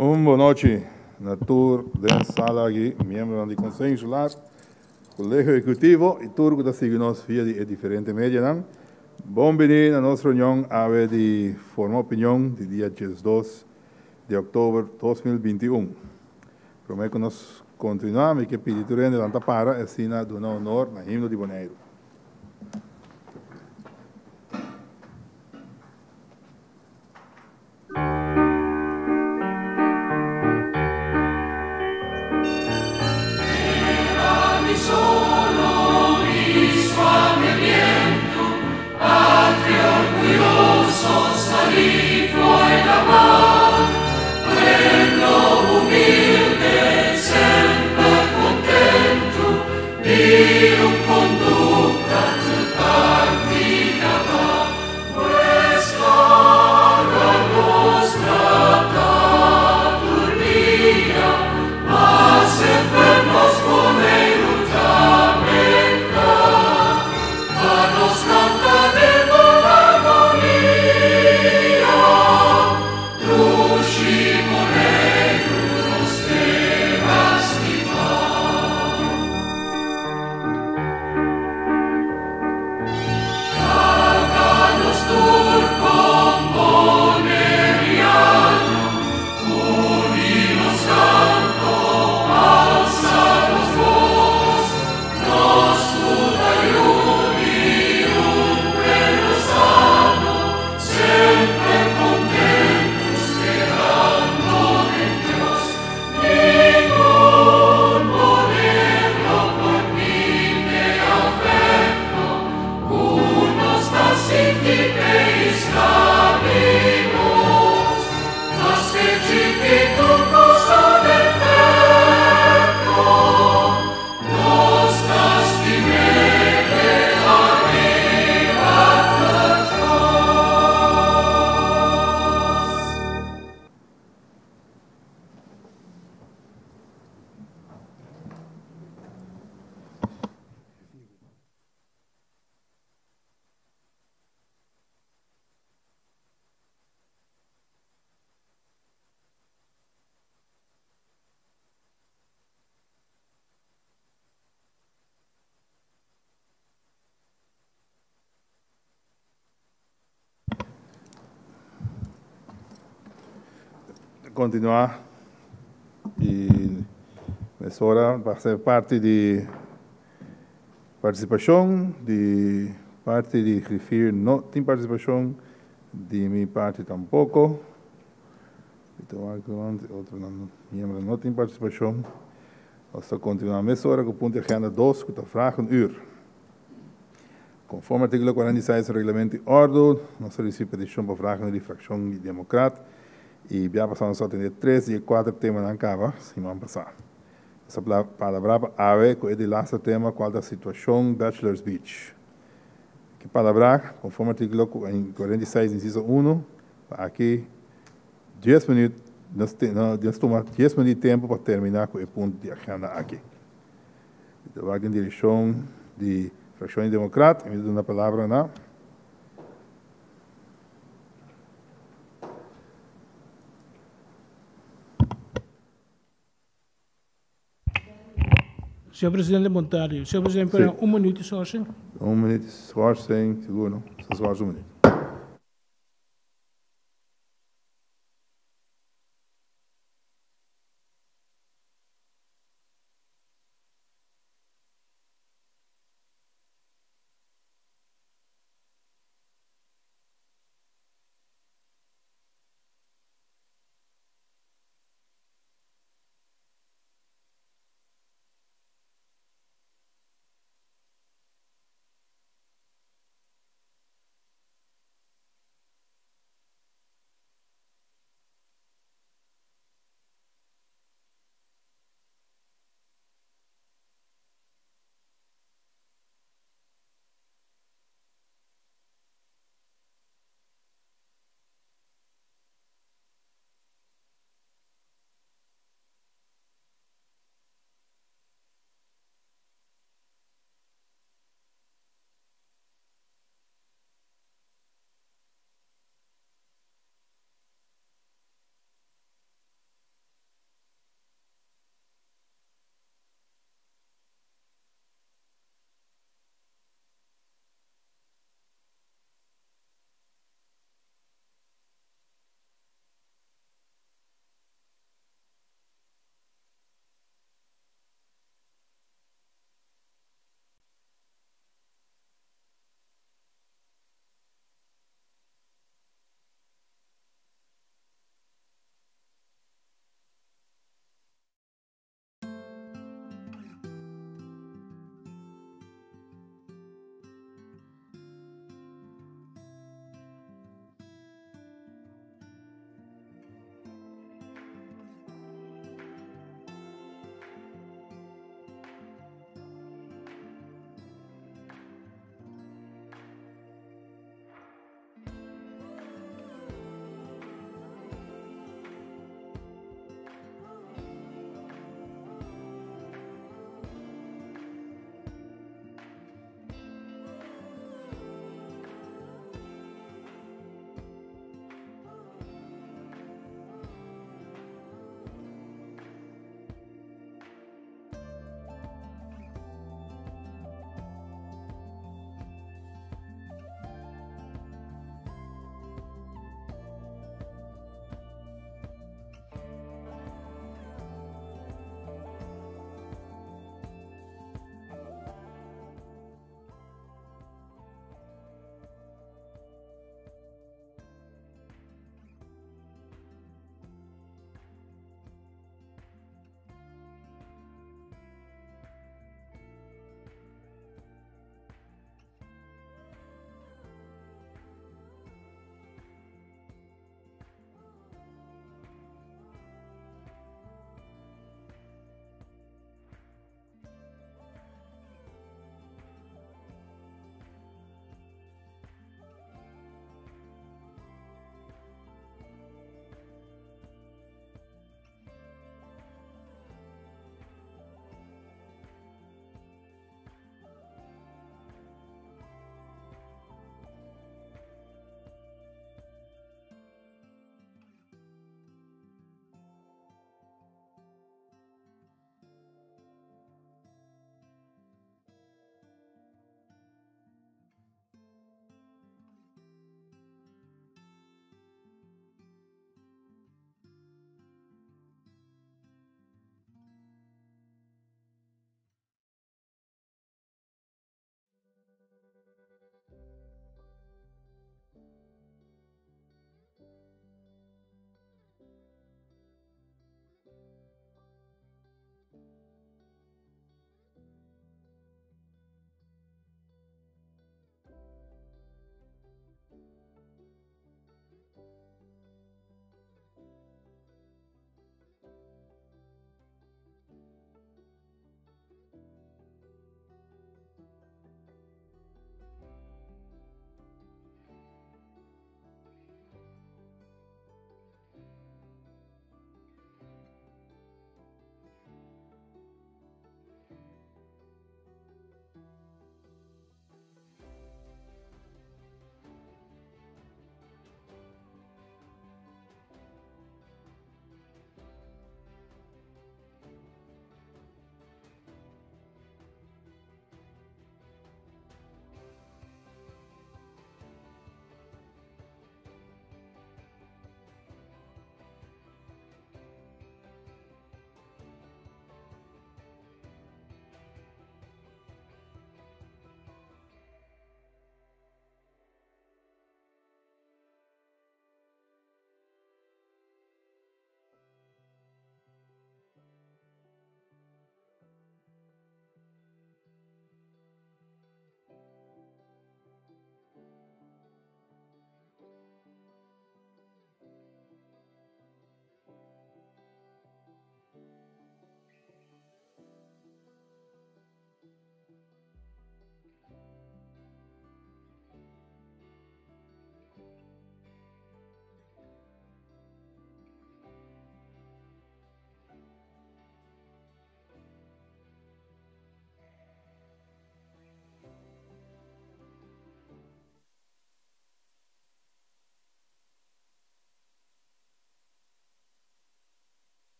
Un bonochi na tur den sala aki, miembronan di Konseho Insular, Kolegio Ehekutivo i tur ku ta sigui nos via di e diferente medianan. Bon bini na nos reunion awe di forma opinion di dia 12 di òktober 2021. Promé ku nos kontinuá mi ke pidi tur hende lanta para i asina duna honor na himno di Boneiru. Kontinuá i mesora pa ser parti di partisipashon di parti di griffier no tin partisipashon di mi parti tampoko. Otronan miembro no tin partisipashon. Nos ta kontinuá mesora ku punto di agenda dos ku ta vragenuur. Konforme artíkulo 46 di Reglamento di Òrdu, nos ta risibí petishon pa vragenuur di frakshon di Demokrat i bia pasá nos a atendé tres di e kuater temanan kaba siman pasá. Nos a palabrá pa awe ku e di laste tema kual ta situashon Bachelor's Beach. Ke palabrá konforme artíkulo 46 insiso 1 pa aki dies minüt nos nos tuma dies minüt di tempu pa terminá ku e punto di agenda aki. Mi ta wak den direkshon di Frakshon di Demokrat i mi ta duna palabra na. Señor Presidente, bon tardi. Señor Presidente, Sí. un minuut di schorsing. Un minuut di schorsing, sigur no? Sa schors un minuut.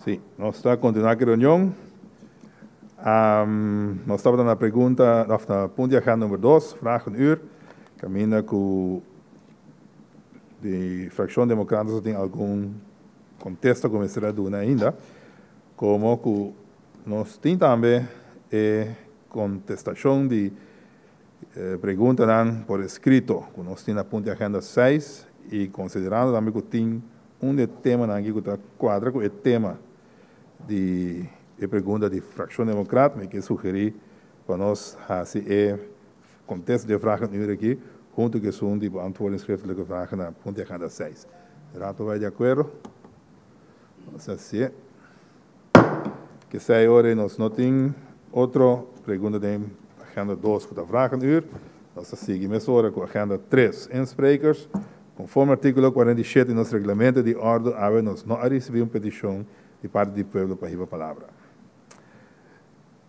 Sí, nos ta kontinuá ku e reunion. Nos tabata na pregunta, òf na punto di agenda number dos, vragenuur, kaminda ku di frakshon Demokrat tin algun kontesta ku mester a duna ainda, komo ku nos tin tambe e kontestashon di preguntanan por eskrito ku nos tin na punto di agenda seis i konsiderando tambe ku tin un di e temanan aki ku ta kuadra ku e tema di e pregunta di Frakshon Demokrat, mi ke sugerí pa nos hasi e kontesta di e vragenuur aki huntu ku esun di beantwoording schriftelijke vragen na punto di agenda seis. Raad ta bai di akuerdo? Nos hasié. Kesei ora nos no tin otro pregunta den agenda dos ku ta vragenuur. Nos ta sigui mesora ku agenda tres, insprekers. Konforme artíkulo 47 di nos reglamento di òrdu awe nos no a risibí un petishon di parti di pueblo pa hiba palabra.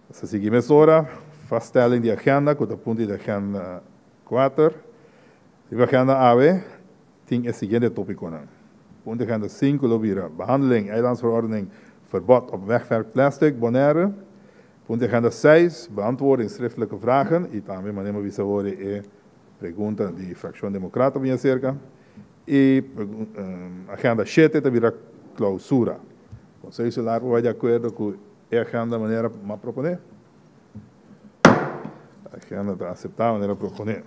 Nos ta sigui mesora vaststelling di agenda ku ta punto di agenda kuater. Riba agenda awe tin e siguiente tópikonan. Punto di agenda sinku lo bira behandeling eilandsverordening verbod op wegwerpplastic Bonaire. Punto di agenda seis, beantwoording schriftelijke vragen i tambe manera mi a bisa awor e pregunta di Frakshon Demokrat ta bini aserka. I agenda shete ta bira klousura. Konseho Insular por bai di akuerdo ku e agenda manera mi a proponé? Agenda ta aseptá manera proponé.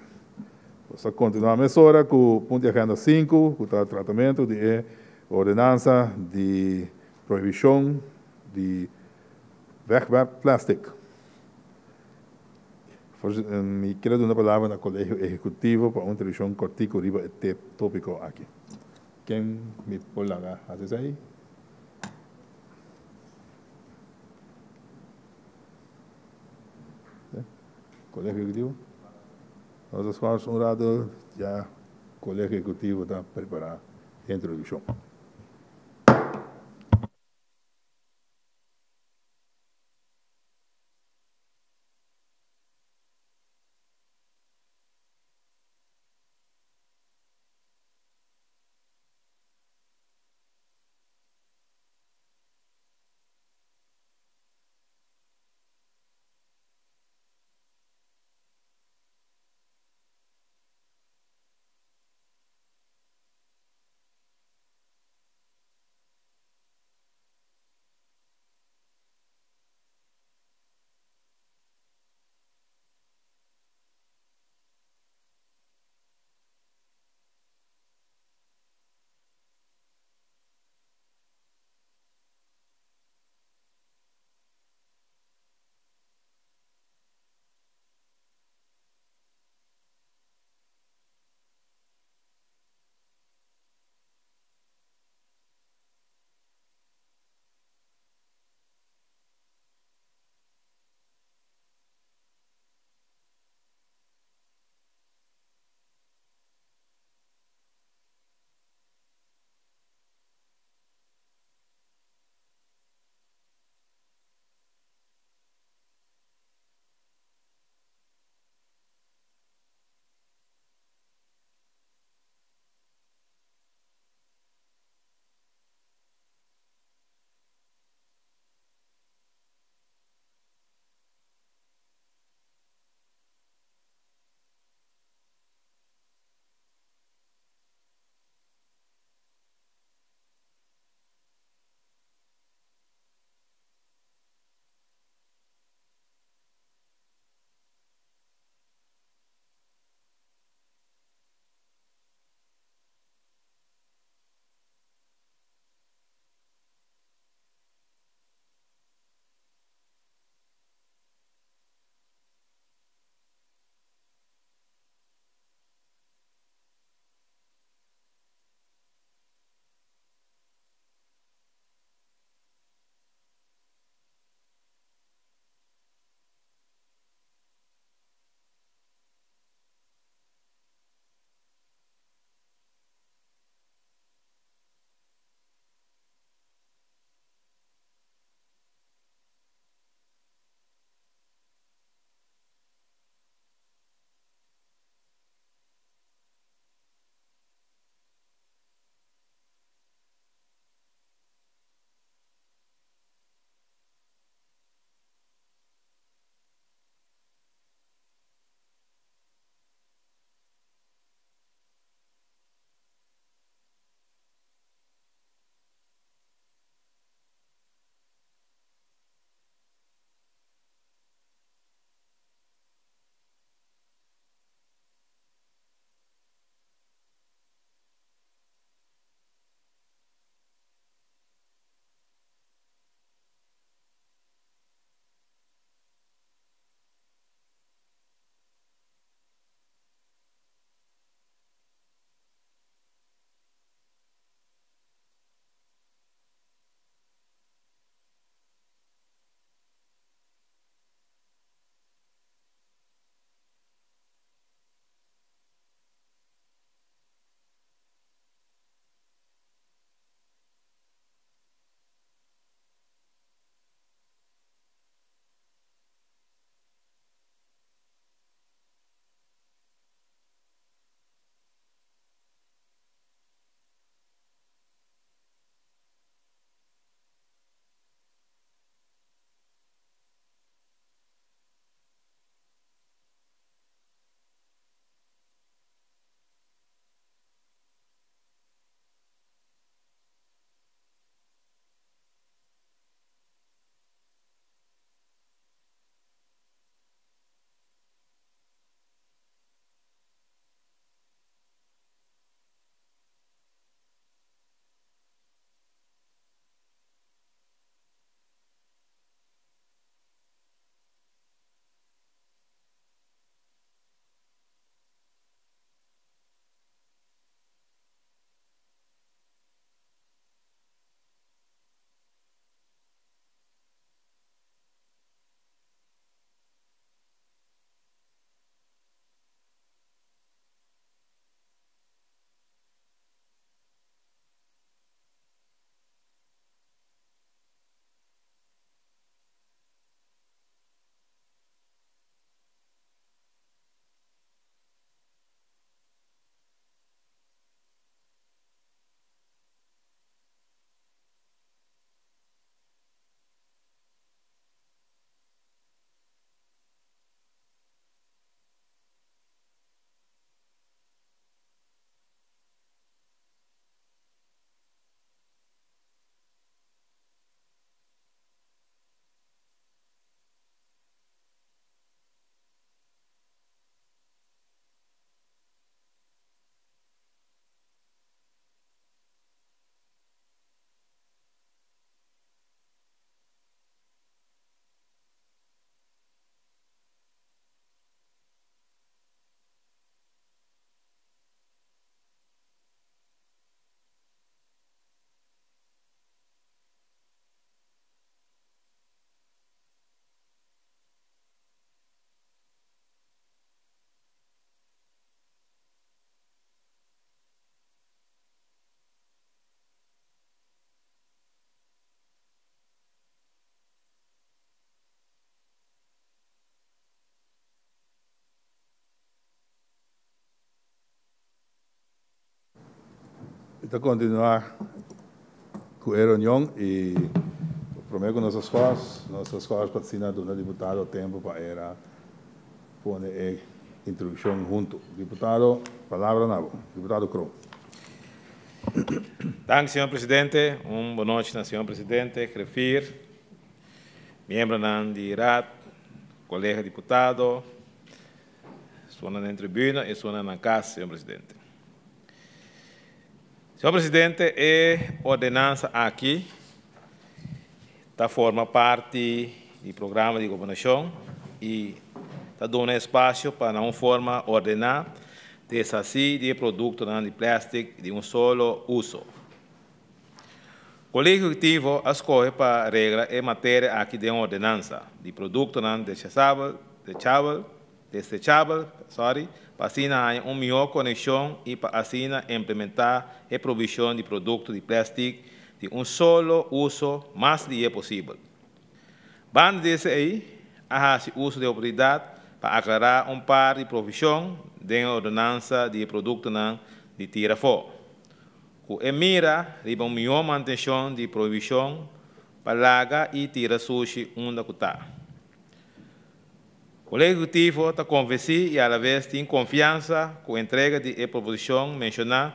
Nos ta kontinuá mesora ku punto di agenda sinku ku ta tratamentu di e ordenansa di prohibishon di wegwerpplastic. Mi kier a duna palabra na Kolegio Ehekutivo pa un introduccion kortiku riba e topiko aki. Ken mi por laga hasi esei? Kolegio Ehekutivo? Nos a skòrs un rato, ya Kolegio Ehekutivo ta prepará e introduccion. Mi ta kontinuá ku e reunion i promé ku nos a skòrs, nos a skòrs pa asina duna diputado tempu pa era pone e introdukshon huntu. Diputado, palabra na bo. Diputado Kroon. Danki, señor presidente. Un bonochi na señor presidente, griffier, miembronan di Raad, colega diputado, esunnan den tribuna y esunnan na cas, señor presidente. Señor presidente, e ordenansa aki ta forma parti di programa di gobernacion y ta duna espacio pa na un forma ordena deshaci di e productonan di plastic di un solo uso. Colegio Ejecutivo a scoge pa regla e materia aki den un ordenansa di productonan desechabel, desechabel, sorry, pa asina haña un mihó konekshon i pa asina implementá e prohibishon di produkto di plèstik di un solo uso mas lihé posibel. Banda di esei, a hasi uso di e oportunidat pa aklará un par di provishon den e ordenansa di e produktonan di tira afó, ku e mira riba un mihó mantenshon di prohibishon pa laga i tira sushi unda ku ta. Kolegio Ehekutivo ta konvensí i alaves tin konfiansa ku entrega di e proposishon menshoná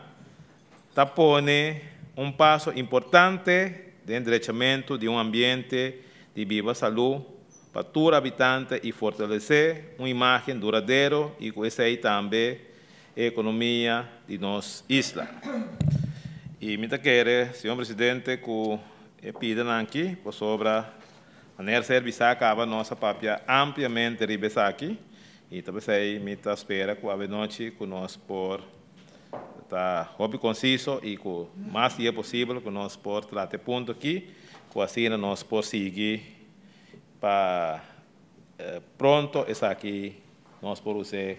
ta pone un paso importante den drechamentu di un ambiente di biba salú pa tur habitante i fortalesé un imágen duradero i ku esei tambe e ekonomia di nos isla. I mi ta kere, señor Presidente, ku e pidanan aki pasobra Manera ser bisá kaba nos a papia ampliamente riba esaki i ta p'esei mi ta spera ku avenochi ku nos por ta hopi konsiso i ku mas dia posibel ku nos por trata e punto aki ku asina nos por sigui pa pronto esaki nos por us'é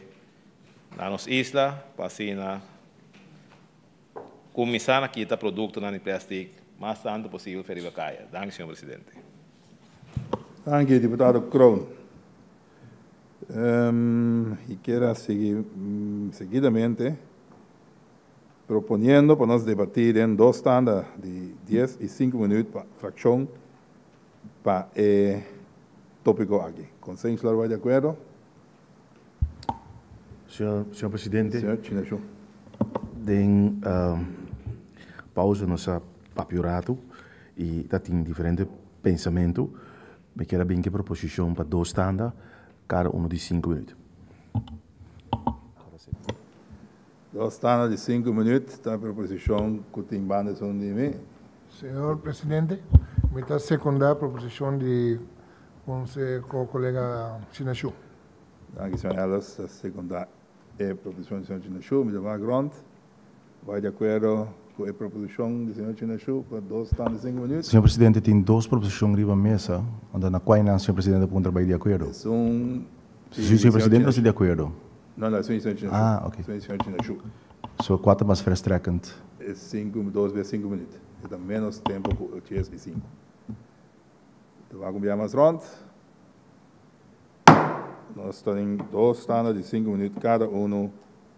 na nos isla pa asina Kuminsá na kita produktonan di plastik mas tantu posibel fe riba kaya. Danki, señor presidente. Danki, diputado Kroon. I kier a sigui seguidamente proponiendo pa nos debatí den dos tanda di dies i sinku minuut pa frakshon pa e tópiko aki. Konsenso lo bai di akuerdo? Señor Presidente. Señor Chinashu. Den pausa nos a papia un rato y ta tin diferente pensamento. Mi kier a bin cu e proposicion pa dos tanda, cada uno di cinco minuut. Dos tanda di cinco minuut ta e proposicion cu tin banda esun di mi. Señor Presidente, mi ta secunda proposicion di colega Chinashu. Danki señor Ellis ta sekundá e proposishon di señor Chinashu. Mi ta wak rònt. Bai di akuerdo ku e proposishon di señor Chinashu pa dos tanda di sinku minüt. Señor Presidente, tin dos proposishon riba mesa, anto na kual nan señor Presidente a puntra bai di akuerdo? Esun di señor Señor Presidente no sta di akuerdo? No, no, esun di señor Chinashu. Ah, oké. Esun di señor Chinashu. So kua ta mas verstrekkend? E sinku, dos bes sinku minüt. E ta ménos tempu ku e dies i sinku. Ta wak un bia mas rònt. Nos ta den dos tanda di sinku minuut kada unu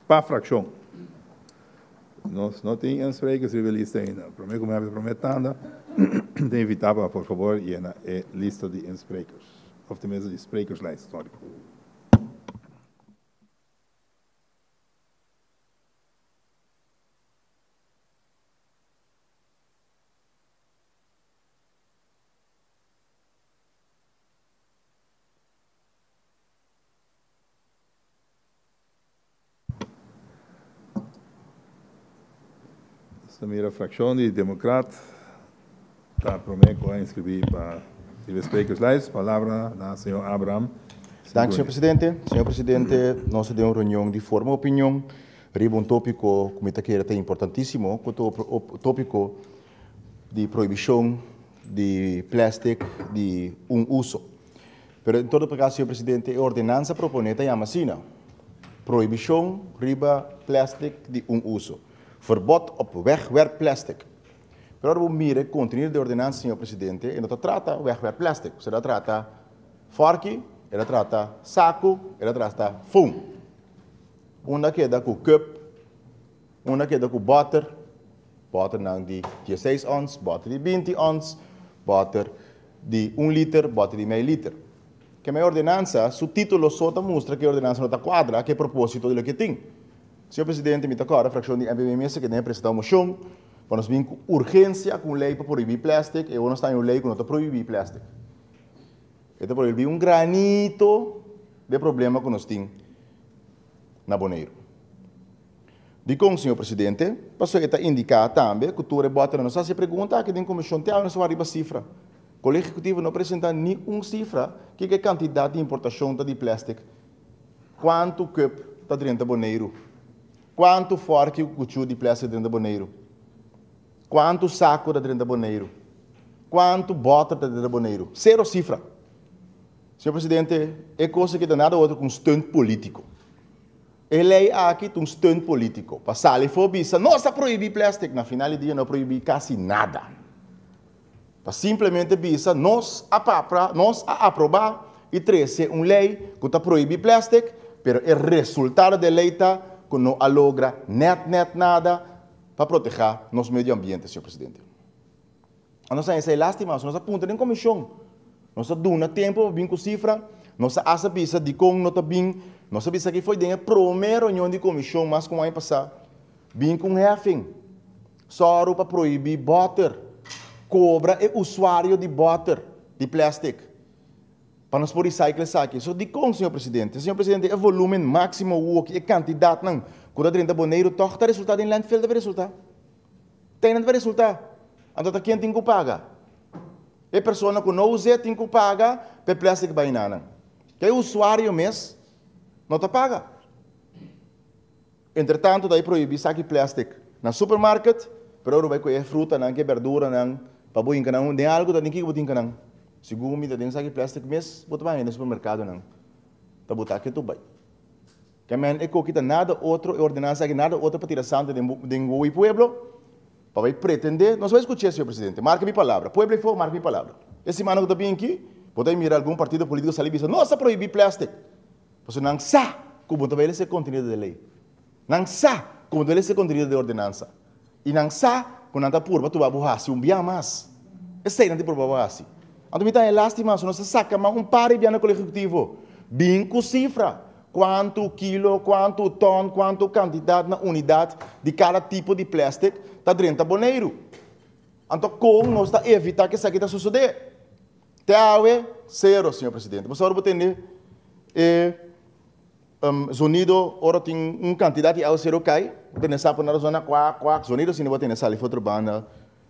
pa frakshon. Nos no tin insprekers riba e lista ainda. Prome ku mi habri e prome tanda, mi ta invitá pa por fabor yena e lista di insprekers, òf tenminste di sprekerslijst, sorry. Nos ta mira fraccion di Democrat ta prome cu a inscribi pa riba e sprekerslijst. Palabra na señor Abraham. Danki, señor presidente. Señor presidente, nos ta den un reunion di forma opinion riba un topico cu mi ta kere ta importantisimo, cu ta topico di prohibicion di plastic di un uso. Pero en todo caso, señor presidente, e ordenansa propone ta yama asina, Prohibicion riba plastic di un uso. Verbod op wegwerpplastic. Pero ora bo mira e contenido di e ordenansa, señor presidente, e no ta trata wegwerpplastic. E ta trata forki, e ta trata saco, e ta trata foam. Unda keda cu cup, unda keda cu boter. Bòternan di 16 ons, bòter di 20 ons, bòter di 1 liter, bòter di mei liter. Ke men ordenansa, su título so ta mustra ku e ordenansa no ta kuadra ku e propósito di loke tin. Señor Presidente, mi ta kòrda frakshon di MPB mester ke den presentá un moshon pa nos bin ku urgensia ku un lei pa prohibí plèstik i awor nos ta haña un lei ku no ta prohibí plèstik. E ta prohibí un granito di e problema ku nos tin na Boneiru. Dikon, señor Presidente? Pasobra e ta indiká tambe ku tur e bòternan nos a hasi e pregunta aki den komishon te awe nos a wak riba sifra. Kolegio Ehekutivo no presentá ni un sifra kiko e kantidat di importashon ta di plèstik, kuantu kup ta drenta Boneiru, kuantu fòrki ku kuchú di plèstik ta drenta Boneiru, kuantu saku ta drenta Boneiru, kuantu bòter ta drenta Boneiru. Sero sifra. Señor Presidente, e kos aki ta nada otro ku un stunt polítiko. E lei aki ta un stunt politico pa sali for bisa nos a prohibi plastic, na final di dia no a prohibi casi nada. Ta simplemente bisa nos a papra, nos a aproba y trece un lei cu ta prohibi plastic, pero e resultado di e lei ta cu no a logra net net nada pa proteha nos medio ambiente, señor Presidente. Nos a hesei lastima, nos a puntra den comision. Nos a duna tempo pa bin cu cifra, nos a hasta bisa dicon no ta bin, nos a bisa aki foi den e prome reunion di comision mas cu un aña pasa, bin cu un heffing, sòru pa prohibi boter, cobra e usuario di boter di plastic, pa nos por recycle esaki. So dicon, señor Presidente? Señor Presidente, e volumen maximo awoki, e cantidadnan cu ta drenta Boneiru toch ta resulta den landfill ta resulta. Tenen ta resulta. Anto ta ken tin ku paga? E persona ku no us'é tin ku paga pa e plastic bai na nan. Ke usuario mes no ta paga. Entretanto ta e prohibí saki plastic na supermarket, pero ora bo bai kohe e frutanan ku e berduranan pa bo hinka nan den algu ta den kiko bo ta hinka nan? Segun mi ta den saki plastic mes bo ta bai haña den supermerkadonan ta botá ketu bai. Ke men e koki ta nada otro, e ordenansa aki nada otro pa tira santo den den wowo i pueblo, pa bai pretende, nos bai skuch'é, señor presidente, marka mi palabra, pueblo ei for, marka mi palabra. E simana ku ta bin aki, bo ta mira algun partido politiko sali bisa, nos ta prohibí plastic, pasobra nan sa ku bo ta bai lesa e kontenido di e lei, nan sa ku bo ta bai lesa e kontenido di e ordenansa, i nan sa ku nan ta purba tuba bo hasi un bia mas. Esei nan ta purba bo hasi. Anto mi ta haña lastima, so nos ta saka mas un par di bia na Kolegio Ehekutivo, bin ku sifra. Kuantu kilo, kuantu tòn, kuantu kantidat na unidat di kada tipo di plèstik ta drenta Boneiru? Anto kon nos ta evitá ku esaki ta sosodé? Te awe, sero, señor presidente. Bo sa ora bo tende e zonido ora tin un kantidat di awaseru kai, bo tende sapu na zona kuak, kuak, zonido asina bo tende sali for otro banda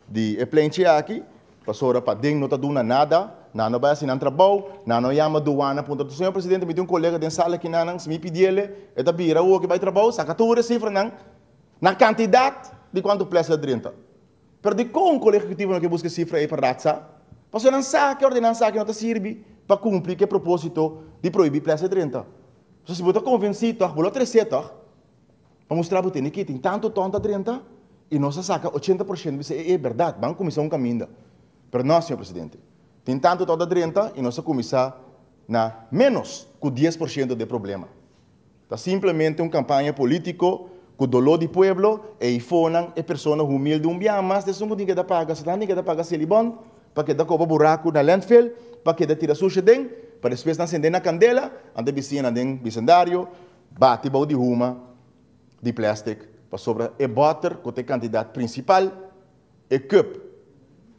Di e plenchi aki, pasobra paden no ta duna nada, nan no bai hasi nan trabou, nan no yama duana puntra tu señor presidente mi tin un kolega den sala kinanan, si mi pidiele e ta bira awo ki bai trabou, saka tur e sifranan na kantidat di kuantu ples a drenta. Pero dikon Kolegio Ehekutivo no ke buska e sifra ei pa rat sa? Pasobra nan sa ke ordenansa aki no ta sirbi pa kumpli ku e proposito di prohibí ples a drenta. Pasobra si bo ta konvensí tòg, bo lo tres'é tòg. Pa mustra bo tene ki tin tantu ton ta drenta y nos a saca 80% bisa e e berdad ban cuminsa un caminda pero no señor presidente tin tantu ton ta drenta y nos a cuminsa na menos cu 10% de problema ta simplemente un campaña politico cu dolor di pueblo e ifonan e persona humilde un bia mas esun cu tin keda paga si nan tin keda paga selibon pa keda coba buraco na landfill pa keda tira sushi den pa despues nan sende na candela anto e bisiñanan den bisindario Bati bou di huma di plastic pasobra e boter cu ta e cantidad principal, e cup,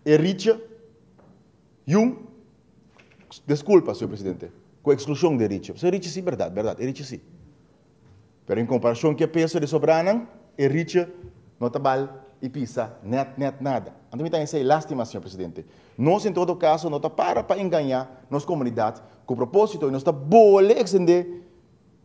e rietje y un, disculpa señor presidente, cu exclusion di e rietje, pasobra e rietje si berdad, berdad, e rietje si. Pero en comparacion cu e peso di sobranan, e rietje no ta bal y pisa net net nada. Anto mi ta esey lastima señor presidente. Nos en todo caso no ta para pa engaña nos comunidad cu proposito y nos ta bole extende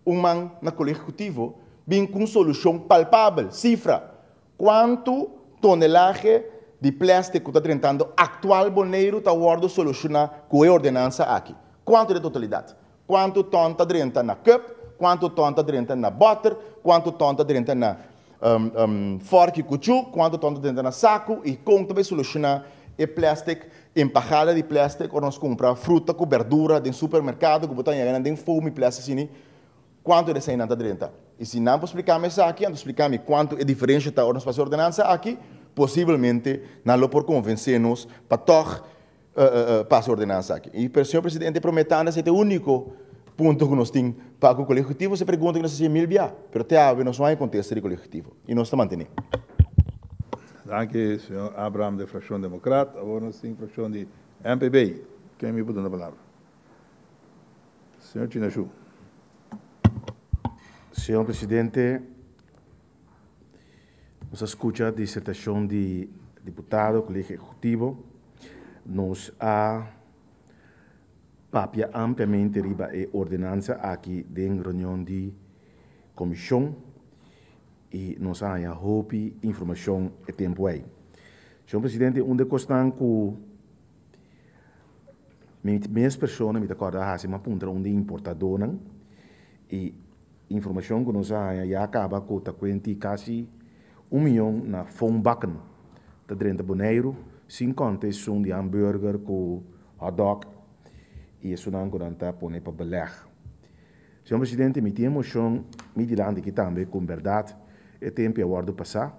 Un man na Kolegio Ehekutivo bin ku un solushon palpabel, sifra, kuantu tonelahe di plèstik ku ta drentando aktual Boneiru ta wòrdu solushoná ku e ordenansa aki? Kuantu den totalidat? Kuantu tòn ta drenta na kùp? Kuantu tòn ta drenta na bòter? Kuantu tòn ta drenta na fòrki kuchú? Kuantu tòn ta drenta na saku? I kon ta bai solushoná e plèstik Empahada di plastic ora nos cumpra fruta cu berdura den supermercado cu bo ta yaga nan den foamy plastic asini, cuanto di esainan ta drenta? Y si nan por splica mi esaki, anto splica mi cuanto e diferencia ta ora nos pasa e ordenanza aki. Posiblemente nan lo por konvensé nos pa tòg pasa e ordenansa aki. I señor presidente promé tanda esei ta e úniko punto ku nos tin pa ku Kolegio Ehekutivo. Esei pregunta ku nos a hasi mil bia, pero te awe nos no haña kontesta di Kolegio Ehekutivo i nos ta mantené. Danki señor Abraham di frakshon Demokrat. Awor nos tin frakshon di MPB. Ken mi por duna palabra? Señor Chinashu. Señor presidente, nos a skucha disertashon di diputado, Kolegio Ehekutivo. Nos a papia ampliamente riba e ordenansa aki den reunion di komishon i nos a haña hopi informashon e tempu ei. Señor presidente, un di e kosnan ku mi mes persona mi ta kòrda a hasi, mi a puntra un di e importadónan i Informacion cu nos a haña ya caba cu ta cuenti casi un miyon na foambakken ta drenta Boneiru, sin conta esun di hamburger cu hotdog y esunnan cu nan ta pone pa beleg. Señor Presidente, mi tin e mocion mi dilanti aki tambe cu en berdad e tempo a wordo pasa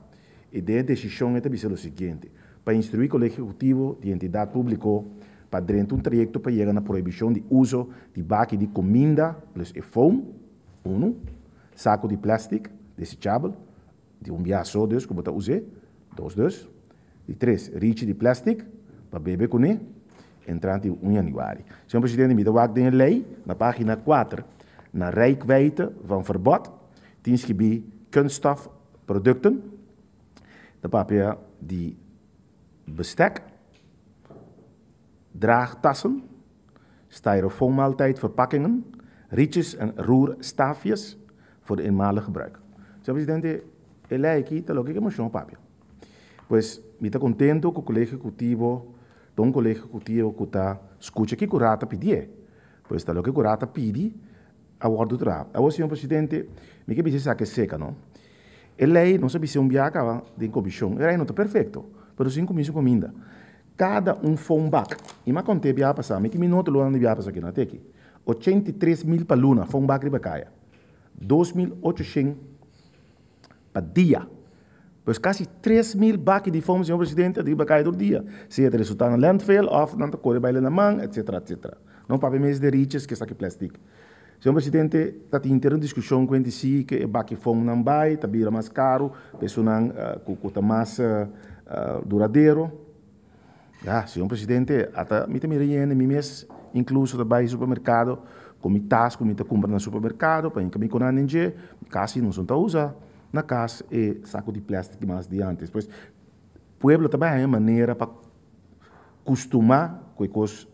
y den e decision e ta bisa lo siguiente, Pa instrui Colegio Ejecutivo di Entidad Publico pa drenta un trayecto pa yega na prohibicion di uso di baki di cuminda plus e foam, unu, saco di plastic, desechabel, di un bia so dus cu bo ta us'e, dos dus, di tres, richi di plastic pa bebe cune, entrante un januari. Señor Presidente, mi ta wak den e ley na pagina kuater, na reikwijdte van verbod, tin skibi kunststofproducten, ta papia di bestek, draagtassen, styrofoammaaltijdverpakkingen, rietjes en roerstaafjes voor de eenmalig gebruik. Señor Presidente, e ley aki ta loke ku e mocion papia. Pues mi ta contento cu Colegio Ejecutivo ta un Colegio Ejecutivo cu ta scucha kico Raad ta pidié. Pues ta loke cu Raad ta pidi a wordo traha. Awor, señor Presidente, mi ke bisa esaki seca, no? E ley nos a bisa un biaha caba den comision, e ley no ta perfecto, pero sin cuminsa cuminda. Kada un foonbak, i m'a konté biaha pasá, mi tin mi nota lunan di biaha pasá aki na teki, 83 mil pa luna foonbak riba kaya, 2800 pa dia. Pues kasi 3000 baki di foam, señor presidente, riba kaya tur dia. Sea ta resultá na landfill òf nan ta kore baila na man, etcetera, etcetera. No papia mes de riches ke esaki plastic. Señor presidente, ta tin henter un diskushon ku hende si ke e baki foam nan bai, ta bira mas karu, pa esunnan ku ku ta mas duradero. Ya, señor presidente, ata mi ta mira yende, mi mes inkluso ta bai supermerkado ku mi tas ku mi ta kumpra na supermerkado pa hinka mi konan den dje, kasi nos no ta usa na kas e saku di plastic mas di antes. Pues, pueblo ta bai haña manera pa kustumá ku e kos,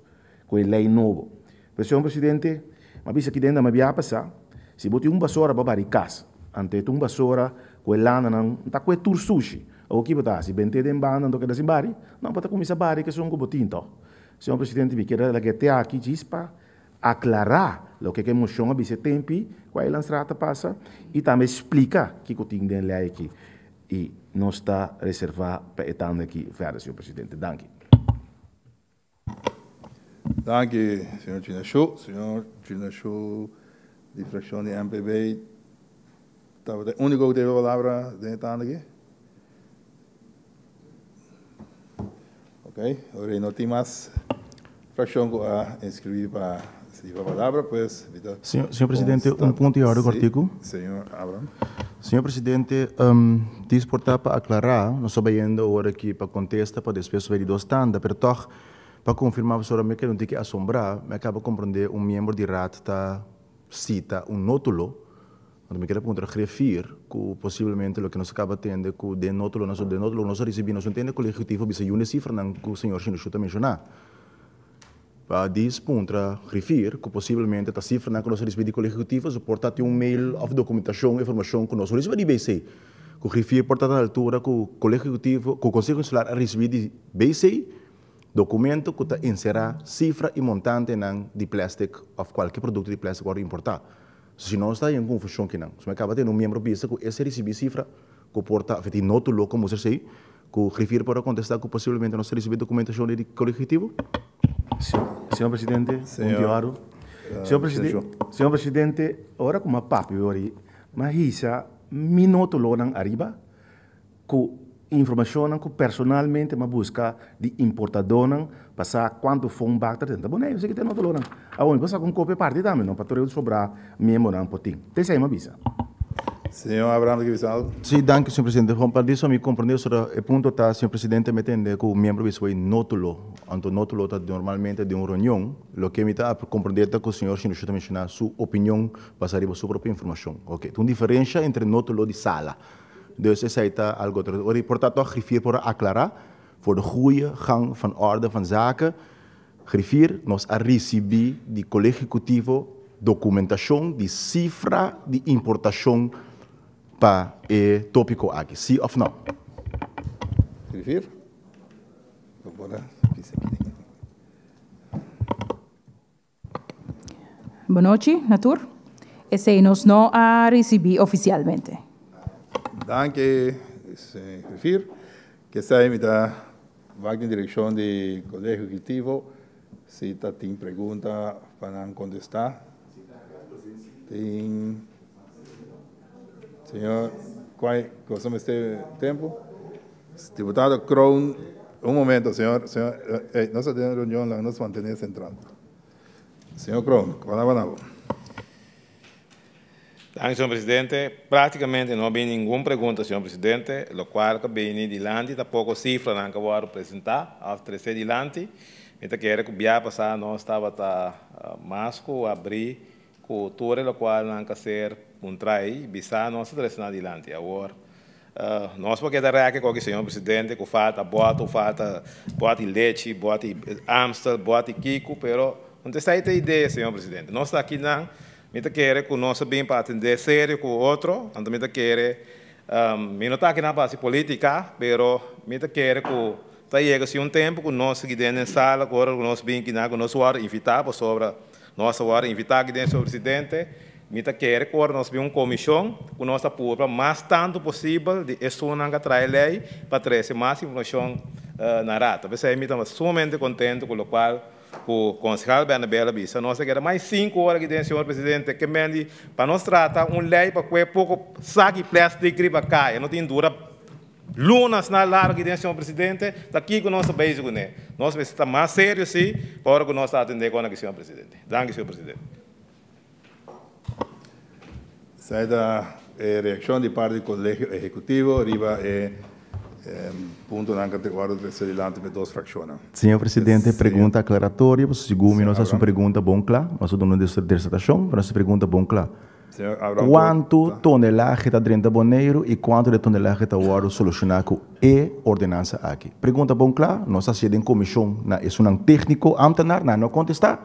ku e lei nobo. Pues, señor presidente, mi a bisa aki den mi a biaha pasá, si bo tin un basora pa bari kas, anto e ta un basora ku e lananan ta kue tur sushi. Awor ki bo ta hasi? Bent'é den banda anto keda sin bari? No, bo ta kuminsá bari kesun ku bo tin tòg. Señor presidente, mi kier laga e te aki djis pa aklará loke ku e moshon a bisa e tempi ku Eilandsraad a pasa i tambe splika kiko tin den lei aki. I nos ta reservá pa e tanda aki verder, señor presidente. Danki. Danki, señor Chinashu. Señor Chinashu di fraccion di MPB tabata e unico cu teve palabra den e tanda aki? Ok, ora no tin mas fraccion cu a inscribi pa ricibi palabra, pues mi ta Señor Presidente, un punto di orde cortico. Señor Abraham. Señor Presidente, dis por ta pa aclara, nos ta bayendo awor aki pa contesta pa despues bay di dos tanda, pero toch pa confirma pasobra mi a keda un tiki asombra, mi a caba comprende un miembro di Raad ta cita un notulo, anto mi keda puntra griffier cu posiblemente loke nos a caba tende cu den notulo, den notulo cu nos a ricibi nos no tende cu Ejecutivo a bisa yun e cifranan cu señor Shinushu ta menciona. Pa dis puntra griffier cu posiblemente ta cifranan cu nos a ricibi di Colegio Ejecutivo, so por ta tin un mail of documentacion, informacion cu nos no ricibi di BC. Cu griffier por ta na altura cu Colegio Ejecutivo, cu Conseho Insular a ricibi di BC documento cu ta encera cifra y montantenan di plastic of cualkier producto di plastic wordo importa. So si nos ta den confusion kinan. So mi caba tene un miembro bisa cu ese ricibi cifra cu por ta, of e tin notulo como ser sei, Ku griffier por a kontestá ku posiblemente nos ta risibí dokumentashon di Kolegio Ejekutivo? Señor Presidente, un di òru. Señor Presidente, Señor Presidente, ora ku mi a papia ori, mi a hisa mi nótulonan ariba ku Informashonnan ku personalmente m'a buska di importadónan pa sa kuantu fon bak ta den. Ta Boneiru si ki ten otro lonan. Awor mi por saka un kopia parti tambe no pa tur e sobrá miembronan por tin. Ta esei m'a bisa. Señor Abraham ta ke bisa algu? Sí, danki señor presidente. Juan pa diso mi komprende sora e punto ta señor presidente mi tende ku miembro bisa bai nótulo. Anto nótulo ta normalmente den un reunion. Loke mi ta komprende ta ku señor Shinushu ta menshoná su opinion basá riba su propio informashon. Oke, ta un diferensha entre nótulo di sala. Dus esei ta algo otro. Ora por ta tòg griffier por a aklará voor de goeie gang van orde van zaken. Griffier, nos a risibí di Kolegio Ehekutivo dokumentashon di sifra di importashon pa e tópiko aki, sí òf nò? Griffier, bo por a bisa kiko. Bonochi na tur. Esei nos no a ricibi oficialmente. Danki, señor Griffier. Kesai mi ta wak den direccion di Colegio Ejecutivo si ta tin pregunta pa nan contesta. Tin señor cual cosa mester tempo? Diputado Kroon, un momento señor, señor, nos ta den reunion laga nos mantene central. Señor Kroon, palabra na bo. Danki, señor presidente. Prácticamente no a bini ningun pregunta, señor presidente. Locual cu a bini dilanti ta poco cifranan cu a worde presenta of trece dilanti. Mi ta kere cu bia pasa nos tabata mas cu abri cu tur e locual nan ca ser puntra ey, bisa nos ta trece nan dilanti. Awor, nos por keda reke cu aki, señor presidente, cu falta boto, falta boti lechi, boti Amstel, boti kico, pero no ta esey ta e idea, señor presidente. Nos ta aki nan, mi ta kere cu nos a bin pa atende serio cu otro, anto mi ta kere, mi no ta aki nan pa haci politica, pero mi ta kere cu ta yega si un tempo cu nos sigui den den sala, cu ora cu nos bin aki nan, cu nos worde invita pasobra Nos a wòrdu invitá aki den, señor presidente. Mi ta kere ku ora nos bin un komishon ku nos ta purba mas tantu posibel di esunnan ku a trae lei pa trese mas informashon na rato. P'esei mi ta sumamente kontentu ku lokual ku konsehal Bernabel a bisa. Nos a keda mas sinku ora aki den, señor presidente, ke men di pa nos trata un lei pa kue poko saki plèstik riba kaya. No tin dura. Lunas na largo den, señor presidente, ta kico nos ta bezig cune? Nos mester ta mas serio si pa ora cu nos ta atende con aki, señor presidente. Danki, señor presidente. Esai ta e reaccion di parti di Colegio Ehecutivo riba e puntonan cu ta wordo trece dilanti pa e dos fraccionnan. Señor presidente, pregunta aclaratorio, pasobra segun mi nos haci un pregunta bon cla, nos a duna un disertacion, pero nos haci pregunta bon cla. Kuantu tonelahe ta drenta Boneiru i kuantu di e tonelahe ta wòrdu solushoná ku e ordenansa aki? Pregunta bon kla, nos a hasié den komishon na esunnan tékniko ámtenar, nan no a kontestá.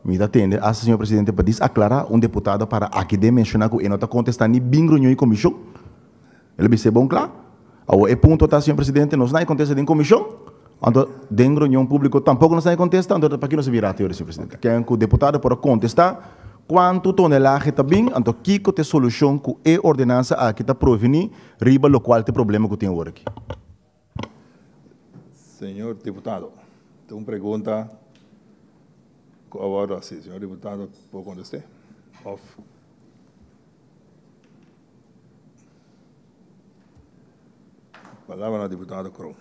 Mi ta tende asta señor presidente pa dis aklará un deputado para aki den menshoná ku e no ta kontestá ni bin reunion di komishon. El a bis'é bon kla. Awor e punto ta señor presidente nos nan e kontesta den komishon, anto den reunion públiko tampoko nos nan e kontesta, anto ta paki nos a bira te ora señor presidente. Ken ku deputado por a kontestá kuantu tonelahe ta bin, anto kiko ta e solushon ku e ordenansa aki ta provení riba lokual ta e problema ku tin awor aki. Señor diputado, tin un pregunta ku a wòrdu hasi. Señor diputado por kontest'é òf. Palabra na diputado Kroon.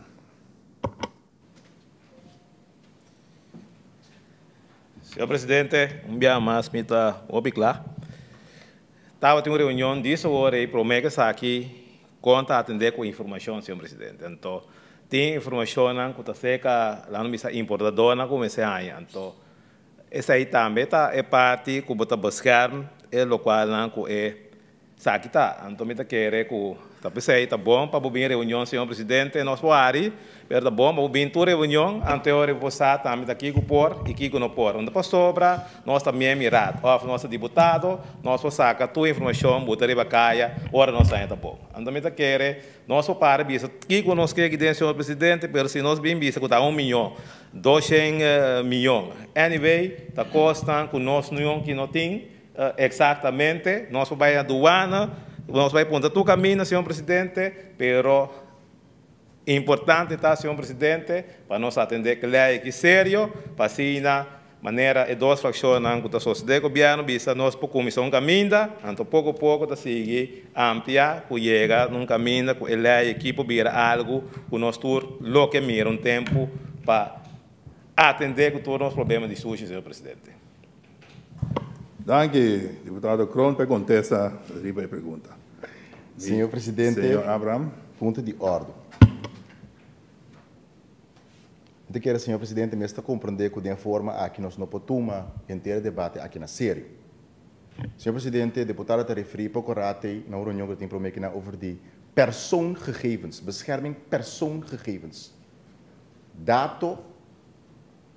Señor Presidente, un biaha mas mi ta hopi kla. Tabatin un reunion dies ora i prome ku esaki kon ta atende ku informashon, señor Presidente. Anto tin informashonnan ku ta seka, laga nos bisa importadornan ku mester haña. Anto Esei tambe ta e parti ku bo ta bescherm e lokualnan ku e saki ta. Anto mi ta kere ku ta p'esei ta bon pa bo bin reunion, señor presidente, nos por hari, pero ta bon pa bo bin tur reunion, anto e ora bo por sa tambe ta kiko por i kiko no por. No ta pasobra nos ta miembro raad òf nos ta diputado, nos por saka tur informashon buta riba kaya ora nos haña ta bon. Anto mi ta kere nos por para bisa kiko nos ke aki den, señor presidente, pero si nos bin bisa ku ta un miyon, Doshen miyon. Anyway, ta kosnan ku nos nuon ki no tin eksaktamente. Nos por bai aduana, nos bai puntra tur kaminda, señor presidente, pero importante ta, señor presidente, pa nos atendé ku lei aki serio, pa asina. Manera e dos frakshonnan ku ta sostené gobièrnu bisa nos por kuminsá un kaminda, anto poko poko ta sigui amplia ku yega na un kaminda ku e lei aki por bira algu ku nos tur lo ke mira un tempu pa atendé ku tur nos problema di sushi, señor presidente. Danki, diputado Kroon, pa e kontesta riba e pregunta. Señor presidente, Señor Abraham. Punto di òrdu. Mi ta kere, señor presidente, mes ta comprende cu den e forma aki nos no por tuma henter e debate aki na serio. Señor presidente, deputado ta referi poco rato ey na un reunion cu ta tin prome kinan over di persoongegevens, bescherming persoongegevens. Dato,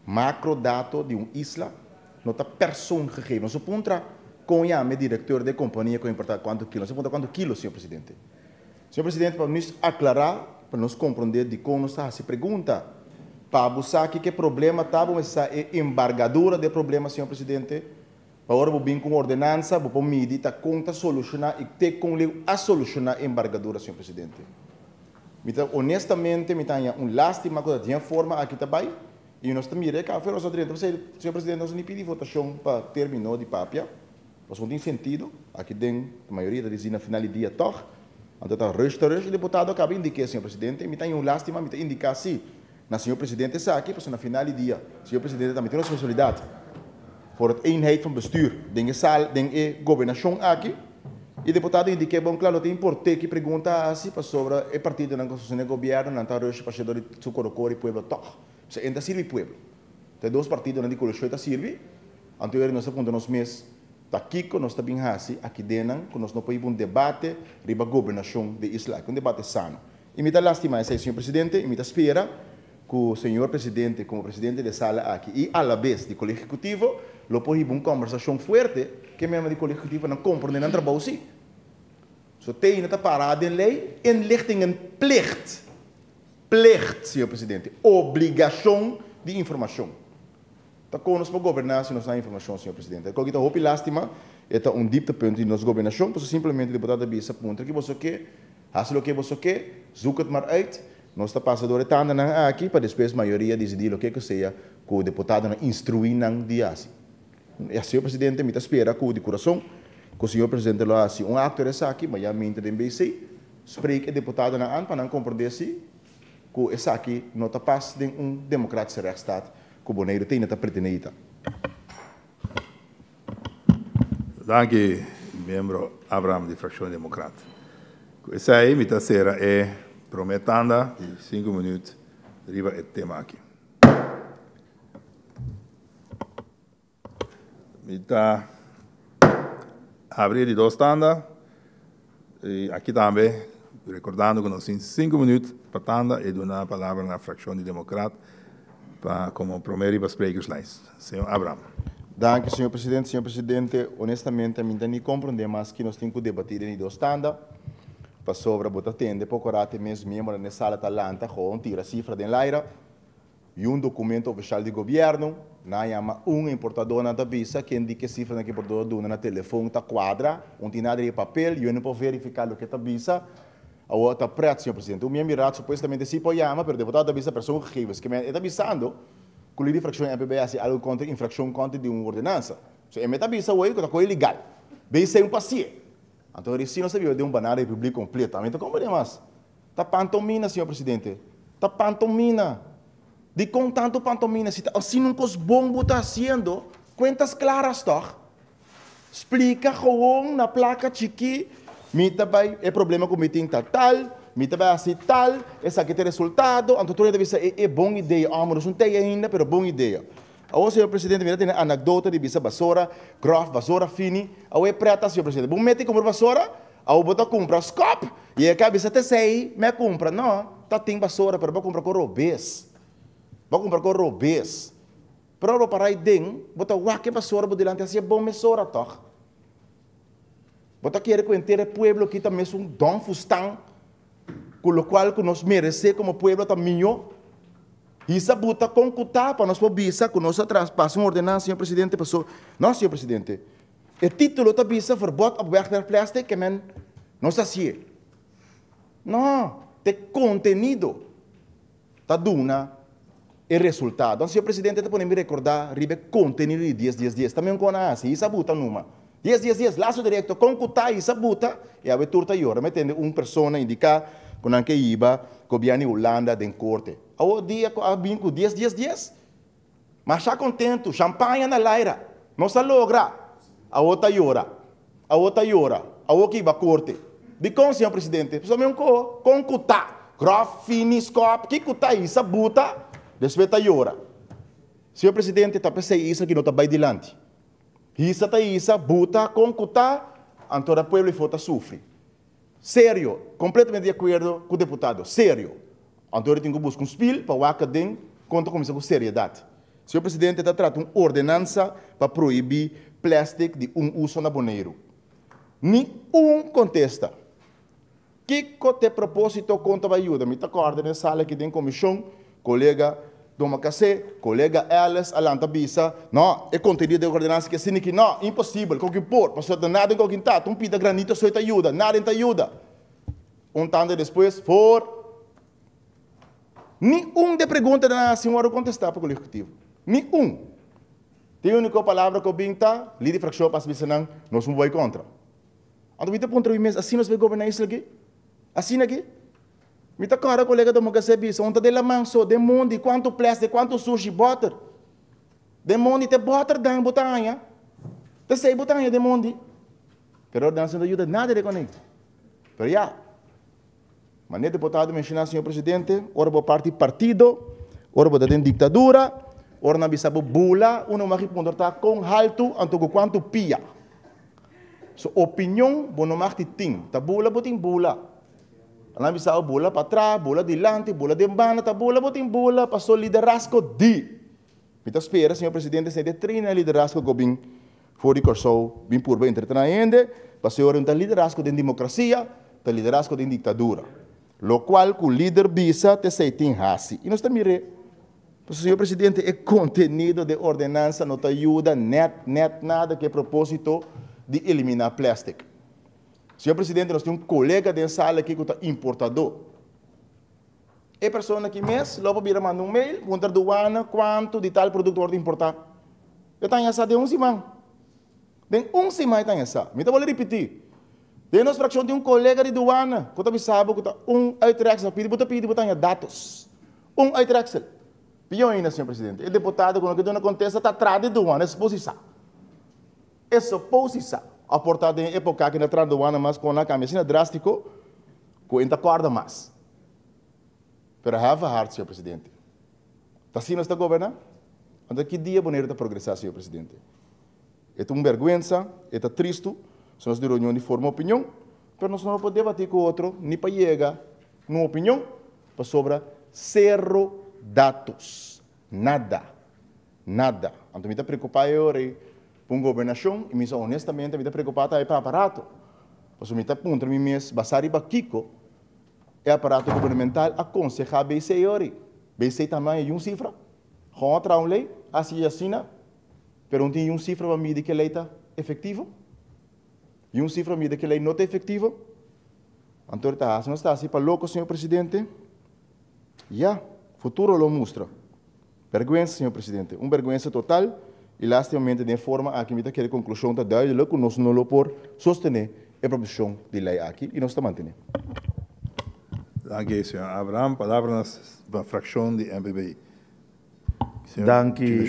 macro dato di un isla no ta persoongegevens. Nos a puntra con yama e directeur di e compania cu a importa cuanto kilo. Nos a puntra cuanto kilo, señor presidente. Señor Presidente, pa nos aclara, pa nos comprende dicon nos ta haci pregunta. Pa bo sa kico e problema ta, bo mester sa e embargadura di e problema, señor Presidente. Pa ora bo bin cu un ordenansa, bo por midi ta con ta soluciona y te con leu a soluciona e embargadura, señor Presidente. Mi ta, honestamente, mi ta haña un lastima cu ta den e forma aki ta bay y nos ta mira e café nos a drenta. P'esey, señor Presidente, nos ni pidi votacion pa termino di papia. Pasobra no tin sentido, aki den e mayoria ta disi na final di dia tog, anto ta rustig rustig, e diputado a kaba indik'é, señor presidente, mi ta haña un lastima, mi ta indiká si na señor presidente esaki, pasobra na final di dia, señor presidente tambe tin responsabilidat voor het eenheid van bestuur den e sal, den e gobernashon aki, e diputado a indik'é bon kla, no ta import'é ki pregunta a hasi, pasobra e partidonan ku sostené gobièrnu nan ta rustig pasobra dor di su korokor e pueblo tog, pasobra e no ta sirbi pueblo, ta e dos partidonan di koalishon ta sirbi. Anto ora nos ta puntra nos mes, Ta kiko nos ta bin hasi aki dennan ku nos no por hiba un debate riba gobernashon di isla aki, un debate sano? I mi ta lastima esei, señor presidente, i mi ta spera ku señor presidente komo presidente di e sala aki i alabes di Kolegio Ehekutivo lo por hiba un kòmbersashon fuerte ku e miembro di Kolegio Ehekutivo nan komprondé nan trabou si. So te ainda ta pará den lei, inlichtingenplicht, plicht, señor presidente, obligashon di informashon. Ta kon nos por goberná si nos no hay informashon, señor presidente? E koki ta hopi lástima, e ta un dieptepunt di nos gobernashon, pasobra simplemente diputado ta bisa, puntra ki boso ke, hasi loke boso ke, zoek het maar uit. Nos ta pasa dor e tandanan aki pa despues mayoria disidí loke ku sea ku diputadonan instruí nan di hasi. Ya, señor presidente, mi ta spera ku di kurason ku señor presidente lo hasi un akto di esaki, ma ya minta den BC, spreek e diputadonan an pa nan komprondé si ku esaki no ta pas den un democratische rechtsstaat Ku Boneiru tene ta preteneita. Danki, miembro Abraham di Frakshon Demokrat. Ku esei mi ta sera e promé tanda di sinku minüt riba e tema aki. Mi ta habri e di dos tanda i aki tambe rekordando ku nos tin sinku minüt pa tanda i duna palabra na frakshon di Demokrat pa komo promé riba sprekerslijst. Señor Abraham. Danki, señor presidente. Señor presidente, honestamente ami no ta ni komprondé mas ki nos tin ku debatí den di dos tanda, pasobra bo ta tende poko rato e mes miembronan den e sala ta lanta gewoon tira sifra den laira. Y un documento oficial di gobierno, nan a yama un importador nan ta bisa ken di ke cifranan ke importador duna na telefon ta cuadra, un tin nada riba papel, yo no por verifica loke ta bisa. Awor ta pret, señor presidente. Un miembro di raad supuestamente si por yama, pero deputado ta bisa persoongegevens. Ke men e ta bisando cu ley di fraccion MPB a haci algo contra infraccion contra di un ordenansa. So e me ta bisa awor cu ta coge ilegal. Bay ser un pasie. Anto reci nos ta biba den un banana republiek completo. Ami ta comprende mas. Ta pantomina, señor presidente. Ta pantomina. Dikon tantu pantomina? Si ta asina un kos bon bo ta hasiendo, kuentas klaras tòg? Splika gewoon na plaka chikí, mi ta bai, e problema ku mi tin ta tal, mi ta bai hasi tal, esaki ta e resultado, anto tur hende ta bisa e e bon idea. Ò, no es un tei ainda, pero bon idea. Awor, señor presidente, mi ta tene anekdota di bisa basora gròf, basora fini. Awor e prèt ta, señor presidente, bo mete kumpra basora? Awor bo ta kumpra skòp i e kabesa ta esei mi a kumpra. No, ta tin basora pero bo a kumpra ku robes. Bo a kumpra ku robes. Pero ora bo para ei den, bo ta wak e basora bo dilanti hasi e bon mesora tòg. Bo ta kere ku henter e pueblo aki ta mesun don fustan ku lokual ku nos meresé komo pueblo ta mihó. Hisa buta kon ku ta pa nos por bisa ku nos a traspasa un ordenansa, señor presidente, paso, no, señor presidente. E título ta bisa Verbod op wegwerpplastic ke men no sa hasié. No, ta e kontenido ta duna E resultado. Señor Presidente, ta pone mi rekordá riba e kontenido di dies dies dies. Ta meun kon a hasi, hisa buta numa. Dies dies dies, laso direkto, kon ku ta hisa buta, i awe tur ta yora. Mi tende un persona indiká ku nan ke hiba gobièrnu di Hulanda den korte. Awor dia ku a bin ku dies dies dies, masha kontentu, shampaña na laira, nos a logra. Awor ta yora, awor ta yora, awor ke hiba korte. Dikon, señor Presidente? Pasobra mi un ko, kon ku ta, gròf, fini, skòp, kiko ta hisa buta, despues ta yora. Señor Presidente, ta p'esei isla ki no ta bai dilanti. Hisa ta hisa, buta, kon ku ta, anto da pueblo ifo ta sufri. Serio, completamente di acuerdo cu deputado, serio. Anto ora tin cu busca un spiel pa wak aden con ta cuminsa cu seriedad. Señor Presidente, ta trata un ordenansa pa prohibi plastic di un uso na Boneiru. Ni un contesta. Kico t'e proposito con ta bay yuda? Mi ta corda den sala aki den comision, colega Domacassé, colega Ellis a lanta bisa, no, e contenido den ordenansa ki asina ki no, imposibel, con ki por, pasobra ta nada con kin ta, ta un pida granito so e ta yuda, nada ta yuda. Un tanda despues, voor. Ni un de preguntanan a haci worde contesta pa Colegio Ejecutivo. Ni un. Te unico palabra cu a bin ta, lider di fraccion a pasa bisa nan, nos no bay contra. Anto mi ta puntra mi mes, asina nos bay goberna isla aki? Asina aki? Mi ta kòrda kolega Domogasé bisa, un ta den laman so, den mondi, kuantu plastic, kuantu sushi, bòter. Den mondi te bòter dan bo ta haña. Te esei bo ta haña den mondi. Pero ordenansa no ta yuda nada den konei. Pero ya, manera deputado menshoná, señor presidente, ora bo parti partido, ora bo ta den diktadura, ora nan bisa bo bula, uno mag puntra ta kon haltu anto ku kuantu pia. So opinion bo no mag di tin. Ta bula bo tin bula. Nan bisa bo bula pa tras, bula dilanti, bula den banda, ta bula bo tin bula paso liderazgo di. Mi ta spera señor presidente esei ta e trina liderazgo ku bin for di Kòrsou bin purba entretená hende pasobra ora un ta liderazgo den demokrasia ta liderazgo den diktadura. Lokual ku lider bisa ta esei tin hasi i nos ta mir'é. Pasobra, señor presidente, e contenido de ordenansa no ta yuda net, net nada cu e proposito di elimina plastic. Señor presidente, nos tin un colega den sala aki cu ta importador. E persona aki mes lo por bira manda un mail, puntra douane cuanto di tal producto wordo importa. E ta haña sa den un siman. Den un siman e ta haña sa. Mi ta bolbe ripiti. Den nos fraccion tin un colega di douane cu ta bisa bo cu ta un uitreksel pidi bo ta pidi bo ta haña datos. Un uitreksel. Pion ainda, señor presidente. E deputado cu no ke duna contesta ta tra di douane, e supos sa. E supos sa. A por ta den e epoca cu na tra douane mas con a cambia asina drastico cu e no ta corda mas. Pero have a heart, señor presidente. Ta asina nos ta goberna? Anto ki dia Boneiru ta progresa, señor presidente? E ta un berguensa, e ta tristu, si nos di reunion di forma opinion, pero nos no por debati cu otro ni pa yega na un opinion, pasobra cero datos, nada, nada. Anto mi ta preocupa e ora ei pa un gobernacion y mi sa honestamente mi ta preocupa tambe pa aparato, pasobra mi ta puntra mi mes basa riba kico e aparato gubernamental a conseha BC e ora ei. BC tambe a haña un cifra, gewoon a traha un ley, haci y asina. Pero no tin un sifra pa midi ke lei ta efektivo? I un sifra pa midi ke lei no ta efektivo? Anto e ta hasi nos ta hasi pa loko, señor presidente? Ya, futuro lo mustra. Bèrgwensa, señor presidente, un bèrgwensa total i lastimamente den e forma aki mi ta kere konklushon ta duidelik ku nos no lo por sostené e proposishon di lei aki i nos ta mantené. Danki, señor Abraham. Palabra na frakshon di MPB. Danki,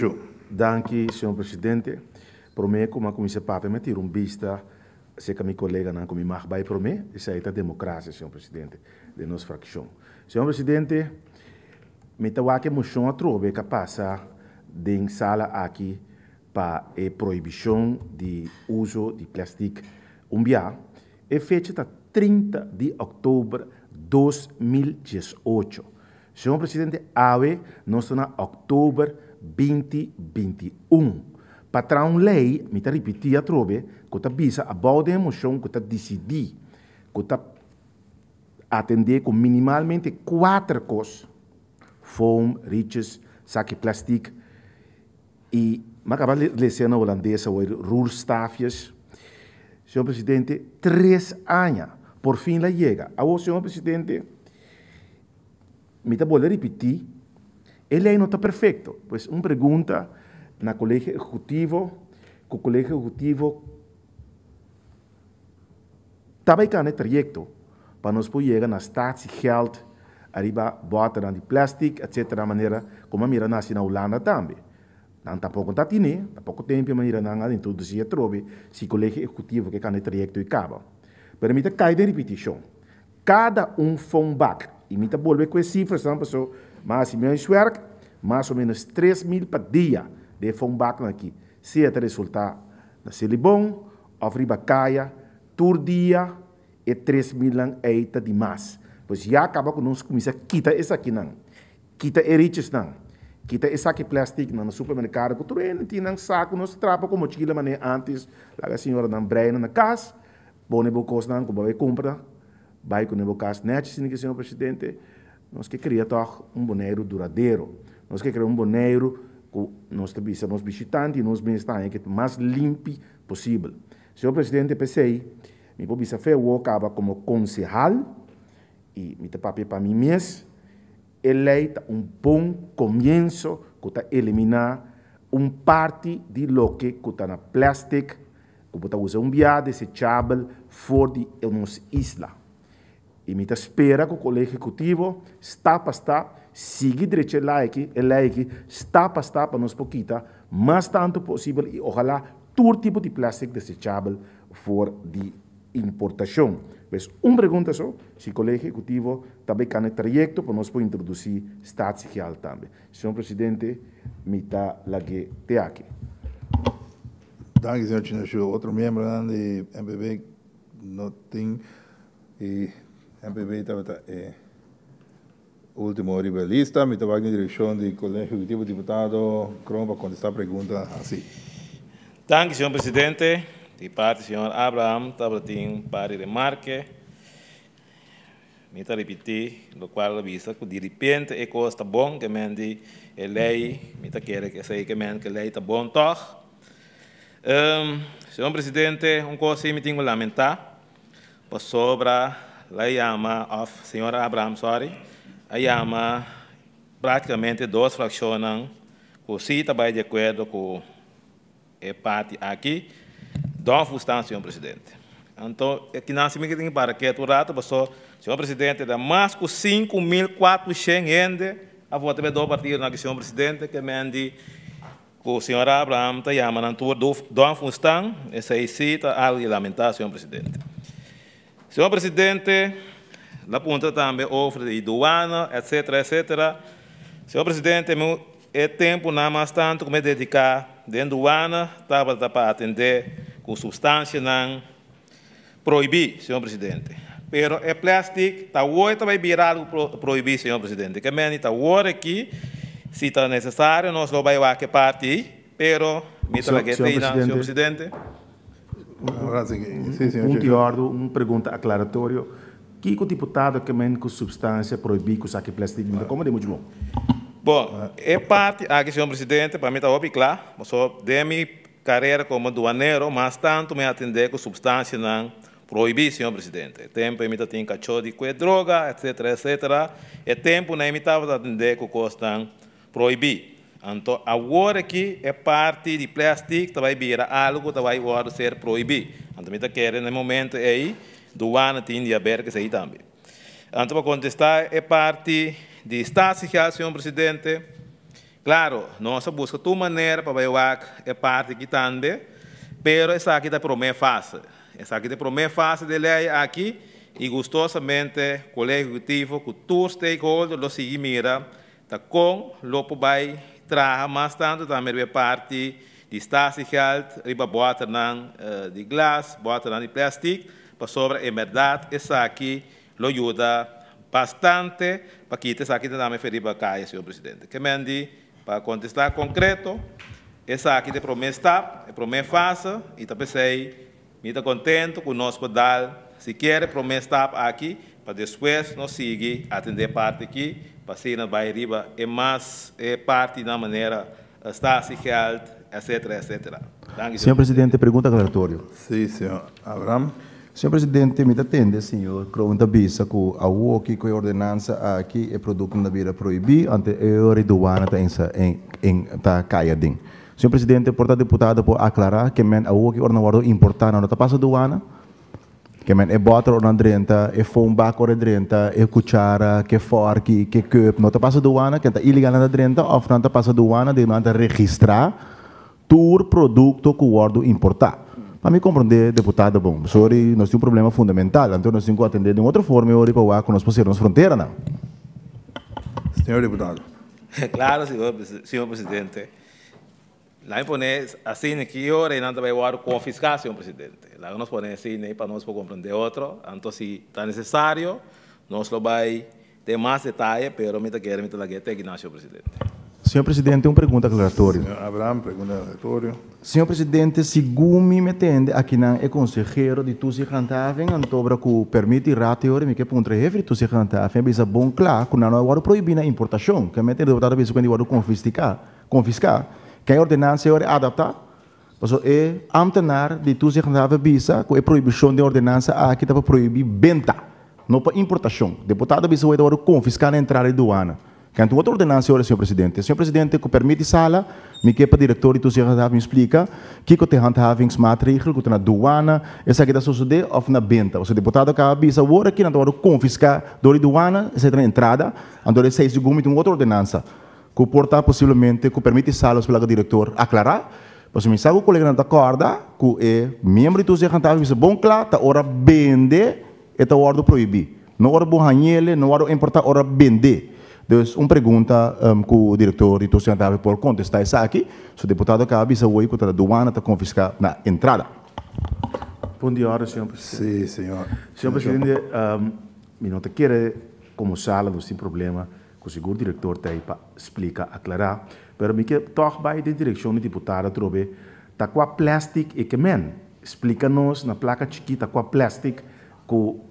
danki señor presidente. Prome ku mi a kuminsá papia mi a tira un bista serka mi koleganan ku mi mag bai prome, esei ta demokrasia señor presidente den nos frakshon. Señor presidente, mi ta wak e moshon atrobe ku a pasa den sala aki pa e prohibishon di uso di plastik un bia, e fecha ta 30 di òktober 2018. Señor Presidente, awe nos ta na òktober 2021. Pa traha un lei, mi ta ripití atrobe, ku ta bisa abou den e moshon ku ta disidí ku ta atendé ku minimalmente kuater kos, foam, rietjes, saki plastik i mi a kaba lesa na holandes awor, roerstaafjes. Señor Presidente, tres aña, por fin la yega. Awor, señor Presidente, Mi ta bolbe ripití, E lei no ta perfekto. Pues un pregunta na Kolegio Ehekutivo, ku Kolegio Ehekutivo ta bai kana e trayekto pa nos por yega na statiegeld ariba bòternan di plèstik etsetera manera komo a mira nasi na Hulanda tambe. Nan tampoko ta tine, ta poko tempu e manera nan a introdusí atrobe si Kolegio Ehekutivo ke kana e trayekto i kaba. Pero mi ta kai den ripitishon. Kada un fonbak, i mi ta bolbe ku e sifrasnan paso mi a hasi mi huiswerk, mas o menos 3000 pa dia di e fonbaknan aki, sea ta resultá na Selibon òf riba kaya, tur dia e 3000 nan ei ta di mas. Pues ya kaba ku nos kuminsá kita esakinan, kita e richesnan, kita e saki plèstiknan na supermerkado ku tur hende tin nan saku, nos ta trapa ku mochila manera ántes, laga señoranan breina na kas, Pone bo kosnan ku bo bai kumpra, bai kuné bo kas nèchi, asina ke señor presidente, nos ke kria tòg un Boneiru duradero. Nos ke kria un Boneiru ku nos ta bisa nos bishitante i nos mes ta haña ke ta mas limpi posibel. Señor presidente, p'esei mi por bisa fe awor kaba komo konsehal i mi ta papia pa mi mes, e lei ta un bon komienso ku ta eliminá un parti di loke ku ta na plèstik ku bo ta usa un bia desechabel for di e nos isla. I mi ta spera ku Kolegio Ehekutivo stap pa stap sigui drecha e lei aki, e lei aki stap pa stap pa nos por kita mas tantu posibel i ojalá tur tipo di plastic desechabel for di importashon. Pues un pregunta so, si Kolegio Ehekutivo ta bay kana e trayekto pa nos por introdusí statiegeld tambe. Señor Presidente, mi ta lag'é te aki. Danki señor Chinashu. Otro miembronan di MPB no tin y MPB tabata e ultimo riba e lista. Mi ta wak den direccion di Colegio Ejecutivo Diputado Kroon pa contesta pregunta haci. Danki señor presidente. Di parti señor Abraham tabata tin un par di remarke. Mi ta ripití lokual a bisa ku diripente e kos ta bon ke men di e lei, mi ta kere ku esei ke men ku e lei ta bon tòg. Señor Presidente, un kos sí mi tin ku lamentá, pasobra la yama òf señor Abraham sòri, a yama práktikamente dos frakshonnan ku sí ta bai di akuerdo ku E parti aki, Don Fustan, señor presidente. Anto, e kinan si mi ke tin para ketu un rato, paso, señor presidente, ta mas ku 5400 hende a vota pa e dos partidonan aki, señor presidente, ke men di ku señor Abraham ta yama nan tur Don Fustan, esei si ta algo di lamentá, señor presidente. Señor presidente, la puntra tambe over di douane, etcetera, etcetera. Señor presidente, mi e tempunan mas tantu ku mi a dediká den douane tabata pa atendé ku supstansianan prohibí, señor presidente. Pero e plastic ta awor ta bai bira algu prohibí, señor presidente. Ke meni ta awor aki, si ta nesesario nos lo bai wak e parti ei, pero mi ta laga e teinan, señor presidente. Un punto di òrdu, un pregunta aklaratorio. Kiko diputado ke men ku supstansia prohibí ku saki plèstik mi ta kome di muchu bon? Bon, e parti aki, señor presidente, pa mi ta hopi kla, pasobra den mi karera komo duanero mas tantu mi a atendé ku supstansianan prohibí, señor presidente. E tempu ei mi ta tin kachó di kue droga, etsetera, etsetera. E tempunan ei mi tabata atendé ku kosnan Prohibí. Anto awor aki e parti di plastic ta bai bira algo ku ta bai wòrdu ser prohibí. Anto mi ta kere na e momento ei duana tin di haber ku esei tambe. Anto pa kontestá e parti di statiegeld, señor presidente, klaro, nos a buska tur manera pa bai wak e parti aki tambe, pero esaki ta e promé fase. Esaki ta e promé fase di e lei aki i gustosamente Kolegio Ehekutivo ku tur stakeholder lo sigui mira Ta kon lo por bai traha mas tantu tambe riba e parti di statiegeld, riba bòternan di glas, bòternan di plèstik, pasobra en bèrdat esaki lo yuda bastante pa kita esaki ta tambe riba kaya, señor presidente. Ke men di pa kontestá konkreto, esaki ta e promé stap, e promé fase, i ta p'esei Mi ta contento cu nos por dal sikiera e prome stap aki pa despues nos sigui atende parti aki pa asina bay riba e mas e partinan manera statiegeld etc etc. Danki Señor presidente, pregunta aclaratorio. Sí, señor Abraham. Señor Presidente, mi ta tende señor Kroon ta bisa ku awoki ku e ordenansa aki e produktonan ta bira prohibí, anto e ora e duana ta en ta kai aden. Señor Presidente, por ta diputado por aklará ke men awoki ora nan wòrdu importá nan no ta pasa duana? Ke men e bòter ora nan drenta, e foambak ora e drenta, e kuchara, ke fòrki, ke kùp no ta pasa duana? Ken ta ilegal nan ta drenta òf nan ta pasa duana den nan ta registrá tur produkto ku wòrdu importá? Pa mi komprondé deputado bon, sori nos tin un problema fundamental, anto nos tin ku atendé den otro forma e ora pa wak ku nos por sera nos fronteranan. Señor diputado. Claro, señor presidente. Laga mi pone asina ki ora nan ta bai wòrdu konfiská, señor presidente. Laga nos pone asina pa nos por komprendé otro. Anto si ta nesesario nos lo bai den mas detaye, pero mi ta kere mi ta lag'é te akinan, señor presidente. Señor presidente, un pregunta aklaratorio. Señor Abraham, pregunta aklaratorio. Señor presidente, segun mi me tende akinan e konsehero di Toezichthandhaving antobra ku permiti rato e ora mi ke puntra e hefe di Toezichthandhaving a bisa bon kla ku nan no a wòrdu prohibí na importashon. Ke mi a tende deputado a bisa ku nan di wòrdu konfistiká. Konfiská, ken e ordenansa e ora e adaptá? Pasobra e ámtenar di Toezichthandhaving a bisa ku e prohibishon den ordenansa aki ta pa prohibí benta, no pa importashon. Deputado a bisa ku e ta wòrdu konfiská na entrada di duana. Ken tin otro ordenansa e ora, señor presidente? Señor presidente, ku permit di sala, mi ke pa direktor di Toezichthandhaving splika kiko ta e handhavingsmaatregel ku ta na duana esaki ta sosodé òf na benta. Pasobra deputado a kaba bisa awor aki nan ta wòrdu konfiská dor di duana, esei ta na entrada, anto e seis di gumi tin un otro ordenansa. Ku por ta posiblemente ku permiti sala of laga direktor aklará, pasobra mi sa ku koleganan ta kòrda ku e miembro di toezichthandhaving bisa bon kla ta ora bende e ta wòrdu prohibí. No ora bo hañ'el, no wòrdu importá, ora bende. Dus un pregunta ku direktor di toezichthandhaving por kontestá esaki, su deputado kaba bisa woi ku ta duana ta konfiská na entrada. Bon dia ora, señor presidente. Sí, señor. Señor presidente, mi no ta kere komo sala nos tin problema Ku sigur direktor ta ei pa splika, aklará, pero mi ke tòg bai den direkshon di diputado atrobe, ta kua plèstik e ke men? Splika nos na plaka chikí ta kua plèstik ku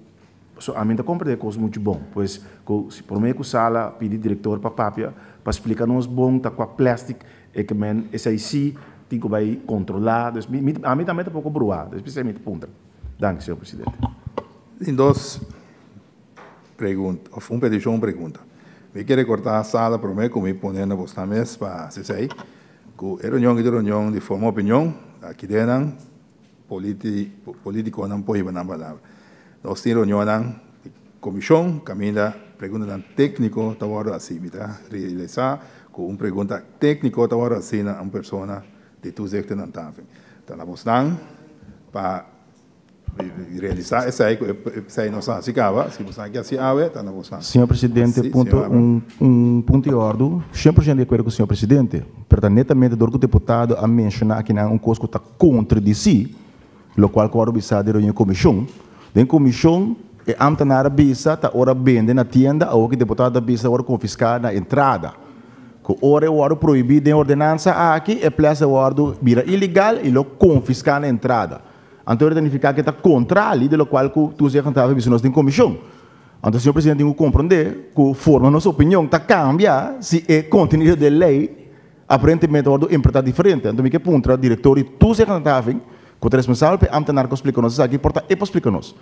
so ami ta komprendé kos muchu bon, pues ku si promé ku sala pidi direktor pa papia pa splika nos bon ta kua plèstik e ke men, esei sí tin ku bai kontrolá, dus mi mi ami tambe ta poko bruá, dus p'esei mi ta puntra. Danki señor presidente. Tin dos. Pregunta, of un peticion, un pregunta. Mi ke recorda sala prome cu mi pone na bosnan mes pa haci esey, cu e reunion aki ta un reunion di forma opinion, aki den nan politiconan por hiba nan palabra. Nos tin reunionnan di comision caminda preguntanan tecnico ta wordo haci. Mi ta realisa cu un pregunta tecnico ta wordo haci na un persona di toezicht en handhaving. Ta na bosnan pa. Realisá esei ku esei nos a hasi kaba, si boso a ke hasi awe, ta na boso. Señor Presidente, punto un un punto di òrdu, 100% di akuerdo ku señor Presidente, pero ta netamente dor ku diputado a menshoná akinan un kos ku ta kontradisí lokual ku wòrdu bisá den reunion di komishon. Den komishon e ámtenar a bisa ta ora bende na tienda, awor ku e diputado a bisa ta wòrdu konfiská na entrada. Ku ora e wòrdu prohibí den ordenansa aki, e plèstik a wòrdu bira ilegal i lo konfiská na entrada. Anto e ta nifiká ku e ta kontrali di lokual ku Toezichthandhaving bisa nos den komishon. Anto señor presidente tin ku komprondé ku forma nos opinion ta kambia si e kontenido di e lei aparentemente wòrdu interpretá diferente. Anto mi ke puntra direktor di Toezichthandhaving ku ta responsabel pa e ámtenar ku splika nos esaki por ta e por splika nos.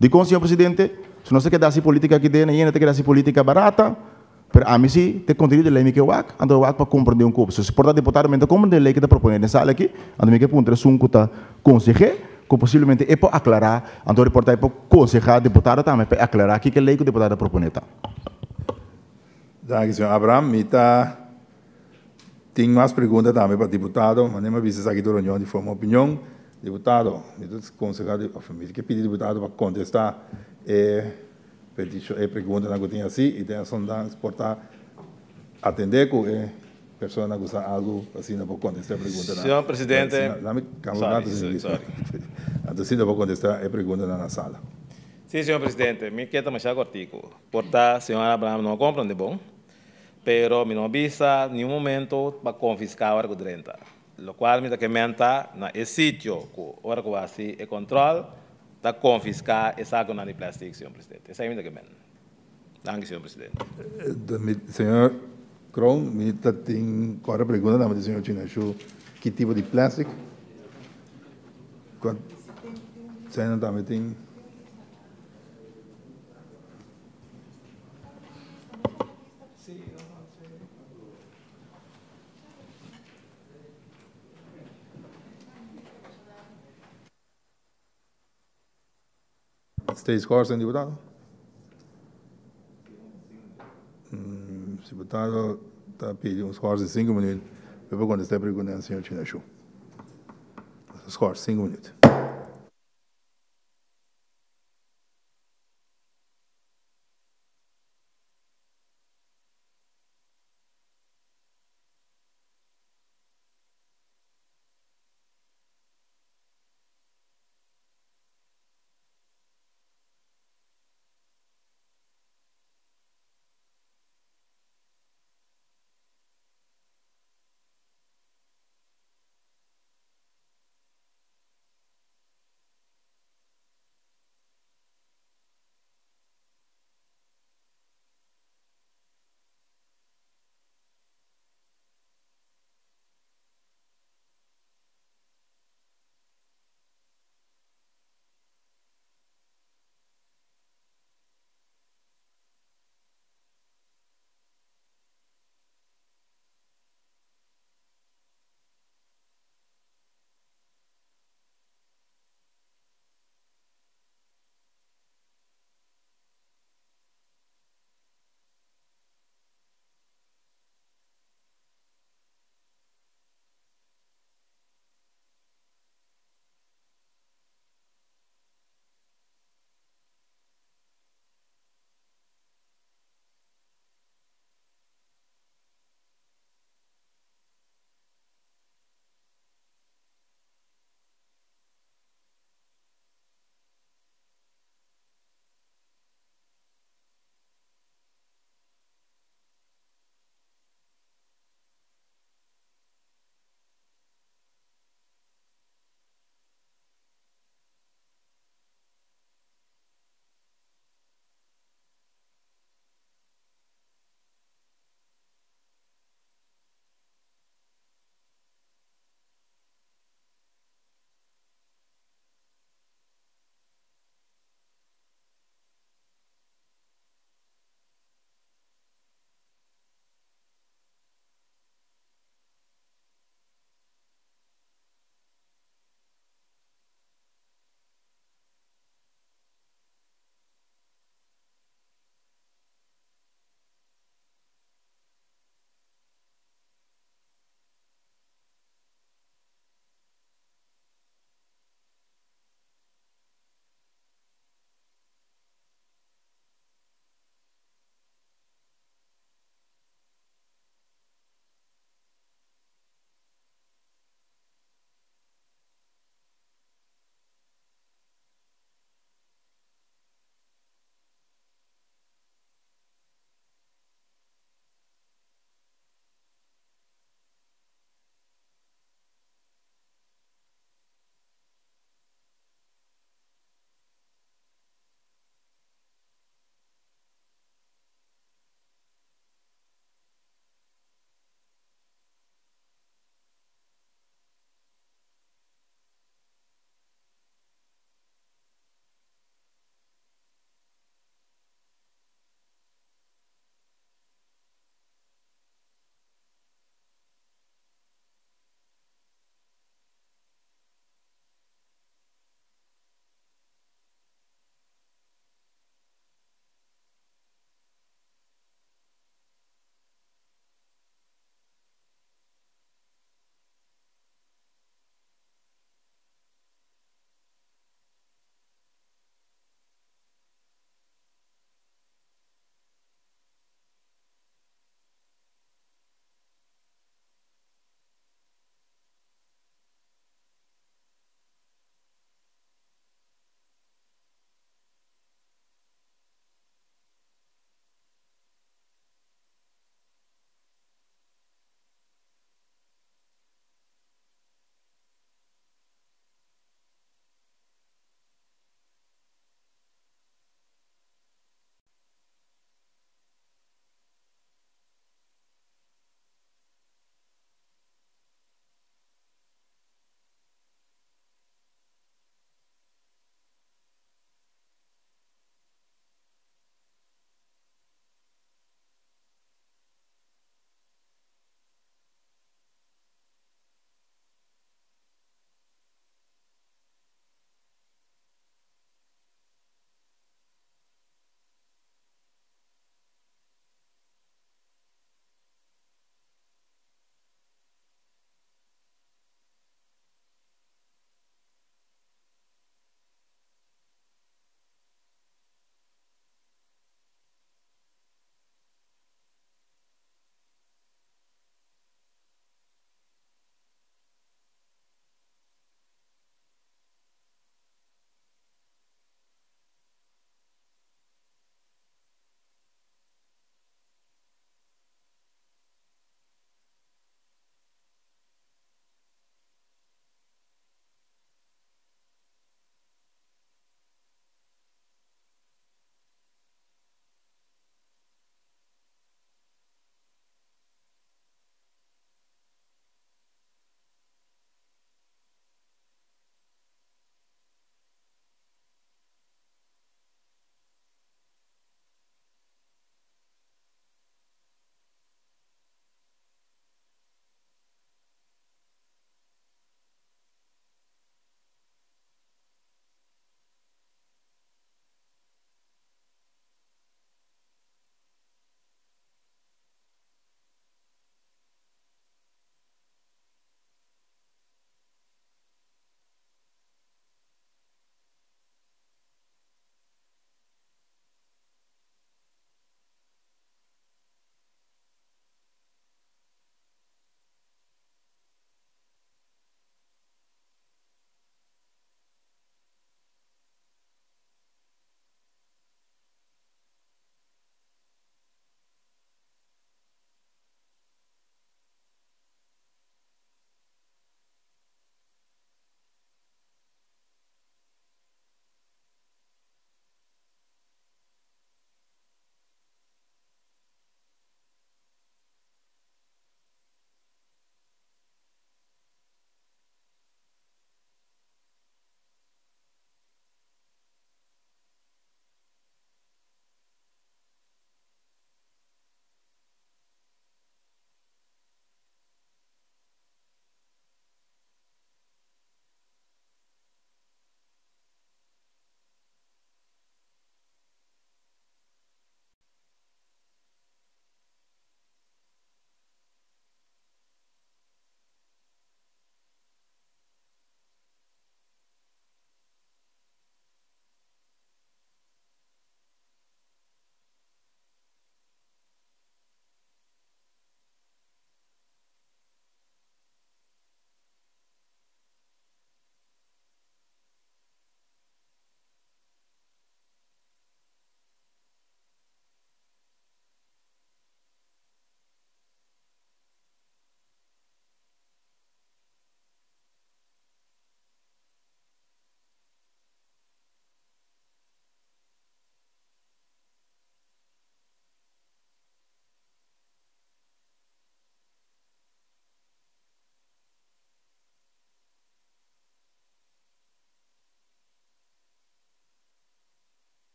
Dikon señor presidente? Si nos ta keda hasi polítika aki den ayenda ta keda hasi polítika barata. Pero ami si ta e kontenido di lei mi ke wak, anto wak pa komprendé un kos. Si por ta diputado mi no ta komprendé e lei ke ta proponé den sala aki, anto mi ke puntra esun ku ta konseh'é, ku posiblemente e por aklará, anto por ta e por konsehá diputado tambe pa e aklará kiko e lei ku diputado ta proponé ta. Danki, señor Abraham. Mi ta tin mas pregunta tambe pa diputado. Manera mi a bisa esaki ta un reunion di forma opinion. Diputado, mi ta konsehá, òf mi ke pidi diputado pa kontestá e. Peticion e preguntanan cu tin haci y den esondan por ta atende cu e persona cu sa algo asina por contesta e preguntanan. Señor Presidente, Lami camba un rato sorry, sorry. Anto asina por contesta e preguntanan na sala. Si, señor Presidente, mi ke ta masha cortico. Por ta señor Abraham no a comprende bon, pero mi no a bisa niun momento pa confisca ora cu drenta. Locual mi ta ke menta na e sitio cu ora cu haci e control ta confisca e saconan di plastic, señor Presidente. Esaki mi ta ke menta. Danki, señor Presidente. Señor Kroon, mi ta tin ora pregunta tambe di señor Chinashu ki tipo di plastic. Zijn tambe tin. Steeds schorsen, diputado? Diputado ta pidi un schors di 5 minuut. Pa kontestá e pregunta di señor Chinashu. Schors, 5 minuut.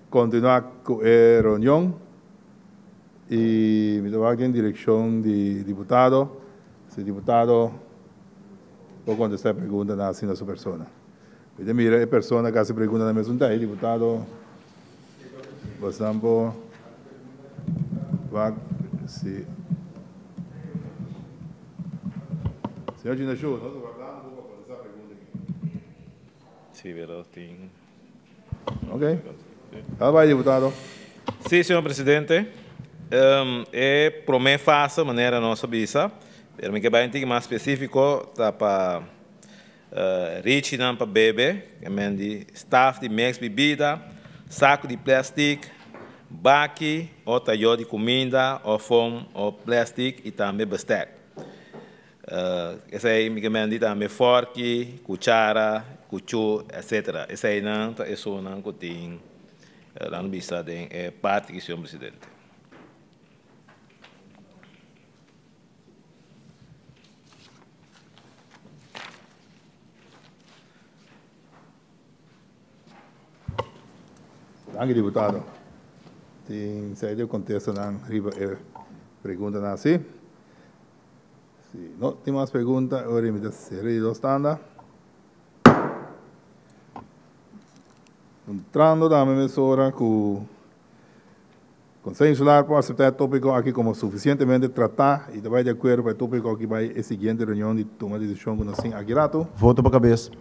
kontinuá ku e reunion i mi ta wak den direkshon di diputado, si diputado por kontestá e preguntanan asina su persona. Mi ta mira e persona ku hasi pregunta na mesun ta e diputado bosan por wak si Señor Chinashu, nos ta wardando bo pa kontestá pregunta aki. Sí, pero tin. Ok. Dal bai, diputado. Sí, señor presidente. E promé fase, manera nos a bisa, pero mi ke bai un tiki mas spesífiko, ta pa richinan pa bebe, ke men di staf di mix bibida, saku di plèstik, baki o tayó di kuminda o fom o plèstik i tambe bestèk. Esei mi ke men di tambe fòrki, kuchara, kuchú, etsetera. Eseinan ta esunnan ku tin nan bisa den e parti aki, señor presidente. Danki diputado. Tin serio contestanan riba e preguntanan asi. Si no tin mas pregunta, ora mi ta cera di dos tanda. Entrando tambe mesora cu Consejo Insular por acepta e topico aki como suficientemente trata y ta bay di acuerdo pa e topico aki bay e siguiente reunion di tuma decision cu nos tin aki rato. Voto pa cabes.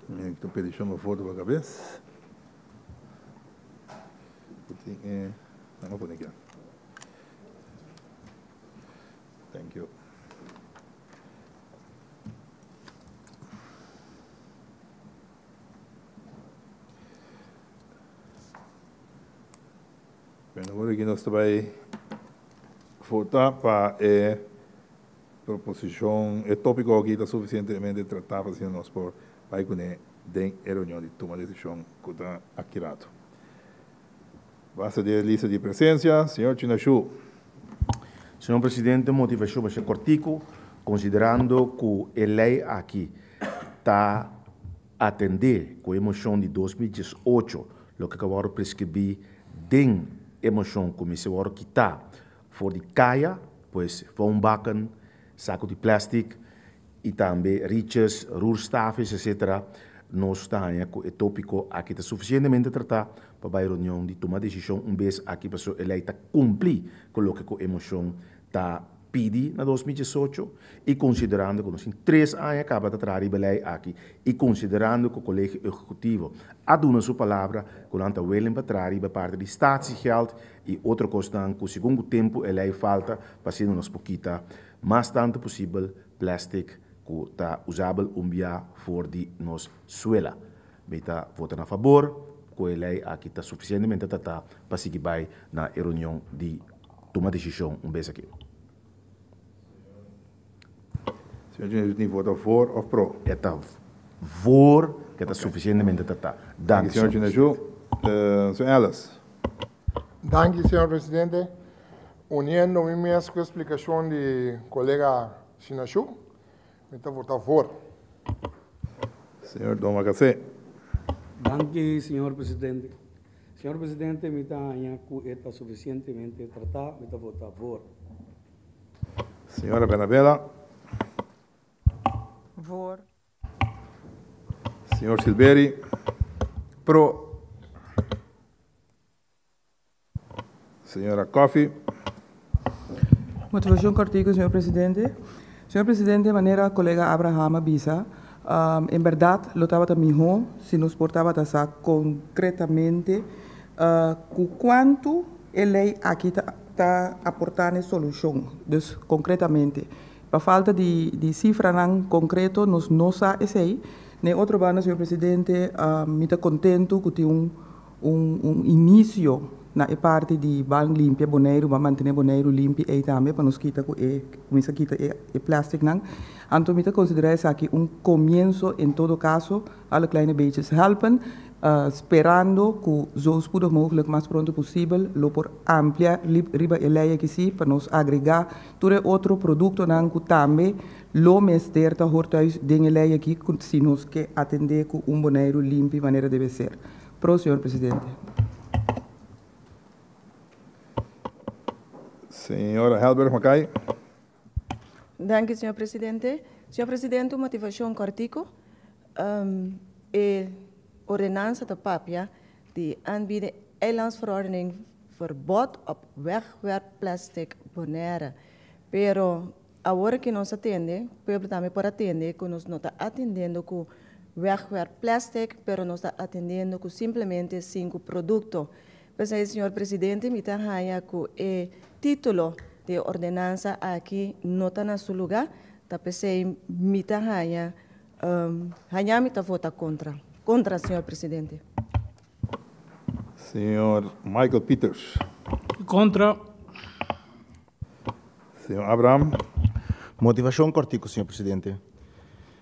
Mi ta peticion pa voto pa cabes. Tin e, nan a pone aki. Thank you. Bueno, awor aki nos ta bai vota pa e proposishon, e tópiko aki ta sufisientemente tratá pa asina nos por bai kuné den e reunion di tuma desishon ku ta aki rato. Basta di e lista di presensia, señor Chinashu. Señor Presidente, motivashon masha kòrtiku, konsiderando ku e lei aki ta Atendé ku e moshon di 2018, loke ku a wòrdu preskribí den e moshon ku mester wòrdu kitá for di kaya, pues foambakken, saku di plèstik i tambe rietjes, roerstaafjes etc. Nos ta haña ku e tópiko aki ta sufisientemente tratá pa bai reunion di tuma desishon un bes aki pasobra e lei ta kumpli ku loke ku e moshon ta pidi na 2018 y considerando cu nos tin tres aña caba ta traha riba e ley aki y considerando cu Colegio Ejecutivo a duna su palabra cu nan ta willing pa traha riba e parti di statiegeld y otro cosnan cu segun cu tempo e ley falta pa asina nos por kita mas tanto posibel plastic cu ta usabel un bia for di nos suela. Mi ta vota na fabor cu e ley aki ta suficientemente trata pa sigui bay na e reunion di tuma decision un bes aki. Señor Junior, tin vota voor of pro? E ta voor, ke ta suficientemente trata. Danki, señor presidente. Señor Ellis. Danki, señor presidente. Uniendo mi mes cu e explicacion di colega Shinashu, Mi ta vota voor. Señor Domacassé. Danki, señor presidente. Señor presidente, mi ta haña ku e ta sufisientemente tratá, mi ta vota voor. Señora Bernabela. Voor. Señor Silveri. Pro. Señora Coffie. Motivacion cortico, señor presidente. Señor presidente, manera colega Abraham a bisa, en berdad lo tabata miho si nos por tabata sa concretamente cu cuanto e ley aki ta aporta n'e solucion. Dus concretamente. Pa falta di cifranan concreto nos no sa esey. N'e otro banda, señor presidente, mi ta contento cu tin un Un inicio na e parti di ban limpia Boneiru, ban mantene Boneiru limpi ei tambe pa nos kita ku e kuminsa kita e plasticnan. Anto mi ta konsidera esaki un komienso en todo kaso, alle kleine beetjes helpen, sperando ku zo spoedig mogelijk mas pronto posibel lo por amplia riba e lei aki si pa nos agrega tur e otro produktonan ku tambe lo mester ta hor thuis den e lei aki si nos ke atende ku un Boneiru limpi manera debe ser. Pro, señor presidente. Señora Helberg Mackay. Danki, señor presidente. Señor presidente, un motivacion cortico. E ordenansa ta papia di aanbieden eilandsverordening verbod op wegwerpplastic Bonaire. Pero awor cu nos atende, pueblo tambe por atende, cu nos no ta atendiendo cu wegwerpplastic, pero nos ta atendiendo cu simplemente cinco producto. Pesey, señor presidente, mi ta haya cu e titulo di ordenansa aki no ta na su lugar, ta pesey mi ta haya mi ta vota contra. Contra, señor presidente. Señor Michael Peters. Contra. Señor Abraham. Motivacion cortico, señor presidente.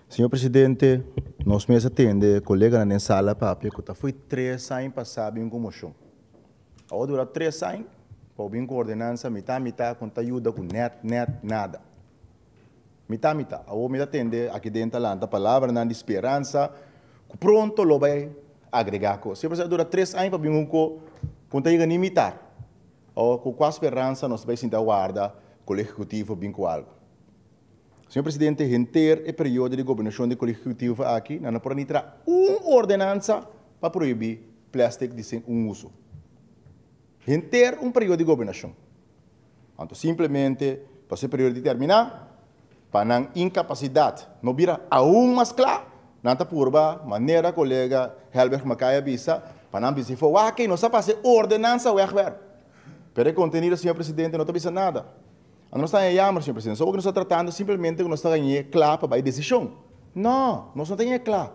Señor presidente, nos mes a tende coleganan den sala papia cu ta foi 3 aña pasa bin cu mocion. Awor dura 3 aña pa bin cu ordenansa mita mita cu ta yuda cu net net nada. Mita mita. Awor mi ta tende aki den ta lanta palabranan di speransa cu pronto lo bay agrega cos. Señor dura 3 aña pa bin cu ta yega ni mitar. Awor cu cua speransa nos bay sinta warda cu ehecutivo bin cu algo? Señor Presidente, henter e periodo di gobernacion di ehecutivo aki, no por entra un ordenansa pa prohibi plastic di un uso. Henter un periodo di gobernacion. Anto, simplemente, pa e periodo termina, pa nan incapacidad no bira aun mas cla, nan ta purba, manera colega Helberg Mackay a bisa, pa nan bisa, wak, nos a pasa ordenansa wegwerp. Pero e contenido, señor Presidente, no ta bisa nada. Nos ta yama, señor Presidente, so cu nos ta tratando simplemente cu nos ta cla pa decision. No, nos no ta cla.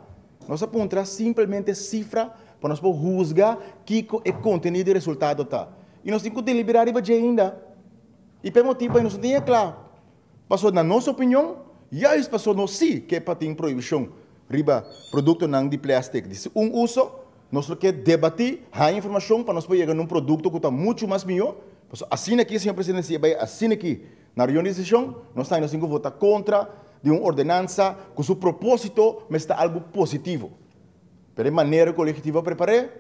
Nos a puntra simplemente cifra pa nos por husga kico e contenido y resultado ta. Y nos tin cu delibera riba ainda. Y pa motibo nos no tin cla. Paso na nos opinion, juist paso nos si kier pa tin prohibicion riba productonan di plastic. Di un uso, nos kier debati, haya informacion pa nos por yega na un producto cu ta mucho mas miho. Asina aki, señor Presidente, bay asina aki, na reunion di decision, nos ta tin cu vota contra di un ordenansa cu su proposito ta algo positivo. Pero e manera cu ehecutivo a prepara,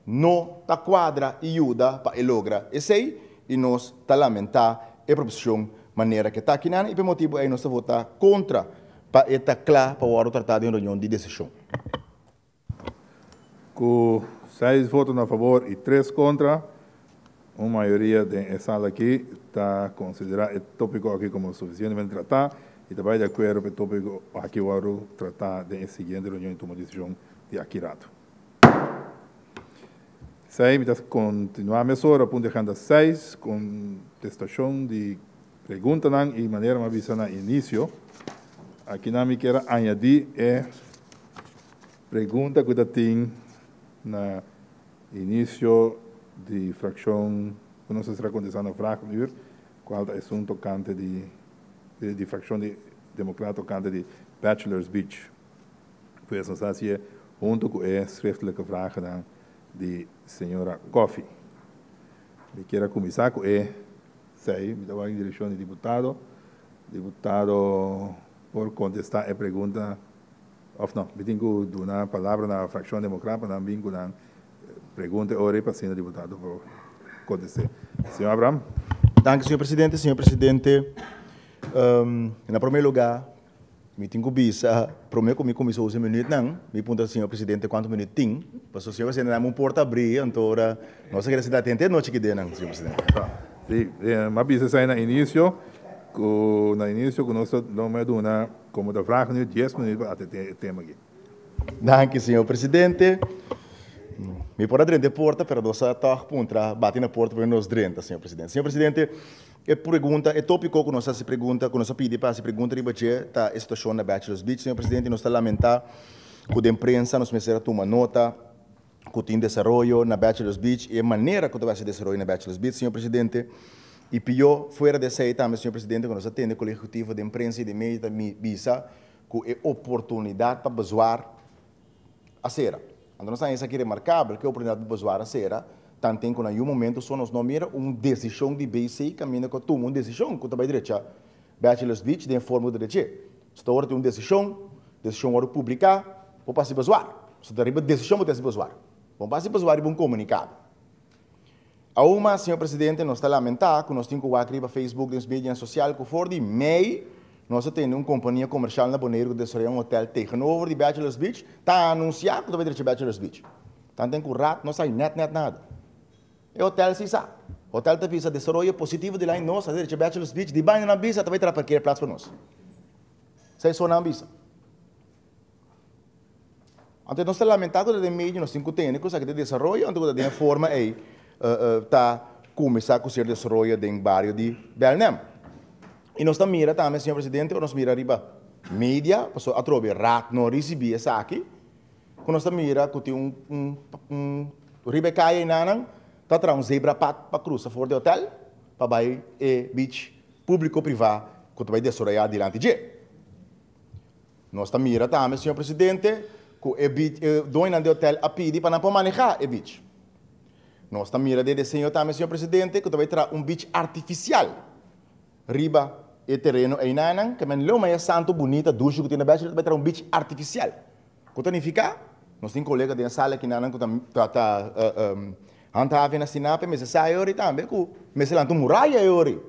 no ta cuadra y yuda pa logra esey y nos ta lamenta e proposicion manera cu ta aki y pa motibo ey nos ta vota contra pa ta cla pa trata den reunion di decision. Cu 6 voto na fabor y 3 contra, un mayoria den sala aki ta considera e topico aki como suficientemente trata y tambe di acuerdo cu e topico aki wordo trata den siguiente reunion y tuma decision di aki rato. 6, mi ta continua mesora, punto agenda 6, contestacion di pregunta y manera mi a bisa na inicio. Aki nan mi kier añadi e pregunta cu tin na inicio di fraccion, cu nos ta contestando vragenuur, cual ta un tocante di fraccion di Democrata tocante di Bachelor's Beach. Pues nos ta haci hunto cu e schriftelijke vragen di señora Coffee. Mi kier cuminsa cu e 6, mi ta den direccion di diputado. Diputado por contesta e pregunta, of no, mi tin cu duna palabra na fraccion Democrata, nan bin cu e pregunta ora pa e diputado por contesta. Señor Abraham. Danki, señor Presidente. Señor Presidente, na prome lugar, mi tin cu bisa, prome cu mi cuminsa usa minuut nan, mi puntra señor Presidente cuanto minuut tin, paso señor Presidente un porta habri, anto nos kier sinta te anochi aki den, señor Presidente. Si, m'a bisa na inicio, cu na inicio cu nos no a duna como de vraag nu 10 minuut pa e tema aki. Danki, señor Presidente. Mi por a drenta porta, pero nos ta puntra, bati na porta pa nos drenta, señor Presidente. Señor Presidente, e pregunta, e topico cu nos a pregunta, cu nos a pidi pa pregunta riba ta e situacion na Bachelor's Beach, señor Presidente, nos ta lamenta cu den prensa nos mester a tuma nota cu tin desaroyo na Bachelor's Beach y e manera cu ta desaroyo na Bachelor's Beach, señor Presidente. Y pio fuera di esey tambe, señor Presidente, cu nos a tende cu ehecutivo di prensa y di media bisa cu e oportunidad pa bezwaar a cera. Anto, nos ta aki remarcabel cu e oportunidad pa bezwaar a cera, tanto cu na un momento so nos no mira un decision di BC caminda cu tuma un decision cu tambe drecha Bachelor's Beach den forma di drecha. Si ora tin un decision, decision ora publica, por pasa bezwaar. Si ta riba decision, por bezwaar. Bon basi pa riba un komunikado. Aun mas, señor presidente, nos ta lamentá ku nos tin ku wak riba Facebook den media sosial ku for di mei nos tin un kompania komersial na Boneiru ku desaroyá un hotel tegenover di Bachelor's Beach, ta anunsiá ku ta bai Bachelor's Beach. Tantu ku Raad no sa net net nada. E hotel si sa. Hotel ta bisa desaroyo positivo di lei nos, a Bachelor's Beach, di baño na bisa, ta bai traha parkeerplaats pa nos. Esei so nan bisa. Anto nos ta lamentá ku den medio nos tin ku tene ku esaki ta desaroyo, anto ku den forma ei ta kuminsá ku sierto desaroyo den bario di Belnem. I nos ta mira tambe, señor presidente, nos mira riba media, pasobra atrobe Raad no risibí esaki, ku nos ta mira ku tin un riba e kaya einan ta traha un zebrapad pa krusa for di hotel pa bai e beach públiko privá ku ta bai desaroyá dilanti dje. Nos ta mira tambe, señor presidente, ku e beach, e doñonan di hotel a pidi pa nan por manehá e beach. Nos ta mira den diseño tambe, señor presidente, ku ta bai traha un beach artifisial riba e tereno einanan, ke men leu maya santu bunita dushi ku tin na Bachelor, ta bai traha un beach artifisial. Ku ta nifiká? Nos tin kolega den sala akinanan ku ta ta handhaven na Sinape, mester sa e ori tambe ku mester lanta un muraya e ori.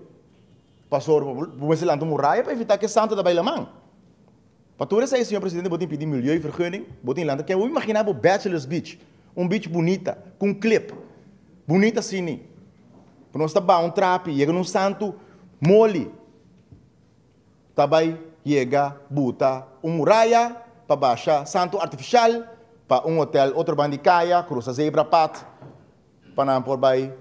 Pastor, bo mester lanta un muraya pa evitá ku e santu ta bai laman. Pa tur esei, señor presidente, bo tin pidi milieuvergunning, bo tin lanta. Ke bo imaginá bo Bachelor's Beach, un beach bunita, ku un klip, bunita asini. Ku nos ta baha un trapi, yega na un santu moli, ta bai yega buta un muraya pa basha santu artifishal pa un hotel otro banda di kaya, krusa zebrapad pa nan por bai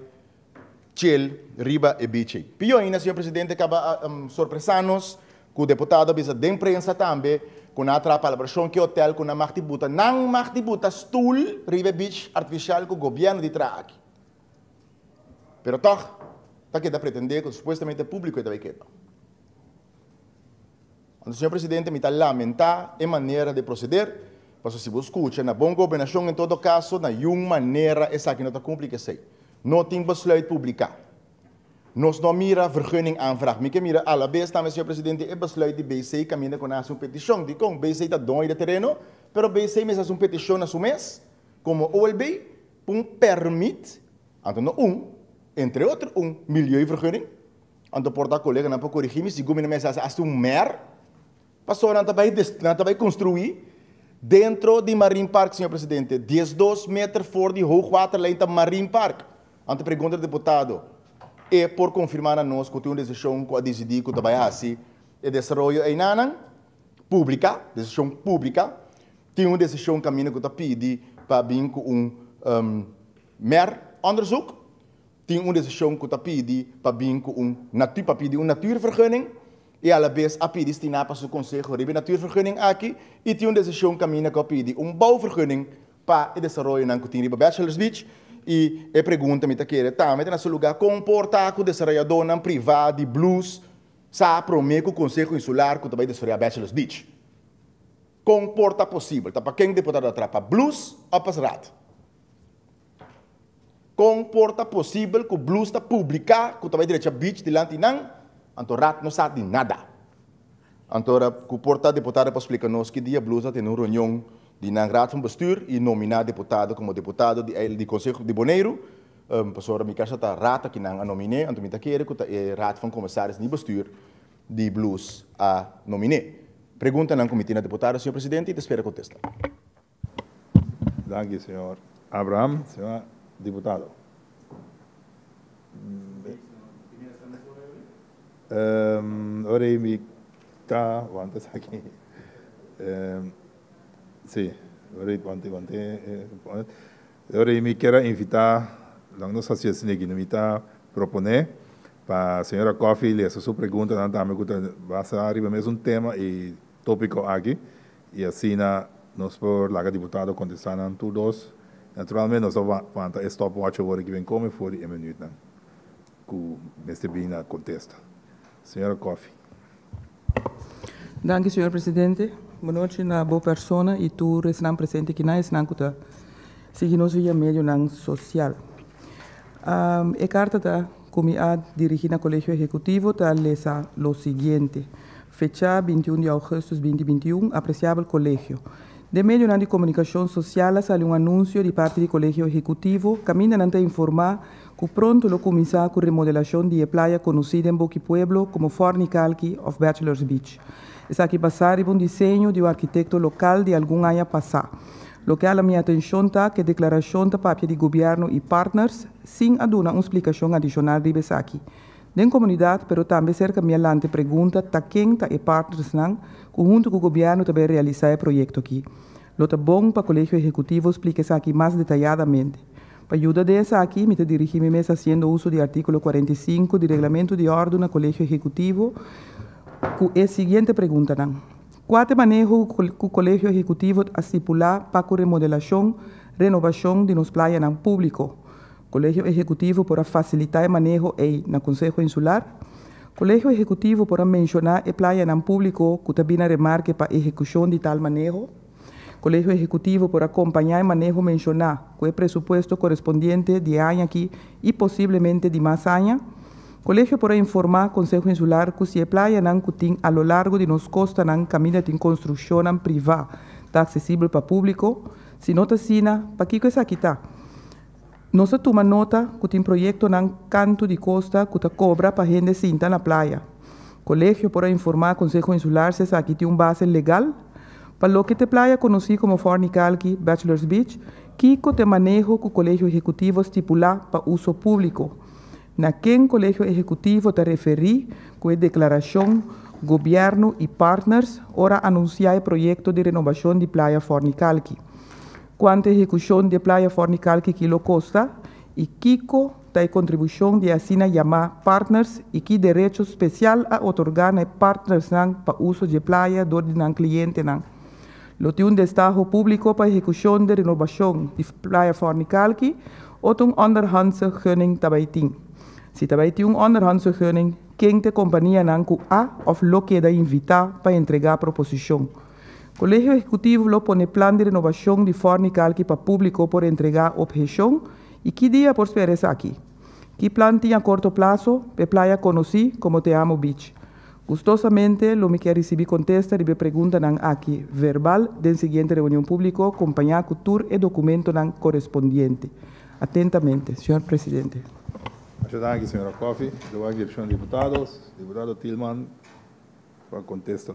chill riba e beach ei. Pió ainda, señor presidente, kaba sorpresá nos ku deputado a bisa den prensa tambe ku nan a traha palabrashon ku e hotel ku nan mag di buta, nan mag di buta stul riba e beach artifisial ku gobièrnu di traha aki. Pero tòg ta keda pretendé ku supuestamente públiko e ta bai keda. Anto, señor presidente, mi ta lamentá e manera di proseder, pasobra si bo skucha na bon gobernashon en todo kaso na yun manera esaki no ta kumpli ku esei. No tin besluit publiká. Nos no a mira vergunning aanvraag. Mi ke mira alabes tambe, señor presidente, e besluit di BC kaminda ku nan hasi un petishon. Dikon? BC ta doño di e tereno, pero BC mester hasi un petishon na su mes komo OLB pa un pèrmit, anto no un, entre otro un milieuvergunning. Anto por ta koleganan por korigí mi sigur mi no mester hasi hasta un mer, pasobra nan ta bai nan ta bai konstruí dentro di Marine Park, señor presidente. 12 meter for di hoogwaterlijn ta Marine Park. Anto pregunta di diputado, e por konfirmá na nos ku tin un desishon ku a disidí ku ta bai hasi e desaroyo einanan? Públika, desishon públika. Tin un desishon kaminda ku ta pidi pa bin ku un mer onderzoek. Tin un desishon ku ta pidi pa bin ku un natu pa pidi un natuurvergunning i alabes a pidi Stinapa su konseho riba e natuurvergunning aki i tin un desishon kaminda ku a pidi un bouwvergunning pa e desaroyonan ku tin riba Bachelors Beach i e pregunta mi ta kere tambe ta na su lugá kon por ta ku desaroyadónan privá di Blues sa promé ku Konseho Insular ku ta bai desaroyá Bachelors Beach. Kon por ta posibel? Ta pa ken diputado a traha? Pa Blues òf pa Raad? Kon por ta posibel ku Blues ta publiká ku ta bai drecha beach dilanti nan, anto Raad no sa di nada? Anto ora ku por ta deputado pa splika nos ki dia Blues a tene un reunion di nan Raad van Bestuur i nominá deputado komo deputado di di Konseho di Boneiru, pasobra mi kasa ta Raad aki nan a nominé, anto mi ta kere ku ta e Raad van Commissaris ni Bestuur di Blues a nominé. Preguntanan ku mi tin na deputado, señor presidente, i ta spera kontesta. Danki, señor Abraham. Señor diputado. Ora mi ta, wanta esaki. Si, ora wanta, wanta. Ora mi kier a invitá, lang nos hasi asina aki, mi ta proponé pa señora Coffie lesa su preguntanan tambe ku ta basa riba mesun tema i tópiko aki. I asina nos por laga diputado kontestá nan tur dos. Naturalmente nos ta wanta e stopwatch awor aki ben kome for di e minuutnan ku mester bin na kontesta. Señora Coffie. Danki señor presidente. Bon nochi na bo persona i tur esnan presente aki nan, esnan ku ta sigui nos via medionan sosial. E karta ta ku mi a dirigí na Kolegio Ehekutivo ta lesa lo siguiente, Fechá 21 di ougùstùs 2021, Apresiabel Kolegio. Den medionan di komunikashon sosial a sali un anunsio di parti di Kolegio Ehekutivo kaminda nan ta informá ku pronto lo kuminsá ku remodelashon di e playa konosí den Boki Pueblo komo Fòrni Kalki òf Bachelor's Beach. Esaki basá riba un diseño di un arkitekto lokal di algun aña pasá. Loke a hala mi atenshon ta ku e deklarashon ta papia di gobièrnu i partners sin a duna un splikashon adishonal riba esaki. Den komunidat, pero tambe serka mi a lanta e pregunta ta ken ta e partnersnan ku huntu ku gobièrnu ta bai realisá e proyekto aki. Lo ta bon pa Kolegio Ehekutivo splika esaki mas detayadamente. Pa yuda den esaki, mi ta dirigí mi mes hasiendo uso di artíkulo 45 di Reglamentu di Òrdu na Kolegio Ehekutivo ku e siguiente preguntanan, Kua ta e maneho ku Kolegio Ehekutivo a stipulá pa ku remodelashon, renobashon di nos playanan públiko? Kolegio Ehekutivo por a fasilitá e maneho ei na Konseho Insular. Kolegio Ehekutivo por a menshoná e playanan públiko ku ta bina remarke pa ehekushon di tal maneho. Kolegio Ehekutivo por a kompañá e maneho menshoná ku e presupuesto korespondiente di e aña akí i posiblemente di mas aña. Kolegio por a informá Konseho Insular ku si e playanan ku tin a lo largo di nos kostanan kaminda tin konstrukshonnan privá ta aksesibel pa públiko. Si no ta asina, pakiko esaki ta? Nos a tuma nota ku tin proyektonan kantu di kosta ku ta kobra pa hende sinta na playa. Kolegio por a informá Konseho Insular si esaki tin un base legal? Pa loke t'e playa konosí komo Fòrni Kalki, Bachelor's Beach, kiko t'e maneho ku Kolegio Ehekutivo a stipulá pa uso públiko? Na ken Kolegio Ehekutivo ta referí ku e deklarashon Gobièrnu i partners ora anunsiá e proyekto di renobashon di playa Fòrni Kalki? Kuantu ehekushon di e playa Fornical ki lo kosta i kiko ta e kontribushon di e asina yamá partners i ki derecho spesial a otorgá na e partnersnan pa uso dje playa dor di nan klientenan? Lo tin un destaho públiko pa ehekushon di renobashon di playa Fornical ki o ta un onderhandse gunning ta bai tin? Si ta bai tin un onderhandse gunning, ken ta e kompanianan ku a òf lo keda invitá pa entregá proposishon? Kolegio Ehekutivo lo pone plan di renobashon di Fòrni Kalki pa públiko por entregá opheshon i ki dia por spera esaki? Ki plan tin a korto plaso p'e playa konosí komo Te Amo Beach? Gustosamente lo mi kier risibí kontesta riba e preguntanan aki verbal den siguiente reunion públiko kompañá ku tur e dokumentonan korespondiente. Atentamente, señor Presidente. Masha danki, señora Coffie. Lo bai direkshon di diputados. Diputado Thielman. Pa contesta.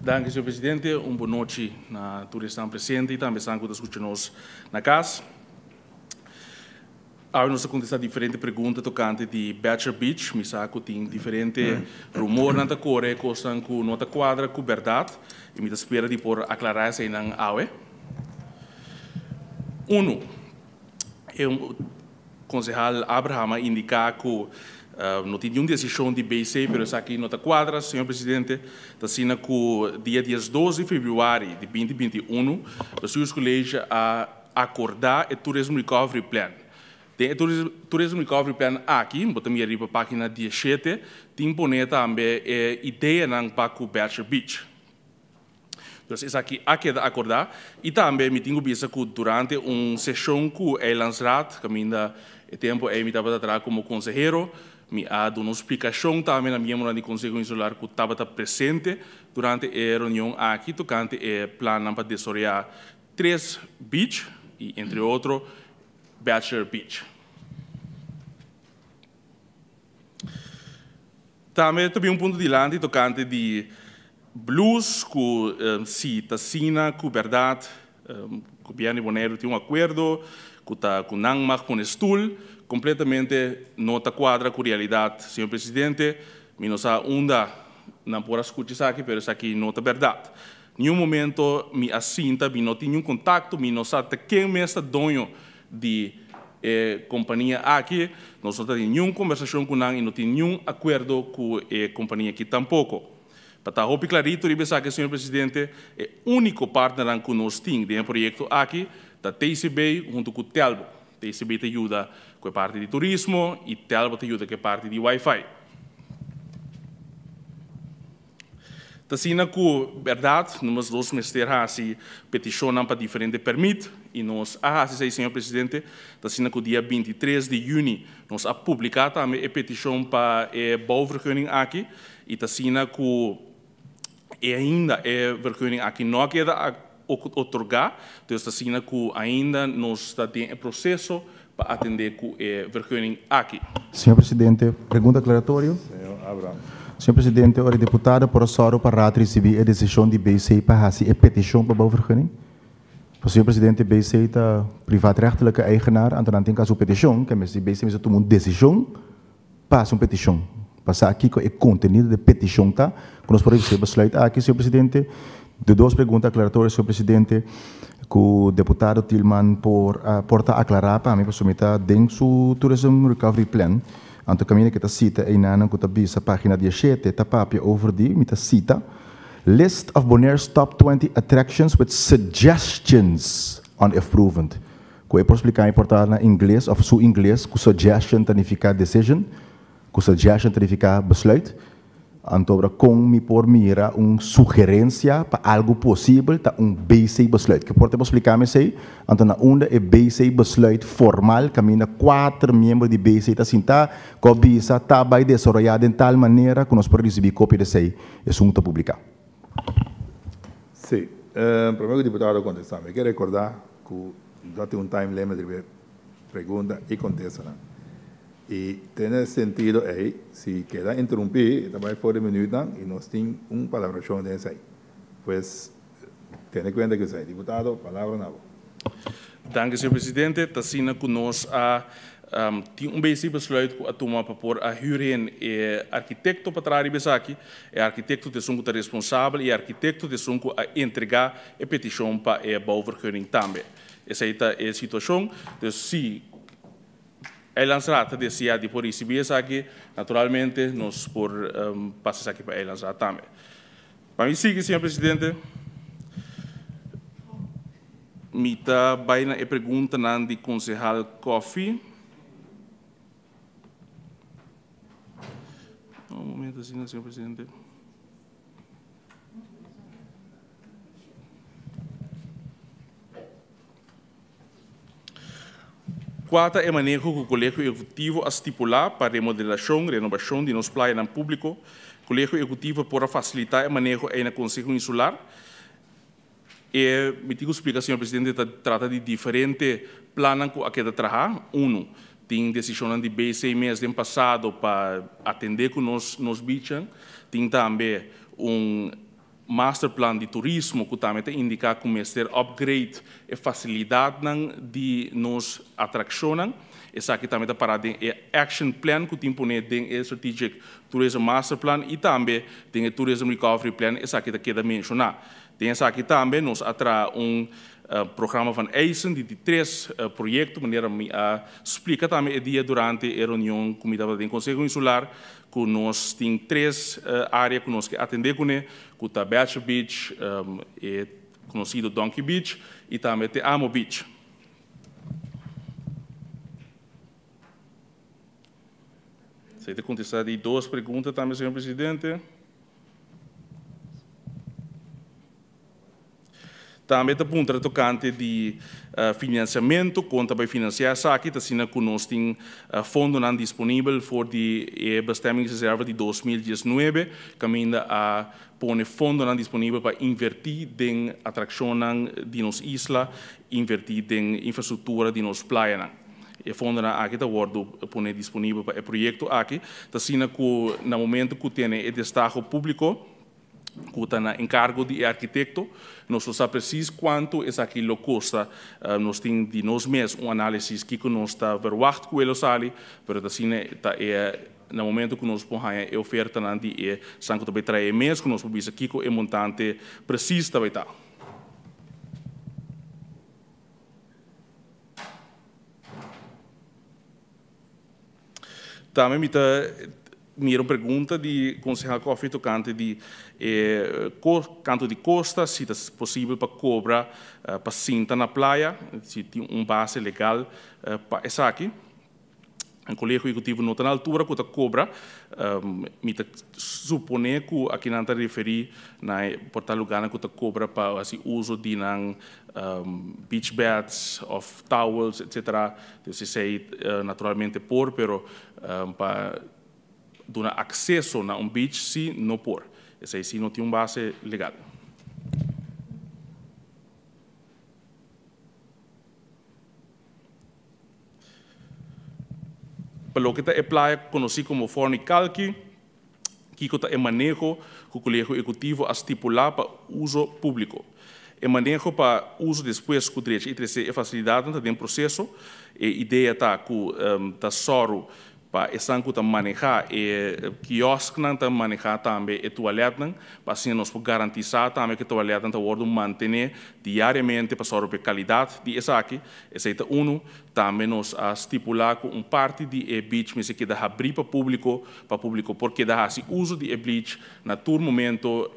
Danki, señor presidente. Un bon nochi na tur esnan presente y tambe esnan cu ta scucha nos na cas. Awe nos ta kontestá diferente pregunta tokante di Bachelor Beach. Mi sa ku tin diferente rumornan ta kore, kosnan ku no ta kuadra ku bèrdat, i mi ta spera di por aklará eseinan awe. Unu, e konsehal Abraham a indiká ku no tin niun desishon di BC, pero esaki no ta kuadra, señor presidente. Ta asina ku dia diesdos di febrüari di binti 21, Bestuurscollege a Akordá e Tourism Recovery Plan. Den e Tourism Recovery Plan aki, bo ta mira riba página 17, tin poné tambe e ideanan pa ku Bachelor Beach. Dus esaki a keda akordá. I tambe mi tin ku bisa ku durante un seshon ku Eilandsraad, kaminda e tempu ei mi tabata traha komo konsehero, mi a duna un splikashon tambe na miembronan di Konseho Insular ku tabata presente durante e reunion aki tokante e plannan pa desaroyá Tres Beach y entre otro Bachelor Beach. Tambe ta bin un punto dilanti tocante di blues cu si ta asina cu berdad gobierno di Boneiru tin un acuerdo cu ta cu nan mag pone stoel completamente no ta cuadra cu realidad señor presidente. Mi no sa unda nan por a scucha esaki pero esaki no ta berdad. Niun momento mi a sinta, mi no tin niun kontakto, mi no sa ta ken mes ta doño di e kompania aki. Nos no ta tin niun kombersashon ku nan i no tin niun akuerdo ku e kompania aki tampoko. Pa ta hopi klarito riba esaki, señor presidente, e úniko partnernan ku nos tin den e proyekto aki ta TCB huntu ku Telbo. TCB ta yuda ku e parti di turismo i Telbo ta yuda ku e parti di wifi. Ta asina ku bèrdat nos dos mester hasi petishonnan pa diferente pèrmit i nos a hasi esei, señor presidente. Ta asina ku dia 23 di yüni nos a publiká tambe e petishon pa e bouwvergunning aki i ta asina ku e ainda e vergunning aki no a keda otorgá. Dus ta asina ku ainda nos ta den e proseso pa atendé ku e vergunning aki. Señor Presidente, pregunta aklaratorio. Señor Abraham. Señor Presidente, ora e deputado por a sòru pa Raad risibí e desishon di BC pa hasi e petishon pa bouwvergunning? Pasobra, señor Presidente, BC ta privaatrechtelijke eigenaar, anto nan tin ku hasi un petishon, ke mester BC mester tuma un desishon pa hasi un petishon, pa sa kiko e kontenido di e petishon ta, ku nos por risibí e besluit aki, señor Presidente. Di dos pregunta aklaratorio, señor Presidente, ku deputado Thielman por por ta aklará pa mi, pasobra mi ta den su Tourism Recovery Plan, anto kaminda ke ta sita einanan ku ta bisa página 17 ta papia over di, mi ta sita, List of Bonaire's top 20 attractions with suggestions on improvement. Ku e por spliká mi por ta na ingles òf su ingles ku suggestion ta nifiká decision, ku suggestion ta nifiká besluit. Anto kon mi por mira un sugerensia pa algu posibel ta un BC besluit. Ke por ta por splika mi esei? Anto na unda e BC besluit formal kaminda kuater miembro di BC ta sintá ku a bisa ta bai desaroyá den tal manera ku nos por risibí kopia di esei esun ta publiká. Sí. Promé ku diputado kontestá mi ke rekordá ku no tin un time limit riba e pregunta i kontestanan. I tene sentido ei, si keda interumpí e ta bai for di minuutnan i nos tin un palabrashon den esei. Pues tene kuenta ku esei. Diputado, palabra na bo. Danki, señor presidente. Ta asina ku nos a tin un bes di besluit ku a tuma pa por a hür-in e arkitekto pa traha riba esaki. E arkitekto ta esun ku ta responsabel i e arkitekto ta esun ku a entregá e petishon pa e bouwvergunning tambe. Esei ta e situashon. Dus si Eilandsraad ta deseá di por risibí esaki, naturalmente nos por pasa esaki pa Eilandsraad tambe. Pa mi sigui, señor presidente, mi ta bai na e preguntanan di konsehal Coffie. Un momento asina, señor presidente. Kua ta e maneho ku Kolegio Ehekutivo a stipulá pa remodelashon, renobashon di nos playanan públiko? Kolegio Ehekutivo por a fasilitá e maneho ei na Konseho Insular? E, mi tin ku splika, señor presidente, ta trata di diferente plannan ku a keda traha. Unu, tin desishonnan di BC mes den pasado pa atendé ku nos nos bichnan. Tin tambe un Masterplan di turismo ku tambe ta indiká ku mester upgrade e fasilidatnan di nos atrakshonnan. Esaki tambe ta pará den e action plan ku tin poné den e Strategic Tourism Masterplan i tambe den e Tourism Recovery Plan esaki ta keda menshoná. Den esaki tambe nos a traha un programa van eisen di di tres proyekto manera mi a splika tambe e dia durante e reunion ku mi tabata den Konseho Insular ku nos tin tres área ku nos ke atendé kuné, ku ta Bachelor Beach, e konosido Donkey Beach i tambe Te Amo Beach. Esei ta kontestá di dos pregunta tambe, señor presidente. Tambe ta puntra tokante di finansiamentu, kon ta bai finansiá esaki, ta asina ku nos tin fondonan disponibel for di e bestemmingsreserve di 2019, kaminda a pone fondonan disponibel pa invertí den atrakshonnan di nos isla, invertí den infrastruktura di nos playanan. E fondonan aki ta wòrdu pone disponibel pa e proyekto aki, ta asina ku na momentu ku tene e destaho públiko, ku ta na enkargo di e arkitekto. Nos no sa presis kuantu esaki lo kosta. Nos tin di nos mes un análisis kiko nos ta verwagt ku e lo sali, pero ta asina ta e na momento ku nos por haña e ofertanan di e san ku ta bai trae mes ku nos por bisa kiko e montante presis ta bai ta. Tambe mi ta mira un pregunta di konsehal Coffie tokante di e kanto di kosta, si ta posibel pa kobra pa sinta na playa, si tin un base legal pa esaki. Kolegio Ehekutivo no ta na altura ku ta kobra. Mi ta suponé ku aki nan ta referí na e por ta lugánan ku ta kobra pa hasi uso di nan beach beds òf towels etcetera. Entonces esei naturalmente por, pero pa duna akseso na un beach sí no por. Esei sí no tin un base legal. Pa loke ta e playa konosí komo Forni Kalki, kiko ta e maneho ku Kolegio Ehekutivo a stipulá pa uso públiko? E maneho pa uso despues ku drecha i tresé e fasilidatnan ta den proseso. E idea ta ku ta sòru Pa esnan ku ta manehá e kiosknan ta manehá tambe e tualètnan, pa asina nos por garantisá tambe ku e tualètnan ta wòrdu mantené diariamente pa sòru pa e kalidat di esaki. Esei ta unu. Tambe nos a stipulá ku un parti di e beach mester keda habrí pa públiko, pa públiko por keda hasi uso di e bleach na tur momento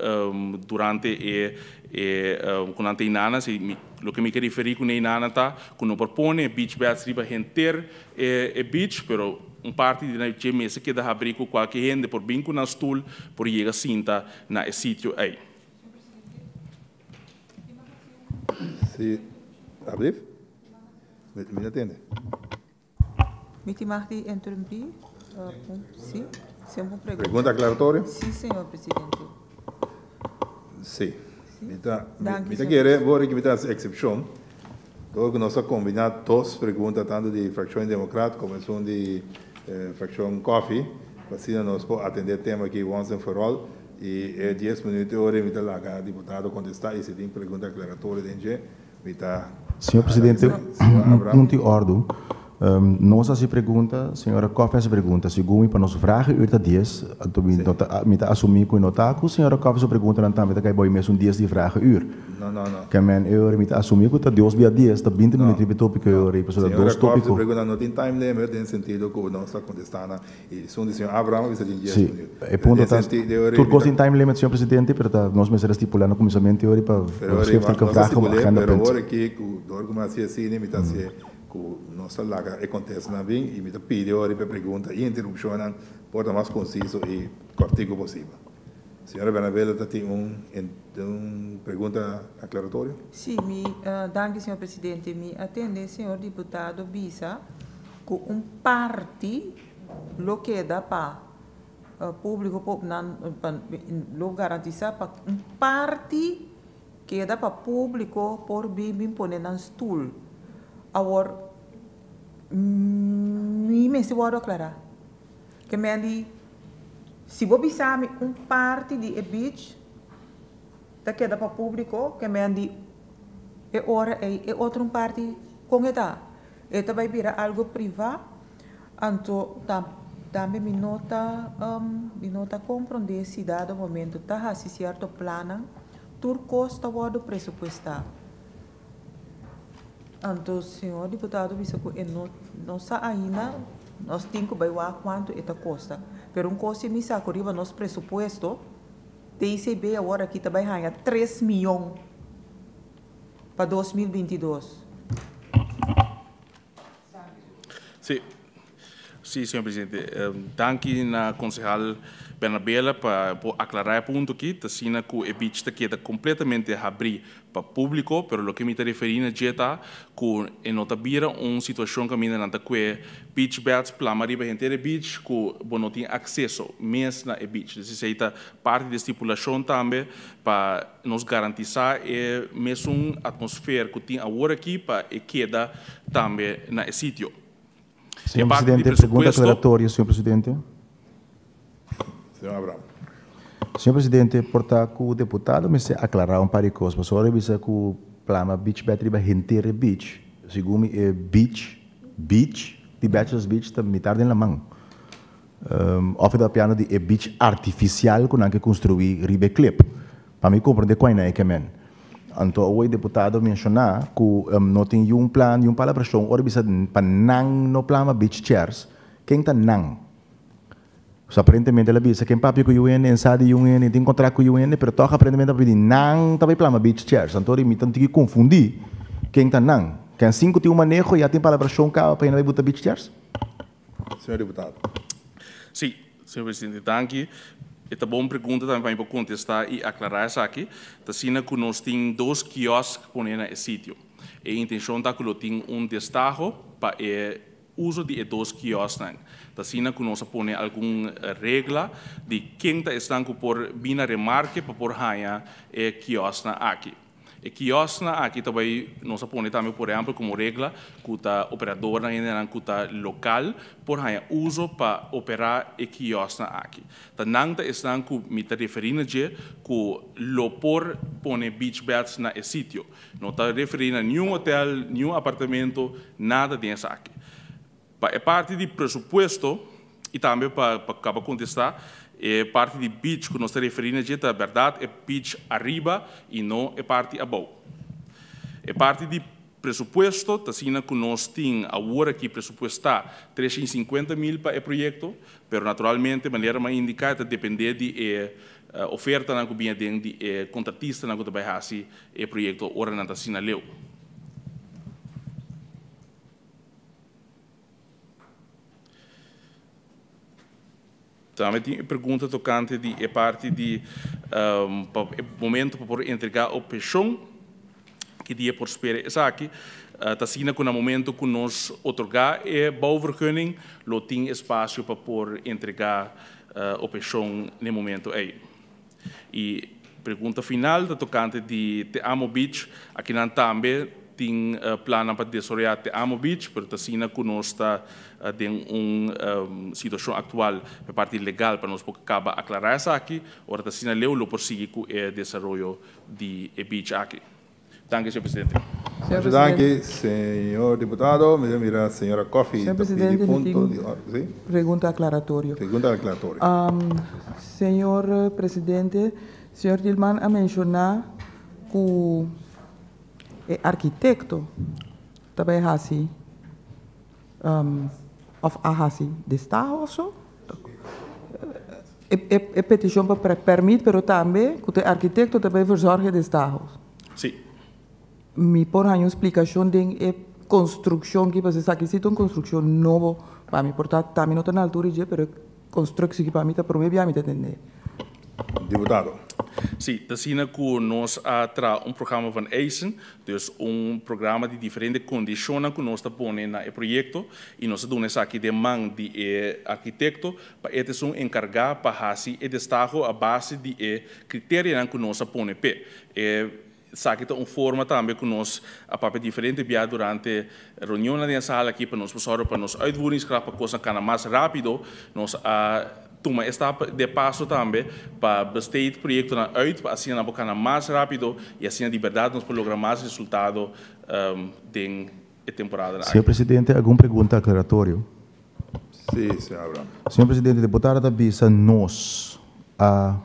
durante e e ku nan ta inana. Si loke mi ke referí ku inana ta ku no por pone beach beds riba henter E beach, pero un parti di nan dje mester keda habrí ku kualke hende por bin ku nan stul por yega sinta na e sitio ei. Si, alblief? Mi mi ta tende. Mi tin mag di interrumpí? Si, si un pregunta. Pregunta aclaratorio? Si, señor presidente. Si. Mi ta, mi ta kere, bo riba mi ta hasi excepcion. Dor ku nos a kombiná dos pregunta tantu di frakshon Demokrat komo esun di frakshon Coffee, pa asina nos por atendé e tema aki once and for all i e dies minuut e ora mi ta laga diputado kontestá i si tin pregunta aklaratorio den dje mi ta Señor Presidente, un punto di ordu. Nos hasi pregunta, señora Coffee hasi pregunta. Segun mi pa nos vragenuur ta dies, anto mi no ta mi ta asumí ku no ta ku señora Coffee su preguntanan tambe ta kai bou e mesun dies di vragenuur. No, no, no. Ke men e ora mi ta asumí ku ta dios bia dies, ta binti minuut riba e tópiko e ora ei, pasobra ta Señora dos Coffee su tópiko. pregunta no tin time limit den sentido ku nos ta kontestá nan i esun di señor Abraham a bisa tin dies Sí, minuut. e punto Den ta, sentido e ora ei tur mi kos ta tin time limit, señor presidente, pero ta nos mester a stipulá na kuminsamentu e ora ei pa Pero ora ei schriftelijke nos a vraag komo stipul'é, agenda pero punt. ora aki ku dor ku mi a hasi asina mi ta hasié Ku nos ta laga e kontestanan bin i mi ta pidi ora riba e pregunta i interupshonnan por ta mas konsiso i kòrtiku posibel. Señora Bernabela ta tin un un pregunta aklaratorio? Sí, mi danki señor presidente. Mi a tende señor diputado bisa ku un parti lo keda pa públiko por nan pa lo garantisa pa un parti Keda pa públiko por bin bin pone nan stul. Awor, mi mester wòrdu aklará. Ke men di, si bo bisa mi un parti di e beach ta keda pa públiko, ke men di e ora ei e otro un parti kon e ta? E ta bai bira algu privá? Anto tambe mi no ta mi no ta komprondé si dado momento ta hasi sierto plannan tur kos ta wòrdu presupuestá. Anto señor diputado bisa ku e no no sa ainda nos tin ku bai wak kuantu e ta kosta. Pero un kos si mi sa ku riba nos presupuesto TCB awor aki ta bai haña tres miyon pa 2022. Sí, sí, señor presidente. Danki na konsehal Bernabela pa por aklará e punto aki. Ta asina ku e beach ta keda kompletamente habrí pa públiko, pero loke mi ta referí na dje ta ku e no ta bira un situashon kaminda nan ta kue beach beds plama riba henter e beach ku bo no tin akseso mes na e beach. Dus esei ta parti di e stipulashon tambe pa nos garantisá e mesun atmosfer ku tin awor aki pa e keda tambe na e sitio. E Señor parti di Presidente, pregunta presupuesto. aclaratorio, señor Presidente. Señor Abraham. Señor Presidente, por ta cu deputado mester aclara un par di cos, pasobra ora bisa cu plama beach bed riba henter e beach, segun mi e beach, beach, di Bachelors Beach ta mitar den laman. Of e ta papiando di e beach artificial cu nan ke construi riba e klip. Pa mi comprende cuai nan e ke men. Anto awo e deputado menciona cu no tin yun plan, yun palabracion ora bisa pa nan no plama beach chairs, ken ta nan? So aparentemente el a bisa ken papia cu yu hende, en sa di yun hende, en tin contract cu yu hende, pero toch aparentemente a pidi nan ta bay plama beach chairs. Anto ora mi ta un tiki confundi ken ta nan. Ken sin cu tin un maneho ya tin palabracion caba pa hende bay buta beach chairs? Señor diputado. Sí, señor presidente, danki. E ta bon pregunta tambe pa mi por kontestá i aklará esaki. Ta asina ku nos tin dos kiosk poné na e sitio. E intenshon ta ku lo tin un destaho pa e uso di e dos kiosknan. Ta asina ku nos a pone algun regla di ken ta esnan ku por bin na remarke pa por haña e kiosknan aki. E kiosknan aki ta bai, nos a pone tambe por ehèmpel komo regla ku ta operadornan, hendenan ku ta lokal por haña uso pa operá e kiosknan aki. Ta nan ta esnan ku mi ta referí na dje ku lo por pone beach beds na e sitio. No ta referí na niun hotel, niun apartamento, nada den esaki. Pa e parti di presupuesto i tambe pa pa kaba kontestá e parti di beach ku nos ta referí na dje ta bèrdat e beach ariba i no e parti abou. E parti di presupuesto ta asina ku nos tin awor aki presupuestá 350 mil pa e proyekto, pero naturalmente manera mi a indiká e ta dependé di e ofertanan ku bini aden di e kontratistanan ku ta bai hasi e proyekto ora nan ta asina leu. Tambe tin e pregunta tokante di e parti di pa e momento pa por entregá opshon, ki dia por spera esaki. Ta asina ku na momento ku nos otorgá e bouwvergunning lo tin espasio pa por entregá opshon na e momento ei. E pregunta final ta tokante di Te Amo Beach. Akinan tambe tin plannan pa desaroyá Te Amo Beach, pero ta asina ku nos ta den un situashon aktual pa e parti legal pa nos por kaba aklará esaki. Ora ta asina leu lo por sigui ku e desaroyo di e beach aki. Danki, señor presidente. Señor Mucho danki, señor diputado. Mi ta mira señora Coffie Señor ta pidi presidente, mi punto tin di orde. Sí? pregunta aclaratorio. Pregunta aclaratorio. Señor presidente, señor Tilman a menciona cu e arquitecto ta bay haci of a haci destaho of so? E peticion pa permit, pero tambe cu ta e arquitecto ta bay verzorg e destaho. Sí. Mi por haña un splicacion den e construccion ki pasobra esaki si ta un construccion nobo pa mi. Por ta ta mi no ta na altura di dje, pero e constructie ki pa mi ta prome bia mi ta tende. Diputado. Sí, ta asina cu nos a traha un programa van eisen, dus un programa di diferente condicionnan cu nos ta pone na e proyecto y nos ta duna esaki den man di e arquitecto pa e ta esun encarga pa haci e destaho a base di e criterianan cu nos a pone p'e. E esaki ta un forma tambe cu nos a papia diferente bia durante reunionnan den e sala aki pa nos por sòru pa nos uitvoeringskracht pa cosnan cana mas rapido. Nos a tuma e stap de paso tambe pa besteed proyectonan uit pa asina nan por cana mas rapido y asina di berdad nos por logra mas resultado den e temporadanan Señor aki. Presidente, algun pregunta aclaratorio. Sí, señor Abraham. Señor Presidente, deputado ta bisa nos a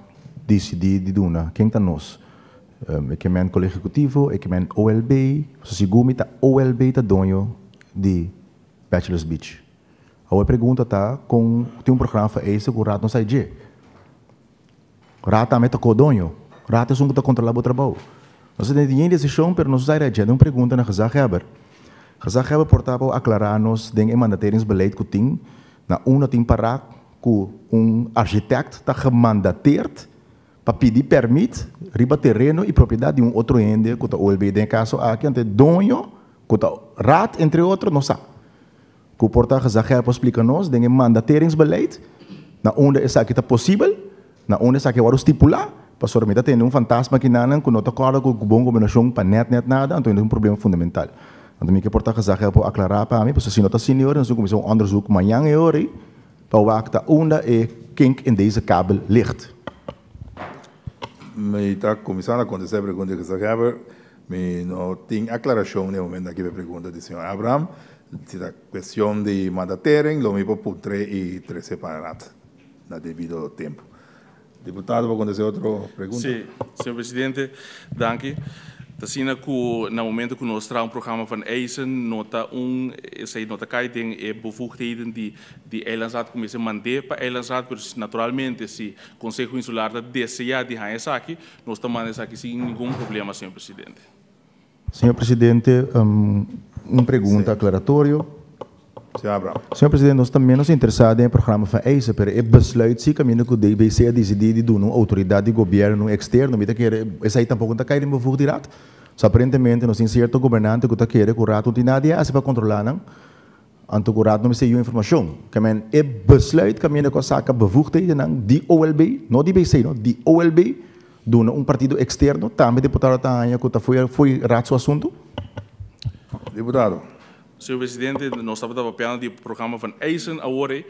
dicidi di duna. Ken ta nos? E ke men Colegio Ejecutivo, e ke men OLB. Pasobra segun mi ta OLB ta doño di Bachelor's Beach. Awor e pregunta ta con tin un programa fa eise cu raad no sa dje. Raad tambe ta co-doño. Raad ta esun cu ta controla bo trabou. Nos a tene yen decision pero nos no sa reagé. Un pregunta na gezaghebber. Gezaghebber por ta por aclara nos den e mandateringsbeleid cu tin na unda tin para cu un architect ta gemandateerd pa pidi permit riba tereno y propiedad di un otro hende cu ta OLB den e caso aki anto e doño cu ta raad entre otro no sa. Ku por ta gezaghebber por splika nos den e mandateringsbeleid na unda esaki ta posibel, na unda esaki a wòrdu stipulá, pasobra mi ta tende un fantasma kinanan ku no ta kòrda ku bon gobernashon pa nèt nèt nada, anto e un problema fundamental. Anto mi ke por ta gezaghebber por aklará pa mi, pasobra si no ta asina e ora nos tin kuminsá un onderzoek mañan e ora ei pa wak ta unda e kink in deze kabel ligt. Mi ta kuminsá na kontestá e pregunta di gezaghebber. Mi no tin aklarashon den e momento aki pa e pregunta di señor Abraham. Si ta cuestion di mandatering lo mi por puntr'é y trece pa Raad na debido tempo. Diputado por contesta e otro pregunta? Sí, señor presidente, danki. Ta asina cu na momento cu nos traha un programa van eisen no ta un, esey no ta cay den e bevoegdheden di di Eilandsraad cu mester mand'é pa Eilandsraad, pero naturalmente si Conseho Insular ta desea di haña esaki, nos ta manda esaki sin ningun problema, señor presidente. Señor Presidente, un pregunta aclaratorio. Señor Abraham. Señor Presidente, nos ta menos interesa den e programa van eisen, pero e besluit si caminda cu DBC a dicidi di duna un autoridad di gobierno externo, mi ta kere esey tampoco no ta cay den bevoegd di Raad. So aparentemente nos tin cierto gobernante cu ta kere cu Raad no tin nada di haci pa controla nan, anto cu Raad no mester yu informacion. Ke men e besluit caminda cu a saca bevoegdhedennan di OLB, no di BC no, di OLB, duna un partido externo, tambe diputado ta haña cu ta fo'i Raad su asunto? Diputado. Señor Presidente, nos tabata papiando di programa van eisen awor ei,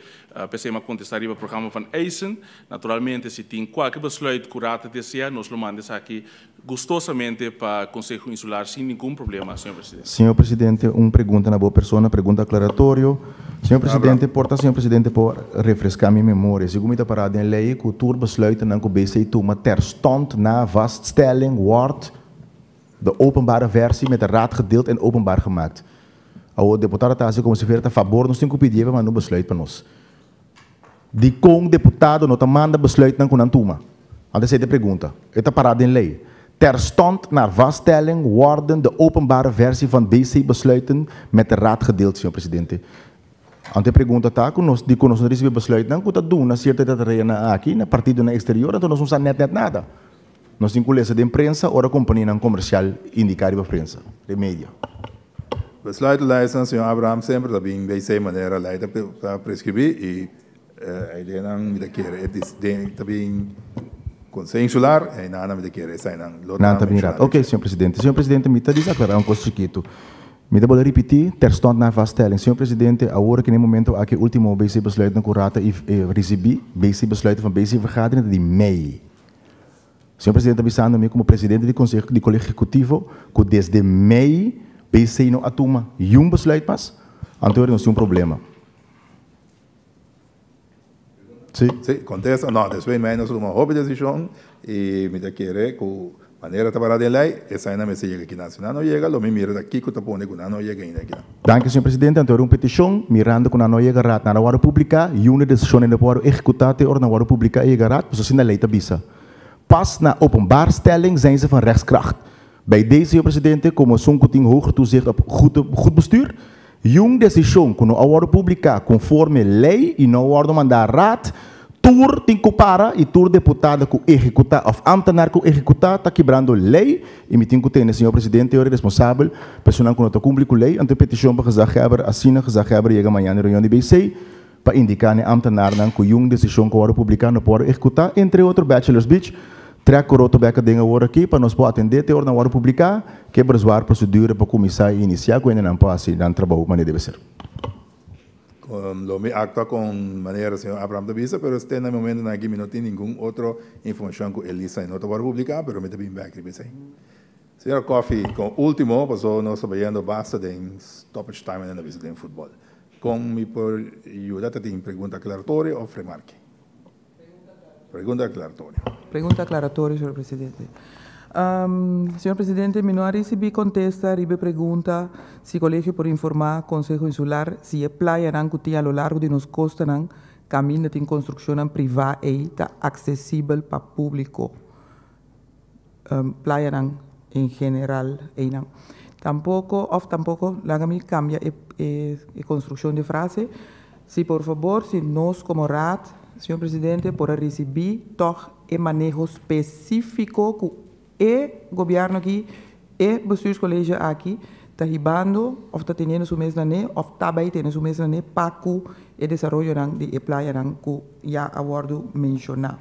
p'esei mi a contesta riba programa van eisen. Naturalmente, si tin cualke besluit cu Raad ta desea, nos lo manda esaki gustosamente pa Conseho Insular sin ningun problema, señor Presidente. Señor Presidente, un pregunta na bo persona, pregunta aclaratorio. Señor Presidente, por ta señor Presidente por refresca mi memoria. Segun mi ta para den ley cu tur besluitennan cu BC tuma terstond na vaststelling wordt de openbare versie met de Raad gedeeld en openbaar gemaakt. Awor deputado ta haci como si fuera ta fabor nos tin cu pidié pa manda un besluit pa nos. Dikon deputado no ta manda besluitnan ku nan tuma? Anto esei ta e pregunta. E ta pará den lei. Terstond naar vaststelling worden de openbare versie van DC besluiten met de raad gedeeld, señor presidente. Anto e pregunta ta ku nos dikon nos no risibí besluitnan ku ta duna sierto tatareanan aki na partidonan eksterior anto nos no sa nèt nèt nada. Nos tin ku lesa den prensa ora kompanianan komersial indiká riba prensa, den media. Besluitlijstnan, señor Abraham semper ta bin BC manera ley ta prescribi y ideanan mi ta kere e den ta bin Consejo Insular y nan mi ta kere esainan lo ta Nan ta bin rat. Ok, señor presidente. Señor presidente, mi ta disaclara un cos chikito. Mi ta bolbe ripiti, terstond na vaststelling. Señor presidente, awor aki na e momento aki ultimo BC besluitnan cu Raad a ricibi, BC besluiten van BC vergadering ta di mei. Señor Presidente ta bisando mi como presidente di Conseho di Colegio Ejecutivo cu desde mei BC no a tuma yun besluit mas, anto nos tin un problema. Si. Si, contesta. No, despues mei nos a tuma hopi decision y mi ta kere cu manera ta para den ley, esainan mester yega kinan. Si nan no yega, lo mi mira ta kico ta pone cu nan no yega ainda kinan. Danki, señor Presidente. Anto era un peticion, mirando cu nan no yega raad, nan a worde publica, yun e decisionnan no por worde ehecuta te ora nan worde publica y yega raad, pasobra asina ley ta bisa. Pas na openbaarstelling zijn ze van rechtskracht. Bij deze, señor Presidente, como esun cu tin hoger toezicht op goed, goed bestuur, yun decision cu no a worde publica conforme ley y no a worde manda raad, Tur tin cu para y tur deputado cu ehecuta of ambtenaar cu ehecuta ta kibrando ley y mi tin cu tene señor presidente ora responsabel personan cu no ta cumpli cu ley. Anto e peticion pa gezaghebber asina gezaghebber yega mañana reunion di BC pa indica n'e ambtenaarnan cu yun decision cu a worde publica no por worde ehecuta entre otro Bachelors Beach trek coroto bek aden awor aki pa nos por atende te ora nan worde publica ke bezwaar procedure pa cuminsa y inicia cu hendenan por haci nan trabou manera debe ser. Con lo mi actua con manera señor Abraham ta bisa, pero te na e momentonan aki mi no tin ningun otro informacion cu e lista no ta worde publica, pero mi ta bin bek riba esey. Señor Coffie, con ultimo, paso nos ta bayendo basta den stoppage time nan ta bisa den futbol. Con mi por yuda ta tin pregunta aclaratorio of remarke? Pregunta aclaratorio. Pregunta aclaratorio, señor presidente. Señor presidente, mi no a ricibi contesta riba e pregunta si colegio por informa Conseho Insular si e playanan cu tin a lo largo di nos costanan caminda tin construccionnan priva ey ta accesibel pa publico. Playanan en general eynan. Tampoco, of tampoco, laga mi cambia e e construccion di frase, si por fabor si nos como Raad, señor Presidente, por a ricibi tog e maneho specifico cu e gobierno aki, e bestuurscollege aki ta hibando of ta teniendo su mes na ne of ta bay tene su mes na ne pa cu e desaroyonan di e playanan cu ya a wordo menciona.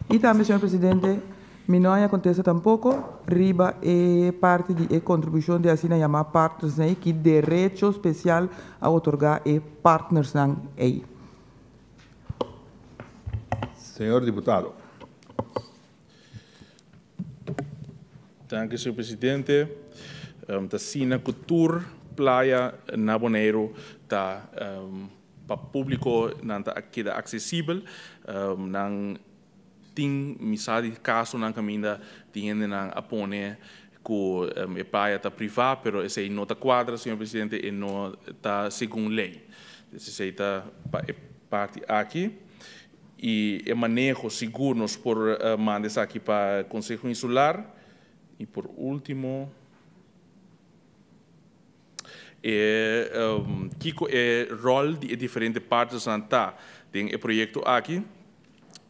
Y tambe, señor Presidente, mi no haña contesta tampoco riba e parti di e contribucion di asina yama partnersnan ey, ki derecho special a otorga e partnersnan ey. Señor diputado. Danki, señor Presidente. Ta asina cu tur playa na Boneiru ta Pa publico nan ta keda accesibel, nan tin mi sa di casonan caminda tin hendenan a pone cu e playa ta priva, pero esey no ta cuadra, señor presidente, e no ta segun ley. Entonces esey ta pa e parti aki. Y e maneho sigur nos por manda esaki pa Conseho Insular. Y por ultimo. E kiko e ròl di e diferente partnersnan ta den e proyekto aki?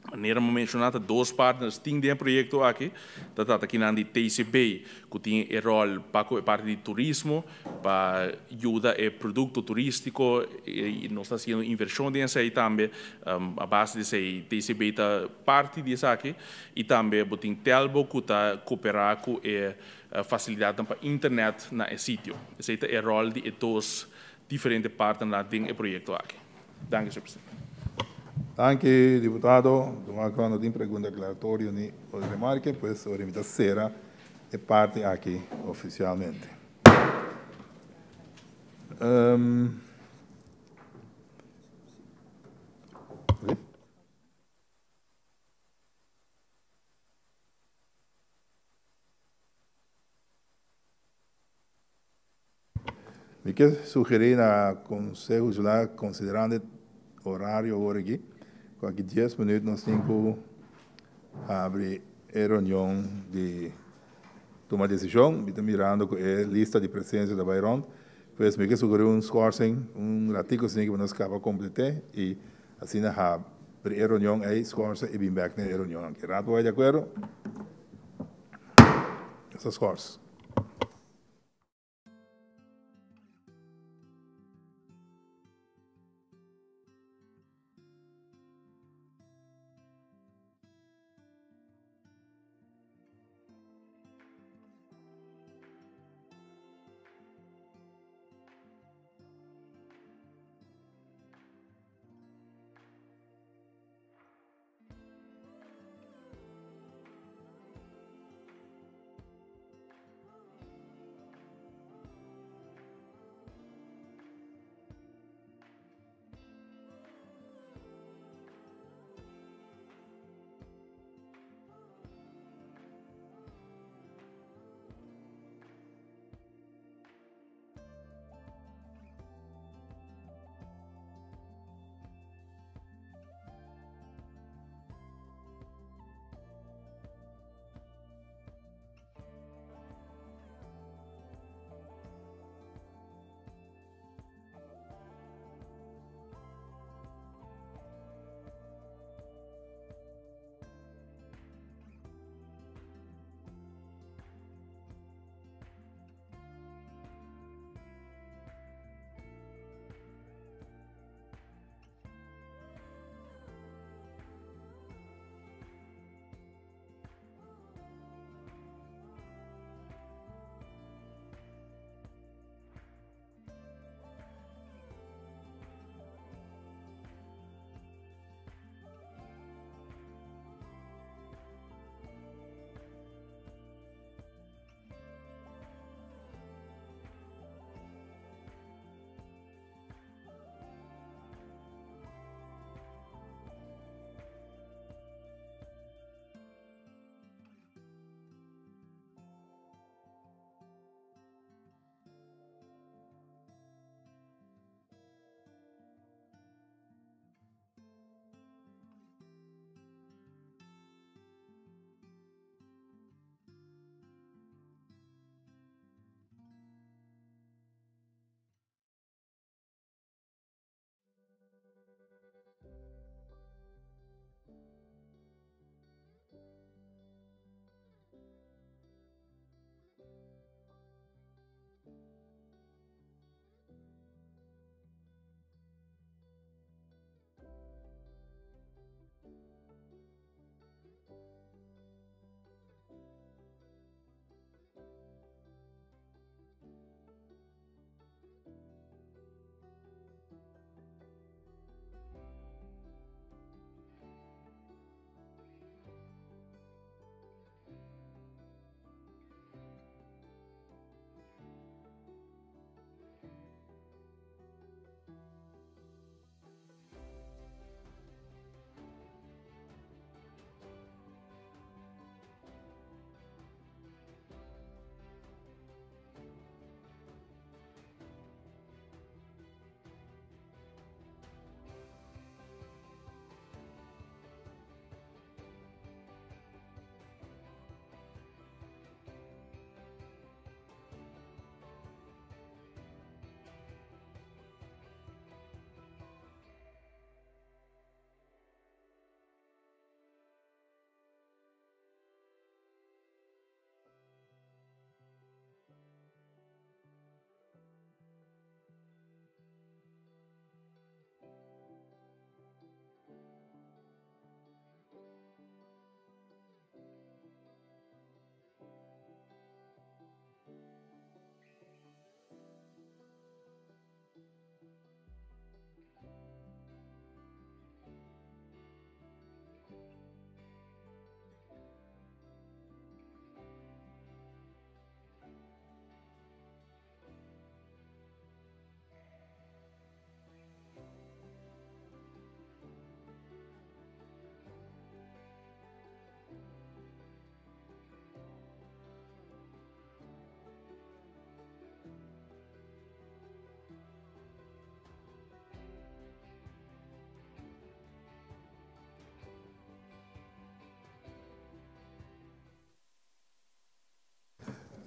Manera mi a menshoná ta dos partners tin den e proyekto aki, ta trata kinan di TCB ku tin e ròl pa ku e parti di turismo, pa yuda e produkto turístiko i nos ta hasiendo invershon den esei tambe, a base di esei TCB ta parti di esaki i tambe bo tin Telbo ku ta koperá ku e Facilidadnan pa internet na e sitio. Esey ta e rol di e dos diferente partnernan den e proyecto aki. Danki, señor presidente. Danki, diputado. Duma cu no tin pregunta aclaratorio ni otro remarke, pues ora mi ta cera e parti aki oficialmente. Mi ke sugerí na Konseho Insular konsiderando e orario awor aki, ku aki dies minüt nos tin ku habri e reunion di tuma desishon. Mi ta mirando ku e lista di presensia ta bai rònt. Pues mi ke sugerí un skòrsing un ratiku asina ku nos kaba komplet'é i asina habri e reunion ei, skòrsa i bin bèk na e reunion aki. Raad bo bai di akuerdo? Esta schors.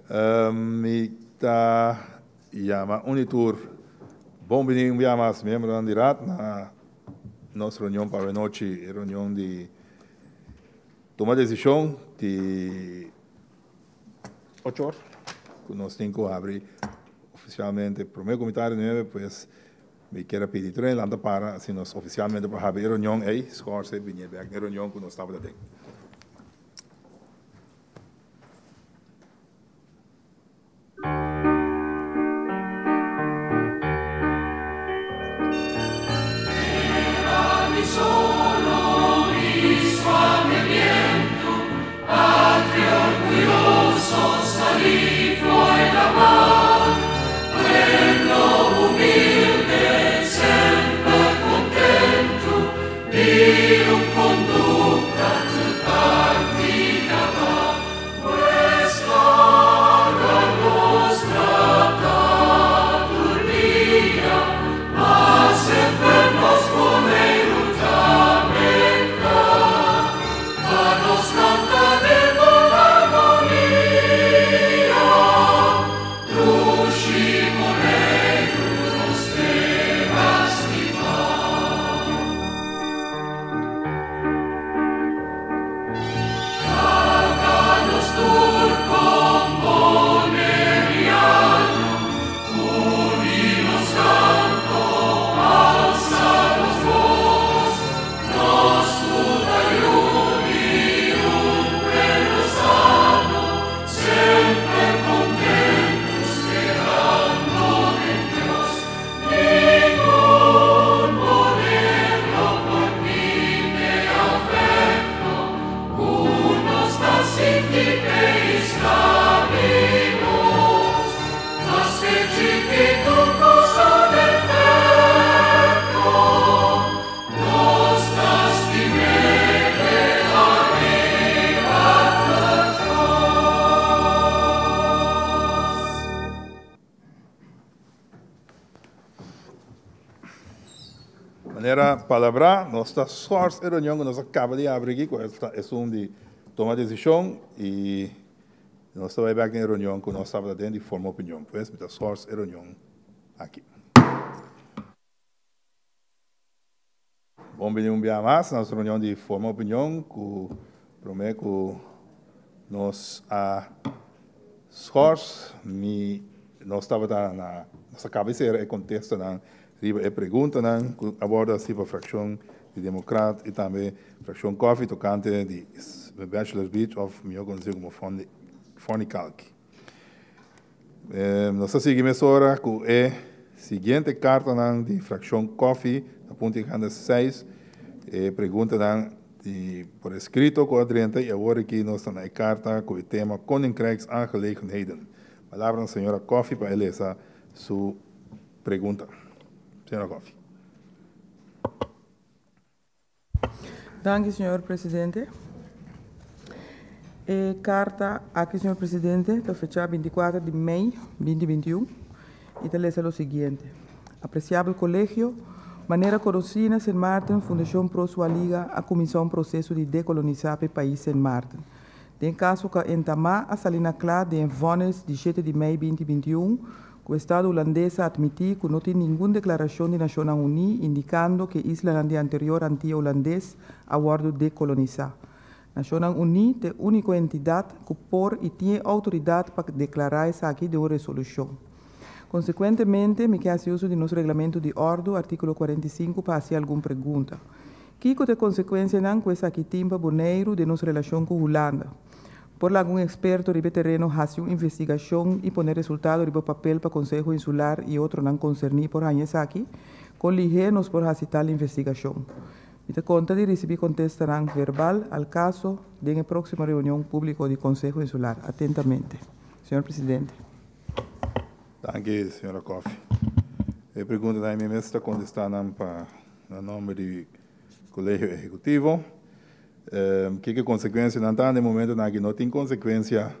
Mi ta yama un di tur bon bini un bia mas miembronan di Raad na nos reunion pa awenochi, e reunion di tuma desishon di ocho or ku nos tin ku habri ofisialmente prome ku mitad di nuebe, pues mi kier a pidi tur hende lanta para asina nos ofisialmente por habri e reunion ey, schorse bini bek na e reunion ku nos tabata den. Manera palabrá, nos ta schors e reunion ku nos a kaba di abri aki, ku ta esun di toma desishon i nos ta bai bèk den e reunion ku nos tabata den di forma opinion. Pues mi ta schors e reunion aki. Bon bini un bia mas na nos reunion di forma opinion ku prome ku nos a schors mi nos tabata na nos a kaba di sera e kontestanan riba e preguntanan ku a wòrdu hasi pa frakshon di Demokrat i tambe frakshon Coffee tokante di Bachelor's Beach òf mihó konosí komo Fornikalki. Nos ta sigui mesora ku e siguiente kartanan di frakshon Coffee na punto yegando seis. E preguntanan di por eskrito ku a drenta i awor aki nos ta na e karta ku e tema Koninkrijksaangelegenheden. Palabra na señora Coffee pa e lesa su pregunta. Señora Coffee. Danki, señor presidente. E karta aki, señor presidente, ta fechá 24 di mei 2021 i ta lesa lo siguiente. Apresiabel kolegio, manera konosí na Sint Maarten, Fundashon Pro Sualiga a kuminsá un proseso di dekolonisá p'e pais Sint Maarten. Den kaso ku a entamá a sali na kla den e vònis di shete di mei 2021 Ku Estado Hulandes a atmití ku no tin ningun deklarashon di Nashonnan Uní indikando ku e islanan di anterior Antia Hulandes a wòrdu dekolonisá. Nashonnan Uní ta e úniko entidat ku por i tin e outoridat pa deklará esaki den un resolushon. Konsekuentemente, mi ke hasi uso di nos Reglamentu di Òrdu, artíkulo 45, pa hasi algun pregunta. Kiko ta e konsekuensianan ku esaki tin pa Boneiru den nos relashon ku Hulanda? Por laga un eksperto riba e tereno hasi un investigashon i pone resultado riba papel pa Konseho Insular i otronan konserní por haña esaki? Kon lihé nos por hasi tal investigashon? Mi ta konta di risibí kontestanan verbal al kaso den e próksimo reunion públiko di Konseho Insular. Atentamente. Señor Presidente. Danki, señora Coffie. E preguntanan mi mes ta kontestá nan pa na nòmber di Kolegio Ehekutivo. Kiko e konsekuensianan ta? Na e momentonan aki no tin konsekuensia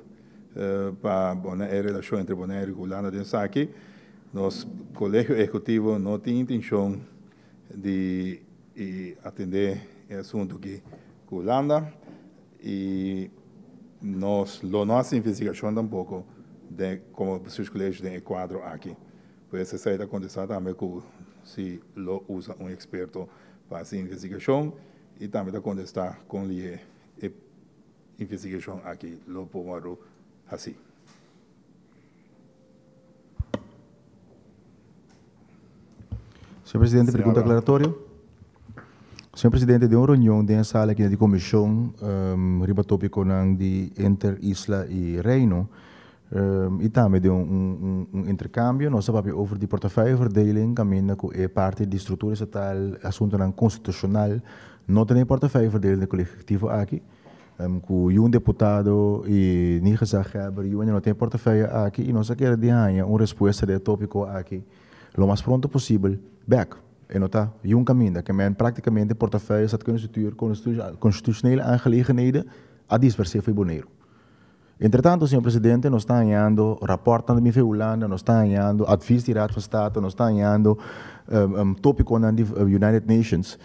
pa e relashon entre Boneiru ku Hulanda den esaki. Nos Kolegio Ehekutivo no tin intenshon di atendé e asuntu aki ku Hulanda i nos lo no hasi investigashon tampoko. den komo bestuurscollege den e kuadro aki. Pues esei ta kontestá tambe ku si lo usa un eksperto pa hasi investigashon i tambe ta kontestá kon lihe e investigashon aki lo por wòrdu hasí. Señor Presidente, pregunta aclaratorio. Señor Presidente, den un reunion den e sala aki di comision riba topiconan di Inter Isla y Reino y tambe den un intercambio nos a papia over di portefeuilleverdeling caminda cu e parti di structura estatal, asuntonan constitucional no ta den e portefeuilleverdeling di Colegio Ejecutivo aki. Ku yu un deputado i ni gezaghebber yu no tin e portefeuille aki i nos a kere di haña un respuesta di e topiko aki lo mas pronto posibel bek. E no ta yu un kaminda ke men praktikamente portefeuille staatkundige structuur constitutionele aangelegenheden a dispersé fo'i Boneiru. Entretanto señor presidente nos ta hañando raportnan di MIVE Hulanda, nos ta hañando advies di Raad van State, nos ta hañando topikonan di United Nations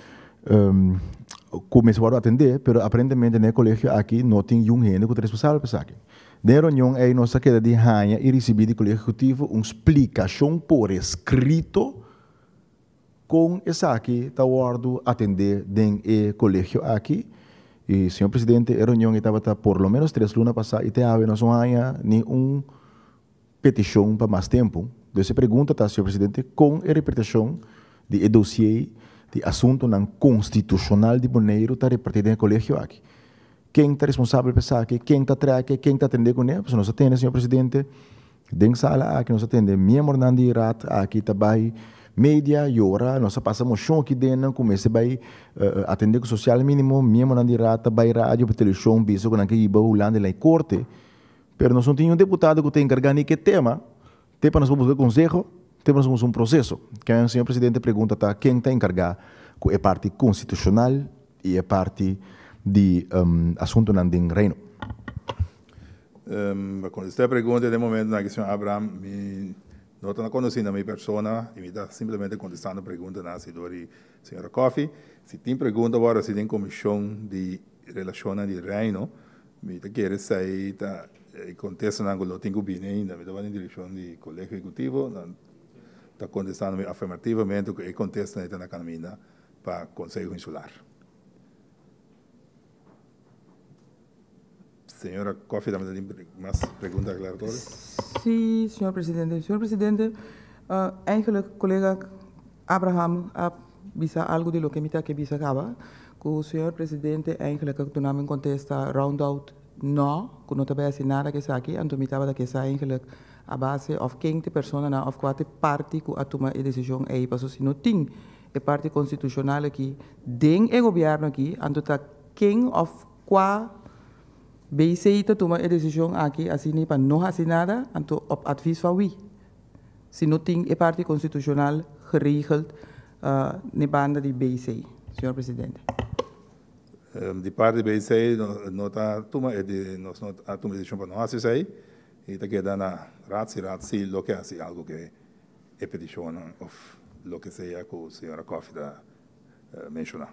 ku mester wòrdu atendé, pero aparentemente den e kolegio aki no tin yun hende ku ta responsabel pa esaki. Den e reunion ei nos a keda di haña i risibí di kolegio ehekutivo un splikashon por eskrito Kon esaki ta wòrdu atendé den e kolegio aki? I, señor presidente, e reunion ei tabata por lo ménos tres luna pasá i te awe nos no haña ni un petishon pa mas tempu. Dus e pregunta ta, señor presidente, kon e repartishon di e dosié di asuntunan konstitushonal di Boneiru ta repartí den e kolegio aki? Ken ta responsabel pa esaki? Ken ta trèk e? Ken ta atendé kuné? Pasobra nos a tende, señor presidente, Den sala aki nos a tende miembronan di Raad aki ta bay media yora, nos a pasa mocion aki den nan cu mester bay atende cu social minimo, miembronan di Raad ta bay radio of television bisa cu nan ke hiba Hulanda na e corte, pero nos no tin un deputado cu ta encarga ni ke tema, te pa nos por busca conseho, te pa nos busca un proceso. Ken, señor presidente, pregunta ta ken ta encarga cu e parti constitucional y e parti di asuntonan den Reino? Pa kontestá e pregunta den momentonan aki, señor Abraham, mi no ta konosí na mi persona i mi ta simplemente kontestando preguntanan hasi dor di señora Coffie. Si tin pregunta wòrdu hasi den komishon di relashonnan di Reino, mi ta kere esei ta e kontestanan ku lo tin ku bini ainda. Mi ta bai den direkshon di Kolegio Ehekutivo, nan ta kontestando mi afirmativamente ku e kontestanan ei ta na kaminda pa Konseho Insular. Señora Coffie tambe ta tin mas pregunta aclaratorio. Sí, señor presidente. Señor presidente, eigenlijk colega Abraham a bisa algo di loke mi ta ke bisa caba, cu señor presidente eigenlijk a duna mi un contesta round out no, cu no ta bay haci nada cu esaki, anto mi tabata ke sa eigenlijk a base of ken t'e personanan of cua t'e parti cu a tuma e decision ey, pasobra si no tin e parti constitucional aki den e gobierno aki, anto ta ken of Kua BC ta tuma e desishon aki asina pa no hasi nada, anto op advies van wie? Si no tin e parti konstitushonal geregeld n'e banda di BC, señor presidente. Di parti BC no ta tuma e nos no a tuma e desishon pa no hasi esei i ta keda na Raad si Raad si lo ke hasi algo ke e petishonnan of loke sea ku señora Coffie ta menshoná.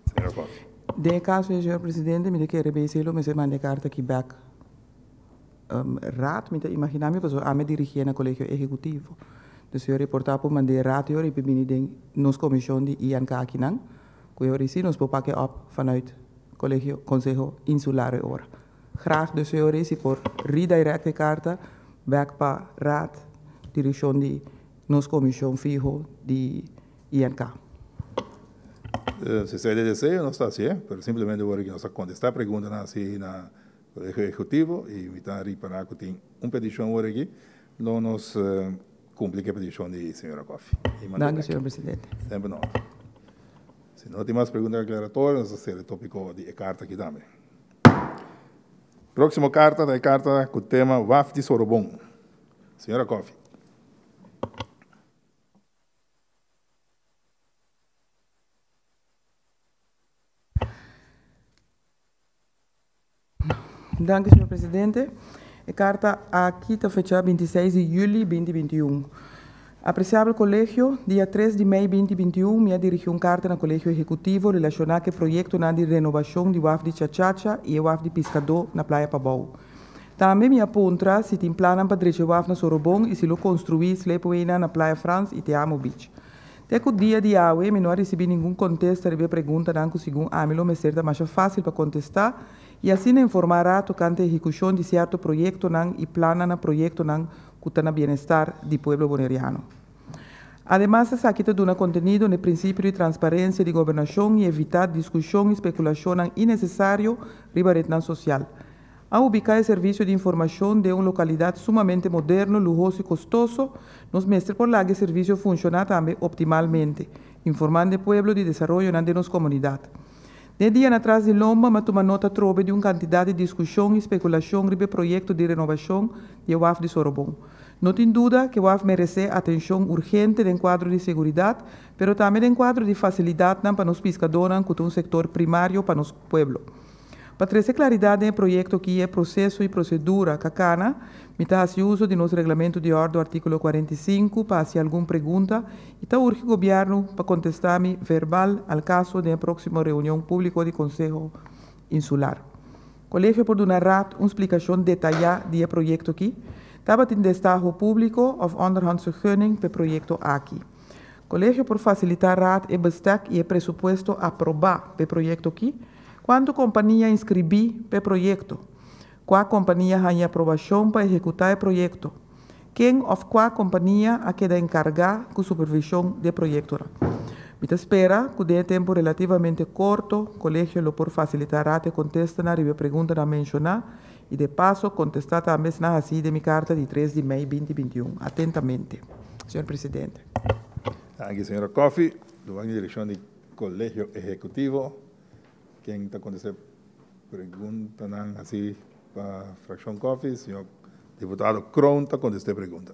Señora Coffie. Den e kaso ei, señor presidente, mi ta kere BC lo mester manda e karta aki bèk Raad, mi ta imaginá mi, pasobra ami a dirigié na Kolegio Ehekutivo. Dus e reportá por mand'é Raad e ora ei por bini den nos komishon di INK akinan, ku e ora ei sí nos por pak e òp vanuit Kolegio, Konseho Insular e ora. Graag dus e ora ei si por redirect e karta bèk pa Raad, direkshon di nos komishon fiho di INK. Si esei ta e deseo nos ta hasié, pero simplemente ora ki nos ta kontestá preguntanan así na Kolegio Ehekutivo i mi ta ripará ku tin un petishon ora aki, lo nos kumpli ku e petishon di señora Coffie i mand'é Danki, bèk. señor presidente. Semper no. Si no tin mas pregunta aklaratorio nos ta sera e topiko di e karta aki tambe. Próksimo karta ta e karta ku tema Waf di Sorobon. Señora Coffie. Danki, señor presidente. E karta aki ta fechá bintiseis di yüli binti bintiun. Apresiabel kolegio, dia tres di mei binti bintiun mi a dirigí un karta na Kolegio Ehekutivo relashoná ku e proyektonan di renobashon di waf di Chachacha i e waf di Piskadó na Playa Pabou. Tambe mi a puntra si tin plannan pa drecha e waf na Sorobon i si lo konstruí sleepwaynan na Playa Frans i Te Amo Beach. Te ku dia di awe mi no a risibí ningun kontesta riba e preguntanan ku segun ami lo mester ta masha fásil pa kontestá i asina informá Raad tokante ehekushon di sierto proyektonan i plannan na proyektonan ku ta na bienestar di pueblo boneriano. Ademas esaki ta duna kontenido n'e prinsipio di transparensia di gobernashon i evitá diskushon i spekulashonnan inesesario riba retnan sosial. A ubiká e servisio di informashon den un lokalidat sumamente moderno, luhoso i kostoso, nos mester por laga e servisio funshoná tambe optimalmente, informando e pueblo di desaroyonan den nos komunidat. Den dianan tras di lomba m'a tuma nota atrobe di un kantidat di diskushon i spekulashon riba e proyekto di renovashon di e waf di Sorobon. No tin duda ku e waf meresé atenshon urgente den kuadro di seguridat, pero tambe den kuadro di fasilidatnan pa nos piskadónan ku ta un sektor primario pa nos pueblo. Pa trese klaridat den e proyekto aki e proseso i prosedura ka kana, mi ta hasi uso di nos Reglamentu di Òrdu artíkulo 45 pa hasi algun pregunta i ta urgi Gobièrnu pa kontestá mi verbal al kaso den e próksimo reunion públiko di Konseho Insular. Kolegio por duna Raad un splikashon detayá di e proyekto aki? Tabatin destaho públiko òf onderhandse gunning p'e proyekto aki? Kolegio por fasilitá Raad e bestek i e presupuesto aprobá p'e proyekto aki? Kuantu kompania a inskribí p'e proyekto? Kua kompania haña aprobashon pa ehekutá e proyekto? Ken òf kua kompania a keda enkargá ku supervishon di e proyektonan? Mi ta spera ku den e tempu relativamente korto Kolegio lo por fasilitá Raad e kontestanan riba e preguntanan menshoná i de paso kontestá tambe esnan hasí den mi karta di tres di mei binti 21. Atentamente. Señor Presidente. Danki, señora Coffie. Lo ban direkshon di Kolegio Ehekutivo. Ken ta kontestá e preguntanan hasí pa frakshon Coffie? Señor diputado Kroon ta kontestá e pregunta.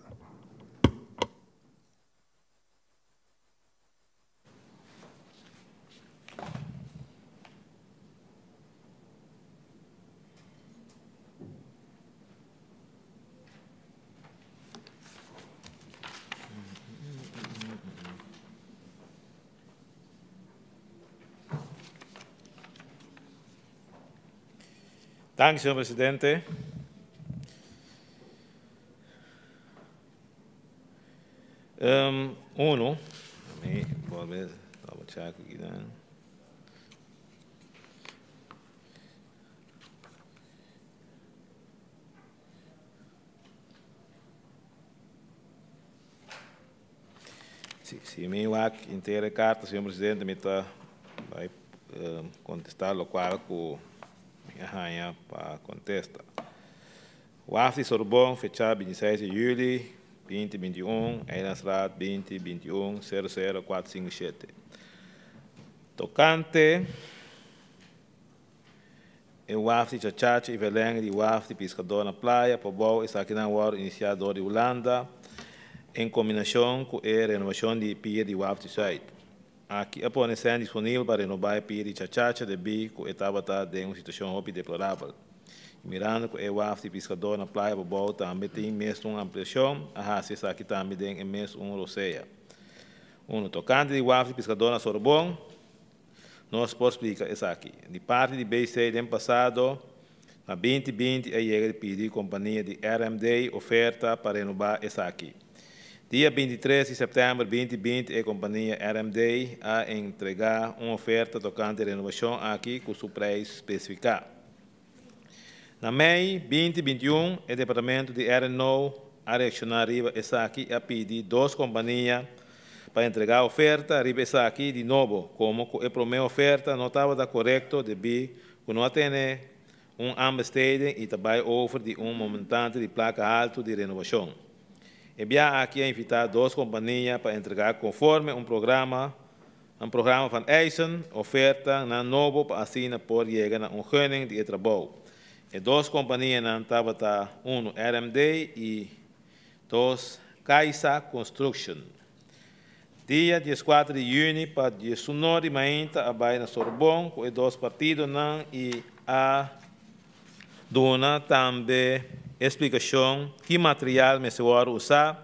Danki, señor presidente. Um, uno, mi bolbe double check aquí dan. Si, si mi wak inter e karta, señor presidente, mi ta bai kontestá lokual ku mi a haña pa kontesta. Waf di Sorbon, fechá 26 di yüli 2021, Eilandsraad 20 21 00 457. Tokante E waf di Chachacha i verlenging di waf di piskadó na Playa Pabou esakinan wòrdu inisiá dor di Hulanda en kombinashon ku e renovashon di pier di waf di Sùit. Aki a pone sèn disponibel pa renobá e pier di Chachacha debí ku e tabata den un situashon hopi deplorabel. I mirando ku e waf di piskadó na Playa Pabou tambe tin mesun ampliashon, a hasi esaki tambe den e mesun rosea. Unu tokante di waf di piskadó na Sorbon. Nos por splika esaki. Di parti di BC den pasado, na 2020 a yega di pidi kompania di RMD oferta pa renobá esaki. Dia 23 di sèptèmber 2020 e kompania RMD a entregá un oferta tokante renovashon aki ku su preis spesifiká. Na mei 2021 e departamento di RNO a reakshoná riba esaki i a pidi dos kompania pa entregá oferta riba esaki di nobo, komo ku e promé oferta no tabata korekto debí ku no a tene un aanbesteding i ta bai over di un momentante di plaka haltu di renovashon. E bia aki a invitá dos kompania pa entregá konforme un programa Un programa van eisen, oferta, nan nobo pa asina por yega na un gunning di e trabou. E dos kompanianan tabata unu RMD i dos Kaisa Construction. Dia 14 di yüni pa 19 di mainta a bai na Sorbon ku e dos partidonan i a duna tambe e splikashon ki material mester wòrdu usá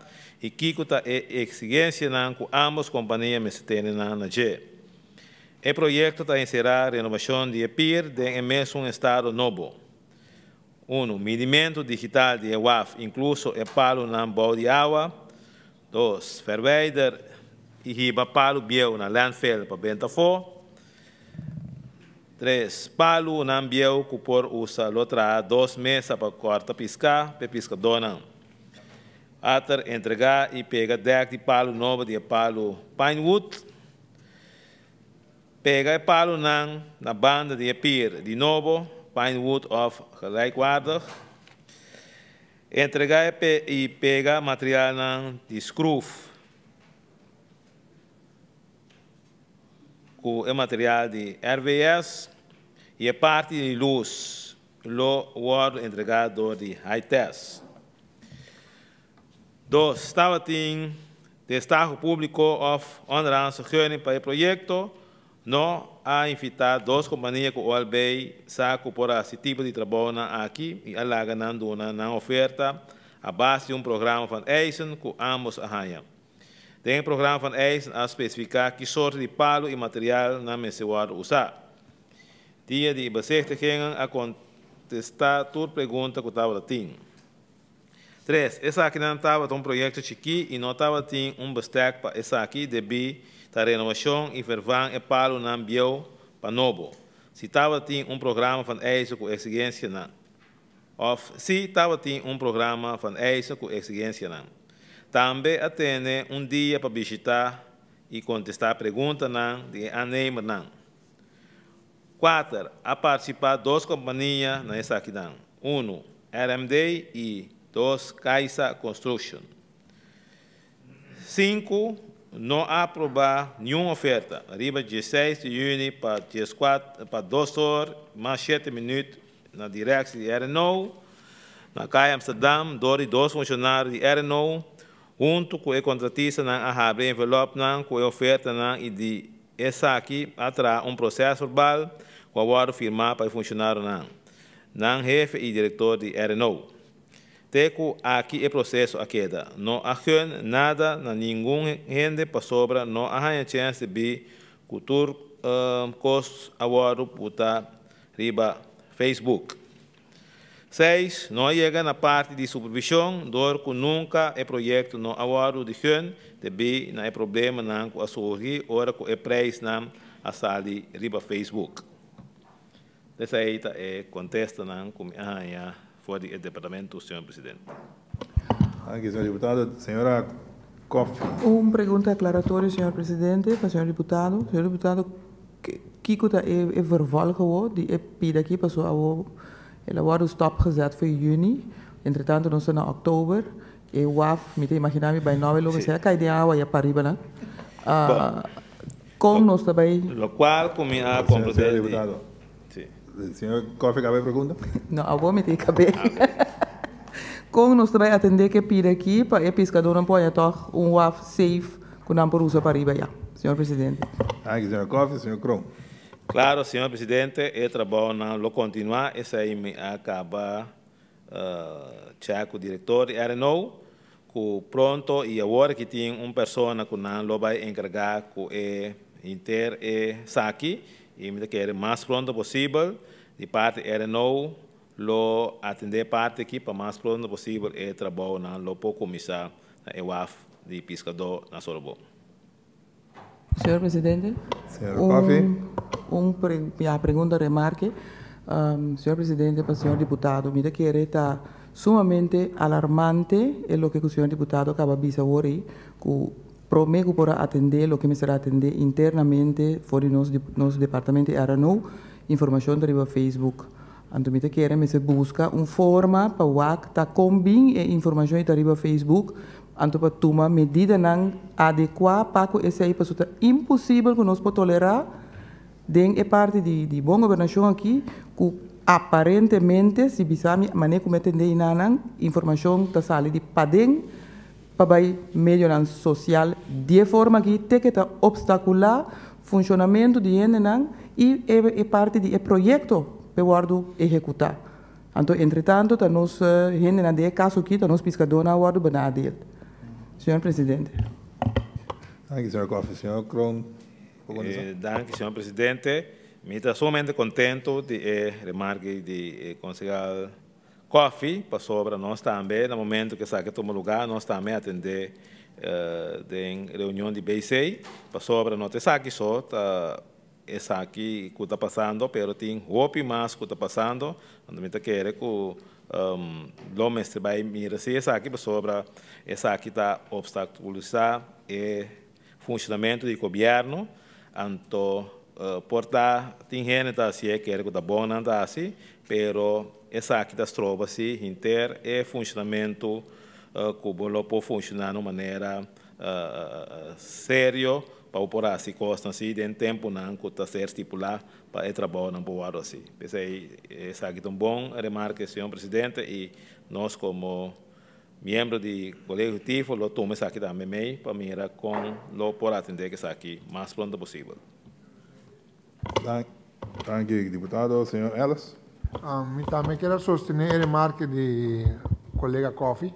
i kiko ta e eksigensianan ku ámbos kompania mester tene nan na dje. E proyekto ta enserá renovashon di e pir den e mesun estado nobo. Unu, midimentu digital di e waf, inkluso e palunan bou di awa. Dos, verwijder i hiba palu bieu na landfill pa benta afó. Tres, palunan bieu ku por usa lo traha dos mesa pa kòrta piská p'e piskadónan. Ater, entregá i pega dèk di palu nobo di e palu Pinewood. Pega e palunan na banda di e pir di nobo, Pinewood òf gelijkwaardig. Entregá e i pega materialnan di skruf ku e material di RVS i e parti di lus lo wòrdu entregá dor di Hi-Test. Dos, tabatin destaho públiko òf onderhandse gunning pa e proyekto, no a invitá dos kompania ku OLB sa ku por hasi tipo di trabounan aki i a laga nan duna nan oferta a base di un programa van eisen ku ámbos a haña. Den e programa van eisen a spesifiká ki sorto di palu i material nan mester wòrdu usá. Dia di e bezichtigingen a kontestá tur pregunta ku tabata tin. Tres, esakinan tabata un proyekto chikí i no tabatin un bestek pa esaki debí ta renovashon i vervang e palunan bieu pa nobo. Si tabatin un programa van eisen ku eksigensianan Òf si tabatin un programa van eisen ku eksigensianan. Tambe a tene un dia pa bishitá i kontestá preguntanan di e aannemernan. Kuater, a partisipá dos kompania na esakinan, unu, RMD i dos, Kaisa Construction. Sinku, no a aprobá niun oferta. Riba dieseis di yüni pa dieskuat pa dos or mas shete minüt na direksi di RNO na Kaya Amsterdam dor di dos funshonario di RNO huntu ku e kontratistanan a habri e envelòpnan ku e ofertanan i di esaki a traha un prosèsverbal ku a wòrdu firmá pa e funshonarionan, nan hefe i direktor di RNO. Te ku aki e proseso a keda. No a gun nada na ningun hende pasobra no a haña chèns di bi ku tur kos a wòrdu puta riba Facebook. Seis, no a yega na parti di supervishon dor ku nunka e proyekto no a wòrdu di gun debí na e problemanan ku a surgi ora ku e preisnan a sali riba Facebook. Esei ta e kontestanan ku mi a haña for di e departamento, señor presidente. Danki, señor diputado. Señora Koffie. Un pregunta aklaratorio, señor presidente, pa señor diputado. Señor diputado, kiko ta e vervolg awo di e pida aki? Pasobra awo el a wòrdu stopgezet for yüni, entretanto nos ta na òktober. E waf, mi ta imaginá mi bai nòbe loke sea kai den awa ya pariba nan. Kon nos ta bai. Lokual ku mi a komprendé di. Si. Señor Koffie kaba e pregunta? No, awor mi tin kab'é. Kon nos ta bai atendé ku e pida aki pa e piskadónan por haña tòg un waf safe ku nan por usa pariba ya, señor presidente? Danki, señor Koffie. Señor Kroon. Klaro, señor presidente, e trabounan lo kontinuá. Esei mi a kaba Check ku direktor di RNO ku pronto i awor ki tin un persona ku nan lo bai enkargá ku e hinter e saki i mi ta kere mas pronto posibel di parti RNO lo atendé e parti aki pa mas pronto posibel e trabounan lo por kuminsá na e waf di piskadó na Sorobó. Señor Presidente, Señor Coffey. un un ya pregunta remarke. Señor Presidente, pa señor diputado, mi ta kere ta sumamente alarmante e loke ku señor diputado a kaba bisa awor ei, ku prome ku por a atende loke mester a atende internamente for di nos nos departamento di RNO, informashon ta riba Facebook. Anto mi ta kere mester buska un forma pa wak ta kon bin e informashon ei ta riba Facebook, Anto pa tuma medidanan adekuá pa ku esei, pasobra ta imposibel ku nos por tolerá den e parti di di bon gobernashon aki ku aparentemente, si bisa mi manera ku mi a tende einanan, informashon ta sali di paden pa bai medionan sosial di e forma aki te ke ta opstakulá funshonamentu di hendenan i e parti di e proyekto pe wòrdu ehekutá. Anto entretanto ta nos hendenan den e kaso aki ta nos piskadónan a wòrdu benadeeld. Señor Presidente. Danki señor Coffie. Señor Kroon por kontestá. Danki señor Presidente. Mi ta sumamente kontento di e remarke di e konsehal Coffie, pasobra nos tambe na momento ku esaki a tuma lugá nos tambe a atendé den reunion di BC, pasobra no ta esaki so ta esaki ku ta pasando pero tin hopi mas ku ta pasando, anto mi ta kere ku lo mester bai mira si esaki pasobra esaki ta obstakulisá e funshonamentu di gobièrnu, anto por ta tin hende ta hasié kere ku ta bon nan ta hasi, pero esaki ta stroba si henter e funshonamentu ku bo lo por funshoná na un manera serio pa bo por hasi kosnan así den tempunan ku ta ser stipulá pa e trabounan por wòrdu hasi. P'esei esaki ta un bon remarke señor presidente i nos komo Miembro di Kolegio Ejecutivo lo tuma esaki tambe mei pa mira kon lo por atende ku esaki mas pronto posibel. Danki diputado. Señor Ellis. Mi tambe kier a sostene e remarke di kolega Coffie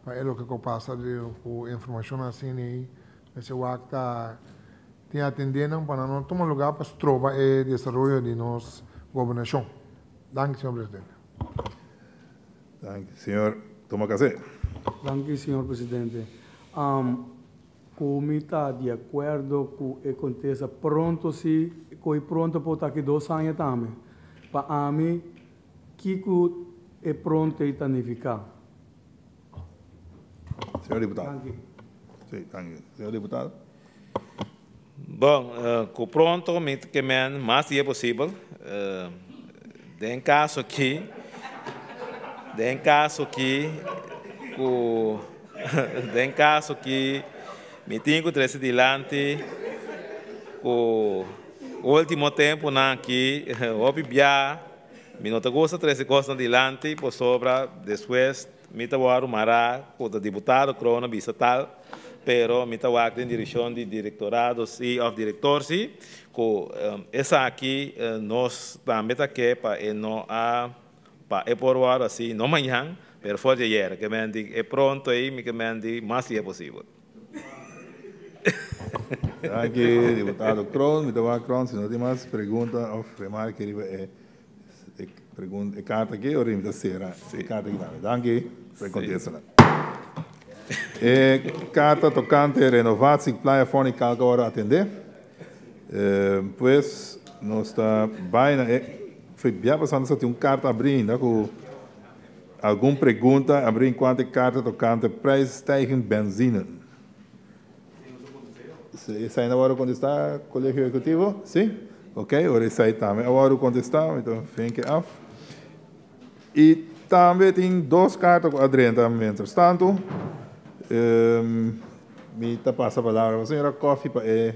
pa e loke ku pasa ku informashon asina ei mester wak ta tin atende nan pa nan no tuma luga pa stroba e desaroyo di nos gobernashon. Danki señor presidente. Danki. Señor Tomakase. Danki, señor presidente. Ku mi ta di akuerdo ku e kontesta pronto si, ku e pronto por ta aki dos aña tambe. Pa ami, kiko e pronto ei ta nifiká? Señor diputado. Danki. Si, danki. Señor diputado. Bon, ku pronto mi ta ke men mas dia posibel. Den kaso aki, den kaso aki ku den kaso aki mi tin ku trese dilanti ku ultimo tempunan aki hopi bia mi no ta gusta trese kosnan dilanti pasobra despues Mi ta wòrdu mará ku ta diputado Kroon a bisa tal, pero mi ta wak den direkshon di direktorado si òf direktor si, ku esaki nos tambe ta ke pa e no a pa e por wòrdu hasi no mañan, pero for di ayer. Ke men di e pronto ei mi ke men di mas dia posibel. Danki diputado Kroon. Mi ta wak Kroon si no tin mas pregunta òf remarke riba e E pregunta, e karta aki ora mi ta sera e karta aki tambe. Danki pa e kontestanan. E karta tokante renovatie Playa Forni Kalka ora atendé. Pues nos ta bai na e foi bia pasá nos a tin un karta abrí ainda ku algun pregunta abrí enkuanto e karta tokante prijsstijging benzine. Esei na wòrdu kontestá, Kolegio Ehekutivo? Si? Ok, ora esei tambe a wòrdu kontestá, mi ta venke af. I tambe tin dos karta ku a drenta mientrastantu. Mi ta pasa palabra pa señora Coffie pa e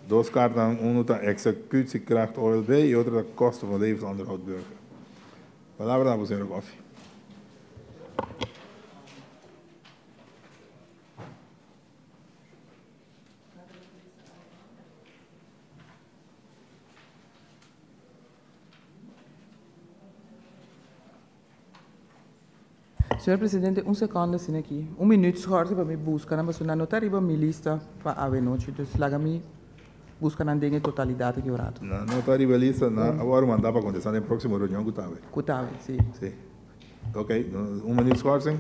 dos kartanan. Unu ta Executiekracht OLB i otro ta Kosten van Levensonderhoud Burger. Palabra na bo, señora Coffie. Señor Presidente, un seconde asina aki. Un minuut schorsen pa mi busca nan, pasobra nan no ta riba mi lista pa awe nochi. Dus laga mi busca nan den e totalidad aki un rato. Nan no ta riba e lista, nan a wòrdu mandá pa kontestá den próksimo reunion ku ta awe. Ku ta awe, si. Si. Ok, un minuut schorsing.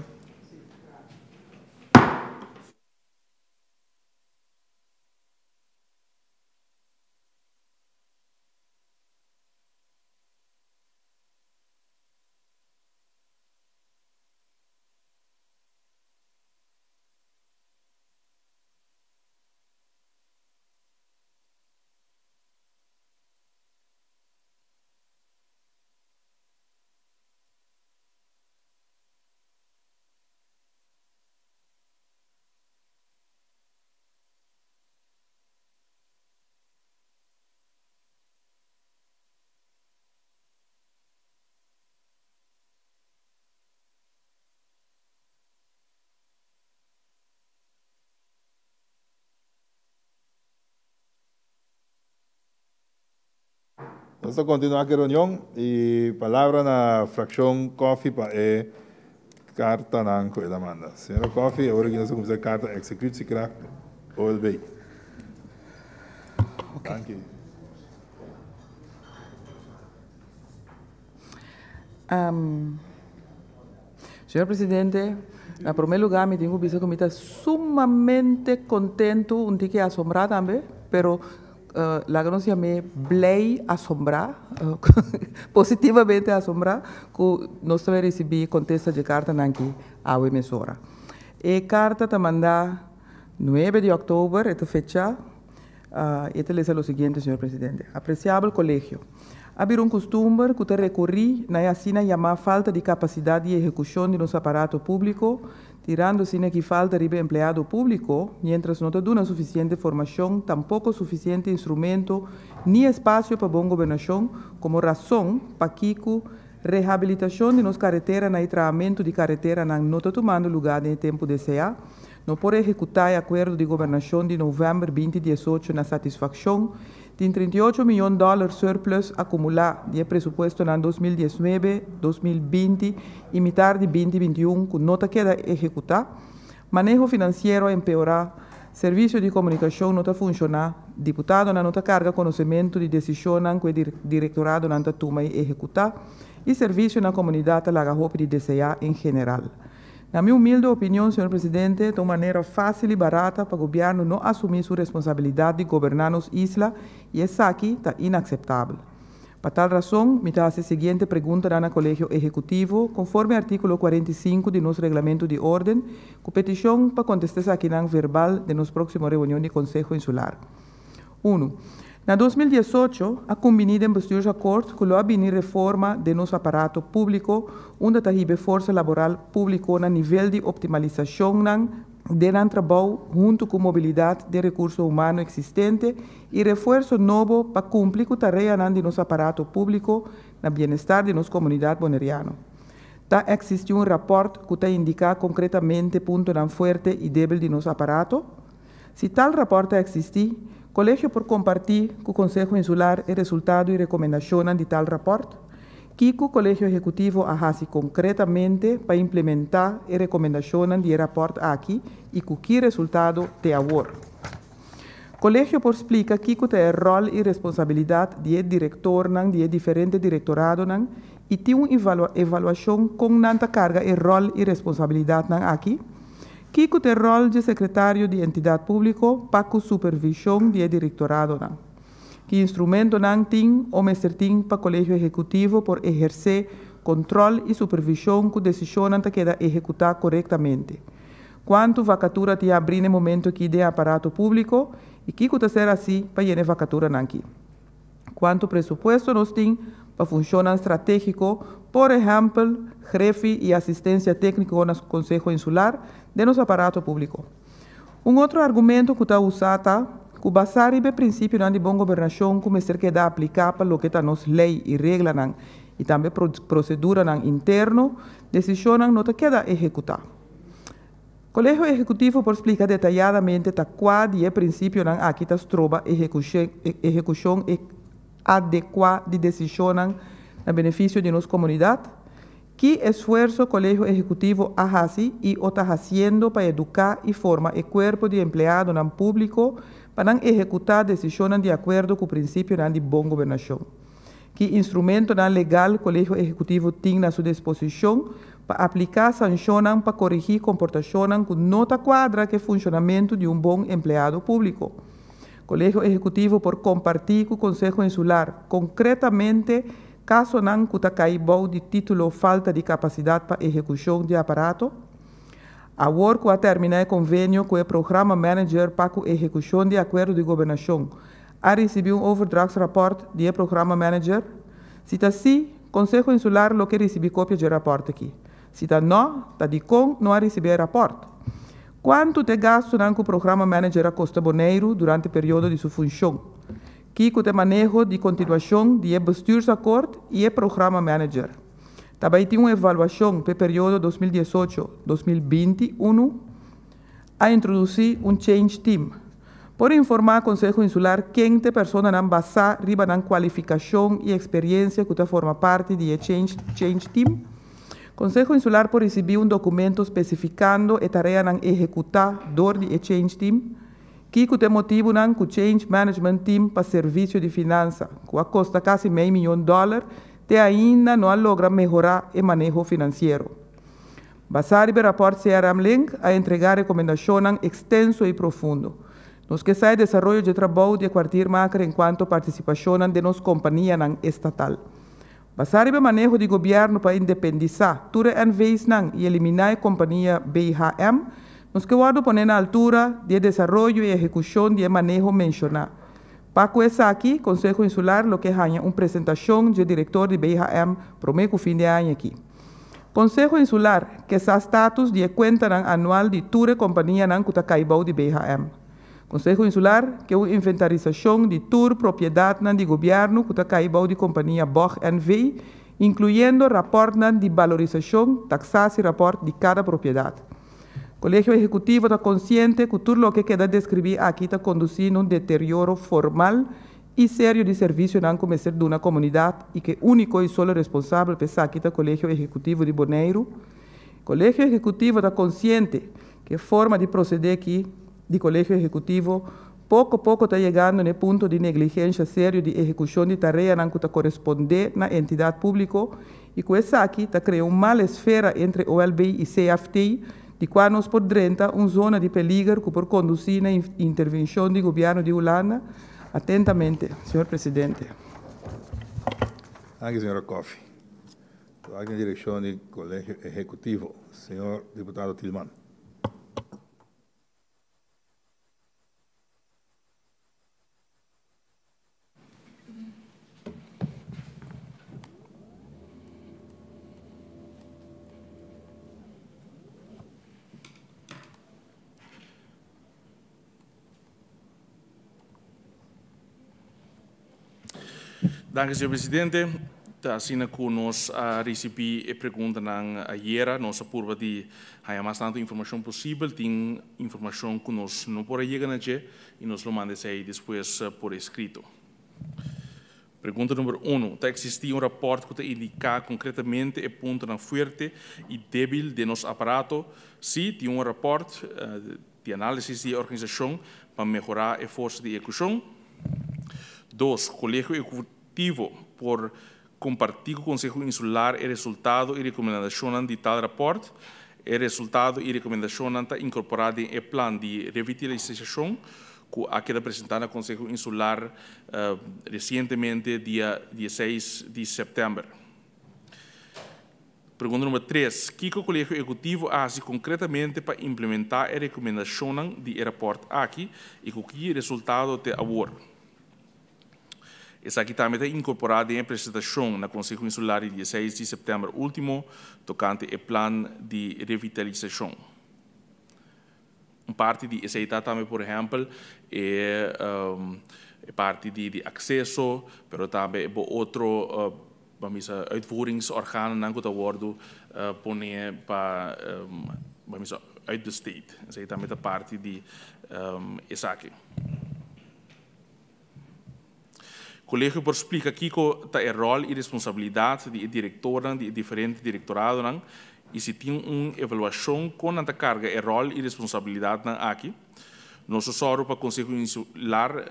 Nos ta kontinuá ku e reunion i palabra na frakshon Coffie pa e kartanan ku el a manda. Señora Coffie, awor aki nos ta kuminsá e karta Executiekracht OLB. Danki. Señor Presidente, na promé lugá mi tin ku bisa ku mi ta sumamente kontentu, un tiki asombrá tambe, pero laga nos yam'é blei asombrá, positivamente asombrá, ku nos ta bai risibí kontesta dje kartanan aki awe mesora. E karta ta mandá nuebe di òktober, e ta fechá. E ta lesa lo siguiente, señor presidente. Apresiabel kolegio, a bira un kustumber ku ta rekurí na e asina yamá falta di kapasidat di ehekushon di nos aparato públiko, tirando asina ki falta riba empleado públiko, miéntras no ta duna sufisiente formashon, tampoko sufisiente instrumento ni espasio pa bon gobernashon, komo rason pakiko rehabilitashon di nos kareteranan i trahamentu di kareteranan no ta tumando lugá den e tempu deseá. No por ehekutá e akuerdo di gobernashon di novèmber 2018 na satisfakshon. Tin 38 mion dòler surplus akumulá di e presupuestonan 2019, 2020 i mitar di 2021 ku no ta keda ehekutá. Maneho finansiero a empeorá, servisio di komunikashon no ta funshoná, diputadonan no ta karga konosementu di desishonnan ku e direktoradonan ta tuma i ehekutá, i servisio na komunidat ta laga hopi di deseá en general. Na mi humilde opinion, señor presidente, ta un manera fásil i barata pa gobièrnu no asumí su responsabilidat di goberná nos isla i esaki ta inakseptabel. Pa tal rason, mi ta hasi e siguiente preguntanan na Kolegio Ehekutivo, konforme artíkulo 45 di nos Reglamentu di Órden, ku petishon pa kontestá esakinan verbal den nos próksimo reunion di Konseho Insular. Unu. Na 2018 a kumbiní den Bestuursakkoord ku lo a bini reforma den nos aparato públiko unda ta hiba e forsa laboral públiko na nivel di optimalisashonnan den nan trabou huntu ku mobilidat den rekurso humano eksistente i refuerso nobo pa kumpli ku tareanan di nos aparato públiko na bienestar di nos komunidat boneriano. Ta eksistí un rapòrt ku ta indiká konkretamente puntonan fuerte i débil di nos aparato? Si tal rapòrt ta eksistí, Kolegio por kompartí ku Konseho Insular e resultado i rekomendashonnan di tal rapòrt? Kiko Kolegio Ehekutivo a hasi konkretamente pa implementá e rekomendashonnan di e rapòrt aki i ku ki resultado te awor? Kolegio por splika kiko ta e ròl i responsabilidat di e direktornan di e diferente direktoradonan i tin un evaluashon kon nan ta karga e ròl i responsabilidatnan aki? Kiko ta e ròl dje sekretario di entidat públiko pa ku supervishon di e direktoradonan? Ki instrumentonan tin o mester tin pa Kolegio Ehekutivo por ehersé kontròl i supervishon ku desishonnan ta keda ehekutá korektamente? Kuantu vakatura tin abrí na e momento akí den aparato públiko i kiko ta ser hasí pa yena e vakaturanan akí? Kuantu presupuesto nos tin pa funshonnan stratégiko, por ehèmpel, grefi i asistensia tékniko na Konseho Insular, den nos aparato públiko? Un otro argumento ku ta usá ta ku basá riba e prinsipionan di bon gobernashon ku mester keda apliká pa loke ta nos lei i reglanan i tambe proseduranan interno, desishonnan no ta keda ehekutá. Kolegio Ehekutivo por splika detayadamente ta kua di e prinsipionan aki ta stroba ehekushon adekuá di desishonnan na benefisio di nos komunidat? Ki esfuerso Kolegio Ehekutivo a hasi i o ta hasiendo pa eduká i forma e kuerpo di empleadonan públiko pa nan ehekutá desishonnan di akuerdo ku prinsipionan di bon gobernashon? Ki instrumentonan legal Kolegio Ehekutivo tin na su disposishon pa apliká sanshonnan pa korigí komportashonnan ku no ta kuadra ku e funshonamentu di un bon empleado públiko? Kolegio Ehekutivo por kompartí ku Konseho Insular konkretamente kasonan ku ta kai bou di título falta di kapasidat pa ehekushon di aparato? Awor ku a terminá e konvenio ku e programa manager pa ku ehekushon di akuerdo di gobernashon, A risibí un overdrachtsrapport di e programa manager? Si ta sí, Konseho Insular lo ke risibí kopia dje rapòrt akí. Si ta nò, ta dikon no a risibí e rapòrt? Kuantu ta e gastunan ku programa manager a kosta Boneiru durante periodo di su funshon? Kiko ta e maneho di kontinuashon di e bestuursakkoord i e programa manager? Ta bai tin un evaluashon p'e periodo 2018, 2021? A introdusí un change team. Por informá Konseho Insular ken ta e personanan basá riba nan kualifikashon i eksperiensia ku ta forma parti di e change change team. Konseho Insular por risibí un dokumento spesifikando e tareanan ehekutá dor di e change team. Kiko ta e motibunan ku Change Management Team pa Servisio di Finansa, ku a kosta kasi mei miyon dòler, te ainda no a logra mehorá e maneho finansiero? Basá riba e rapòrt CRM Link a entregá rekomendashonnan ekstenso i profundo. Nos ke sa e desaroyo dje trabou di e kwartiermaker enkuanto partisipashonnan den nos kompanianan estatal. Basá riba e maneho di gobièrnu pa independisá tur e NVsnan i eliminá e kompania BHM, nos ke wòrdu poné na altura di e desaroyo i ehekushon di e maneho menshoná. Pa ku esaki, Konseho Insular lo ke haña un presentashon dje direktor di BHM promé ku fin di e aña aki. Konseho Insular ke sa status di e kuentanan anual di tur e kompanianan ku ta kai bou di BHM. Konseho Insular ke un inventarisashon di tur propiedatnan di gobièrnu ku ta kai bou di kompania Bog NV, inkluyendo rapòrtnan di balorisashon, taksasierapport, di kada propiedat. Kolegio Ehekutivo ta konsiente ku tur loke keda deskribí aki ta kondusí na un deterioro formal i serio di servisionan ku mester duna komunidat i ku e úniko i solo responsabel pa esaki ta Kolegio Ehekutivo di Boneiru. Kolegio Ehekutivo ta konsiente ku e forma di prosedé aki di Kolegio Ehekutivo poko poko ta yegando na e punto di negligensha serio di ehekushon di tareanan ku ta korespondé na entidat públiko i ku esaki ta krea un mal esfera entre OLB i CFT di kua nos por drenta un zona di peliger ku por kondusí na intervenshon di gobièrnu di Hulanda. Atentamente, señor presidente. Danki, señora Coffie. Aki na direkshon di Kolegio Ehekutivo, señor diputado Thielman. Danki, señor presidente. Ta asina ku nos a risibí e preguntanan ayera. Nos a purba di haña mas tantu informashon posibel. Tin informashon ku nos no por a yega na dje i nos lo manda esei despues por eskrito. Pregunta number uno, Ta eksistí un rapòrt ku ta indiká konkretamente e puntonan fuerte i débil den nos aparato? Sí, tin un rapòrt di análisis di e organisashon pa mehorá e forsa di ehekushon. Dos, Kolegio Ehekutivo por kompartí ku Konseho Insular e resultado i rekomendashonnan di tal rapòrt. E resultado i rekomendashonnan ta inkorporá den e plan di revitalisashon ku a keda presentá na Konseho Insular resientemente dia dieseis di sèptèmber. Pregunta number tres, Kiko Kolegio Ehekutivo a hasi konkretamente pa implementá e rekomendashonnan di e rapòrt aki i ku ki resultado te awor? Esaki tambe ta inkorporá den e presentashon na Konseho Insular di dieseis di sèptèmber último tokante e plan di revitalisashon. Un parti di esei ta tambe por ehèmpel e e parti di di akseso, pero tambe bo otro ban bisa uitvoeringsorganonan ku ta wòrdu pone pa ban bisa uitbesteed. Esei tambe ta parti di esaki. Kolegio por splika kiko ta e ròl i responsabilidat di e direktornan di e diferente direktoradonan i si tin un evaluashon kon nan ta karga e ròl i responsabilidatnan aki. Nos a sòru pa Konseho Insular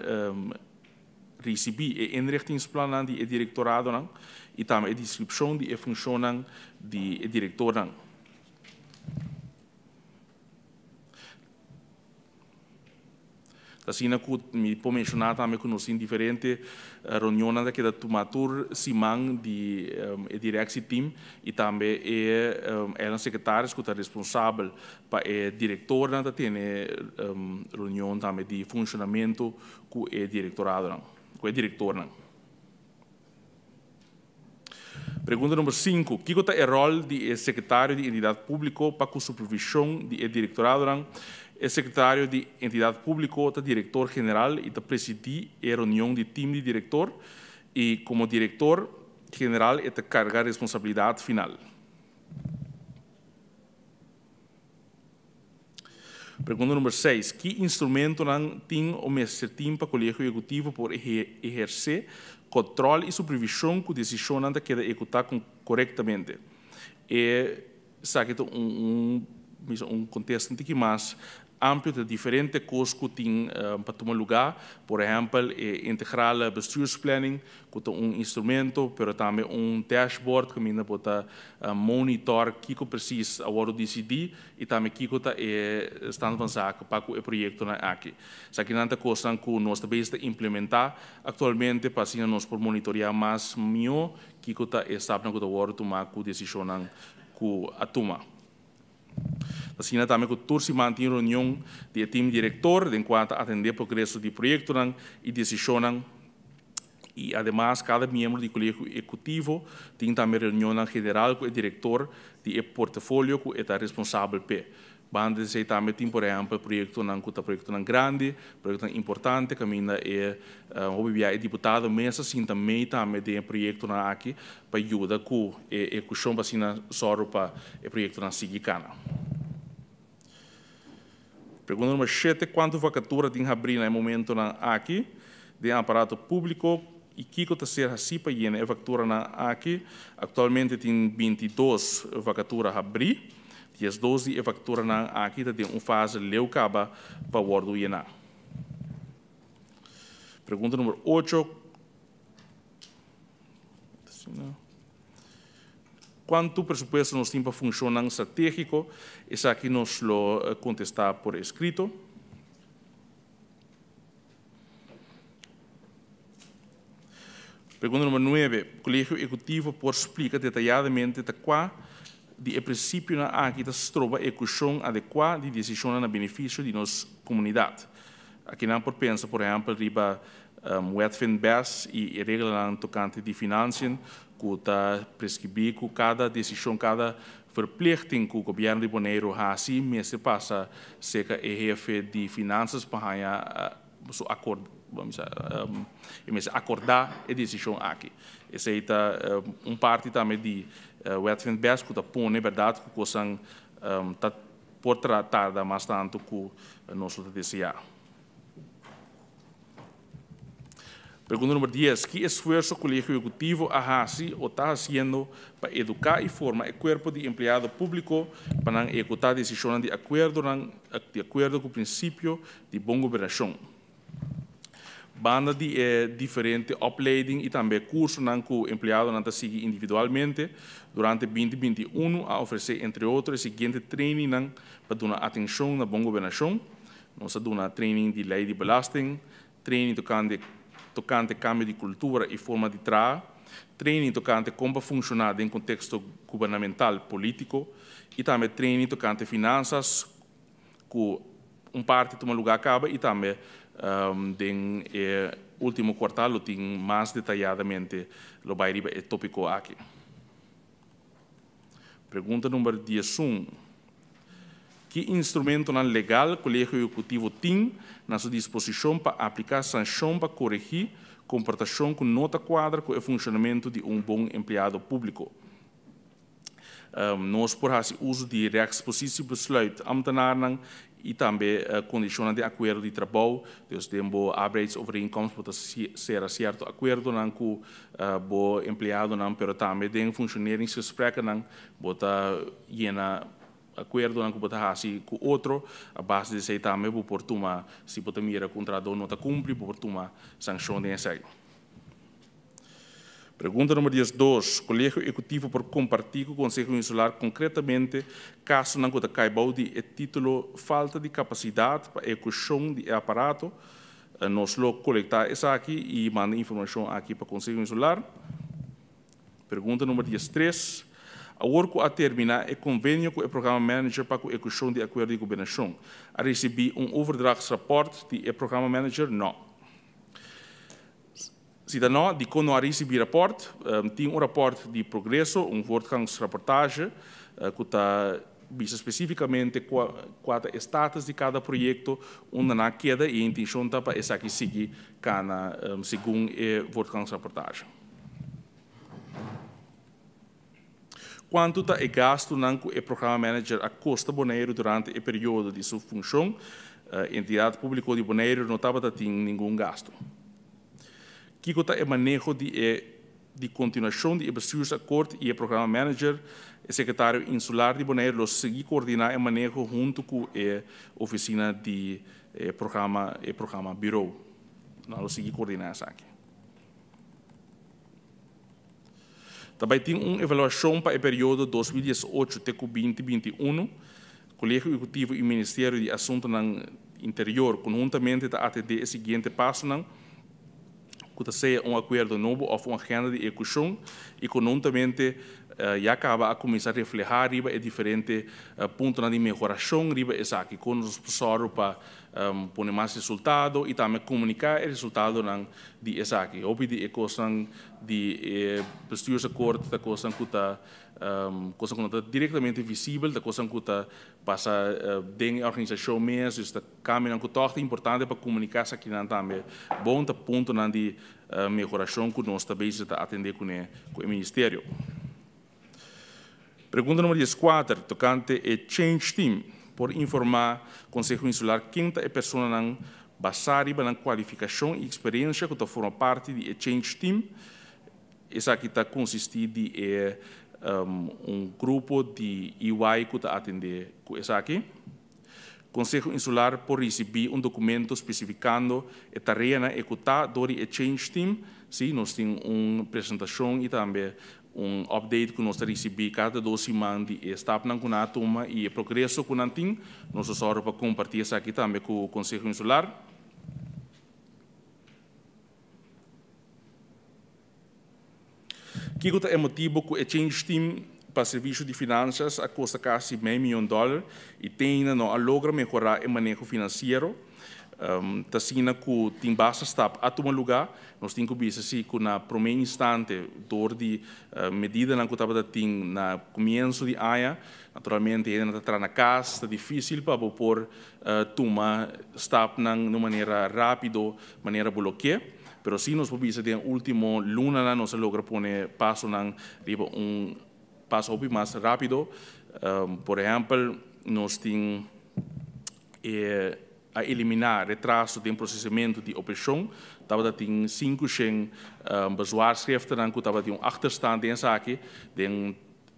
risibí e inrichtingsplannan di e direktoradonan i tambe e deskripshon di e funshonnan di e direktornan. Ta asina ku mi por menshoná tambe ku nos tin diferente reunionnan ta keda tumá tur siman di e directieteam i tambe e eiland secretaris ku ta responsabel pa e direktornan ta tene reunion tambe di funshonamentu ku e direktoradonan, ku e direktornan. Pregunta number sinku, Kiko ta e ròl di e sekretario di Entidat Públiko pa ku supervishon di e direktoradonan? E sekretario di Entidat Públiko ta direktor general i ta presidí e reunion di tim di direktor i komo direktor general e ta karga responsabilidat final. Pregunta number seis, Ki instrumentonan tin o mester tin pa Kolegio Ehekutivo por ehersé kòntròl i supervishon ku desishonnan ta keda ehekutá korektamente? Esaki ta un un bisa un kontesta un tiki mas amplio, ta diferente kos ku tin pa tuma lugá. Por ehèmpel, e integrale bestuursplanning, ku ta un instrumento, pero tambe un dashboard kaminda bo ta monitor kiko presis a wòrdu disidí i tambe kiko ta e stand van zaken pa ku e proyektonan aki. Esakinan ta kosnan ku nos ta bezig ta implementá aktualmente pa asina nos por monitoriá mas mihó kiko ta e stapnan ku ta wòrdu tumá ku desishonnan ku a tuma. Asina tambe ku tur siman tin reunion di e tim direktor den kua ta atendé progreso di proyektonan i desishonnan i ademas kada miembro di Kolegio Ehekutivo tin tambe reunionnan general ku e direktor di e portafolio ku e ta responsabel p'e. Banda di esei tambe tin por ehèmpel proyektonan ku ta proyektonan grandi, proyektonan importante kaminda e hopi bia e diputado mes a sinta mei tambe den e proyektonan aki pa yuda ku e ehekushon pa asina sòru pa e proyektonan sigui kana. Pregunta number shete, Kuantu vakatura tin habrí na e momentonan aki den aparato públiko i kiko ta ser hasí pa yena e vakturanan aki? Aktualmente tin 22 vakatura habrí. 12 di e vakturanan aki ta den un fase leu kaba pa wòrdu yená. Pregunta number ocho, Kuantu presupuesto nos tin pa funshonnan stratégiko? Esaki nos lo kontestá por eskrito. Pregunta number nuebe, Kolegio Ehekutivo por splika detayadamente ta kua di e prinsipionan aki ta stroba ehekushon adekuá di desishonnan na benefisio di nos komunidat? Akinan por pensa por ehèmpel riba Wet Finbes i e reglanan tokante di finansien ku ta preskribí ku kada desishon, kada verplichting ku gobièrnu di Boneiru hasi mester pasa serka e hefe di finansas pa haña su akord, e mester akordá e desishon aki. Esei ta un parti tambe di Wet Finbes ku ta pone bèrdat ku kosnan ta por tarda mas tantu ku nos lo ta deseá. Pregunta number 10. Ki esfuerso Kolegio Ehekutivo a hasi o ta hasiendo pa eduká i forma e kuerpo di empleado públiko pa nan ehekutá desishonnan di akuerdonan di akuerdo ku prinsipio di bon gobernashon? Banda di e diferente opleiding i tambe kursonan ku empleadonan ta sigui individualmente, durante 2021 a ofresé entre otro e siguiente trainingnan pa duna atenshon na bon gobernashon, Nos a duna training di lei di belasting, training tokante tokante kambio di kultura i forma di traha, training tokante kon pa funshoná den konteksto gubernamental polítiko i tambe training tokante finansas ku un parti tuma lugá kaba i tambe den e último kuartal lo tin mas detayadamente lo bai riba e tópiko aki. Pregunta number 11. Ki instrumentonan legal Kolegio Ehekutivo tin na su disposishon pa apliká sanshon pa koregí komportashon ku no ta kuadra ku e funshonamentu di un bon empleado públiko? Nos por hasi uso di rechtspositiebesluit ambtenarnan i tambe kondishonnan di akuerdo di trabou. Dus den bo arbeidsovereenkomst bo ta sera sierto akuerdonan ku bo empleadonan, pero tambe den functioneringsgesprekkennan bo ta yena akuerdonan ku bo ta hasi ku otro. A base di esei tambe bo por tuma, si bo ta mira ku un trahadó no ta kumpli, bo por tuma sankshon den esei. Pregunta number 12. Kolegio Ehekutivo por kompartí ku Konseho Insular konkretamente kasonan ku ta kai bou di e título falta di kapasidat pa ehekushon di e aparato? Nos lo kolektá esaki i manda informashon aki pa Konseho Insular. Pregunta number 13. Awor ku a terminá e konvenio ku e programa manager pa ku ehekushon di akuerdo di gobernashon, a risibí un overdrachtsrapport di e programa manager? Nò. Si ta nò, dikon no a risibí rapòrt? Tin un rapòrt di progreso, un voortgangsrapportage, ku ta bisa spesífikamente kua kua ta e status di kada proyekto, unda nan a keda i e intenshon ta pa esaki sigui kana segun e voortgangsrapportage. Kuantu ta e gastunan ku e programa manager a kosta Boneiru durante e periodo di su funshon? Entidat Públiko di Boneiru no tabata tin ningun gastu. Kiko ta e maneho di e di kontinuashon di e bestuursakkoord i e programa manager, e sekretario insular di Boneiru lo sigui koordiná e maneho huntu ku e ofisina di e programa e programa bureau. Nan lo sigui koordiná esaki. Ta bai tin un evaluashon pa e periodo 2018 te ku 2021. Kolegio Ehekutivo i Ministerio di Asuntunan Interior konhuntamente ta atendé e siguiente pasonan, ku ta sea un akuerdo nobo òf un agenda di ehekushon i konhuntamente ya kaba a kuminsá reflehá riba e diferente puntonan di mehorashon riba esaki, kon nos por sòru pa pone mas resultado i tambe komuniká e resultadonan di esaki. Hopi di e kosnan di e bestuursakkoord ta kosnan ku ta kosnan ku no ta direktamente visibel, ta kosnan ku ta pasa den e organisashon mes, dus ta kambionan ku tòg ta importante pa komuniká esakinan tambe bon, ta puntonan di mehorashon ku nos ta bezig ta atendé kuné ku e ministerio. Pregunta numero dieskuater tokante e Change Team. Por informá Konseho Insular ken ta e personanan basá riba nan kualifikashon i eksperensha ku ta forma parti di e Change Team? Esaki ta konsistí di e un grupo di EY ku ta atendé ku esaki. Konseho Insular por risibí un dokumento spesifikando e tareanan ehekutá dor di e Change Team. Sí, nos tin un presentashon i tambe un update ku nos ta risibí kada dos siman di e stapnan ku nan a tuma i e progreso ku nan tin. Nos ta sòru pa kompartí esaki tambe ku Konseho Insular. Kiko ta e motibu ku e Change Team pa Servisio di Finansas a kosta kasi mei mion dòler i te ainda no a logra mehorá e maneho finansiero? Ta asina ku tin basta stap a tuma lugá. Nos tin ku bisa si ku na promé instante dor di medidanan ku tabata tin na komienso di aña, naturalmente hendenan ta traha na kas, ta difísil pa bo por tuma stapnan di un manera rápido manera bo lo ke. Pero sí nos por bisa den último lunanan nos a logra pone pasonan riba un paso hopi mas rápido. Por ehèmpel nos tin e a eliminá retraso den prosesamentu di operashon. Tabata tin 500 bezwaarschriftennan ku tabatin un achterstand den esaki. Den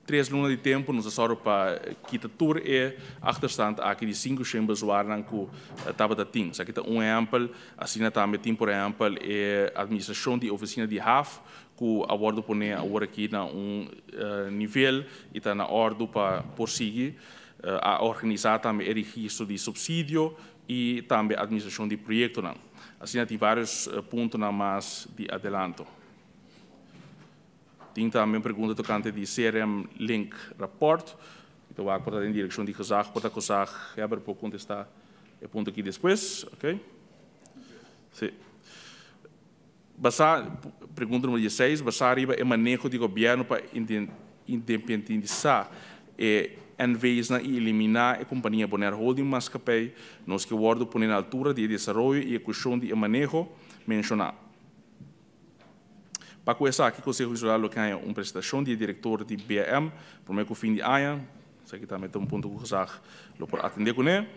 Tres luna di tempu nos a sòru pa kita tur e achterstand aki di 500 bezwaarnan ku tabata tin. Esaki ta un ehèmpel. Asina tambe tin por ehèmpel e administrashon di ofisina di haf ku a wòrdu poné awor aki na un nivel i ta na òrdu pa por sigui. A organisá tambe e registro di supsidio i tambe administrashon di proyektonan. Asina tin vários puntonan mas di adelanto. Tin tambe un pregunta tokante di CRM Link rapport. Mi ta wak por ta den direkshon di gezag, por ta gezaghebber por kontestá e punto aki despues. Oké. Sí. Basá, pregunta numero dieseis, basá riba e maneho di gobièrnu pa independisá e NV's-nan i eliminá e kompania Bonaire Holding Maatschappij, nos ke wòrdu pone na altura di e desaroyo i ekushon di e maneho menshoná. Pa ku esaki Konseho Insular lo ke haña un presentashon di e direktor di BAM promé ku fin di aña. Esaki tambe ta un punto ku gezag lo por atendé kuné.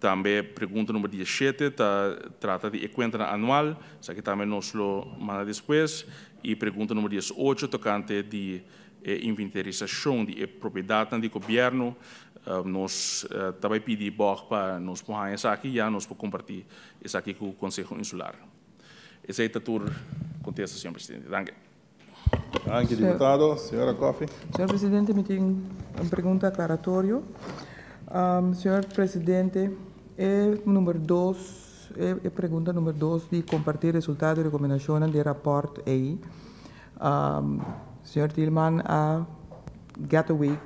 Tambe pregunta number 17 ta trata di e kuentanan anual. Esaki tambe nos lo manda despues. I pregunta number 18 tokante di e inventarisashon di e propiedatnan di gobièrnu. Nos ta bai pidi bòg pa nos por haña esaki, ya nos por kompartí esaki ku Konseho Insular. Esei ta tur kontesta, señor presidente. Danki. Danki, diputado. Señora Coffie. Señor presidente, mi tin un pregunta aklaratorio. Señor presidente, e number dos, e pregunta number dos di kompartí resultado i rekomendashonnan di e rapòrt ei, Señor Thielman a get away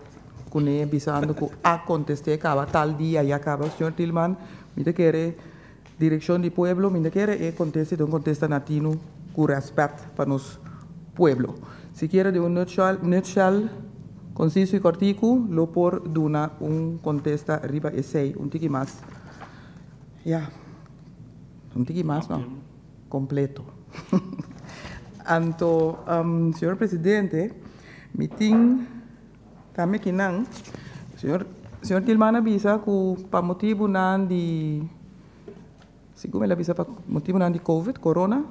kuné bisando ku a kontest'é kaba tal dia ya kaba. Señor Thielman, mi ta kere Direkshon di pueblo, mi ta kere e kontesta ta un kontesta na tinu ku rèspèt pa nos pueblo. Sikiera den un nutshell, nutshell, konsiso i kòrtiku lo por duna un kontesta riba esei un tiki mas, ya, un tiki mas no, kompleto. Anto, señor presidente, mi tin tambe kinan, señor, señor Tilman a bisa ku pa motibunan di, segun el a bisa pa motibunan di covid, corona,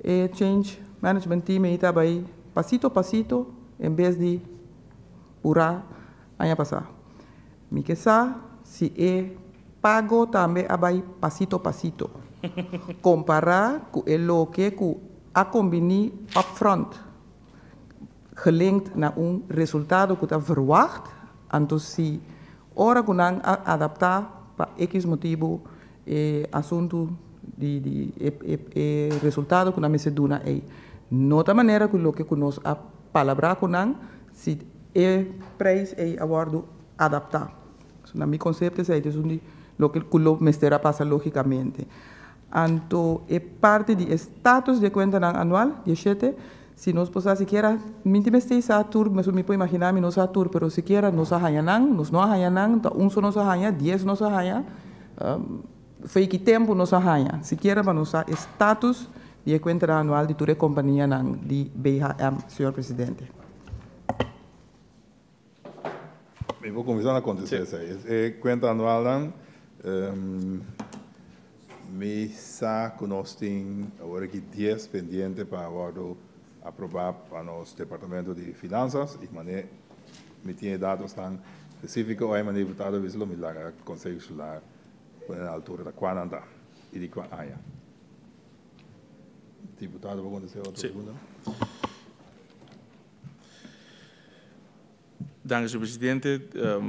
e change. management team ei ta bai pasito pasito en bes di purá aña pasá. Mi ke sa si e pago tambe a bai pasito pasito, kompará ku e loke ku a kombiní upfront, gelinkt na un resultado ku ta verwacht, anto si ora ku nan a adaptá pa ekis motibu e asuntu di di e e resultado ku nan mester duna ei no ta manera ku loke ku nos a palabrá ku nan, si e prijs ei a wòrdu adaptá. So na mi konsepto esei ta esun di loke ku lo mester a pasa lógikamente. Anto e parti di e status di e kuentanan anual, dieshete, si nos por sa sikiera, mi tin mester sa tur, mesun mi por imaginá mi no sa tur, pero sikiera nos a haña nan, nos no a haña nan, ta un so nos a haña, dies nos a haña, Fei ki tempu nos a haña sikiera pa nos sa e status di e kuentanan anual di tur e kompanianan di BHM, señor presidente? Mi por kuminsá na kontestá esei. E kuenta anualnan, mi sa ku nos tin awor aki dies pendiente pa wòrdu aprobá pa nos departamento di finansas i manera mi tin e datosnan spesífiko oi manera diputado a bisa lo mi laga Konseho Insular Pone na altura ta kua nan ta i di kua aña. Diputado por kontestá e otro pregunta? Danki, señor presidente.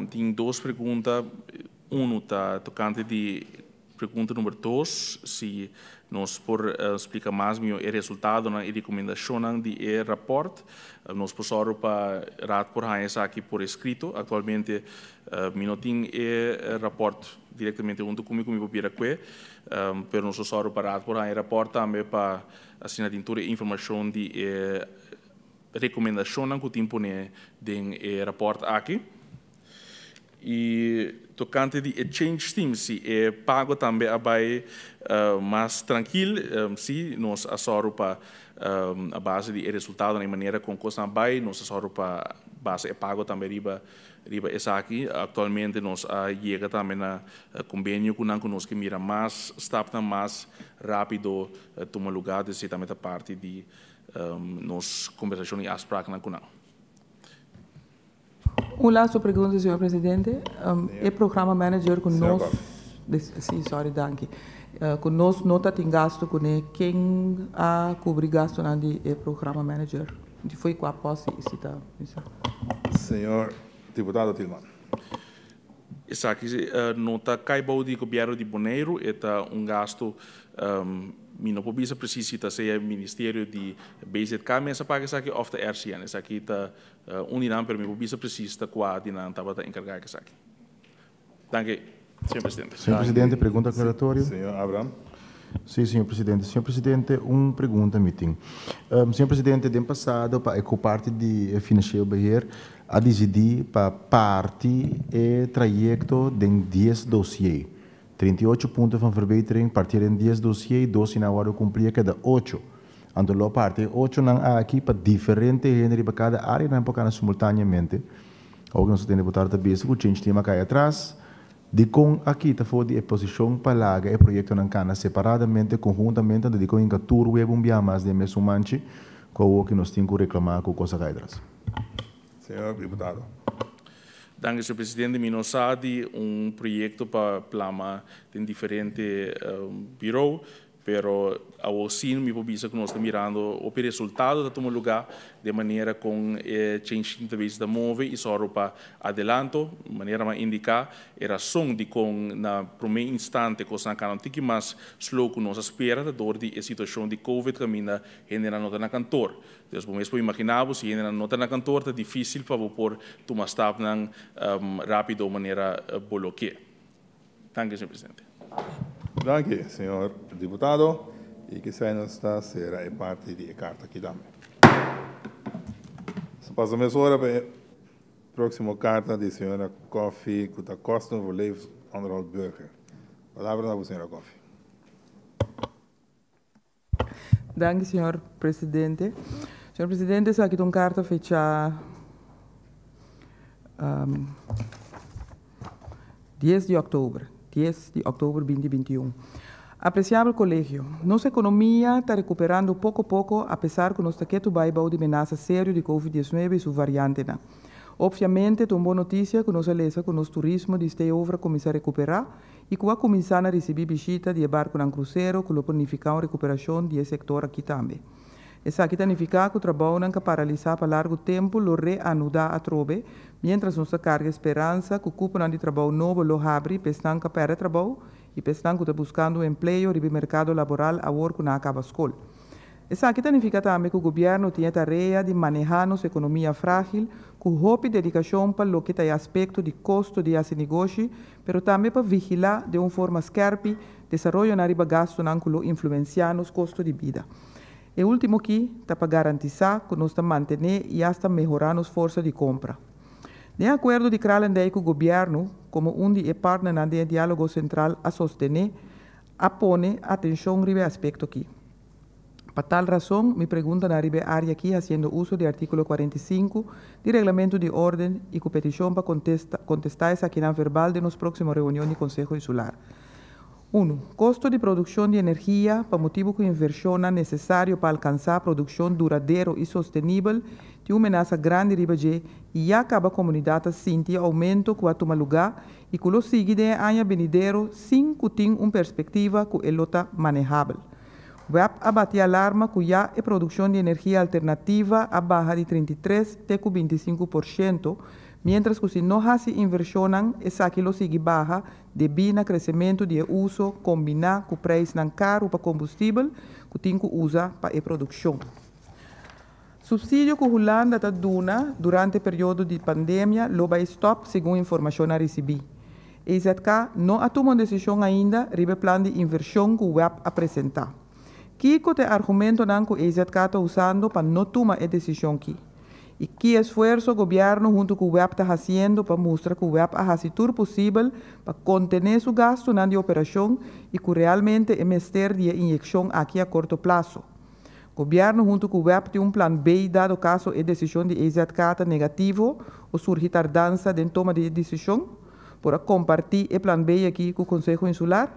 Tin dos pregunta. Uno ta tokante di pregunta number dos, si nos por splika mas mihó e resultadonan i rekomendashonnan di e rapòrt. Nos por sòru pa Raad por haña esaki por eskrito. Aktualmente Mi no tin e raport directamente hunto cu mi cu mi por bira cue, pero nos lo sòru pa Raad por haña e raport tambe pa asina tin tur e informacion di e recomendacionnan cu tin pone den e raport aki. Y tocante di e change team, si e pago tambe a bay mas trankil, si nos a sòru pa a base di e resultadonan y manera con cosnan a bay, nos a sòru pa basa e pago tambe riba Riba esaki, aktualmente nos a yega tambe na kombenio ku nan ku nos ke mira mas stapnan mas rápido tuma lugá, dus esei tambe ta parti di nos kombersashon i afspraknan ku nan. Un laatste pregunta, señor presidente. E programa manager ku nos, si, sorry, danki. Ku nos no ta tin gasto kuné, ken a kubri gastonan di e programa manager? Di fo'i kua pòst si ta bisa? Señor diputado Tilman. Esaki no ta kai bou di gobièrnu di Boneiru, e ta un gastu, mi no por bisa presis si ta sea ministerio di BZK mes a paga esaki òf ta RCN. Esaki ta un di nan, pero mi por bisa presis ta kua di nan tabata enkargá ku esaki. Danki, señor presidente. Señor presidente, pregunta aclaratorio. Señor Abraham. Sí, señor presidente. Señor presidente, un pregunta mi tin. Señor presidente, den pasado pa e coparti di e Financieel Beheer a dicidi pa parti e trayecto den dies dossier. 38 punto van verbetering parti den dies dossier, dos si nan a wordo cumpli a keda ocho. Anto lo parti e ochonan aki pa diferente hende riba cada area nan por cana simultaneamente. Awor ku nos ta tende bo tabata bisa ku Change Team a kai atras, dikon a kita for di e posishon pa laga e proyektonan kana separadamente, konhuntamente, anto dikon hinka tur web un bia mas den e mesun manchi ku awor ku nos tin ku reklamá ku kos a kai atras? Señor diputado. Danki, señor presidente. Mi no sa di un proyekto pa plama den diferente birou. Pero awor sí mi por bisa ku nos ta mirando hopi resultado ta tuma lugá den manera kon e change team ta bezig ta move i sòru pa adelanto. Manera mi a indiká e rason dikon na promé instante kosnan a kana un tiki mas slow ku nos a spera ta dor di e situashon di covid kaminda hendenan no ta na kantor. Dus bo mes por imaginá bo si hendenan no ta na kantor ta difísil pa bo por tuma stapnan rápido manera bo lo ke. Danki, señor presidente. Danki, señor diputado. I kisai nos ta sera e parti di e karta aki tambe. Nos ta pasa mesora pa e próksimo karta di señora Coffie ku ta Kosten voor levensonderhoud burger. Palabra na bo, señora Coffie. Danki, señor presidente. Señor presidente, esaki ta un karta fechá dies di òktober, dies di òktober binti binti un. Apresiabel Kolegio, nos ekonomia ta rekuperando poko poko apesar ku nos ta ketu bai bou di menasa serio di Covid 19 i su variantenan. Opviamente ta un bon notisia ku nos a lesa ku nos turismo di stay-over a kuminsá rekuperá i ku a kuminsá na risibí bishita di e barkunan krusero ku lo por nifiká un rekuperashon di e sektor aki tambe. Esaki ta nifiká ku trabounan ku a paralisá pa largu tempu lo reanudá atrobe, miéntras nos ta karga e speransa ku kuponan di trabou nobo lo habri pa esnan ku a pèrdè trabou i pa esnan ku ta buskando un empleo riba e merkado laboral awor ku nan a kaba skol. Esaki ta nifiká tambe ku gobièrnu tin e tarea di manehá nos ekonomia frágil ku hopi dedikashon pa loke ta e aspekto di kosto di hasi negoshi, pero tambe pa vigilá den un forma skèrpi desaroyonan riba gastunan ku lo influensiá nos kosto di bida. E último ki ta pa garantisá ku nos ta mantené i asta mehorá nos forsa di kompra. Den akuerdo di Kralendijk ku gobièrnu, komo un di e partnernan den e Diálogo Sentral a sostené, a pone atenshon riba e aspekto ki. Pa tal rason, mi preguntanan riba e área ki hasiendo uso di artíkulo 45 di Reglamentu di Órden i ku petishon pa kontesta kontestá esakinan verbal den nos próksimo reunion di Konseho Insular. Unu, Kosto di produkshon di energia pa motibu ku invershonnan nesesario pa alkansá produkshon duradero i sostenibel tin un menasa grandi riba dje i ya kaba komunidat ta sinti e oumento ku a tuma lugá i ku lo sigui den e aña benidero sin ku tin un perspektiva ku e lo ta manehabel. Web a bati alarma ku ya e produkshon di energia alternativa a baha di 33 te ku 25%, miéntras ku si no hasi invershonnan esaki lo sigui baha debí na kresementu di e uso kombiná ku preisnan karu pa kombustibel ku tin ku usa pa e produkshon. Supsidio ku Hulanda ta duna durante periodo di pandemia lo bai stòp segun informashon a risibí. EZK no a tuma un desishon ainda riba e plan di invershon ku web a presentá. Kiko ta e argumentonan ku EZK ta usando pa no tuma e desishon ki? I ki esfuerso gobièrnu huntu ku web ta hasiendo pa mustra ku web a hasi tur posibel pa kontené su gastunan di operashon i ku realmente e mester di e inyekshon aki a korto plaso? Gobièrnu huntu ku web tin un plan B dado kaso e desishon di EZK ta negativo o surgi tardansa den toma di e desishon? Por a kompartí e plan B aki ku Konseho Insular?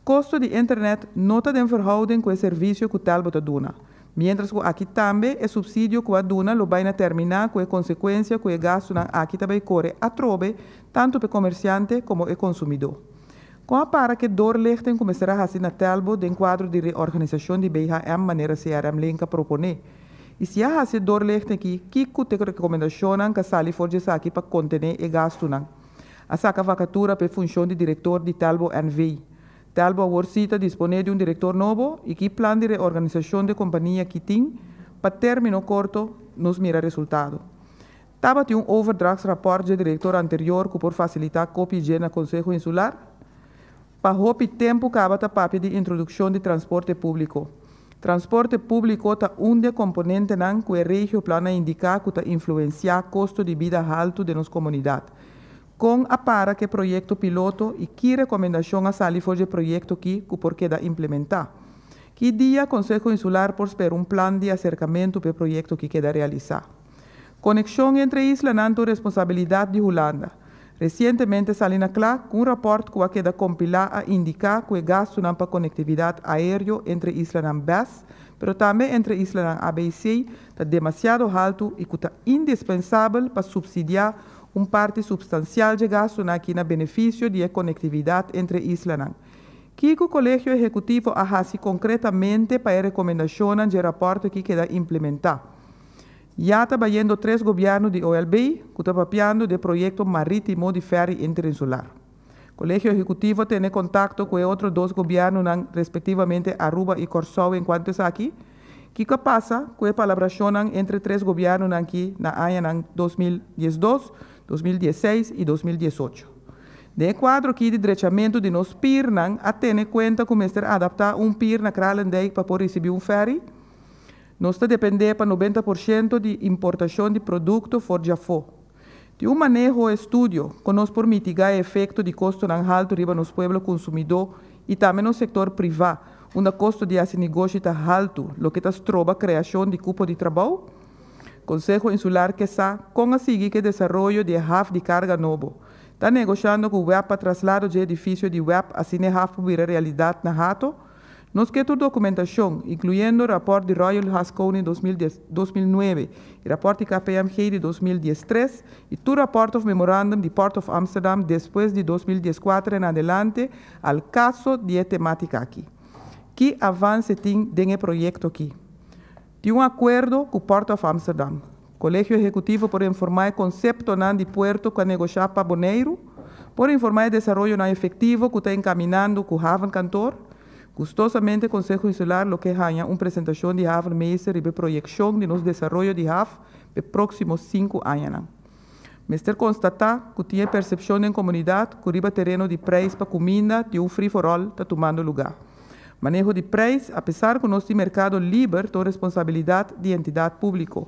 Kosto di internet no ta den verhouding ku e servisio ku Telbo ta duna. Miéntras ku aki tambe e supsidio ku a duna lo bai na terminá ku e konsekuensia ku e gastunan aki ta bai kore atrobe tantu p'e komersiante komo e konsumidó. Kon a para ku e doorlichting ku mester a hasi na Telbo den kuadro di reorganisashon di BHM manera CRM Link a proponé? I si a hasi e doorlichting aki, kiko ta e rekomendashonnan ku a sali for di esaki pa kontené e gastunan? A saka vakatura pa e funshon di direktor di Telbo NV. Telbo awor sí ta disponé di un direktor nobo i ki plan di reorganisashon di e kompania ki tin pa término korto nos mira resultado. Tabatin un overdrachtsrapport dje direktor anterior ku por fasilitá kopia dje na Konseho Insular? Pa hopi tempu kaba ta papia di introdukshon di transporte públiko. Transporte públiko ta un di e komponentenan ku e Regioplan a indiká ku ta influensiá kosto di bida haltu den nos komunidat. Kon a para ku e proyekto piloto i ki rekomendashon a sali for di e proyekto ki ku por keda implementá? Ki dia Konseho Insular por spera un plan di aserkamentu pa e proyekto ki keda realisá? Konekshon entre e islanan ta un responsabilidat di Hulanda. Resientemente sali na kla ku un rapòrt ku a keda kompilá a indiká ku e gastunan pa konektividat aéreo entre islanan bes, pero tambe entre islanan abc, ta demasiado haltu i ku ta indispensabel pa supsidiá un parti supstansial dje gastunan aki na benefisio di e konektividat entre islanan. Kiko Kolegio Ehekutivo a hasi konkretamente pa e rekomendashonnan dje rapòrt aki keda implementá? Ya ta bayendo tres gobièrnu di OLB ku ta papiando di e proyekto marítimo di fèri interinsular. Kolegio Ehekutivo a tene kontakto ku e otro dos gobièrnunan, respektivamente Aruba i Kòrsou enkuanto esaki. Kiko a pasa ku e palabrashonnan entre tres gobièrnunan aki na añanan 2012, 2016 i 2018? Den e kuadro aki di drechamentu di nos pirnan a tene kuenta ku mester adaptá un pir na Kralendijk pa por risibí un fèri? Nos ta dependé pa 90% di importashon di produkto for di afó. Tin un maneho o estudio kon nos por mitigá e efekto di kostonan haltu riba nos pueblo konsumidó i tambe nos sektor privá, unda kosto di hasi negoshi ta haltu, loke ta stroba kreashon di kupo di trabou? Konseho Insular ke sa kon a sigui ku e desaroyo di e haf di karga nobo. Ta negoshando ku web pa traslado dje edifisio di web asina e haf por bira realidat na Hato? Nos ke tur dokumentashon, inkluyendo rapòrt di Royal Haskoning 2009 i rapòrt di KPMG di 2013 i tur rapòrt òf memorandum di Port of Amsterdam despues di 2014 en adelante al kaso di e temátika aki. Ki avanse tin den e proyekto aki? Tin un akuerdo ku Port of Amsterdam. Kolegio Ehekutivo por informá e konseptonan di puerto ku a negoshá pa Boneiru? Por informá e desaroyonan efektivo ku ta enkaminando ku Havenkantoor? Gustosamente Konseho Insular lo ke haña un presentashon di Havenmeester riba e proyekshon di nos desaroyo di haf p'e próksimo sinku añanan. Mester konstatá ku tin e persepshon den komunidat ku riba tereno di preis pa kuminda tin un free for all ta tumando lugá. Maneho di preis, apesar ku nos tin merkado liber, ta un responsabilidat di entidat públiko.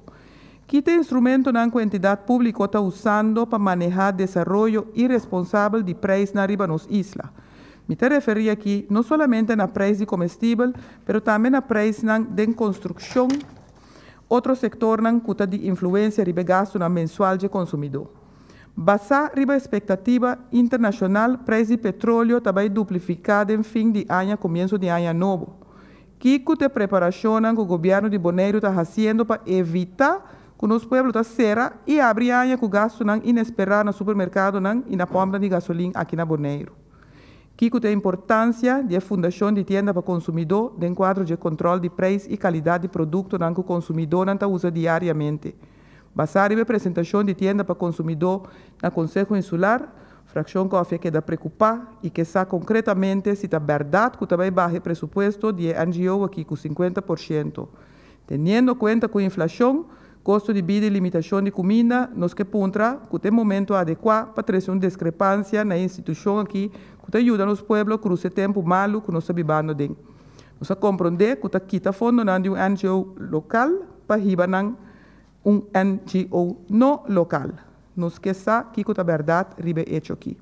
Ki ta e instrumentonan ku entidat públiko ta usando pa manehá desaroyo iresponsabel di preisnan riba nos isla? Mi ta referí aki no solamente na preis di komestibel, pero tambe na preisnan den konstrukshon, otro sektornan ku ta di influensia riba e gastunan mensual dje konsumidó. Basá riba espektativa internashonal, preis di petroleo ta bai duplifiká den fin di aña komienso di aña nobo. Kiko ta e preparashonnan ku gobièrnu di Boneiru ta hasiendo pa evitá ku nos pueblo ta sera i abri aña ku gastunan inesperá na supermerkadonan i na pòmpnan di gasolin aki na Boneiru? Kiko ta e importansia di e fundashon di tienda pa konsumidó den kuadro dje kontròl di preis i kalidat di produktonan ku konsumidónan ta usa diariamente? Basá riba e presentashon di tienda pa konsumidó na Konseho Insular, Frakshon Kòfi a keda prekupá i ke sa konkretamente si ta bèrdat ku ta bai baha e presupuesto di e NGO aki ku 50%. Teniendo kuenta ku inflashon, kosto di bida i limitashon di kuminda, nos ke puntra ku ta e momento adekuá pa trese un deskrepansia na e institushon aki ku ta yuda nos pueblo krusa e tempu malu ku nos ta bibando den. Nos a komprondé ku ta kita fondonan di un NGO lokal pa hiba nan un NGO no lokal. Nos ke sa kiko ta bèrdat riba e echo aki.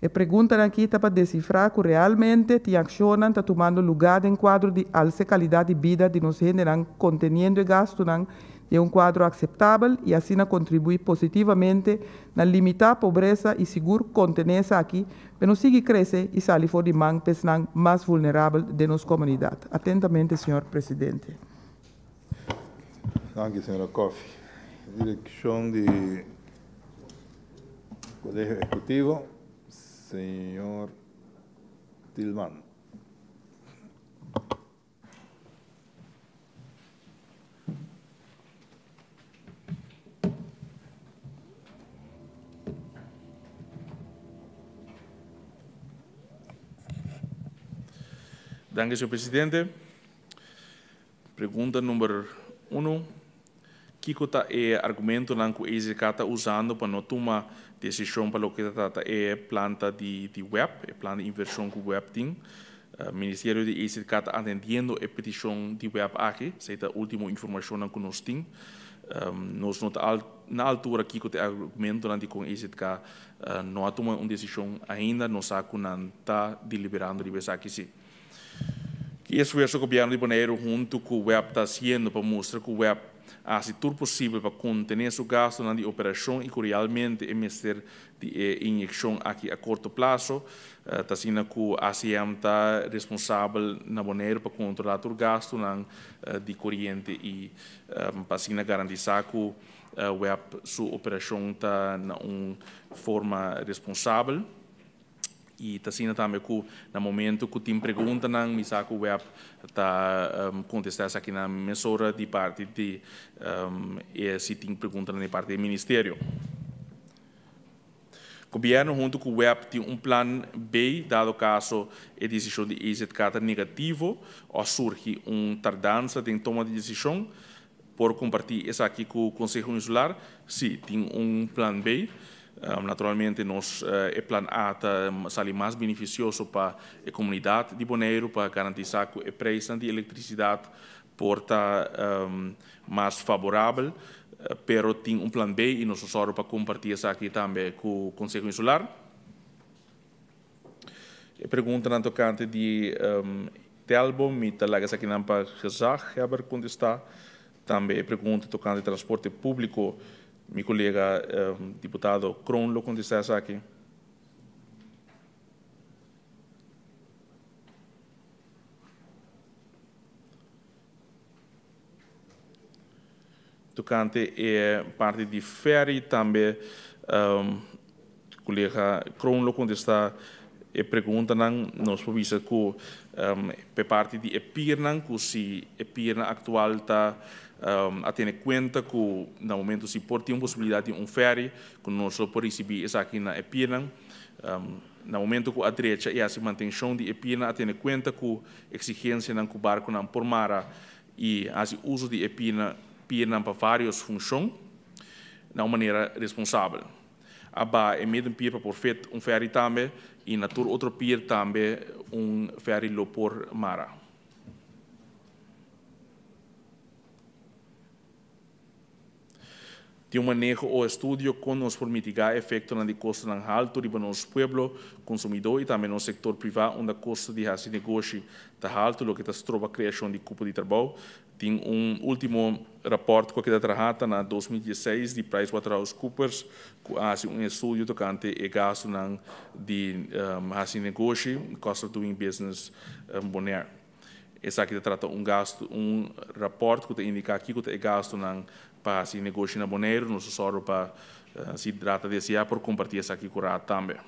E preguntanan aki ta pa desifrá ku realmente tin akshonnan ta tumando lugá den kuadro di alsa e kalidat di bida di nos hendenan konteniendo e gastunan den un kuadro akseptabel i asina kontribuí positivamente na limitá pobresa i sigur kontené esaki pa no sigui krese i sali for di man pa esnan mas vulnerabel den nos komunidat. Atentamente, señor Presidente. Danki, señora Coffie. Direkshon di Kolegio Ehekutivo, señor Tilman. Danki, señor presidente. Pregunta number uno, Kiko ta e argumentonan ku EZK ta usando pa no tuma desishon pa loke ta trata e planta di di web, e plan di invershon ku web tin? Ministerio di EZK ta atendiendo e petishon di web aki, esei ta ultimo informashonnan ku nos tin. Nos no ta na altura kiko ta e argumentonan dikon EZK no a tuma un desishon ainda, nos sa ku nan ta deliberando riba esaki si. Ki esfuerso gobièrnu di Boneiru huntu ku web ta hasiendo pa mustra ku web a hasi tur posibel pa kontené su gastunan di operashon i ku realmente e mester di e inyekshon aki a korto plaso? Ta asina ku ACM ta responsabel na Boneiru pa kontrolá tur gastunan di koriente i pa asina garantisá ku web su operashon ta na un forma responsabel. I ta asina tambe ku na momento ku tin preguntanan mi sa ku web ta kontestá esakinan mesora di parti di e si tin preguntanan di parti di ministerio. Gobièrnu huntu ku web tin un plan B dado kaso e desishon di EZK ta negativo o surgi un tardansa den toma di desishon. Por kompartí esaki ku Konseho Insular? Sí, tin un plan B. Naturalmente nos e plan A ta sali mas benefisioso pa e komunidat di Boneiru pa garantisá ku e preisnan di elektrisidat por ta mas faborabel, pero tin un plan B i nos lo sòru pa kompartí esaki tambe ku Konseho Insular. E preguntanan tokante di Telbo, mi ta laga esakinan pa gezaghebber kontestá. Tambe e pregunta tokante transporte públiko, mi kolega diputado Kroon lo kontestá esaki. Tokante e parti di ferry tambe kolega Kroon lo kontestá e preguntanan. Nos por bisa ku p'e parti di e pirnan ku si e pirnan aktual ta a tene kuenta ku na momento si por tin un posibilidat di un ferry ku nos lo por risibí esaki na e pirnan. Na momento ku a drecha i hasi mantenshon di e pirnan a tene kuenta ku eksigensianan ku barkunan por mara i hasi uso di e pirnan pa vários funshon na un manera responsabel. A baha e middenpier pa por fit un ferry tambe i na tur otro pier tambe un ferry lo por mara. Tin un maneho o estudio kon nos por mitigá e efektonan di kostonan haltu riba nos pueblo, konsumidó i tambe nos sektor privá unda kosto di hasi negoshi ta haltu loke ta stroba kreashon di kupo di trabou. Tin un último rapòrt ku a keda trahá ta na 2016 di PricewaterhouseCoopers ku a hasi un estudio tokante e gastunan di hasi negoshi, cost of doing business Bonaire. Esaki ta trata un gastu, un rapòrt ku ta indiká kiko ta e gastunan pa hasi negoshi na Boneiru. Nos ta sòru pa si Raad ta deseá por kompartí esaki ku Raad tambe.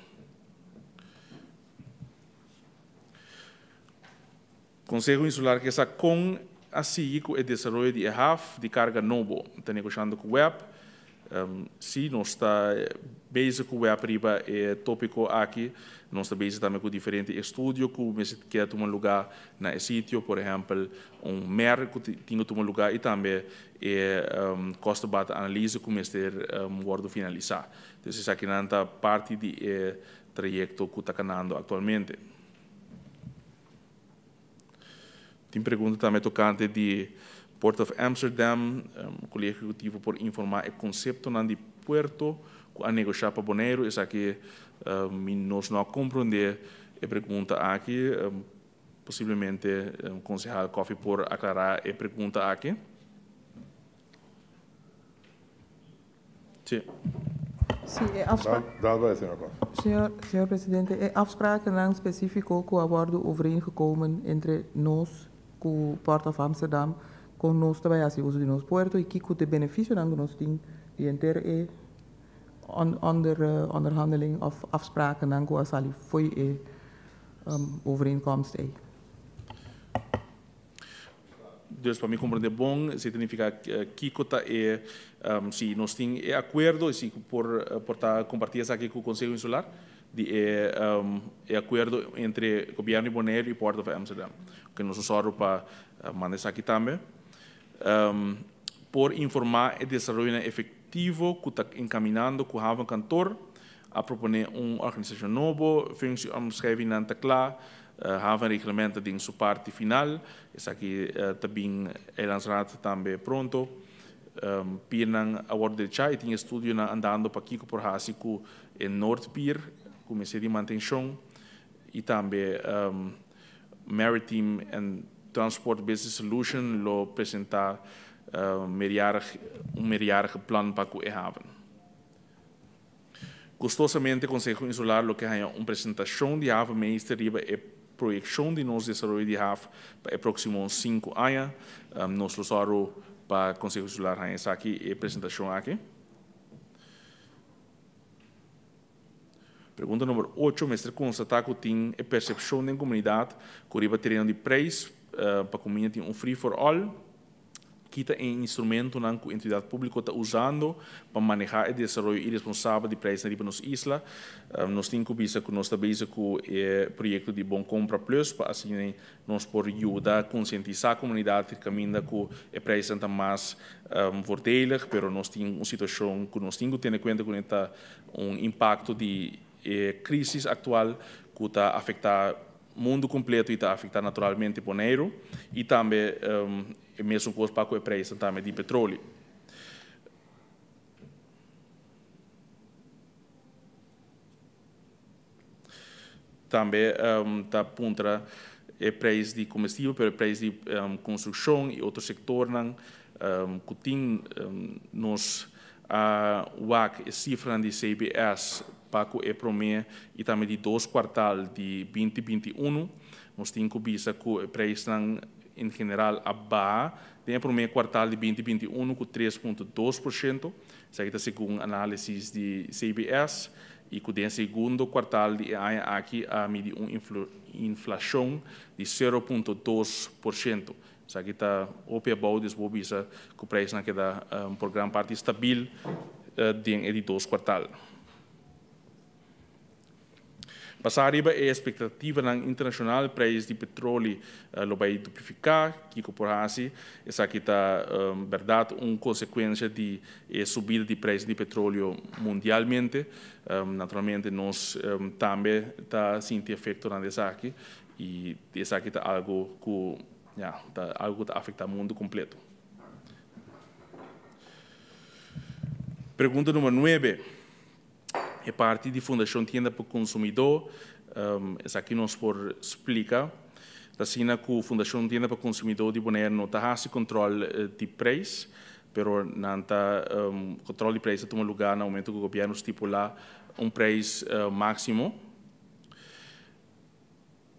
Konseho Insular ke sa kon a sigui ku e desaroyo di e haf di karga nobo. Ta negoshando ku web. Sí, nos ta bezig ku web riba e tópiko aki. Nos ta bezig tambe ku diferente estudio ku mester keda tuma lugá na e sitio. Por ehèmpel, un mer ku tin ku tuma lugá i tambe e kostenbaat analyse ku mester wòrdu finalisá. Entonces esakinan ta parti di e trayekto ku ta kanando aktualmente. Tin pregunta tambe tokante di Port of Amsterdam. Kolegio Ehekutivo por informá e konseptonan di puerto ku a negoshá pa Boneiru? Esaki mi nos no a komprondé e pregunta aki. Posiblemente konsehal Coffie por aklará e pregunta aki. Sí. Sí, e afspra. Dal bai, señor Koff. Señor, señor presidente, e afsprakennan spesífiko ku a wòrdu overeengekomen entre nos ku Port of Amsterdam kon nos ta bai hasi uso di nos puerto i kiko ta e benefisionan ku nos tin di henter e onder onderhandeling òf afsprakennan ku a sali fo'i e overeenkomst ei. Dus pa mi comprende bon, esei ta nifica kico ta e, si nos tin e acuerdo y si por por ta comparti esaki cu Conseho Insular, di e e acuerdo entre Gobierno di Boneiru y Port of Amsterdam. Oke, nos a sòru pa manda esaki tambe. Por informa e desaroyonan efectivo cu ta encaminando cu Havenkantoor, a propone un organisacion nobo, functieomschrijvingnan ta cla, Havenreglement ta den su parti final. Esaki ta bin Eilandsraad tambe pronto. Piernan a wòrdu drechá i tin estudionan andando pa kiko por hasi ku e Noordpier ku mester di mantenshon i tambe Maritime and Transport Business Solution lo presentá un meerjarig plan pa ku e haven. Gustosamente Konseho Insular lo ke haña un presentashon di havenmeester riba e proyekshon di nos desaroyo di haf pa e próksimo sinku aña. Nos lo sòru pa Konseho Insular haña esaki, e presentashon aki. Pregunta number ocho, Mester konstatá ku tin e persepshon den komunidat ku riba tereno di preis pa kuminda tin un free for all? Ki ta e instrumentonan ku entidat públiko ta usando pa manehá e desaroyo iresponsabel di preisnan riba nos isla? Nos tin ku bisa ku nos ta bezig ku e proyekto di Bon Kompra Plus pa asina nos por yuda konsientisá komunidat kaminda ku e preisnan ta mas voordelig, pero nos tin un situashon ku nos tin ku tene kuenta kuné ta un impakto di e krísis aktual ku ta afektá Mundu kompleto i ta afektá naturalmente Boneiru i tambe e mesun kos pa ku e preisnan tambe di petroli. Tambe ta puntra e preis di komestibel pero e preis di konstrukshon i otro sektornan. ku tin. Nos a wak e sifranan di CBS pa ku e promé i tambe di dos kuartal di 2021. Nos tin ku bisa ku e preisnan en general a baha den e promé kuartal di 2021 ku 3,2%. Esaki ta segun análisis di CBS i ku den e segundo kuartal di e aña aki a midi un inflashon di 0,2%. Esaki ta hopi abou, dus bo bisa ku preisnan a keda por gran parti stabil den e di dos kuartal. Basá riba e espektativanan internashonal, preis di petroli lo bai duplifiká. Kiko por hasi? Esaki ta bèrdat un konsekuensia di e subida di preis di petrolio mundialmente. Naturalmente nos tambe ta sinti efektonan di esaki i esaki ta algu ku ya, ta algu ku ta afektá mundu kompleto. Pregunta number nuebe. E parti di Fundashon Tienda pa Konsumidó, esaki nos por splika. Ta asina ku Fundashon Tienda pa Konsumidó di Bonaire no ta hasi kontròl di preis, pero nan ta kontròl di preis ta tuma lugá na momentu ku gobièrnu stipulá un preis máksimo.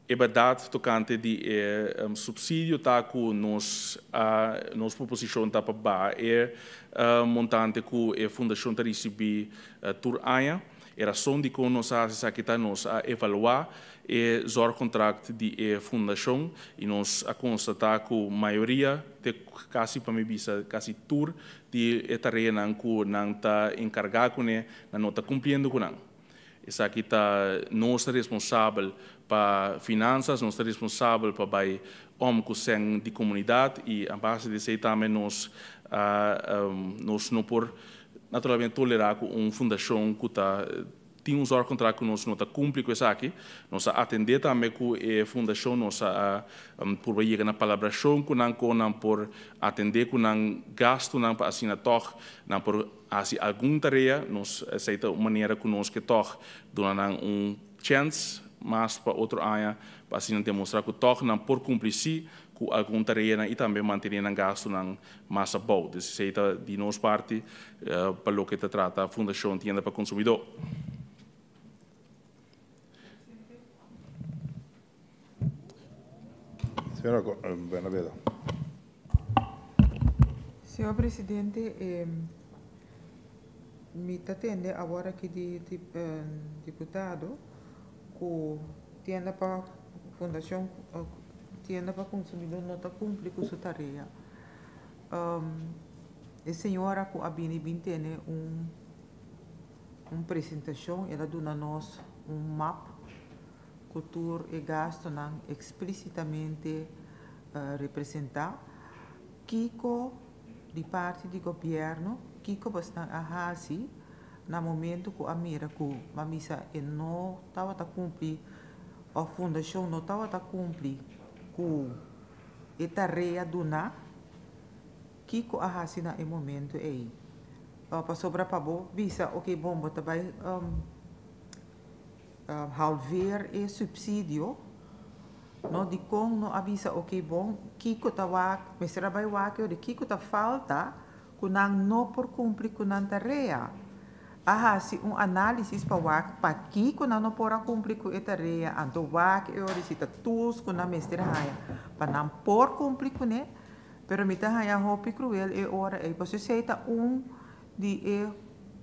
E bèrdat tokante di e supsidio ta ku nos a nos proposishon ta pa baha e montante ku e fundashon ta risibí tur aña. E rason dikon nos a hasi esaki ta nos a evaluá e zorgkontrakt di e fundashon i nos a konstatá ku mayoria te kasi pa mi bisa kasi tur di e tareanan ku nan ta enkargá kuné nan no ta kumpliendo ku nan. Esaki ta nos ta responsabel pa finansas, nos ta responsabel pa bai om ku sèn di komunidat i a base di esei tambe nos a nos no por naturalmente tolerá ku un fundashon ku ta tin un zorgkontrakt ku nos no ta kumpli ku esaki. Nos a atendé tambe ku e fundashon, nos a purba yega na palabrashon ku nan kon nan por atendé ku nan gastunan pa asina tòg nan por Hasi algun tarea, nos esei ta un manera ku nos ke tòg duna nan un chèns mas pa otro aña pa asina demostrá ku tòg nan por kumpli sí ku algun tareanan i tambe mantené nan gastunan mas abou. Dus esei ta di nos parti pa loke ta trata Fundashon Tienda pa Konsumidó. Señora Bernabela. Señor Presidente, mi ta tende awor aki di diputado ku tienda pa Fundashon Tienda pa Konsumidó no ta kumpli ku su tarea. E señora ku a bini bin tene un un presentashon, el a duna nos un map ku tur e gastunan eksplísitamente representá. Kiko di parti di gobièrnu, kiko bosnan a hasi na momentu ku a mira ku mamisa e no tabata kumpli òf fundashon no tabata kumpli ku e tarea duná? Kiko a hasi na e momentu ei? Pasobra pa bo bisa, oke bon, bo ta bai halveer e subsidio, no, dikon no a bisa, oke bon, kiko ta wak, mester a bai wak di kiko ta falta ku nan no por kumpli ku nan tarea. A hasi un análisis pa wak pakiko nan no por a kumpli ku e tarea, anto wak e ora si ta tools ku nan mester haña pa nan por kumpli kuné. Pero mi ta haña hopi kruel e ora ei, pasobra esei ta un di e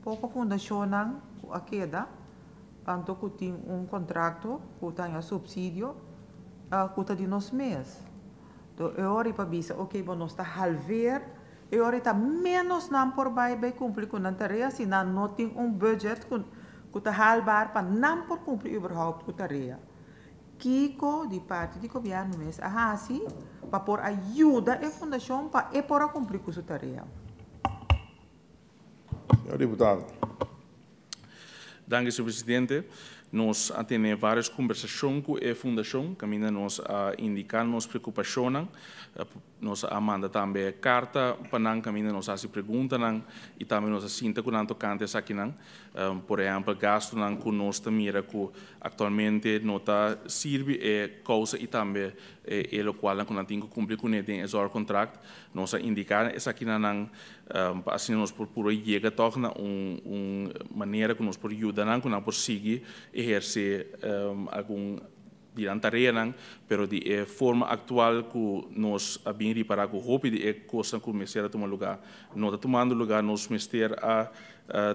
poko fundashonnan ku a keda, anto ku tin un kontrakto ku ta haña supsidio ku ta di nos mes. Enton e ora ei pa bisa, oke, bo nos ta halveer, e ora ei ta ménos nan por bai bai kumpli ku nan tarea si nan no tin un budget ku ta haalbaar pa nan por kumpli überhaupt ku tarea. Kiko di parti di gobièrnu mes a hasi pa por a yuda e fundashon pa e por a kumpli ku su tarea? Señor diputado. Danki, señor presidente. Nos a tene vários kombersashon ku e fundashon, kaminda nos a indiká nos preokupashonnan. Nos a manda tambe karta pa nan kaminda nos a hasi preguntanan i tambe nos a sinta ku nan tokante esakinan. Por ehèmpel gastunan ku nos ta mira ku aktualmente no ta sirbi e kousa i tambe e lokualnan ku nan tin ku kumpli kuné den e zorgcontract. Nos a indiká esakinan nan pa asina nos por puru yega tòg na un un manera ku nos por yuda nan ku nan por sigui ehersé algun di nan tareanan, pero di e forma aktual ku nos a bin ripará ku hopi di e kosnan ku mester a tuma lugá no ta tumando lugá, nos mester a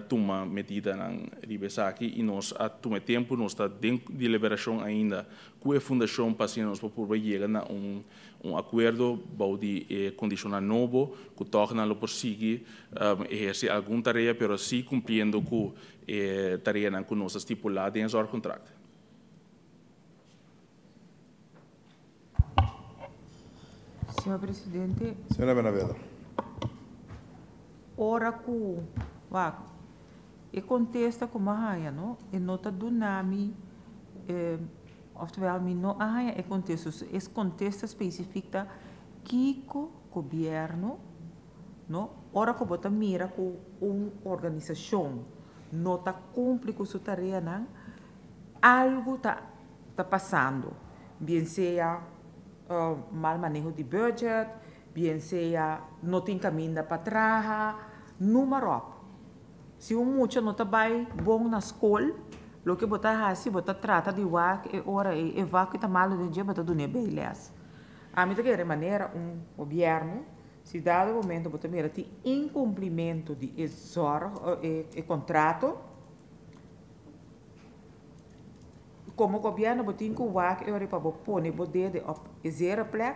tuma medidanan riba esaki i nos a tuma e tempu, nos ta den deliberashon ainda ku e fundashon pa asina nos por purba yega na un un akuerdo bou di e kondishonnan nobo ku tòg nan lo por sigui ehersé algun tarea pero si kumpliendo ku e tareanan ku nos a stipulá den e zorgkontrakt. Señor Presidente. Señora Benaveda. Ora ku wak e kontesta ku mi a haña no e no ta duna mi Oftewel mi no a haña e kontesto. So es kontesta spesifik ta kiko gobièrnu no ora ku bo ta mira ku un organisashon no ta kumpli ku su tareanan algu ta ta pasando bien sea mal maneho di budget bien sea no tin kaminda pa traha numa ròp. Si un mucha no ta bai bon na skol, loke bo ta hasi, bo ta trata di wak e ora ei e vak ku ta malu den dje, bo ta dun'é bijles. Ami ta kere manera un gobièrnu, si dado momento bo ta mira tin inkumplimentu di e zorg, e kontrato, komo gobièrnu bo tin ku wak e ora ei pa bo pone bo dede òp e zere plek,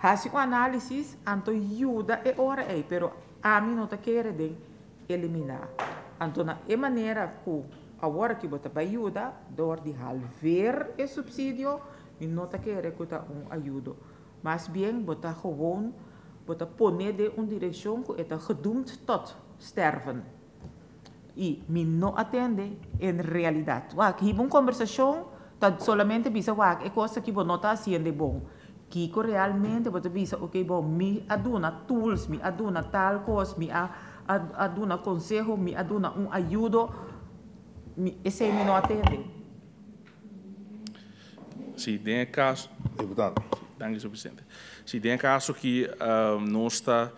Hasi un análisis anto yuda e ora ei, pero ami no ta kere den eliminá. Anto na e manera ku awor aki bo ta bai yuda dor di halver e supsidio, mi no ta kere ku ta un ayudo. Mas bien bo ta gewoon bo ta pone den un direkshon ku e ta gedoemd tot sterven. I mi no a tende en realidat. Wak, hiba un kombersashon ta solamente bisa wak e kos aki bo no ta hasiendo e bon. Kiko realmente bo ta bisa ok bon mi a duna tools, mi a duna tal kos, mi a a duna konseho, mi a duna un ayudo, mi esei mi no a tende. Si den e kaso. Diputado. Danki señor presidente. Si den e kaso aki nos ta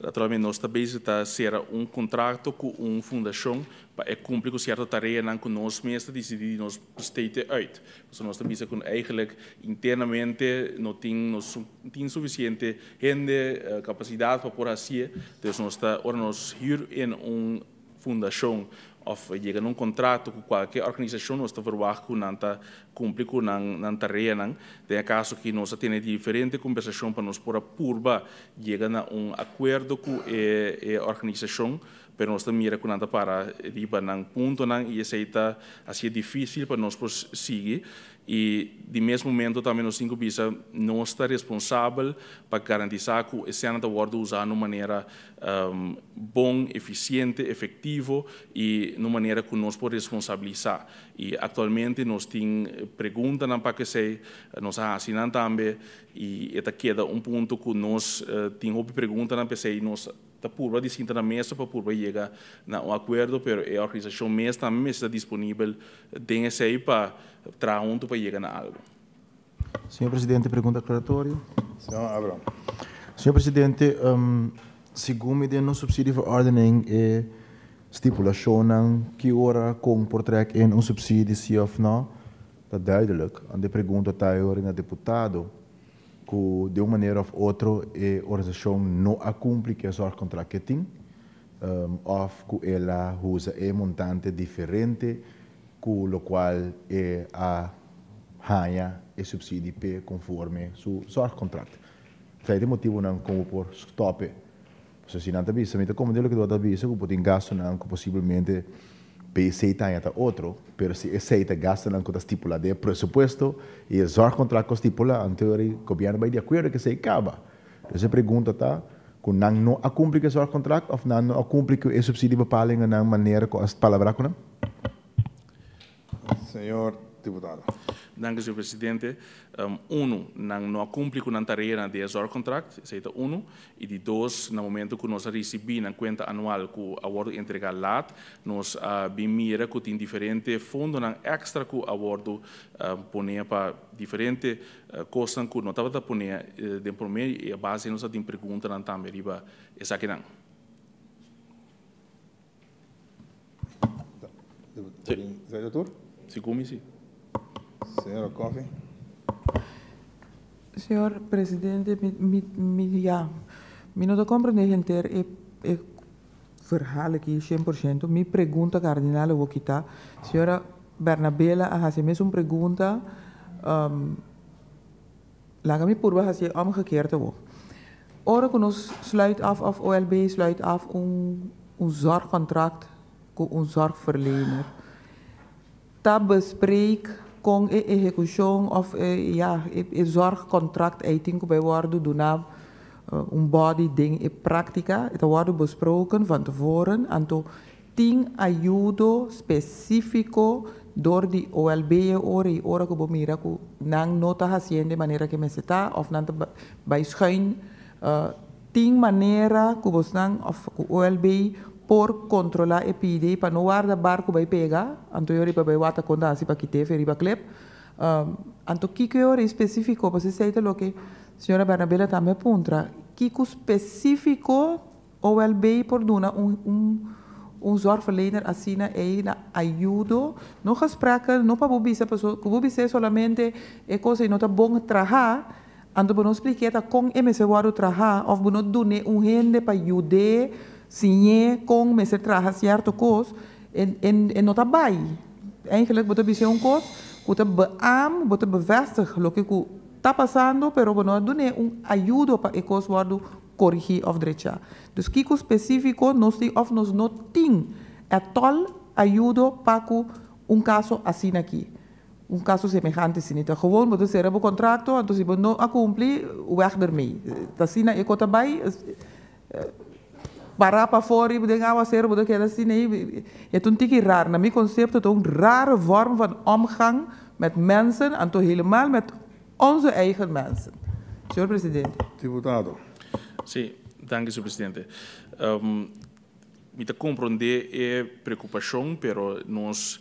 naturalmente nos ta bezig ta sera un kontrakt ku un fundashon pa e kumpli ku sierto tareanan ku nos mes ta disidí di nos besteed uit. Pasobra nos ta bisa ku eigenlijk internamente no tin nos tin sufisiente hende, kapasidat pa por hasié. Dus nos ta ora nos hür in un fundashon òf yega na un kontrato ku kualke organisashon nos ta verwagt ku nan ta kumpli ku nan nan tareanan. Den e kaso aki nos a tene diferente kombersashon pa nos por a purba yega na un akuerdo ku e e organisashon, pero nos ta mira ku nan ta para riba nan puntonan i esei ta hasié difísil pa nos por sigui. I di mes momento tambe nos tin ku bisa nos ta responsabel pa garantisá ku e sènnan ta wòrdu usá na un manera bon, efisiente, efektivo i na un manera ku nos por responsabilisá. I aktualmente nos tin preguntanan pa esei, nos a hasi nan tambe i e ta keda un punto ku nos tin hopi preguntanan p'esei nos Ta purba di sinta na mesa pa purba yega na un akuerdo, pero e organisashon mes tambe mester ta disponibel den esei pa traha huntu pa yega na algu. Señor Presidente, pregunta aklaratorio. Señor Abraham. Señor Presidente, segun mi den nos subsidieverordening e stipulashonnan ki ora kon por trek in un subsidie si of no ta duidelijk. Ante e pregunta ta e ora na deputado. ku di un manera òf otro e organisashon no a kumpli ku e zorgkontrakt ku e tin òf ku el a usa e montante diferente ku lokual e a haña e supsidi p'e konforme su zorgkontrakt. Esei ta e motibunan kon bo por stòp e. Pasobra si nan ta bisa, mi ta komprende loke bo ta bisa ku bo tin gastunan ku posiblemente PC ta haña ta otro, pero si esei ta gastunan ku ta stipulá den e presupuesto i e zorgkontrakt ku a stipulá, anto e gobièrnu bai di akuerdo ku esei kaba. Dus e pregunta ta ku nan no a kumpli ku e zorgkontrakt òf nan no a kumpli ku e subsidiebepalingennan manera ku a palabrá ku nan? Señor diputado. Danki, señor presidente. Uno, nan no a cumpli cu nan tarea di zorgcontract, esey ta uno. Y di dos, na momento cu nos a ricibi nan cuenta anual cu a wordo entrega laat, nos a bin mira cu tin diferente fondonan extra cu a wordo pone pa diferente cosnan cu no tabata pone den prome y a base nos a tin preguntanan tambe riba esakinan. Sí. Señor Tour? Sí, kumi sí. Señora Coffey. Señor presidente, mi, mi, mi, ja, mi no ta comprende henter e verhaal aki 100%. Mi pregunta cardinal awor kita. Señora Bernabela a haci mes un pregunta. Laga mi purba haci omgekeerd awor. Ora cu nos sluit af of OLB sluit af un zorgcontract cu un zorgverlener, ta bespreek con e ehecucion of e, ja, e zorgcontract ey tin cu bay wordo duna un body den e practica? E ta wordo besproken van tevoren? Anto tin ayudo specifico door di OLB e ora y ora cu bo mira cu nan no ta haciendo e manera cu mester ta of nan ta bay schuin, tin manera cu bosnan of cu OLB por controla e pidi pa no warda barco bay pega, anto e ora pa bay wata con ta haci pa kite fe riba klep? Anto kico e ora specifico, pasobra esey ta loke señora Bernabela tambe a puntra, kico specifico OLB por duna un zorgverlener asina ey na ayudo? No gesprekken, no pa bo bisa, paso cu bo bisa solamente e cos ey no ta bon traha, anto bo no splica con e mester wordo traha, of bo no dune un hende pa yude siñe con mester traha cierto cos, en no ta bay. Eigenlijk bo ta bisa un cos, cu ta beaam, bo ta bevestig loke cu ta pasando, pero bo no dune un ayudo pa e cos wordo corrigi of drecha. Dus kiko specifico nos tin of nos no tin at all ayudo pa cu un caso asina aki? Un caso semejante asina. Gewoon bo ta cera bo contrato, anto si bo no a cumpli, weg ermee. Asina e cos ta bay, para pa fora e den awa cero, bo ta keda asina. Het un tiki raar. Na mi concepto het een rare vorm van omgang met mensen, anto helemaal met onze eigen mensen. Señor presidente. Diputado. Si, danki, señor presidente. Mi ta comprende e preocupacion, pero nos,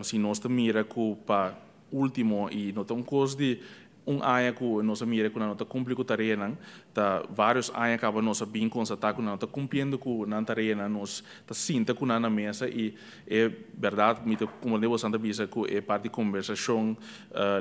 si nos mira cu pa ultimo y no ta un cos di un aña cu nos mira cu no ta cumpli cu tarea, ta varios aña caba nos bin constata cu no ta cumpliendo cu nan tarea, nos ta sinta cu nan na mesa y e berdad, mi ta comprende bo bisa cu e parti di conversacion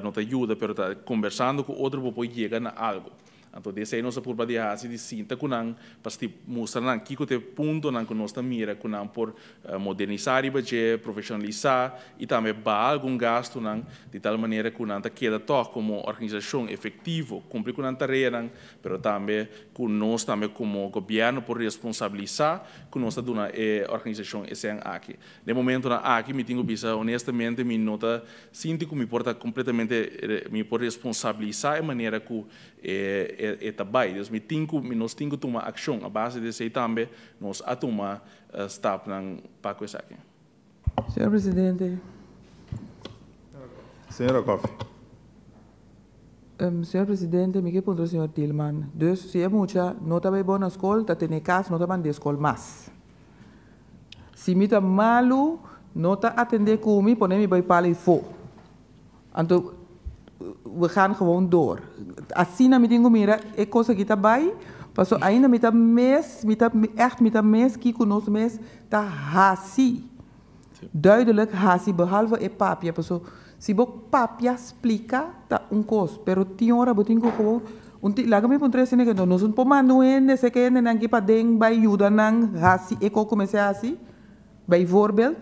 no ta yuda, pero ta conversando cu otro bo por yega na algo. Anto, esey nos por di hasi di sinta cu nan pa mustra nan kico ta e puntonan cu nos ta mira cu nan por modernisa y budget, profesionalisa y tambe baha algun gastonan di tal manera cu nan ta keda toch como organisacion efectivo, cumpli cu nan tarea, pero tambe cu nos tambe como gobierno por responsabilisa cu nos ta duna e organisacion esey aki. Na momentonan aki, mi tin cu bisa honestamente, mi no ta sinti cu mi por ta completamente mi por responsabilisa e manera cu e ta bay. Dus mi tin cu nos tin cu tuma accion. A base di esey tambe nos a tuma stapnan pa esaki. Señor presidente. Señora Coffey. Señor presidente, mi kier puntra señor Tilman. Dus si e mucha no ta bon na scol, ta tene cas, no ta manda scol mas. Si mi ta malo, no ta atende cu mi, pone mi bay pala fo. Anto, we gaan gewoon door. Asina mi tin cu mira, e cos aki ta bay, paso ainda mi ta mes, mi ta echt mi ta mes cu nos mes ta hasi. Duidelijk hasi, behalve e papia, paso si bo papia explica ta un cos, pero tin ora bo tin cu gewoon un ti, laga mi puntra asina cu nos un po manda hende, se que hende nan ki paden bay yuda nan hasi e ko comece hasi, bijvoorbeeld,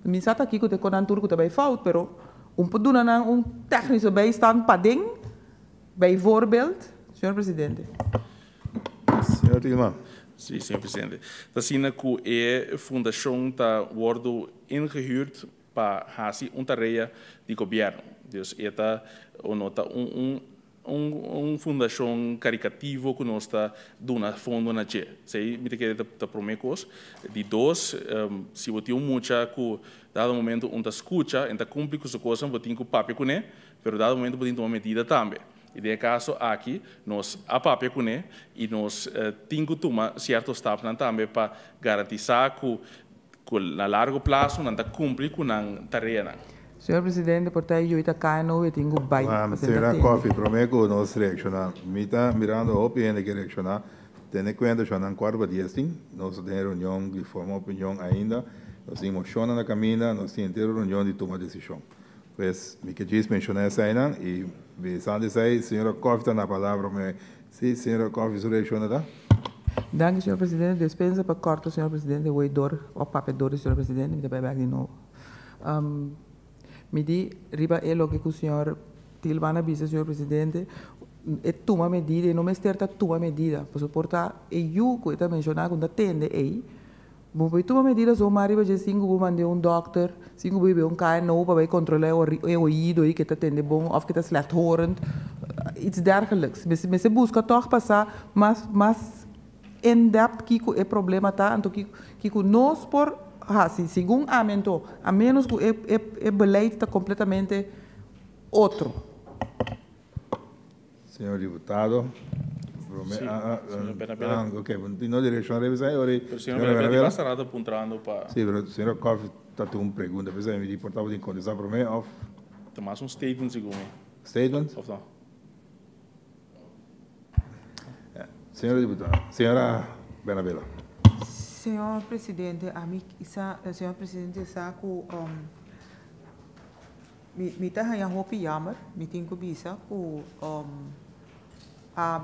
mi sa ta aki cu te konan tur cu ta bay fout, pero un po duna nan un technische bijstand paden, bijvoorbeeld, señor presidente. Señor Tilman. Si, señor presidente. Asina cu e fundacion ta wordo ingehuurd pa hasi un tarea di gobierno. Dus e ta, no ta un un un fundashon karikativo ku nos ta duna fondo na dje. Esei mi ta kere ta promé kos. Di dos, si bo tin un mucha ku dado momento un ta skucha, en ta kumpli ku su kosnan, bo tin ku papia kuné, pero dado momento bo tin tuma medida tambe. I den e kaso aki nos a papia kuné i nos tin ku tuma sierto stapnan tambe pa garantisá ku ku na largo plaso nan ta kumpli ku nan tareanan. Señor Presidente, por ta e yui ta cay no e tin cu bay pa senta Señora tende. Coffie, prome cu nos reacciona, mi ta mirando hopi hende ke reacciona, tene cuenta cu nan cuarto pa dies tin, nos ta den reunion di forma opinion ainda, nos tin mocionnan na caminda, nos tin henter reunion di tuma decision. Pues, mi ke djis menciona esainan y besando esai, señora Coffie ta na palabra prome. Si, señora Coffie su reacciona ta? Danki, señor Presidente. Despensa pa corta, señor Presidente, hoy door, of papia door di señor Presidente, mi ta bay bek di nobo. Mi di riba e loke ku señor Tilman a bisa, señor Presidente, e tuma medida, e no mester ta tuma medida, pasobra por ta e yu ku e ta menshoná ku no ta tende ei, bo por tuma medida zomaar riba dje sin ku bo mand'é un dòkter, sin ku bo hib'é un KNO pa bai kontrolá e oido ei ke ta tende bon òf ke ta slechthorend, iets dergelijks. Mester mester buska tòg pa sa mas mas in depth kiko e problema ta, anto kiko nos por hasi, segun ami anto, a menos ku e e e beleid ta kompletamente otro. Señor diputado, prome Sí, a señor Bernabela. a ok, no direkshon revisa e ora ei. Pero señor Bernabela tin basta rato puntrando pa. Sí, pero señor Coffie ta tin un pregunta, p'esei mi di por tabatin kontestá prome òf. Ta mas un statement segun mi. Statement? Òf no? Señora diputada, señora Bernabela. Señor Presidente, ami sa, señor Presidente sa ku mi mi ta haña hopi yammer, mi tin ku bisa ku a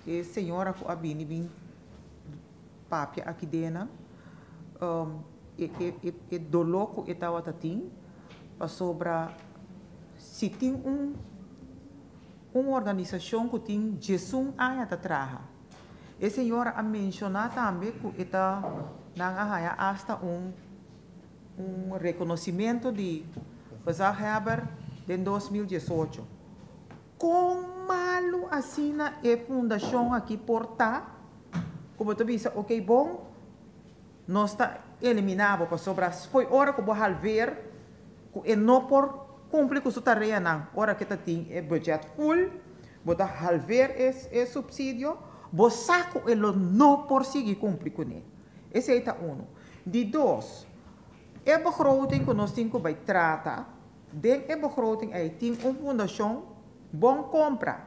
e señora ku a bini bin papia aki dena e e e doló ku e tabata tin pasobra si tin un Un organisashon ku tin diesun aña ta traha. E señora a menshoná tambe ku e ta nan a haña asta un un rekonosimentu di gezaghebber den 2018. Kon malu asina e fundashon aki por ta ku bo ta bisa oke bon nos ta eliminá bo pasobra fo'i ora ku bo halver ku e no por kumpli ku su tareanan ora ke ta tin e budget full, bo ta halver e e supsidio, bo sa ku e lo no por sigui kumpli kuné. Esei ta unu. Di dos, e begroting ku nos tin ku bai trata, den e begroting ei tin un fundashon Bon Kompra.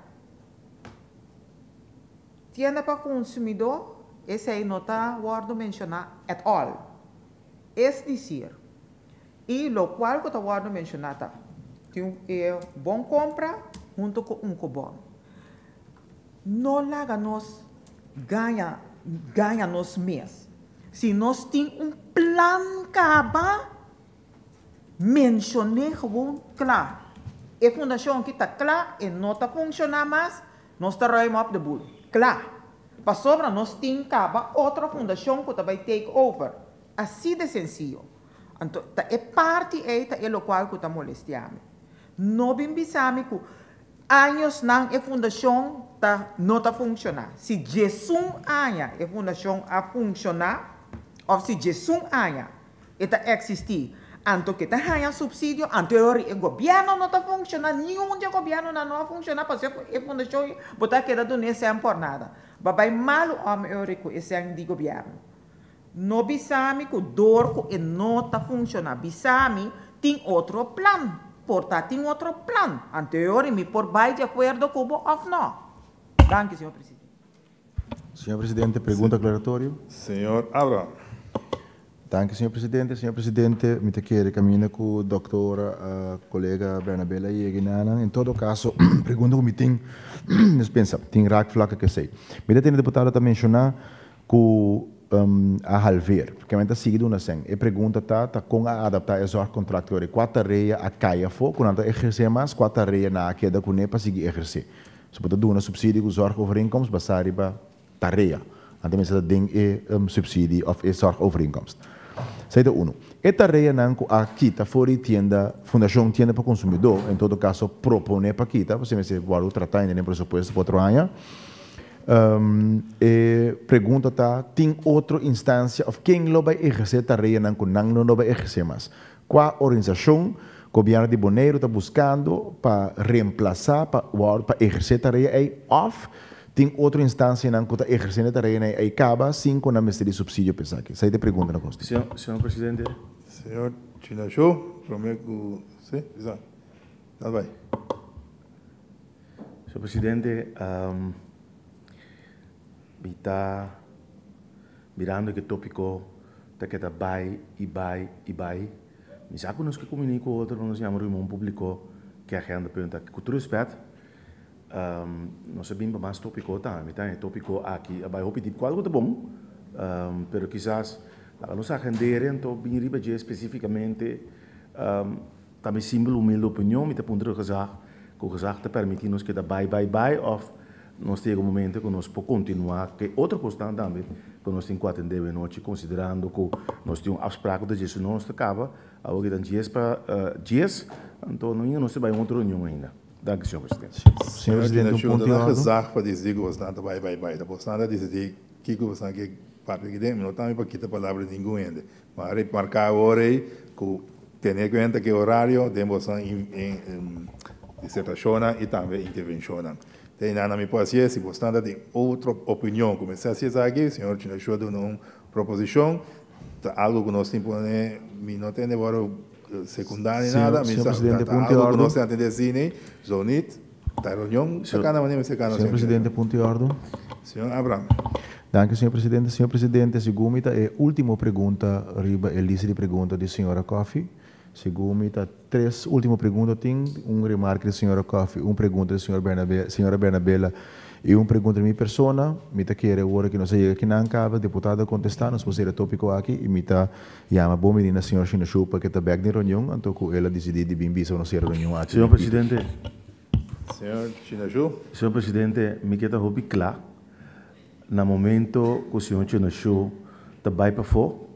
Tienda pa konsumidó, esei no ta wòrdu menshoná at all. Es disir, Y locual cu ta wordo menciona ta, tin un e bon compra hunto cu un cobon. No laga nos gaña gaña nos mes. Si nos tin un plan caba, mencion'e gewoon cla. E fundacion aki ta cla, e no ta funciona mas, nos ta ruim op de boel. Cla. Pasobra nos tin caba otro fundacion cu ta bay take over. Así de sencillo. Anto, ta e parti ei ta e lokual ku ta molestiá mi. No bin bisa mi ku añosnan e fundashon ta no ta funshoná. Si djesun aña e fundashon a funshoná òf si djesun aña e ta eksistí, anto ke ta haña supsidio, anto e ora e gobièrnu no ta funshoná, niun di e gobièrnunan no a funshoná pasobra e fundashon bo ta keda dun'é sèn por nada. Babai malu òm e ora ku e sèn di gobièrnu. No bisa mi ku dor ku e no ta funshoná. Bisa mi tin otro plan. Por ta tin otro plan. Anteori mi por bai di akuerdo ku bo òf no. Danki, señor presidente. Señor presidente, pregunta aklaratorio. Señor Abraham. Danki, señor presidente. Señor presidente, mi ta kere kaminda ku doktor kolega Bernabela a yega enanan. En todo kaso, pregunta ku mi tin, dispensa, tin raakvlakken ku esei. Mi ta tende diputado ta menshoná Ku a halveer. Kemey ta sigui duna sen. E pregunta ta, ta kon a adaptá e zorgcontract awor? Kua tarea a kai afó ku nan ta ehersé mas? Kua tarea nan a keda kuné pa sigui ehersé? So bo ta duna supsidio ku zorgovereenkomst basá riba tarea. Nan ta mester ta den e supsidio òf e zorgovereenkomst. Esei ta unu. E tareanan ku a kita for di tienda, Fundashon Tienda pa Konsumidó, en todo kaso proponé pa kita, pasobra mester wòrdu tratá ainda den presupuesto pa otro aña. E pregunta ta, tin otro instansia òf ken lo bai ehersé tareanan ku nan no lo bai ehersé mas? Kua organisashon gobièrnu di Boneiru ta buskando pa remplasá pa wòrdu pa ehersé tarea ei òf tin otro instansianan ku ta ehersé e tareanan ei kaba sin ku nan mester di supsidio pa esaki? Esei ta e pregunta na kosti. Señor Presidente. Señor Chinasho, promé ku si, bisa. Dal bai. Señor Presidente, mi ta mirando ku e tópiko ta keda bai i bai i bai. Mi sa ku nos ke kuminí ku otro, nos yama reunion públiko ke agenda punt aki. Ku tur rèspèt, nos a bin pa mas tópiko tambe. Mi ta haña e tópiko aki a bai hopi dip, ku algu ta bon, pero kisas laga nos agend'é anto bin riba dje spesífikamente. Ta mi simpel humilde opinion, mi ta puntra gezag ku gezag ta permití nos keda bai bai bai òf nos ta yega un momento ku nos por kontinuá ku e otro kosnan tambe ku nos tin ku atendé awenochi konsiderando ku nos tin un afsprak ku ta djes nos ta kaba awor ki ta djes pa djes anto no ainda nos ta bai un otro reunion ainda. Danki señor presidente. Señor presidente un punto di orden. Gezag pa disidí ku bosnan ta bai bai bai ta bosnan ta disidí kiko bosnan ke papia aki den mi no ta mi pa kita palabra di ningun hende. Ma remarká awor ei ku tene kuenta ku e orario den boso disertashonnan i tambe intervenshonnan. Te einan mi por hasié, si bosnan ta tin otro opinion ku mester hasi esaki, señor Chinashua duna un proposishon, ta algu ku nos tin pone, mi no tende wòrdu sekundá ni nada, mi sa ta algu ku nos tin atendé asina, zo nit, ta reunion ta kana manera mester kana. Señor Presidente, punto di órden. Señor Abraham. Danki, señor presidente. Señor presidente, segun mi ta e ultimo pregunta riba e lista di pregunta di señora Coffie. Segun mi ta tres ultimo pregunta tin, un remarke di señora Coffie, un pregunta di señor Bernabe, señora Bernabela y un pregunta di mi persona. Mi ta kere ora ki nos a yega kinan caba, deputado a contesta, nos por cera e topico aki y mi ta yama bon bini na señor Shinashu pa ke ta bek den reunion, anto cu el a dicidi di bin bisa pa nos cera reunion aki. Señor presidente. Señor Shinashu. Señor presidente, mi ke ta hopi cla. Na momento ku señor Chinashu ta bai pafó,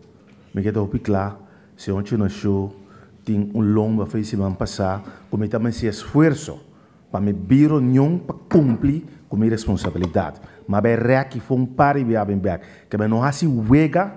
mi ke ta hopi kla, señor Chinashu tin un lomba fei siman pasá ku mi ta mester esfuerso pa mi bin reunion pa kumpli ku mi responsabilidat. Ma bai rèki for un par di bia bin bèk, ke mi no hasi wega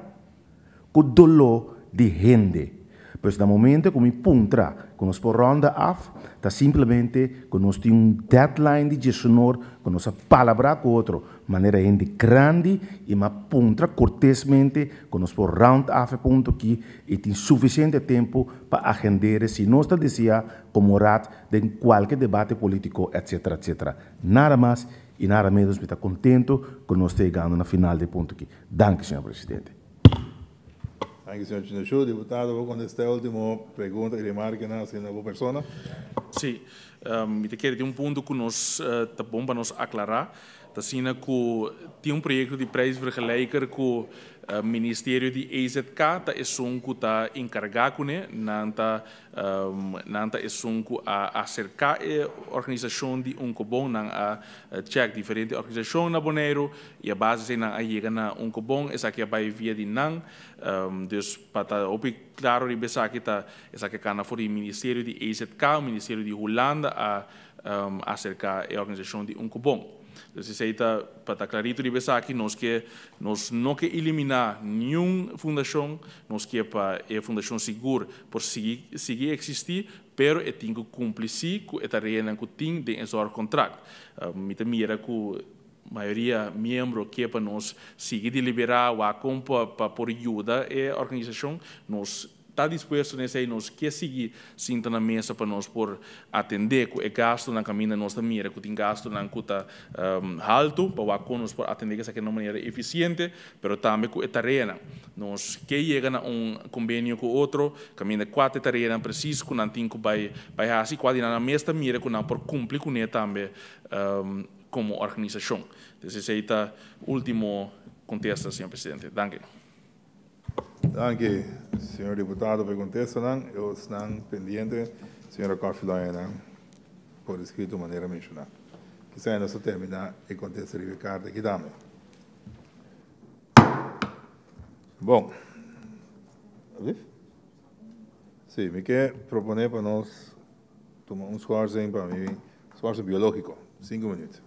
ku doló di hende. Pues na momento ku mi puntra ku nos por ronda af, ta simplemente ku nos tin un deadline di djesunor ku nos a palabrá ku otro manera hende grandi i m'a puntra kortesmente ku nos por round af e punto aki i tin sufisiente tempu pa agendere si nos ta deseá komo raad den kualke debate polítiko etcetera etcetera. Nada mas i nada menos mi ta kontento ku nos ta yegando na final di e punto aki. Danki, señor presidente. Danki, señor Chinashu. Diputado, bo kontestá e último pregunta i remarkenan hasi na bo persona. Sí, mi ta kere tin un punto ku nos ta bon pa nos aklará. Ta asina ku tin un proyekto di prijsvergelijker ku Ministerio di EZK ta esun ku ta enkargá kuné. Nan ta Nan ta esun ku a aserká e organisashon di Unkobon, nan a chèk diferente organisashon na Boneiru i a base esei nan a yega na Unkobon, esaki a bai via di nan. Dus pa ta hopi klaro riba esaki ta esaki a kana for di Ministerio di EZK, Ministerio di Hulanda a aserká e organisashon di Unkobon. Dus esei ta pa ta klarito riba esaki, nos ke nos no ke eliminá niun fundashon, nos ke pa e fundashon sigur por sigui sigui eksistí, pero e tin ku kumpli sí ku e tareanan ku tin den e zorgkontrakt. Mi ta mira ku mayoria miembro ke pa nos sigui deliberá wak kon pa pa por yuda e organisashon. Nos Ta dispuesto na esei, nos ke sigui sinta na mesa pa nos por atendé ku e gastunan kaminda nos ta mira ku tin gastunan ku ta haltu, pa wak kon nos por atendé ku esaki na un manera efisiente, pero tambe ku e tareanan. Nos ke yega na un kombenio ku otro kaminda kua ta e tareanan presis ku nan tin ku bai bai hasi, kua di nan nan mes ta mira ku nan por kumpli kuné tambe komo organisashon. Entonces esei ta ultimo kontesta, señor presidente. Danki. Danki, señor diputado, pa e contestanan. E osnan pendiente, señora Coffie lo haña nan por escrito manera menciona. Kisas nos ta termina e contesta riba e carta aki tambe. Bon. Alsjeblieft? Sí, mi ke proponé pa nos tuma un schorsing pa mi, schorsing biológiko, sinku minüt.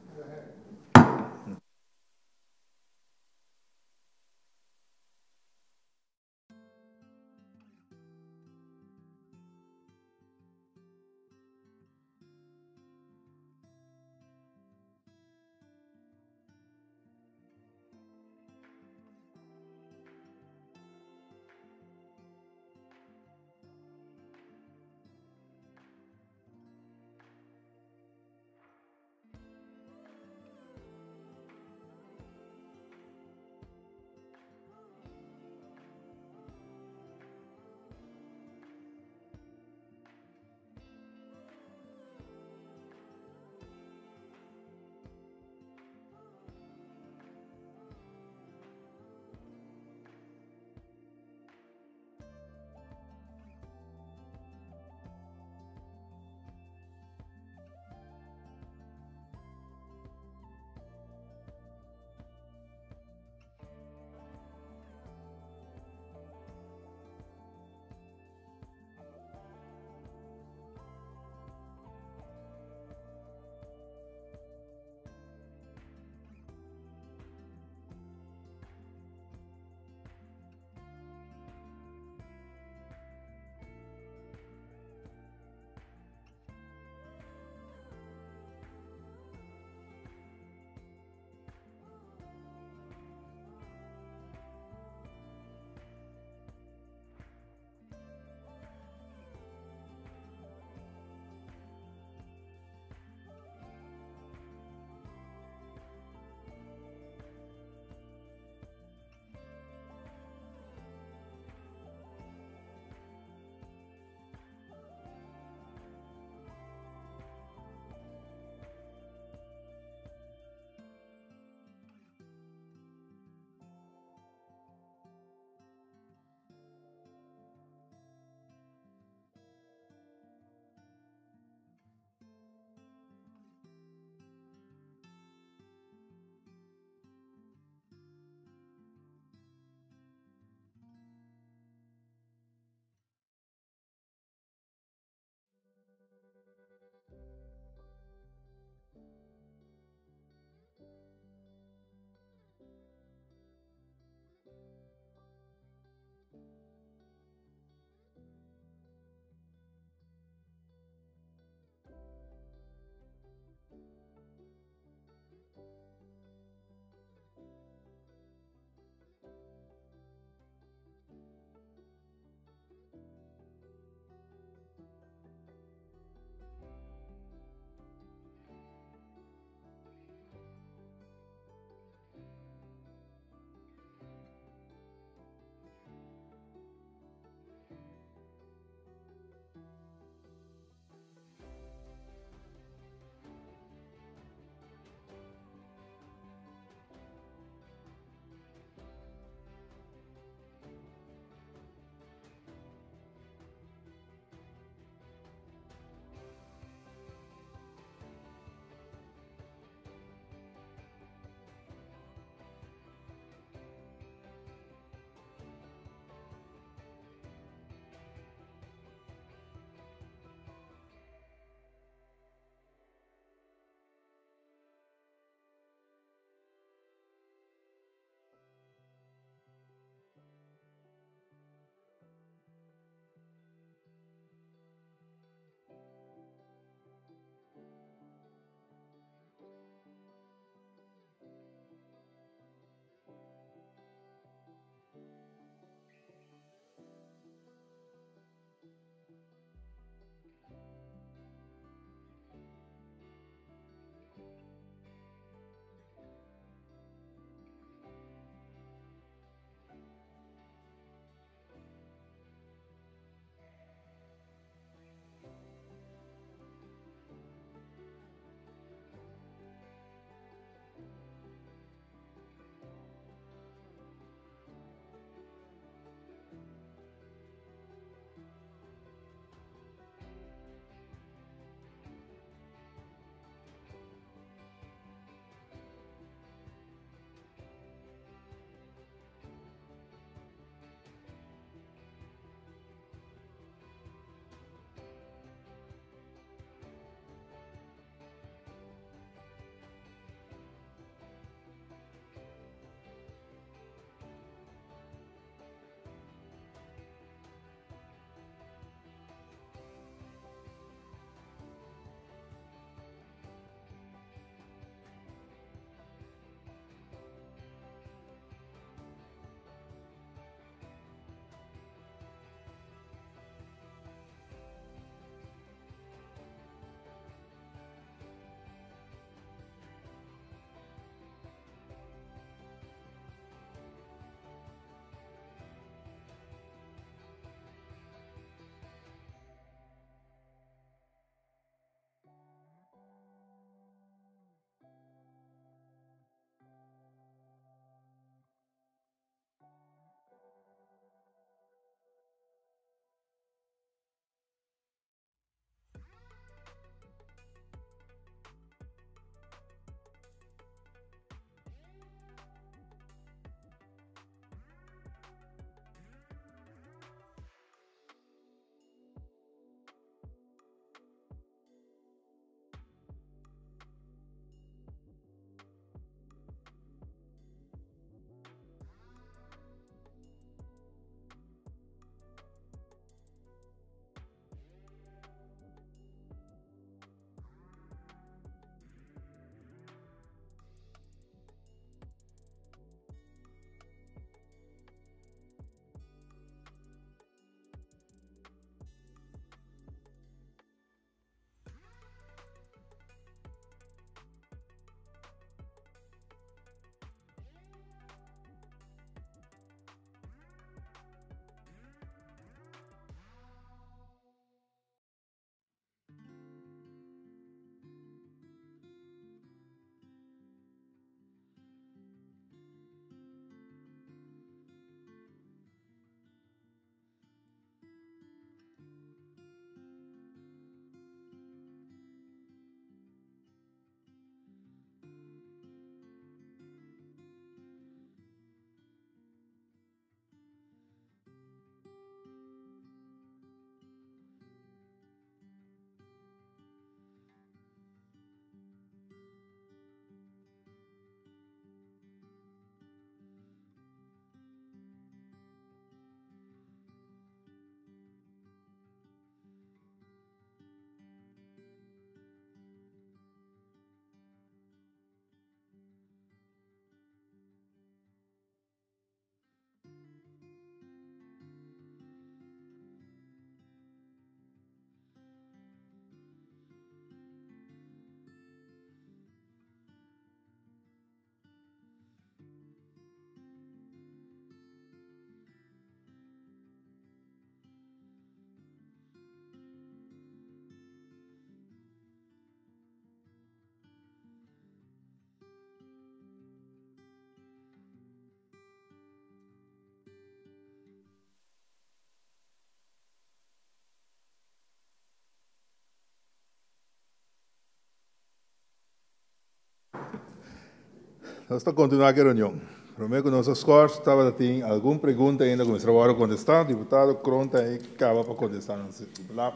Nos ta kontinuá ku e reunion. Promé ku nos a skòrs tabatin algun pregunta ainda ku mester a wòrdu kontestá. Diputado Kroon ta ei kaba pa kontestá nan.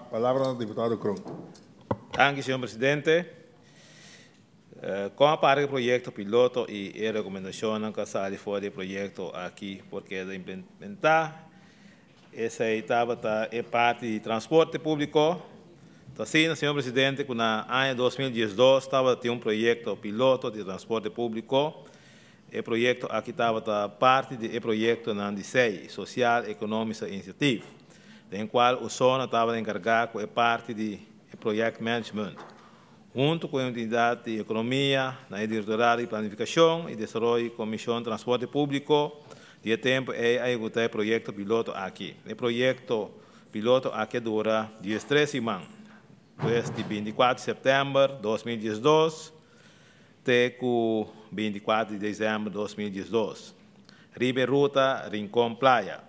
Palabra na diputado Kroon. Danki, señor presidente. Kon a para e proyekto piloto i e rekomendashonnan ku a sali for di e proyekto aki por keda implementá? Esei tabata e parti di transporte públiko. Ta asina, señor presidente, ku na aña 2012 tabata tin un proyekto piloto di transporte públiko. E proyekto aki tabata parti di e proyektonan di SEI, Sociaal Economische Initiatief, den kual USONA tabata enkargá ku e parti di e projectmanagement. Huntu ku e Unidat di Ekonomia na e Direktorado di Planifikashon i Desaroyo i Komishon Transporte Públiko di e tempu ei a ehekutá e proyekto piloto aki. E proyekto piloto aki a dura 13 siman, pues di 24 di sèptèmber 2012 te ku 24 di desèmber 2012, riba e ruta Rincon Playa.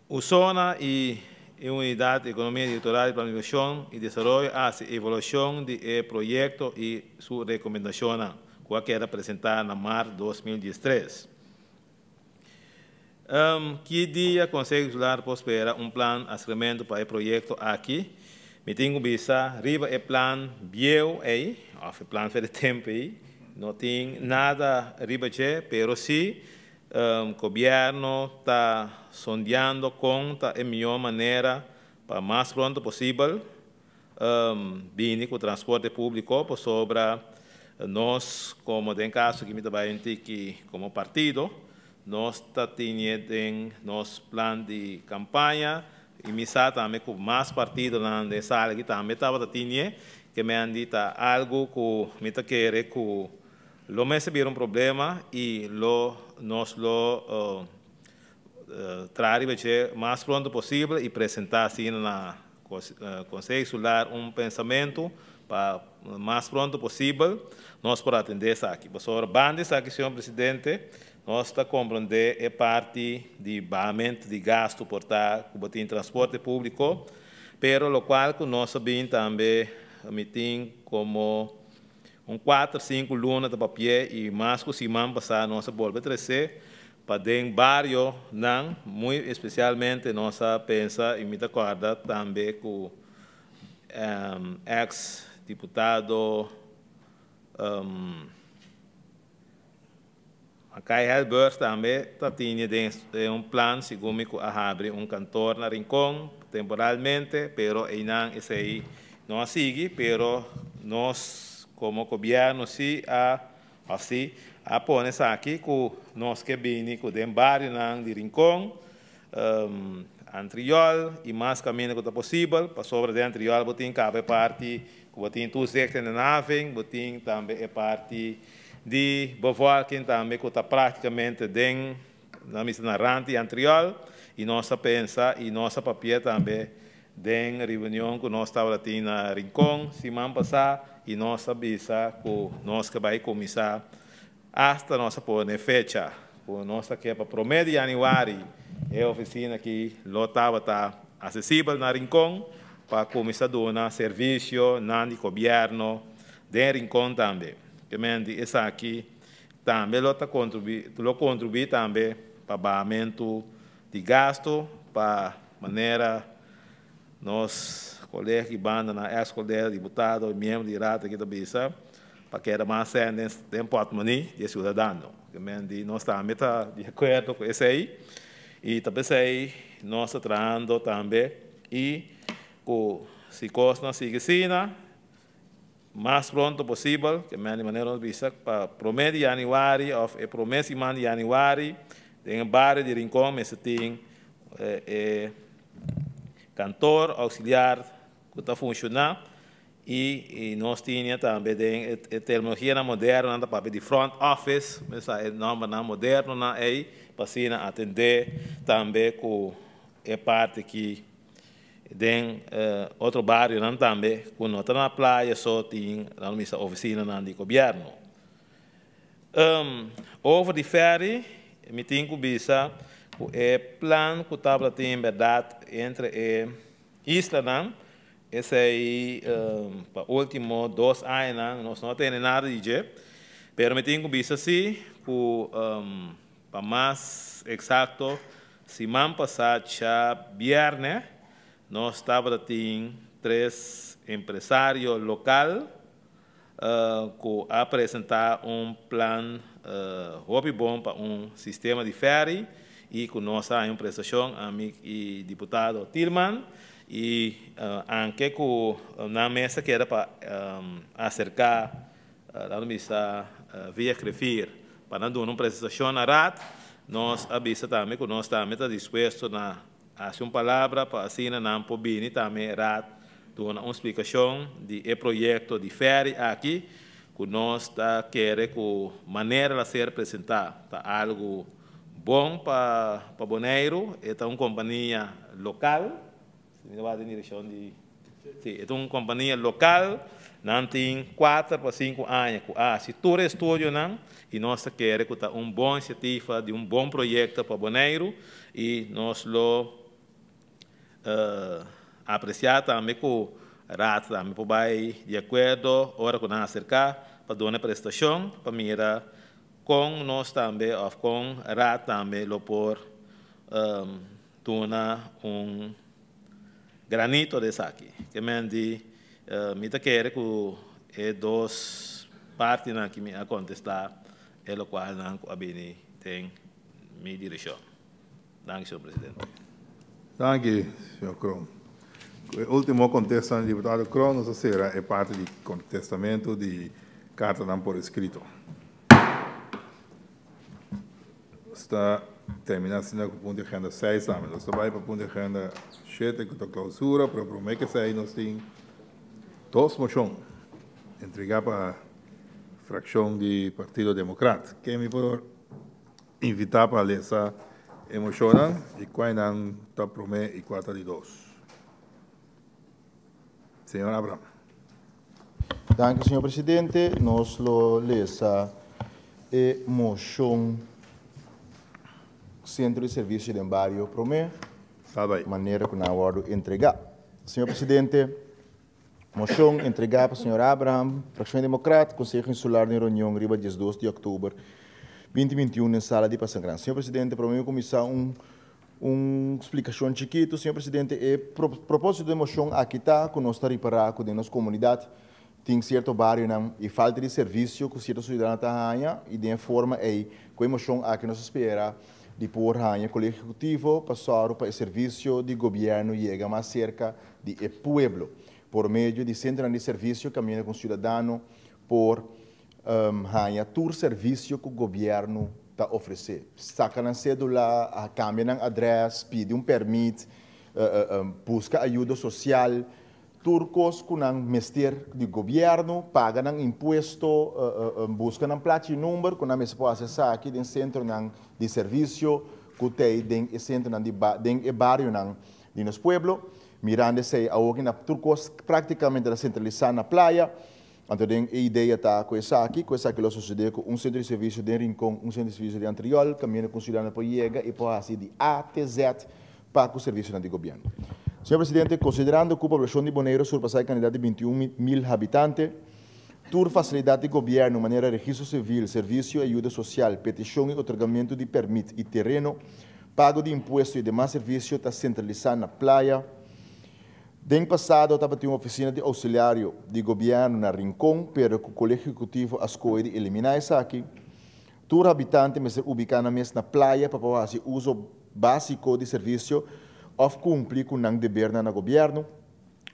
USONA i e Unidat di Ekonomia Direktorado di Planifikashon i Desaroyo a hasi evaluashon di e proyekto i su rekomendashonnan, ku a keda presentá na mart 2013. Ki dia Konseho Insular por spera un plan aserkamentu pa e proyekto aki? Mi tin ku bisa riba e plan bieu ei, òf e plan for di tempu ei, no tin nada riba dje, pero si Gobierno ta sondeando con ta e mihor manera pa mas pronto posibel bini cu transporte publico pasobra nos como den caso aki mi ta bay un tiki como partido nos ta tine den nos plan di campaña y mi sa tambe cu mas partidonan den sala aki tambe tabata tine ke mendi ta algo cu mi ta kere cu lo mester bira un problema i lo nos lo traha riba dje mas pronto posibel i presentá asina na Konseho Insular un pensamentu pa mas pronto posibel nos por atendé esaki. Pasobra banda esaki, señor presidente, nos ta komprendé e parti di bahamentu di gastu por ta ku bo tin transporte públiko, pero lokual ku nos a bin tambe mi tin komo Un kuater, sinku luna ta papi'é i mas ku siman pasá nos a bolbe tres'é pa den barionan, muy espesialmente nos a pensa i mi ta kòrda tambe ku eks diputado Makai Helberg tambe ta tini den un plan segun mi ku a habri un kantor na Rincon temporalmente, pero einan esei no a sigui, pero nos komo gobièrnu si a òf si a pone esaki ku nos ke bini ku den barionan di Rincon, Antriol i mas kaminda ku ta posibel, pasobra den Antriol bo tin kaba e parti ku bo tin toezicht in de naving, bo tin tambe e parti di bevolking tambe ku ta praktikamente den nan bisa na rand di Antriol i nos a pensa i nos a papia tambe den reunion ku nos tabata tin na Rincon siman pasá i nos a bisa ku nos ke bai kuminsá hasta nos a pone fecha ku nos ta ke pa promé di yanüari e ofisina aki lo tabata asesibel na Rincon pa kuminsá duna servisio nan di gobièrnu den Rincon tambe. Ke men di esaki tambe lo ta kontribuí lo kontribuí tambe pa bahamentu di gastu pa manera nos kolega di banda nan eks kolega diputado i miembro di Raad aki ta bisa pa keda mas sèn den den pòtmoni di e siudadano. Ke men di nos tambe ta di akuerdo ku esei i ta p'esei nos ta trahando tambe i ku si kosnan sigui asina Mas pronto posibel, ke men di manera nos bisa, pa promé di yanüari òf e promé siman di yanüari, den e bario di Rincon mester tin e kantor ouksiliar ku ta funshoná i nos tin tambe den e terminologianan moderno nan ta papia di front office, mi sa e nòmbernan modernonan ei pa asina atendé tambe ku e parti ki Den otro barionan tambe ku no ta na playa so tin nan misa ofisinanan di gobièrnu. Over di fèri mi tin ku bisa ku e plan ku tabata tin bèrdat entre e islanan esei pa último 2 añanan nos no a tene nada di dje. Pero mi tin ku bisa si ku um, pa mas eksakto, siman pasá djabièrnè, nos tabatin tres empresario lokal ku a presentá un plan hopi bon pa un sistema di ferry i ku nos a haña un presentashon, ami i diputado Thielman, i anke ku nan mes a keda pa aserká, laat mi bisa via griffier, pa nan duna un presentashon na raad. Nos a bisa tambe ku nos tambe ta dispuesto na hasi un palabra pa asina nan por bini tambe raad duna un splikashon di e proyekto di ferry aki, ku nos ta kere ku manera el a ser presentá ta algu bon pa pa Boneiru. E ta un kompania lokal, si mi ta wak den direkshon di, si, e ta un kompania lokal, nan tin kuater pa sinku aña ku a hasi tur e estudionan i nos ta kere ku ta un bon inisiativa di un bon proyekto pa Boneiru i nos lo Apresiá tambe ku Raad tambe por bai di akuerdo ora ku nan aserká pa duna e prestashon pa mira kon nos tambe òf kon Raad tambe lo por duna un granito di esaki. Ke men di mi ta kere ku e dos partinan ki mi a kontestá e lokualnan ku a bini den mi direkshon. Danki, señor presidente. Danki, señor Kroon. Ku e último kontesta di diputado Kroon nos a sera e parti di kontestamentu di kartanan por eskrito. Nos ta terminá asina ku punto di agenda seis tambe. Nos ta bai pa punto di agenda shete ku ta klousura, pero promé ke esei nos tin dos moshon entregá pa frakshon di Partido Demokrat. Ken mi por Invitá pa lesa e moshonnan i kuainan ta promé i kua ta di dos. Señor Abraham. Danki, señor presidente. Nos lo lesa e moshon Sentro di Servisio den Bario promé, manera ku nan a wòrdu entregá. Señor presidente, Moshon entregá pa señor Abraham, Frakshon Demokrat, Konseho Insular den reunion riba diesdos di òktober 2021 den sala di Pasangran. Señor Presidente, promé mi kuminsá un un splikashon chikitu. Señor Presidente, e propósito di e moshon aki ta ku nos ta ripará ku den nos komunidat tin sierto barionan i falta di servisio ku sierto siudadano ta haña i den e forma ei ku e moshon aki nos a spera di por haña Kolegio Ehekutivo pa sòru pa e servisio di gobièrnu yega mas serka di e pueblo por medio di sentronan di servisio kaminda ku un siudadano por haña tur servisio ku gobièrnu ta ofresé. Saka nan sédula, kambia nan adrès, pidi un pèrmit, buska ayudo sosial, tur kos ku nan mester di gobièrnu, paga nan impuesto, buska nan plachi number ku nan mester por hasi esaki den sentronan di servisio ku t'ei den e sentronan di den e barionan di nos pueblo. Mirando esei awoki na tur kos práktikamente ta sentralisá na playa, anto den e idea ta ku esaki, ku esaki lo sosodé ku un sentro di servisio den Rincon, un sentro di servisio den Antriol, kaminda ku un siudadano por yega i por hasi di A te Z pa ku servisionan di gobièrnu. Señor Presidente, konsiderando ku poblashon di Boneiru a surpasá e kantidat di 21 mil habitante, tur fasilidat di gobièrnu manera registro sivil, servisio i ayuda sosial, petishon i otorgamentu di pèrmit i tereno, Pago di impuesto i demas servisio ta sentralisá na Playa. Den pasado tabatin un ofisina di ousiliario di gobièrnu na Rincon, pero ku Kolegio Ehekutivo a skohe di eliminá esaki. Tur habitante mester ubiká nan mes na Playa pa por hasi uso básiko di servisio òf kumpli ku nan debernan na gobièrnu.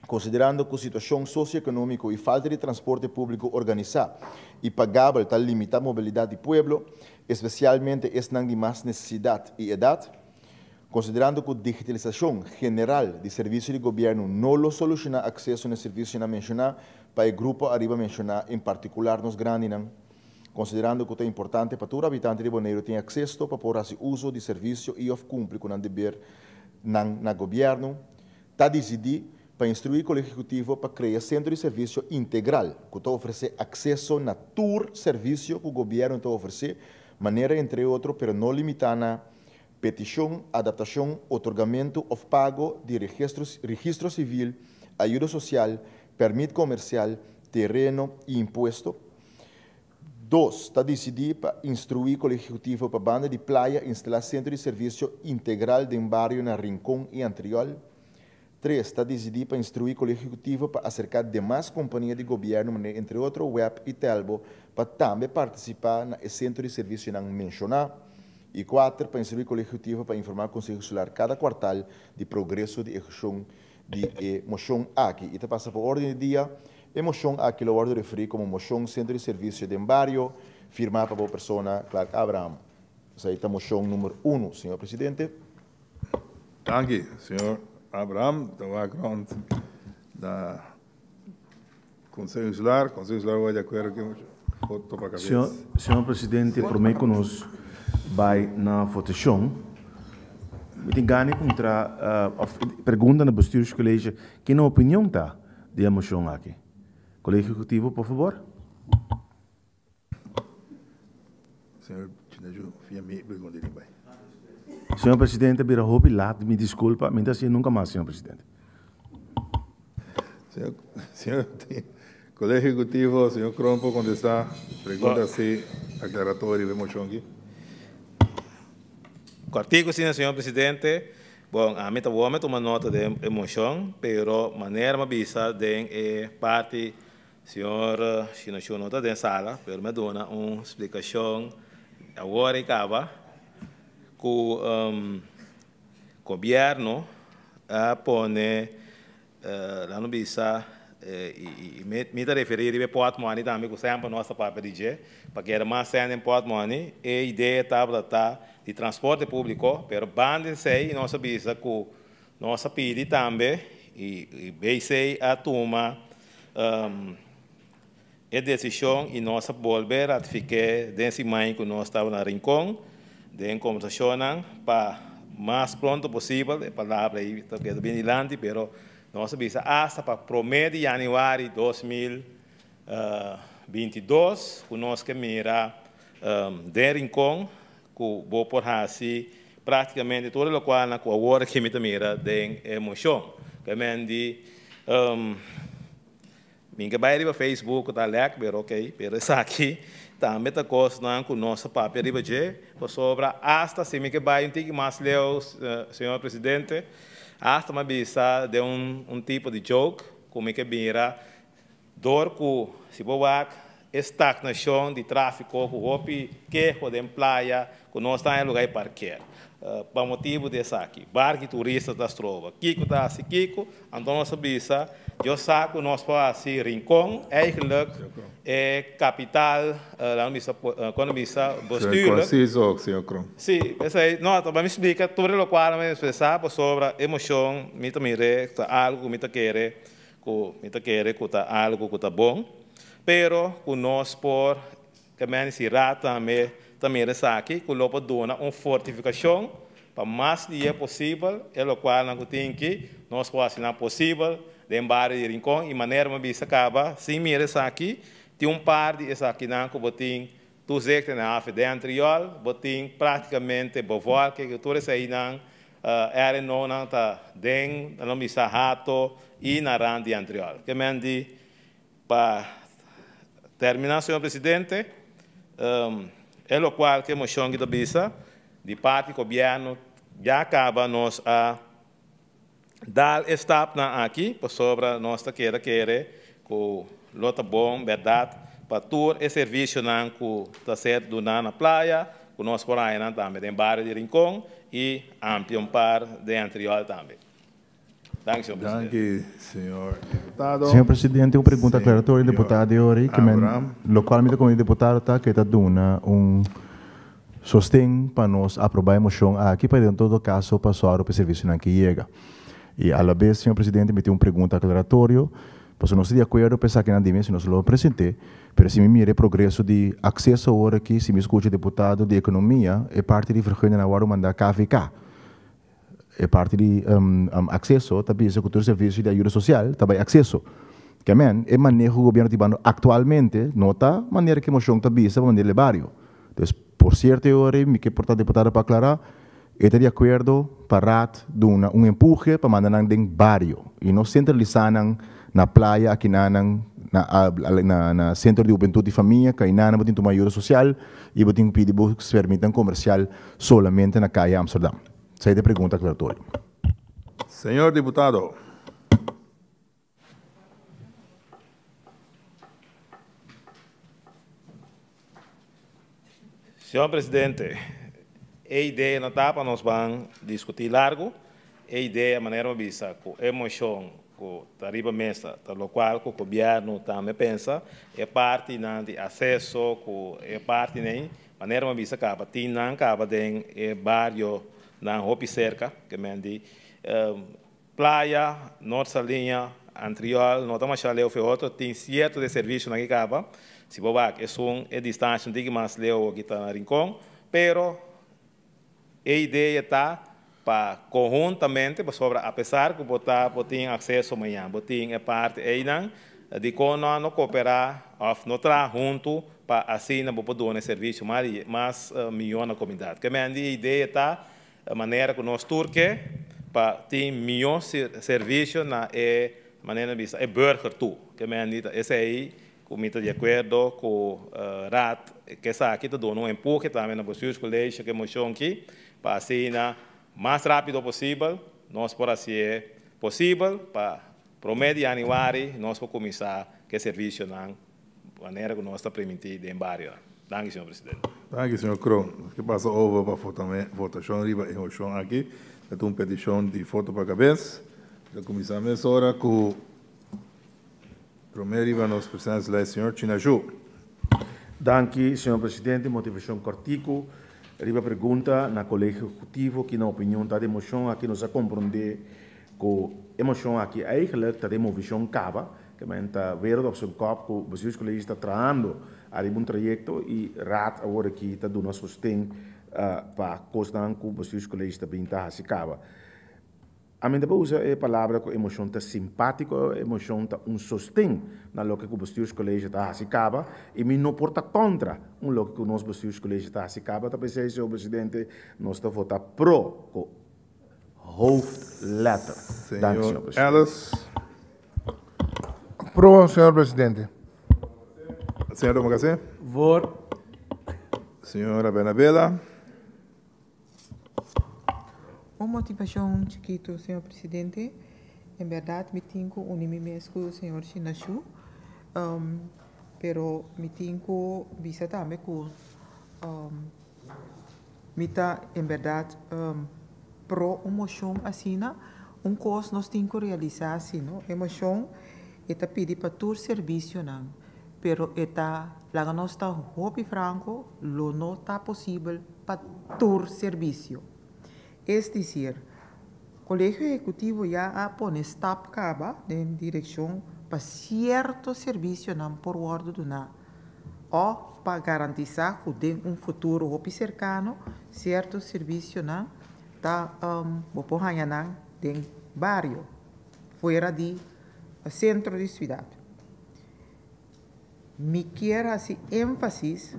Konsiderando ku situashon sosioekonómiko i falta di transporte públiko organisá i pagabel ta limitá mobilidat di pueblo, espesialmente esnan di mas nesesidat i edat. Konsiderando ku digitalisashon general di servisio di gobièrnu no lo solushoná akseso na e servisionan menshoná pa e grupo ariba menshoná, en partikular nos grandinan. Konsiderando ku ta importante pa tur habitante di Boneiru tin aksesto pa por hasi uso di servisio i òf kumpli ku nan debernan na gobièrnu. Ta disidí pa instruí Kolegio Ehekutivo pa krea sentro di servisio integral ku ta ofresé akseso na tur servisio ku gobièrnu ta ofresé, manera entre otro pero no limitá na, petishon, adaptashon, otorgamentu òf pago di registro, registro sivil, ayudo sosial, pèrmit komersial, tereno i impuesto. Dos, ta disidí pa instruí Kolegio Ehekutivo pa banda di playa instalá sentro di servisio integral den bario na Rincon i Antriol. Tres, ta disidí pa instruí Kolegio Ehekutivo pa aserká demas kompania di gobièrnu manera entre otro web i Telbo pa tambe partisipá na e sentro di servisionan menshoná. I kuater, pa instruí Kolegio Ehekutivo pa informá Konseho Insular kada kuartal di progreso di ehekushon di e moshon aki. I ta pasa pa orden di dia. E moshon aki lo wòrdu referí komo Moshon Sentro di Servisio den Bario, firmá pa bo persona, Clark Abraham. Esei ta moshon number unu, señor presidente. Danki, señor Abraham. Ta wak rond na Konseho Insular. Konseho Insular wak di akuerdo ku e moshon. Foto pa kabes. Señor presidente, promé ku nos bai na votashon, mi tin gana di puntra òf pregunta na Bestuurscollege ki nan opinion ta di e moshon aki. Kolegio Ehekutivo, por fabor. Señor Chinaju, fia mi pregunta di bai. Señor presidente, bira hopi laat, mi disculpa, mi ta hacié nunca mas, señor presidente. Señor, señor Colegio Ejecutivo, señor Kroon por contesta pregunta si aclaratorio riba e mocion aki. Cortico asina, señor presidente. Bon, ami ta wou mi tuma nota den e mocion, pero manera mi a bisa den e parti Señor Shinoshon no ta den sala, pero mi a duna un splicacion awor y caba cu gobierno a pone, laat nos bisa, y mi ta referi riba e portmoney tambe cu semper nos ta papia di dje, pa keda mas cen den portmoney, e idea tabata ta di transporte publico, pero banda esey nos a bisa cu nos a pidi tambe y BC a tuma e desishon i nos a bolbe ratifik'é den siman ku nos tabata na Rincon den kombersashonnan pa mas pronto posibel, e palabra ei ta keda bien dilanti, pero nos a bisa asta pa promé di yanüari 2022 ku nos ke mira den Rincon ku bo por hasi práktikamente tur e lokualnan ku awor aki mi ta mira den e moshon. Ke men di mi ke bai riba Facebook ku ta lèk pero ok, pero esaki tambe ta kosnan ku nos a papia riba dje pasobra asta si mi ke bai un tiki mas leu señor presidente asta mi a bisa den un tipo di joke ku mi ke mira Dor ku si bo wak e stagnashon di tráfiko ku hopi keho den playa ku nos ta haña lugá di parker pa motibu di esaki. Barki turista ta stroba. Kiko ta hasi kiko? Anto nos a bisa, Dios sa ku nos por hasi Rincon eigenlijk e kapital, laat mi bisa, kon mi bisa, bestuurlijk. Señor Kroon, señor Kroon. Sí, esei, no, ta mi splika tur e lokual mi a ekspresá pasobra e moshon mi ta mir'é ta algu ku mi ta kere ku mi ta kere ku ta algu ku ta bon, pero ku nos por ke meni si Raad tambe ta mira esaki ku lo por duna un fortifikashon pa mas dia posibel e lokualnan ku tin ki nos por hasi nan posibel den bario di Rincon i manera mi a bisa kaba sin mira esaki tin un par di esakinan ku bo tin toezicht en haven den Antriol bo tin praktikamente bevolking ku tur eseinan RNOnan ta den nan bisa Hato i na rand di Antriol. Ke men di pa termina señor presidente e lokual ke moshon ki ta bisa di parti gobièrnu ya kaba nos a dal e stapnan aki pasobra nos ta keda kere ku lo ta bon bèrdat pa tur e servisionan ku ta ser duná na playa ku nos por haña nan tambe den bario di Rincon i amplia un par den Antriol tambe. Danki, señor presidente. Danki, señor diputado. Señor presidente, un pregunta aclaratorio diputado di ori, ke men locual mi ta con di diputado ta ke ta duna un Sosten pa nos aprobá e moshon aki pa den todo kaso pa sòru pa e servisionan ke yega. I alabes, señor presidente, mi tin un pregunta aklaratorio, pasobra nos ta di akuerdo pa esakinan di mes i nos lo present'é, pero si mi mira e progreso di akseso awor aki, si mi skucha diputado di ekonomia, e parti di vergunning a wòrdu mandá KVK. E parti di akseso ta bisa ku tur servisio di ayuda sosial ta bai akseso. Ke men, e maneho ku gobièrnu ta hibando aktualmente no ta manera ku e moshon ta bisa pa manera di bario. Dus, por sierto e ora ei mi ke por ta diputado pa aklará, e ta di akuerdo pa Raad duna un empuje pa manda nan den bario i no sentralisá nan na playa akinanan. Na na na Sentro di Hubentut i Famia, Kainana bo tin tuma ayuda sosial i bo tin ku pidi bo permitnan komersial solamente na Kaya Amsterdam. Esei ta e pregunta aklaratorio. Señor diputado. Señor Presidente, e idea no ta pa nos ban discuti largo, e idea manera mi a bisa cu e mocion cu ta riba mesa ta locual cu gobierno tambe pensa, e partinan di acceso cu e partinan manera mi a bisa caba tin nan caba den e barionan hopi cerca, ke men di Playa, Noord Saliña, Antriol, no ta masha leu fe otro, tin cierto de servicionan ki caba, si bo wak esun e distancia un tiki mas leu aki ta na Rincon, pero e idea ta pa conhuntamente, pasobra apesar cu bo ta bo tin acceso mañan, bo tin e parti eynan, dicon no no coopera of no traha hunto pa asina bo por duna e servicio mas miyo na comunidad. Ke men di e idea ta E manera ku nos tur ke pa tin mihó servisio na e manera di bisa e burger tur. Ke men di ta esei ku mi ta di akuerdo ku Raad ke esaki ta duna un empuhe tambe na Bestuurscollege ku e moshon aki pa asina mas rápido posibel nos por hasié posibel pa promé di yanüari nos por kuminsá ku e servisionan Manera ku nos ta primintí den barionan. Danki, señor presidente. Danki, señor Kroon. Nos ke pasa over pa votashon riba e moshon aki. Ta un petishon di voto pa kabes. Ta kuminsá mesora ku promé riba nos presensielijst, señor Chinashu. Danki, señor presidente. Motivashon kòrtiku riba pregunta na Kolegio Ehekutivo ki nan opinion ta di e moshon aki. Nos a komprondé ku e moshon aki eigentlik ta den movishon kaba. Ke men ta wereld op zijn kop ku Bestuurscollege ta trahando ariba un trayekto i Raad awor aki ta duna sosten pa kosnan ku Bestuurscollege ta bin ta hasi kaba. Ami ta por usa e palabra ku e moshon ta simpátiko, e moshon ta un sosten na loke ku Bestuurscollege ta hasi kaba i mi no por ta kontra un loke ku nos Bestuurscollege ta hasi kaba. Ta p'esei, señor Presidente, nos ta vota pro ku hoofdletter. Danki, señor Señor Presidente. Ellis. Pro, señor presidente. Señor Domacassé. Voor. Señora Bernabela. Un motivacion chikito, señor presidente. En berdad mi tin cu uni mi mes cu señor Shinashu, pero mi tin cu bisa tambe cu Mi ta en berdad pro un mocion asina. Un cos nos tin cu realisa si no, e mocion e ta pidi pa tur servicionan, pero e ta laga nos ta hopi franco, lo no ta posibel pa tur servicio. Es dicir, Colegio Ehecutivo ya a pone stap caba den direccion pa cierto servicionan por wordo duna. òf pa garantisá ku den un futuro hopi serkano sierto servisionan ta bo por haña nan den bario, fuera di sentro di siudat. Mi kier hasi énfasis,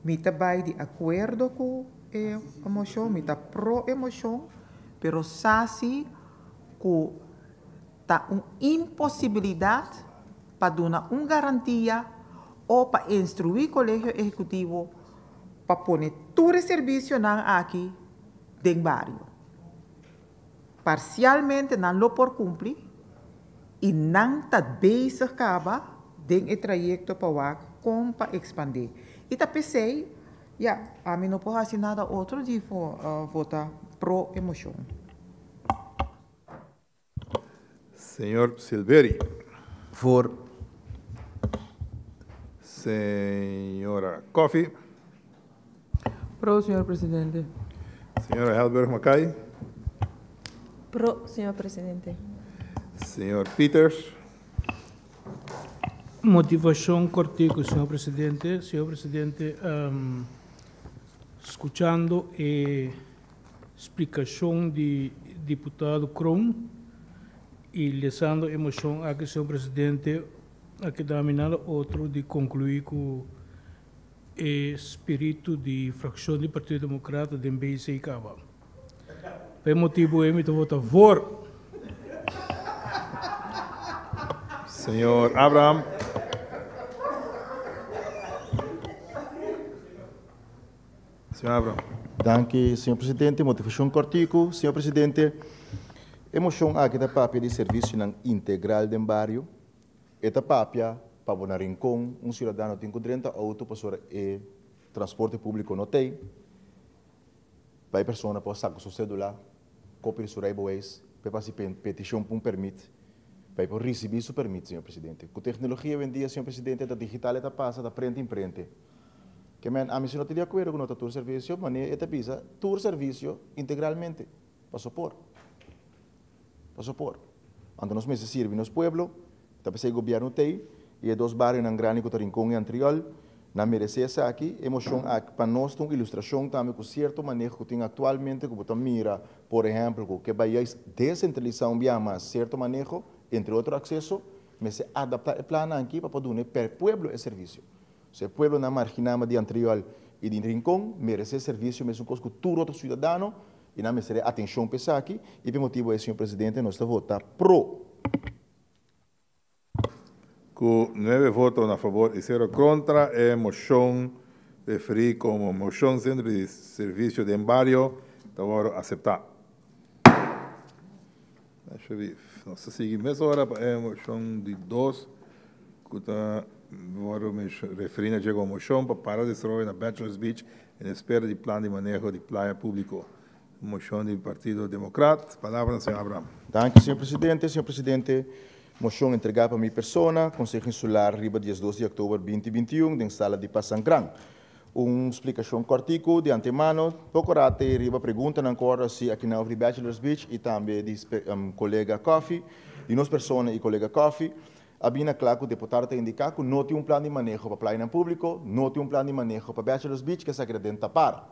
mi ta bai di akuerdo ku e moshon, mi ta pro e moshon, pero sa si ku Ta un imposibilidat pa duna un garantia o pa instruí Kolegio Ehekutivo pa pone tur e servisionan aki den bario. Parsialmente nan lo por kumpli i nan ta bezig kaba den e trayekto pa wak kon pa ekspandé. I ta p'esei, ya, ami no por hasi nada otro di vota pro e moshon. Señor Silveri. Voor. Señora Coffie. Pro, señor presidente. Señora Helberg Mackay. Pro, señor presidente. Señor Pieters. Motivacion cortico, señor presidente. Señor presidente, scuchando e Splikashon di diputado Kroon i lesando e moshon aki señor presidente a keda mi nada otro di konkluí ku e spiritu di frakshon di Partido Demokrata den BC kaba. Pa e motibu ei mi ta vota voor. Señor Abraham. Señor Abraham. Danki, señor presidente. Motivashon kòrtiku, señor presidente. E moshon aki ta papia di servisionan integral den bario. E ta papia pa bo na Rincon, un siudadano tin ku drenta outo pasobra e transporte públiko no t'ei. Pa e persona por saka su sédula, kopia di su rijbewijs, pa e por hasi petishon pa un pèrmit, pa e por risibí su pèrmit, señor presidente. Ku teknologia awendia, señor presidente, ta digital e ta pasa, ta prente imprente. Ke men, ami si no ta di akuerdo ku no ta tur servisio, manera e ta bisa tur servisio integralmente, paso por. Paso por. Anto nos mester sirbi nos pueblo, ta p'esei gobièrnu t'ei, i e dos barionan grandi ku ta Rincon i Antriol, nan meresé esaki. E moshon aki pa nos ta un ilustrashon tambe ku sierto maneho ku tin aktualmente ku bo ta mira, por ehèmpel, ku ke bai juist desentralisá un biaha mas sierto maneho, entre otro akseso, mester adaptá e plannan aki pa por duna e per pueblo e servisio. So e pueblonan marginá di Antriol i di Rincon meresé servisio mesun kos ku tur otro siudadano i nan mester e atenshon pa esaki i pa e motibu ei, señor presidente, nos ta vota pro. Ku nuebe voto na fabor i sero kontra e moshon referí komo Moshon Sentro di Servisio den Bario ta wòrdu aseptá. Alsjeblieft. Nos ta sigui mesora pa e moshon di dos ku ta wòrdu referí na dje komo moshon pa para desaroyo na Bachelor's Beach en espera di plan di maneho di playa públiko. Moshon di Partido Demokrat. Palabra na señor Abraham. Danki, señor presidente. Señor presidente, moshon entregá pa mi persona, Konseho Insular riba diesdos di òktober binti 21 den sala di Pasankran. Un splikashon kòrtiku di antemano, poko rate riba preguntanan ku wòrdu hasi aki na over di Bachelor's Beach i tambe di kolega Coffie, di nos persona i kolega Coffie, a bini na kla ku deputado ta indiká ku no tin un plan di maneho pa playanan públiko, no tin un plan di maneho pa Bachelor's Beach, ku esaki ta den tapara.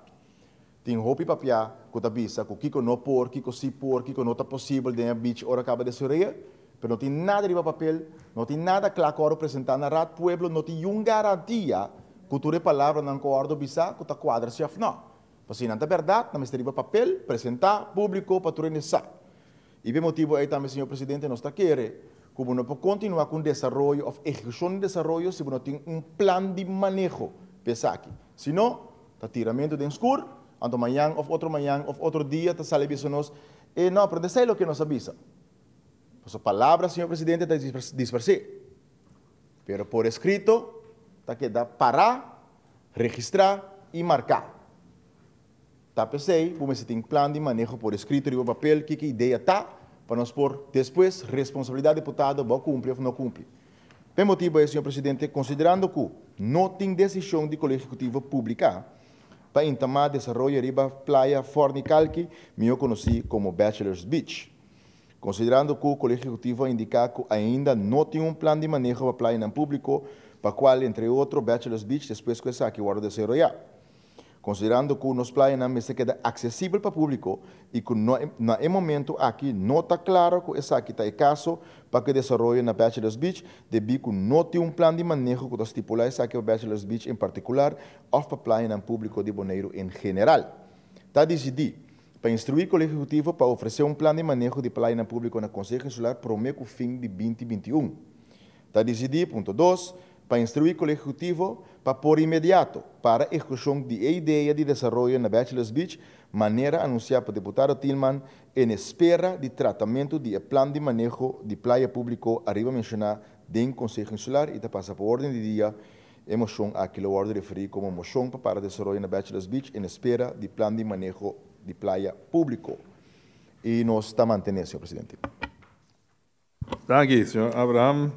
Tin hopi papiá ku ta bisa ku kiko no por, kiko si por, kiko no ta posibel den e beach ora kaba desoreá, pero no tin nada riba papel, no tin nada kla ku wòrdu presentá na Raad Pueblo, no tin yun garantia ku tur e palabranan ku wòrdu bisá ku ta kuadra si òf nò. Pasobra si nan ta bèrdat, nan mester riba papel, presentá públiko pa tur hende sa. I pa e motibu ei tambe, señor presidente, nos ta kere ku bo no por kontinuá ku un desaroyo òf ehekushon di desaroyo si bo no tin un plan di maneho pa esaki. Si no, ta tiramentu den skur, anto mañan òf otro mañan òf otro dia ta sali bisa nos, E no, pero ta esei loke nos a bisa. Pasobra palabra, señor presidente, ta disparsé. Pero por eskrito ta keda pará, registrá i marká. Ta p'esei bo mester tin plan di maneho por eskrito riba papel kiko idea ta pa nos por despues responsabilidat diputado bo a kumpli òf no kumpli. P'e motibu ei, señor presidente, konsiderando ku no tin desishon di Kolegio Ehekutivo publiká pa intamá desaroyo riba playa Forni Kalki, mihó konosí komo Bachelor's Beach. Konsiderando ku Kolegio Ehekutivo a indiká ku ainda no tin un plan di maneho pa playanan públiko, pa kual entre otro Bachelor's Beach despues ku esaki wòrdu desaroyá. Konsiderando ku nos playanan mester keda aksesibel pa públiko i ku no na e momentu aki no ta klaro ku esaki ta e kaso pa ku e desaroyo na Bachelor's Beach debí ku no tin un plan di maneho ku ta stipulá esaki pa Bachelor's Beach en partikular òf pa playanan públiko di Boneiru en general. Ta disidí Pa instruí Kolegio Ehekutivo pa ofresé un plan di maneho di playanan públiko na Konseho Insular promé ku fin di 2021. Ta disidí, punto dos, pa instruí Kolegio Ehekutivo pa por inmediato para ehekushon di e idea di desaroyo na Bachelor's Beach manera anunsiá pa Deputado Thielman en espera di tratamentu di e plan di maneho di playa públiko ariba menshoná den Konseho Insular i ta pasa pa órden di dia. E moshon aki lo wòrdu referí komo Moshon pa para desaroyo na Bachelor's Beach en espera di plan di maneho di playa públiko. I nos ta mantené, señor presidente. Danki, señor Abraham.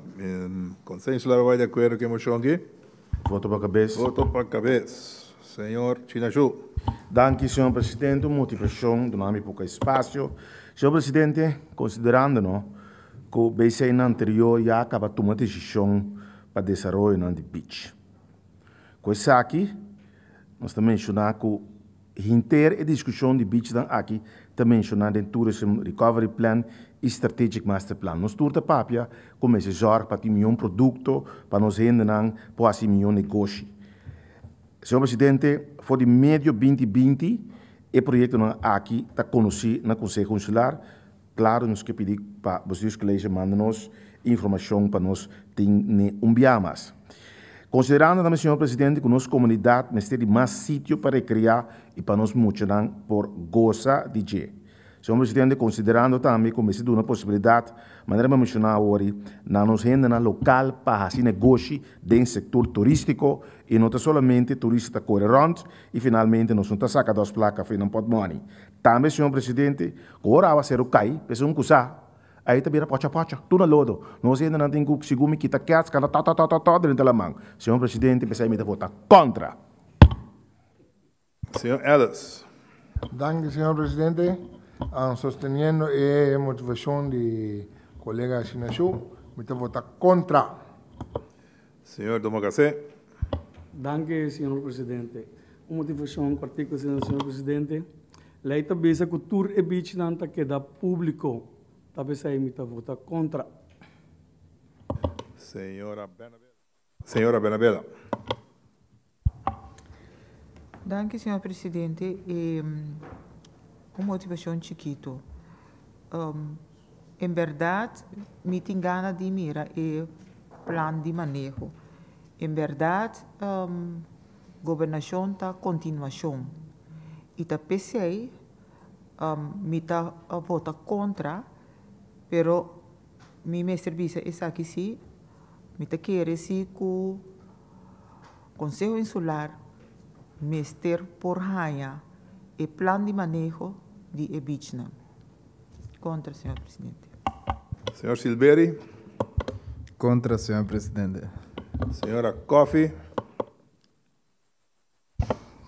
Konseho Insular a bai di akuerdo ku e moshon aki? Voto pa kabes. Voto pa kabes. Señor Chinashu. Danki, señor presidente. Un motivashon, duna mi poko espasio. Señor presidente, konsiderando no ku BCnan anterior ya a kaba tuma desishon pa desaroyonan di beach. Ku esaki nos ta menshoná ku hinter e diskushon di beachnan aki ta menshoná den Tourism Recovery Plan i Strategic Master Plan. Nos tur ta papia ku mester zòrg pa tin mion produkto pa nos hendenan por hasi mion negoshi. Señor Presidente, for di medio 2020 e proyektonan aki ta konosí na Konseho Insular. Klaro nos ke pidi pa Bestuurscollege manda nos informashon pa nos tin ne un bia mas. Konsiderando tambe señor presidente ku nos komunidat mester di mas sitio pa rekreá i pa nos muchanan por gosa di dje. Señor presidente konsiderando tambe ku mester duna posibilidat, manera mi a menshoná awor, na nos hendenan lokal pa hasi negoshi den sektor turístiko i no ta solamente turista ta kore rònt i finalmente nos no ta saka dos plaka for nan pòtmòni. Tambe señor presidente ku ora awaseru kai, p'esei un kusá Ahí ta bira pocha pocha, tur na lodo. Nos hendenan tin ku sigun mi kita kèts kanta tò tò tò tò tò drenta laman. Señor Presidente, p'esei mi ta vota kontra. Señor Ellis. Danki, señor Presidente. Sosteniendo e motivashon di kolega Shinashu, mi ta vota kontra. Señor Domacassé. Danki, señor Presidente. Un motivashon kòrtiku, señor Presidente. Lei ta bisa ku tur e bichnan ta keda públiko. Ta p'esei mi ta vota kontra. Señora Bernabela. Señora Bernabela. Danki, señor Presidente. Un motivashon chikitu. En bèrdat mi tin gana di mira e plan di maneho. En bèrdat Gobernashon ta kontinuashon i ta p'esei mi ta vota kontra, pero mi mester bisa esaki si, mi ta kere si ku Konseho Insular mester por haña e plan di maneho di e bichnan. Kontra, señor presidente. Señor Silberi. Kontra, señor presidente. Señora Coffie.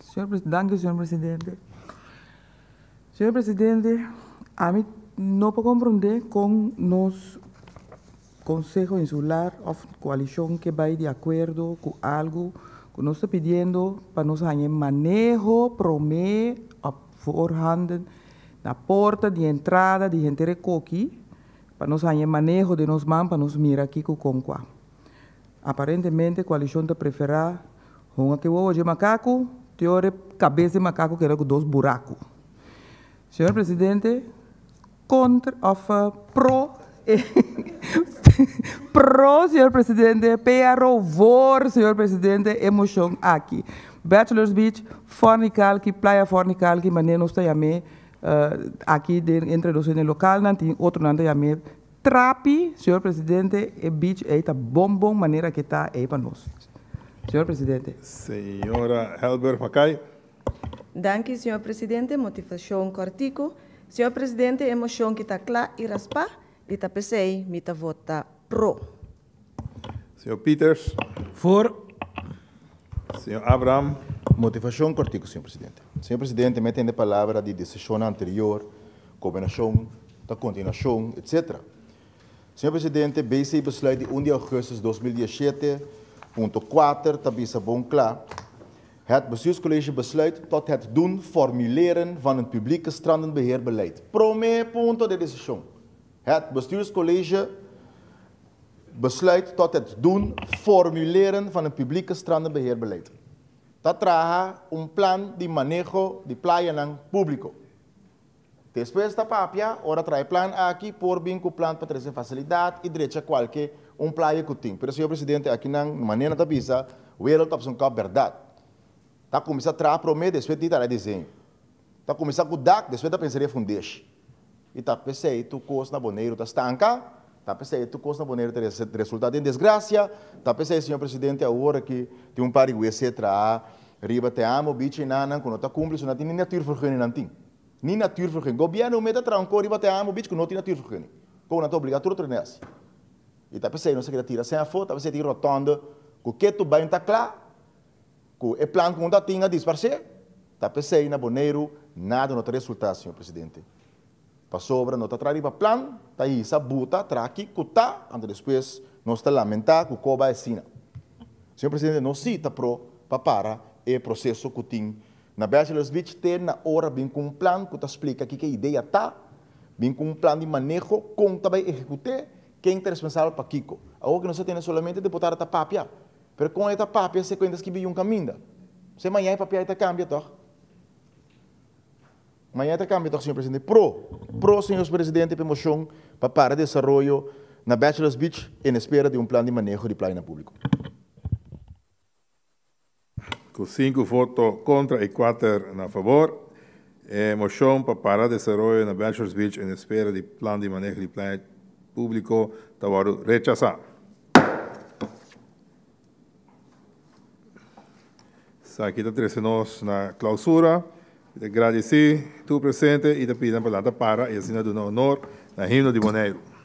Señor presidente, danki señor presidente. Señor presidente, ami no por comprende con nos Conseho Insular of coalicion ke bay di acuerdo cu algo cu nos ta pidiendo pa nos haña maneho prome op voorhanden na porta di entrada di henter e koki pa nos haña e maneho den nos man pa nos mira kiko kon kua. Aparentemente koalishon ta preferá hunga ke wowo dje makaku te ora e kabes di makaku keda ku dos buraku. Señor Presidente, kontra òf pro pro señor Presidente, PRO voor señor Presidente e moshon aki. Bachelors Beach, Fornikalki, Playa Fornikalki, manera nos ta yam'é Aki den entre nos hende lokalnan tin otronan ta yam'é trapi, señor presidente, e beach ei ta bon bon manera ke ta ei pa nos. Señor presidente. Señora Helberg Mackay. Danki, señor presidente. Motivacion cortico. Señor presidente, e mocion ki ta cla y raspa y ta pesey mi ta vota pro. Señor Pieters. Voor. Señor Abraham. Motivacion cortico, señor presidente. Señor presidente, mi a tende palabra di decisionnan anterior, combinacion ta continuacion, etc. Señor presidente, BC besluit di un di augustus 2017, punto 4 ta bisa bon cla, Het bestuurscollege besluit tot het doen formuleren van een publieke strandenbeheerbeleid. Prome punto di decision. Het bestuurscollege besluit tot het doen formuleren van een publieke strandenbeheerbeleid. Ta traha un plan di maneho di playanan públiko. Despues ta papia, ora traha e plan aki, por bin ku plan pa trese fasilidat i drecha kualke un playa ku tin. Pero señor presidente, akinan manera ta bisa, wereld op zijn kop bèrdat. Ta kuminsá traha promé, despues di tara e diseño. Ta kuminsá ku dak, despues ta pensa riba fundeshi. I ta p'esei tur kos na Boneiru ta stanka, ta p'esei tur kos na Boneiru ta resultá den desgrasia, ta p'esei, señor presidente, awor aki tin un par di wc traha riba Te Amo Beach enanan ku no ta kumpli, so nan tin ni natuurvergunning nan tin. Ni natuurvergunning. Gobièrnu mester traha un kos riba Te Amo Beach ku no tin natuurvergunning. Kon nan ta obligá tur otro hende hasi. I ta p'esei nos a keda tira sèn afó, ta p'esei tin rotònde ku ketu bai no ta kla. Ku e plan ku un ta tin a disparsé, ta p'esei na Boneiru nada no ta resultá, señor presidente. Pasobra no ta traha riba plan, ta hisa buta traha kiko ta, anto despues nos ta lamentá ku koba asina. Señor presidente, nos sí ta pro pa para e proseso ku tin na Bachelor's Beach te na ora bin ku un plan ku ta splika kiko e idea ta, bin ku un plan di maneho kon ta bai ehekut'é, ken ta responsabel pa kiko. Awor ku nos a tene solamente deputado ta papia. Pero kon e ta papia se kuenta skibi yun kaminda? Se maña e papia e ta kambia tòg? Maña e ta kambia tòg, señor presidente? Pro, pro, señor presidente, pa e moshon pa para desaroyo na Bachelor's Beach en espera di un plan di maneho di playanan públiko. Ku sinku voto kontra i kuater na fabor, e moshon pa para desaroyo na Bachelor's Beach en espera di plan di maneho di playa públiko ta wòrdu rechasá. Esaki ta trese nos na klausura. Mi ta gradisí tur presente i ta pidi nan pa lanta para i asina duna honor na himno di Boneiru.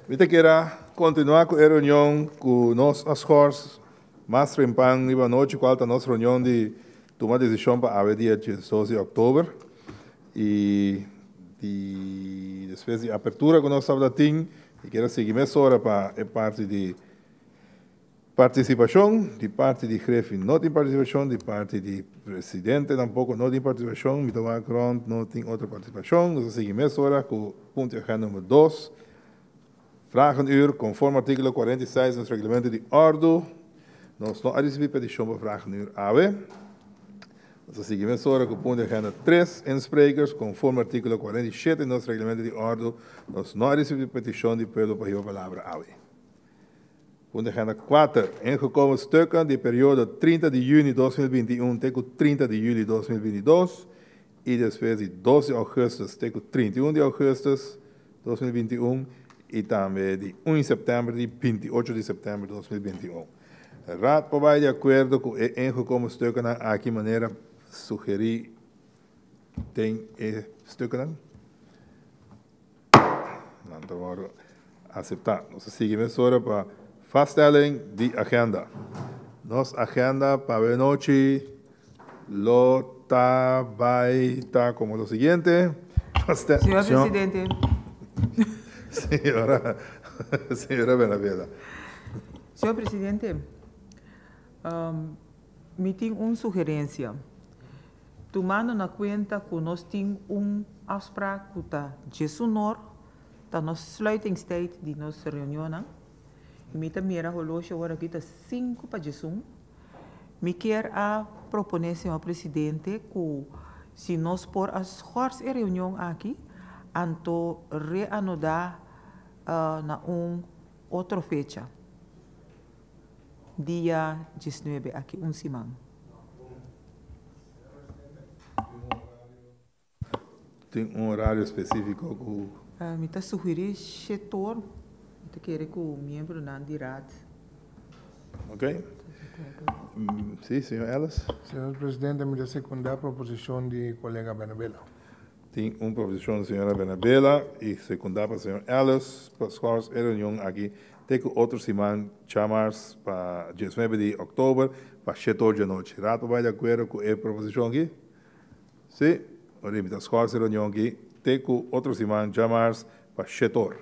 Mi ta kier a kontinuá ku e reunion ku nos a skòrs mas trempan riba anochi, kual ta nos reunion di tuma desishon pa awe dia 12 di òktober. I di despues di apertura ku nos tabata tin, mi kier a sigui mesora pa e parti di Partisipashon, di parti di Griffin no tin partisipashon, di parti di presidente tampoko no tin partisipashon, mi ta wak rond no tin otro partisipashon. Nos ta sigui mesora ku punto di agenda number dos, Vragenuur, konforme artíkulo 46 di nos reglamento di òrdu, nos no a risibí petishon pa vragenuur awe. Nos ta sigui mesora ku punto di agenda tres, Insprekers, konforme artíkulo 47 di nos reglamento di òrdu, nos no a risibí petishon di pueblo pa hiba palabra awe. Punto agenda 4. Ingekomen stukken di periodo 30 di juni 2021 te ku 30 di juli 2022 i despues di 2 di augustus te ku 31 di augustus 2021 i tambe di 1 di september di 28 di september 2021. Raad por bai di akuerdo ku e ingekomen stukkennan aki manera sugerí den e stukkennan? Nan ta wòrdu aseptá. Nos ta sigui mesora pa vaststelling di agenda. Nos agenda pa awe nochi lo ta bai ta komo lo siguiente. Señor Presidente. Señora, señora Benaveda. Señor Presidente, mi tin un sugerencia. Tumando na kuenta ku nos tin un afsprak ku ta djesunor ta nos sluitingstijd di nos reunionnan i mi ta mira holoshi awor aki ta sinku pa djesun, mi kier a proponé señor presidente ku si nos por a schors e reunion aki anto reanudá na un otro fecha, dia diesnuebe aki un siman. Tin un horario spesífiko ku. Mi ta sugerí shetor. Mi ta kere ku miembronan di Raad. Ok. Sí, señor Ellis. Señor Presidente, mi ta sekundá proposishon di kolega Bernabela. Tin un proposishon di señora Bernabela i sekundá pa señor Ellis pa skòrs e reunion aki Te ku otro siman djamars pa diesnuebe di òktober pa shete or djanochi. Raad por bai di akuerdo ku e proposishon aki? Si, ora mi ta skòrs e reunion aki te ku otro siman djamars pa shete or.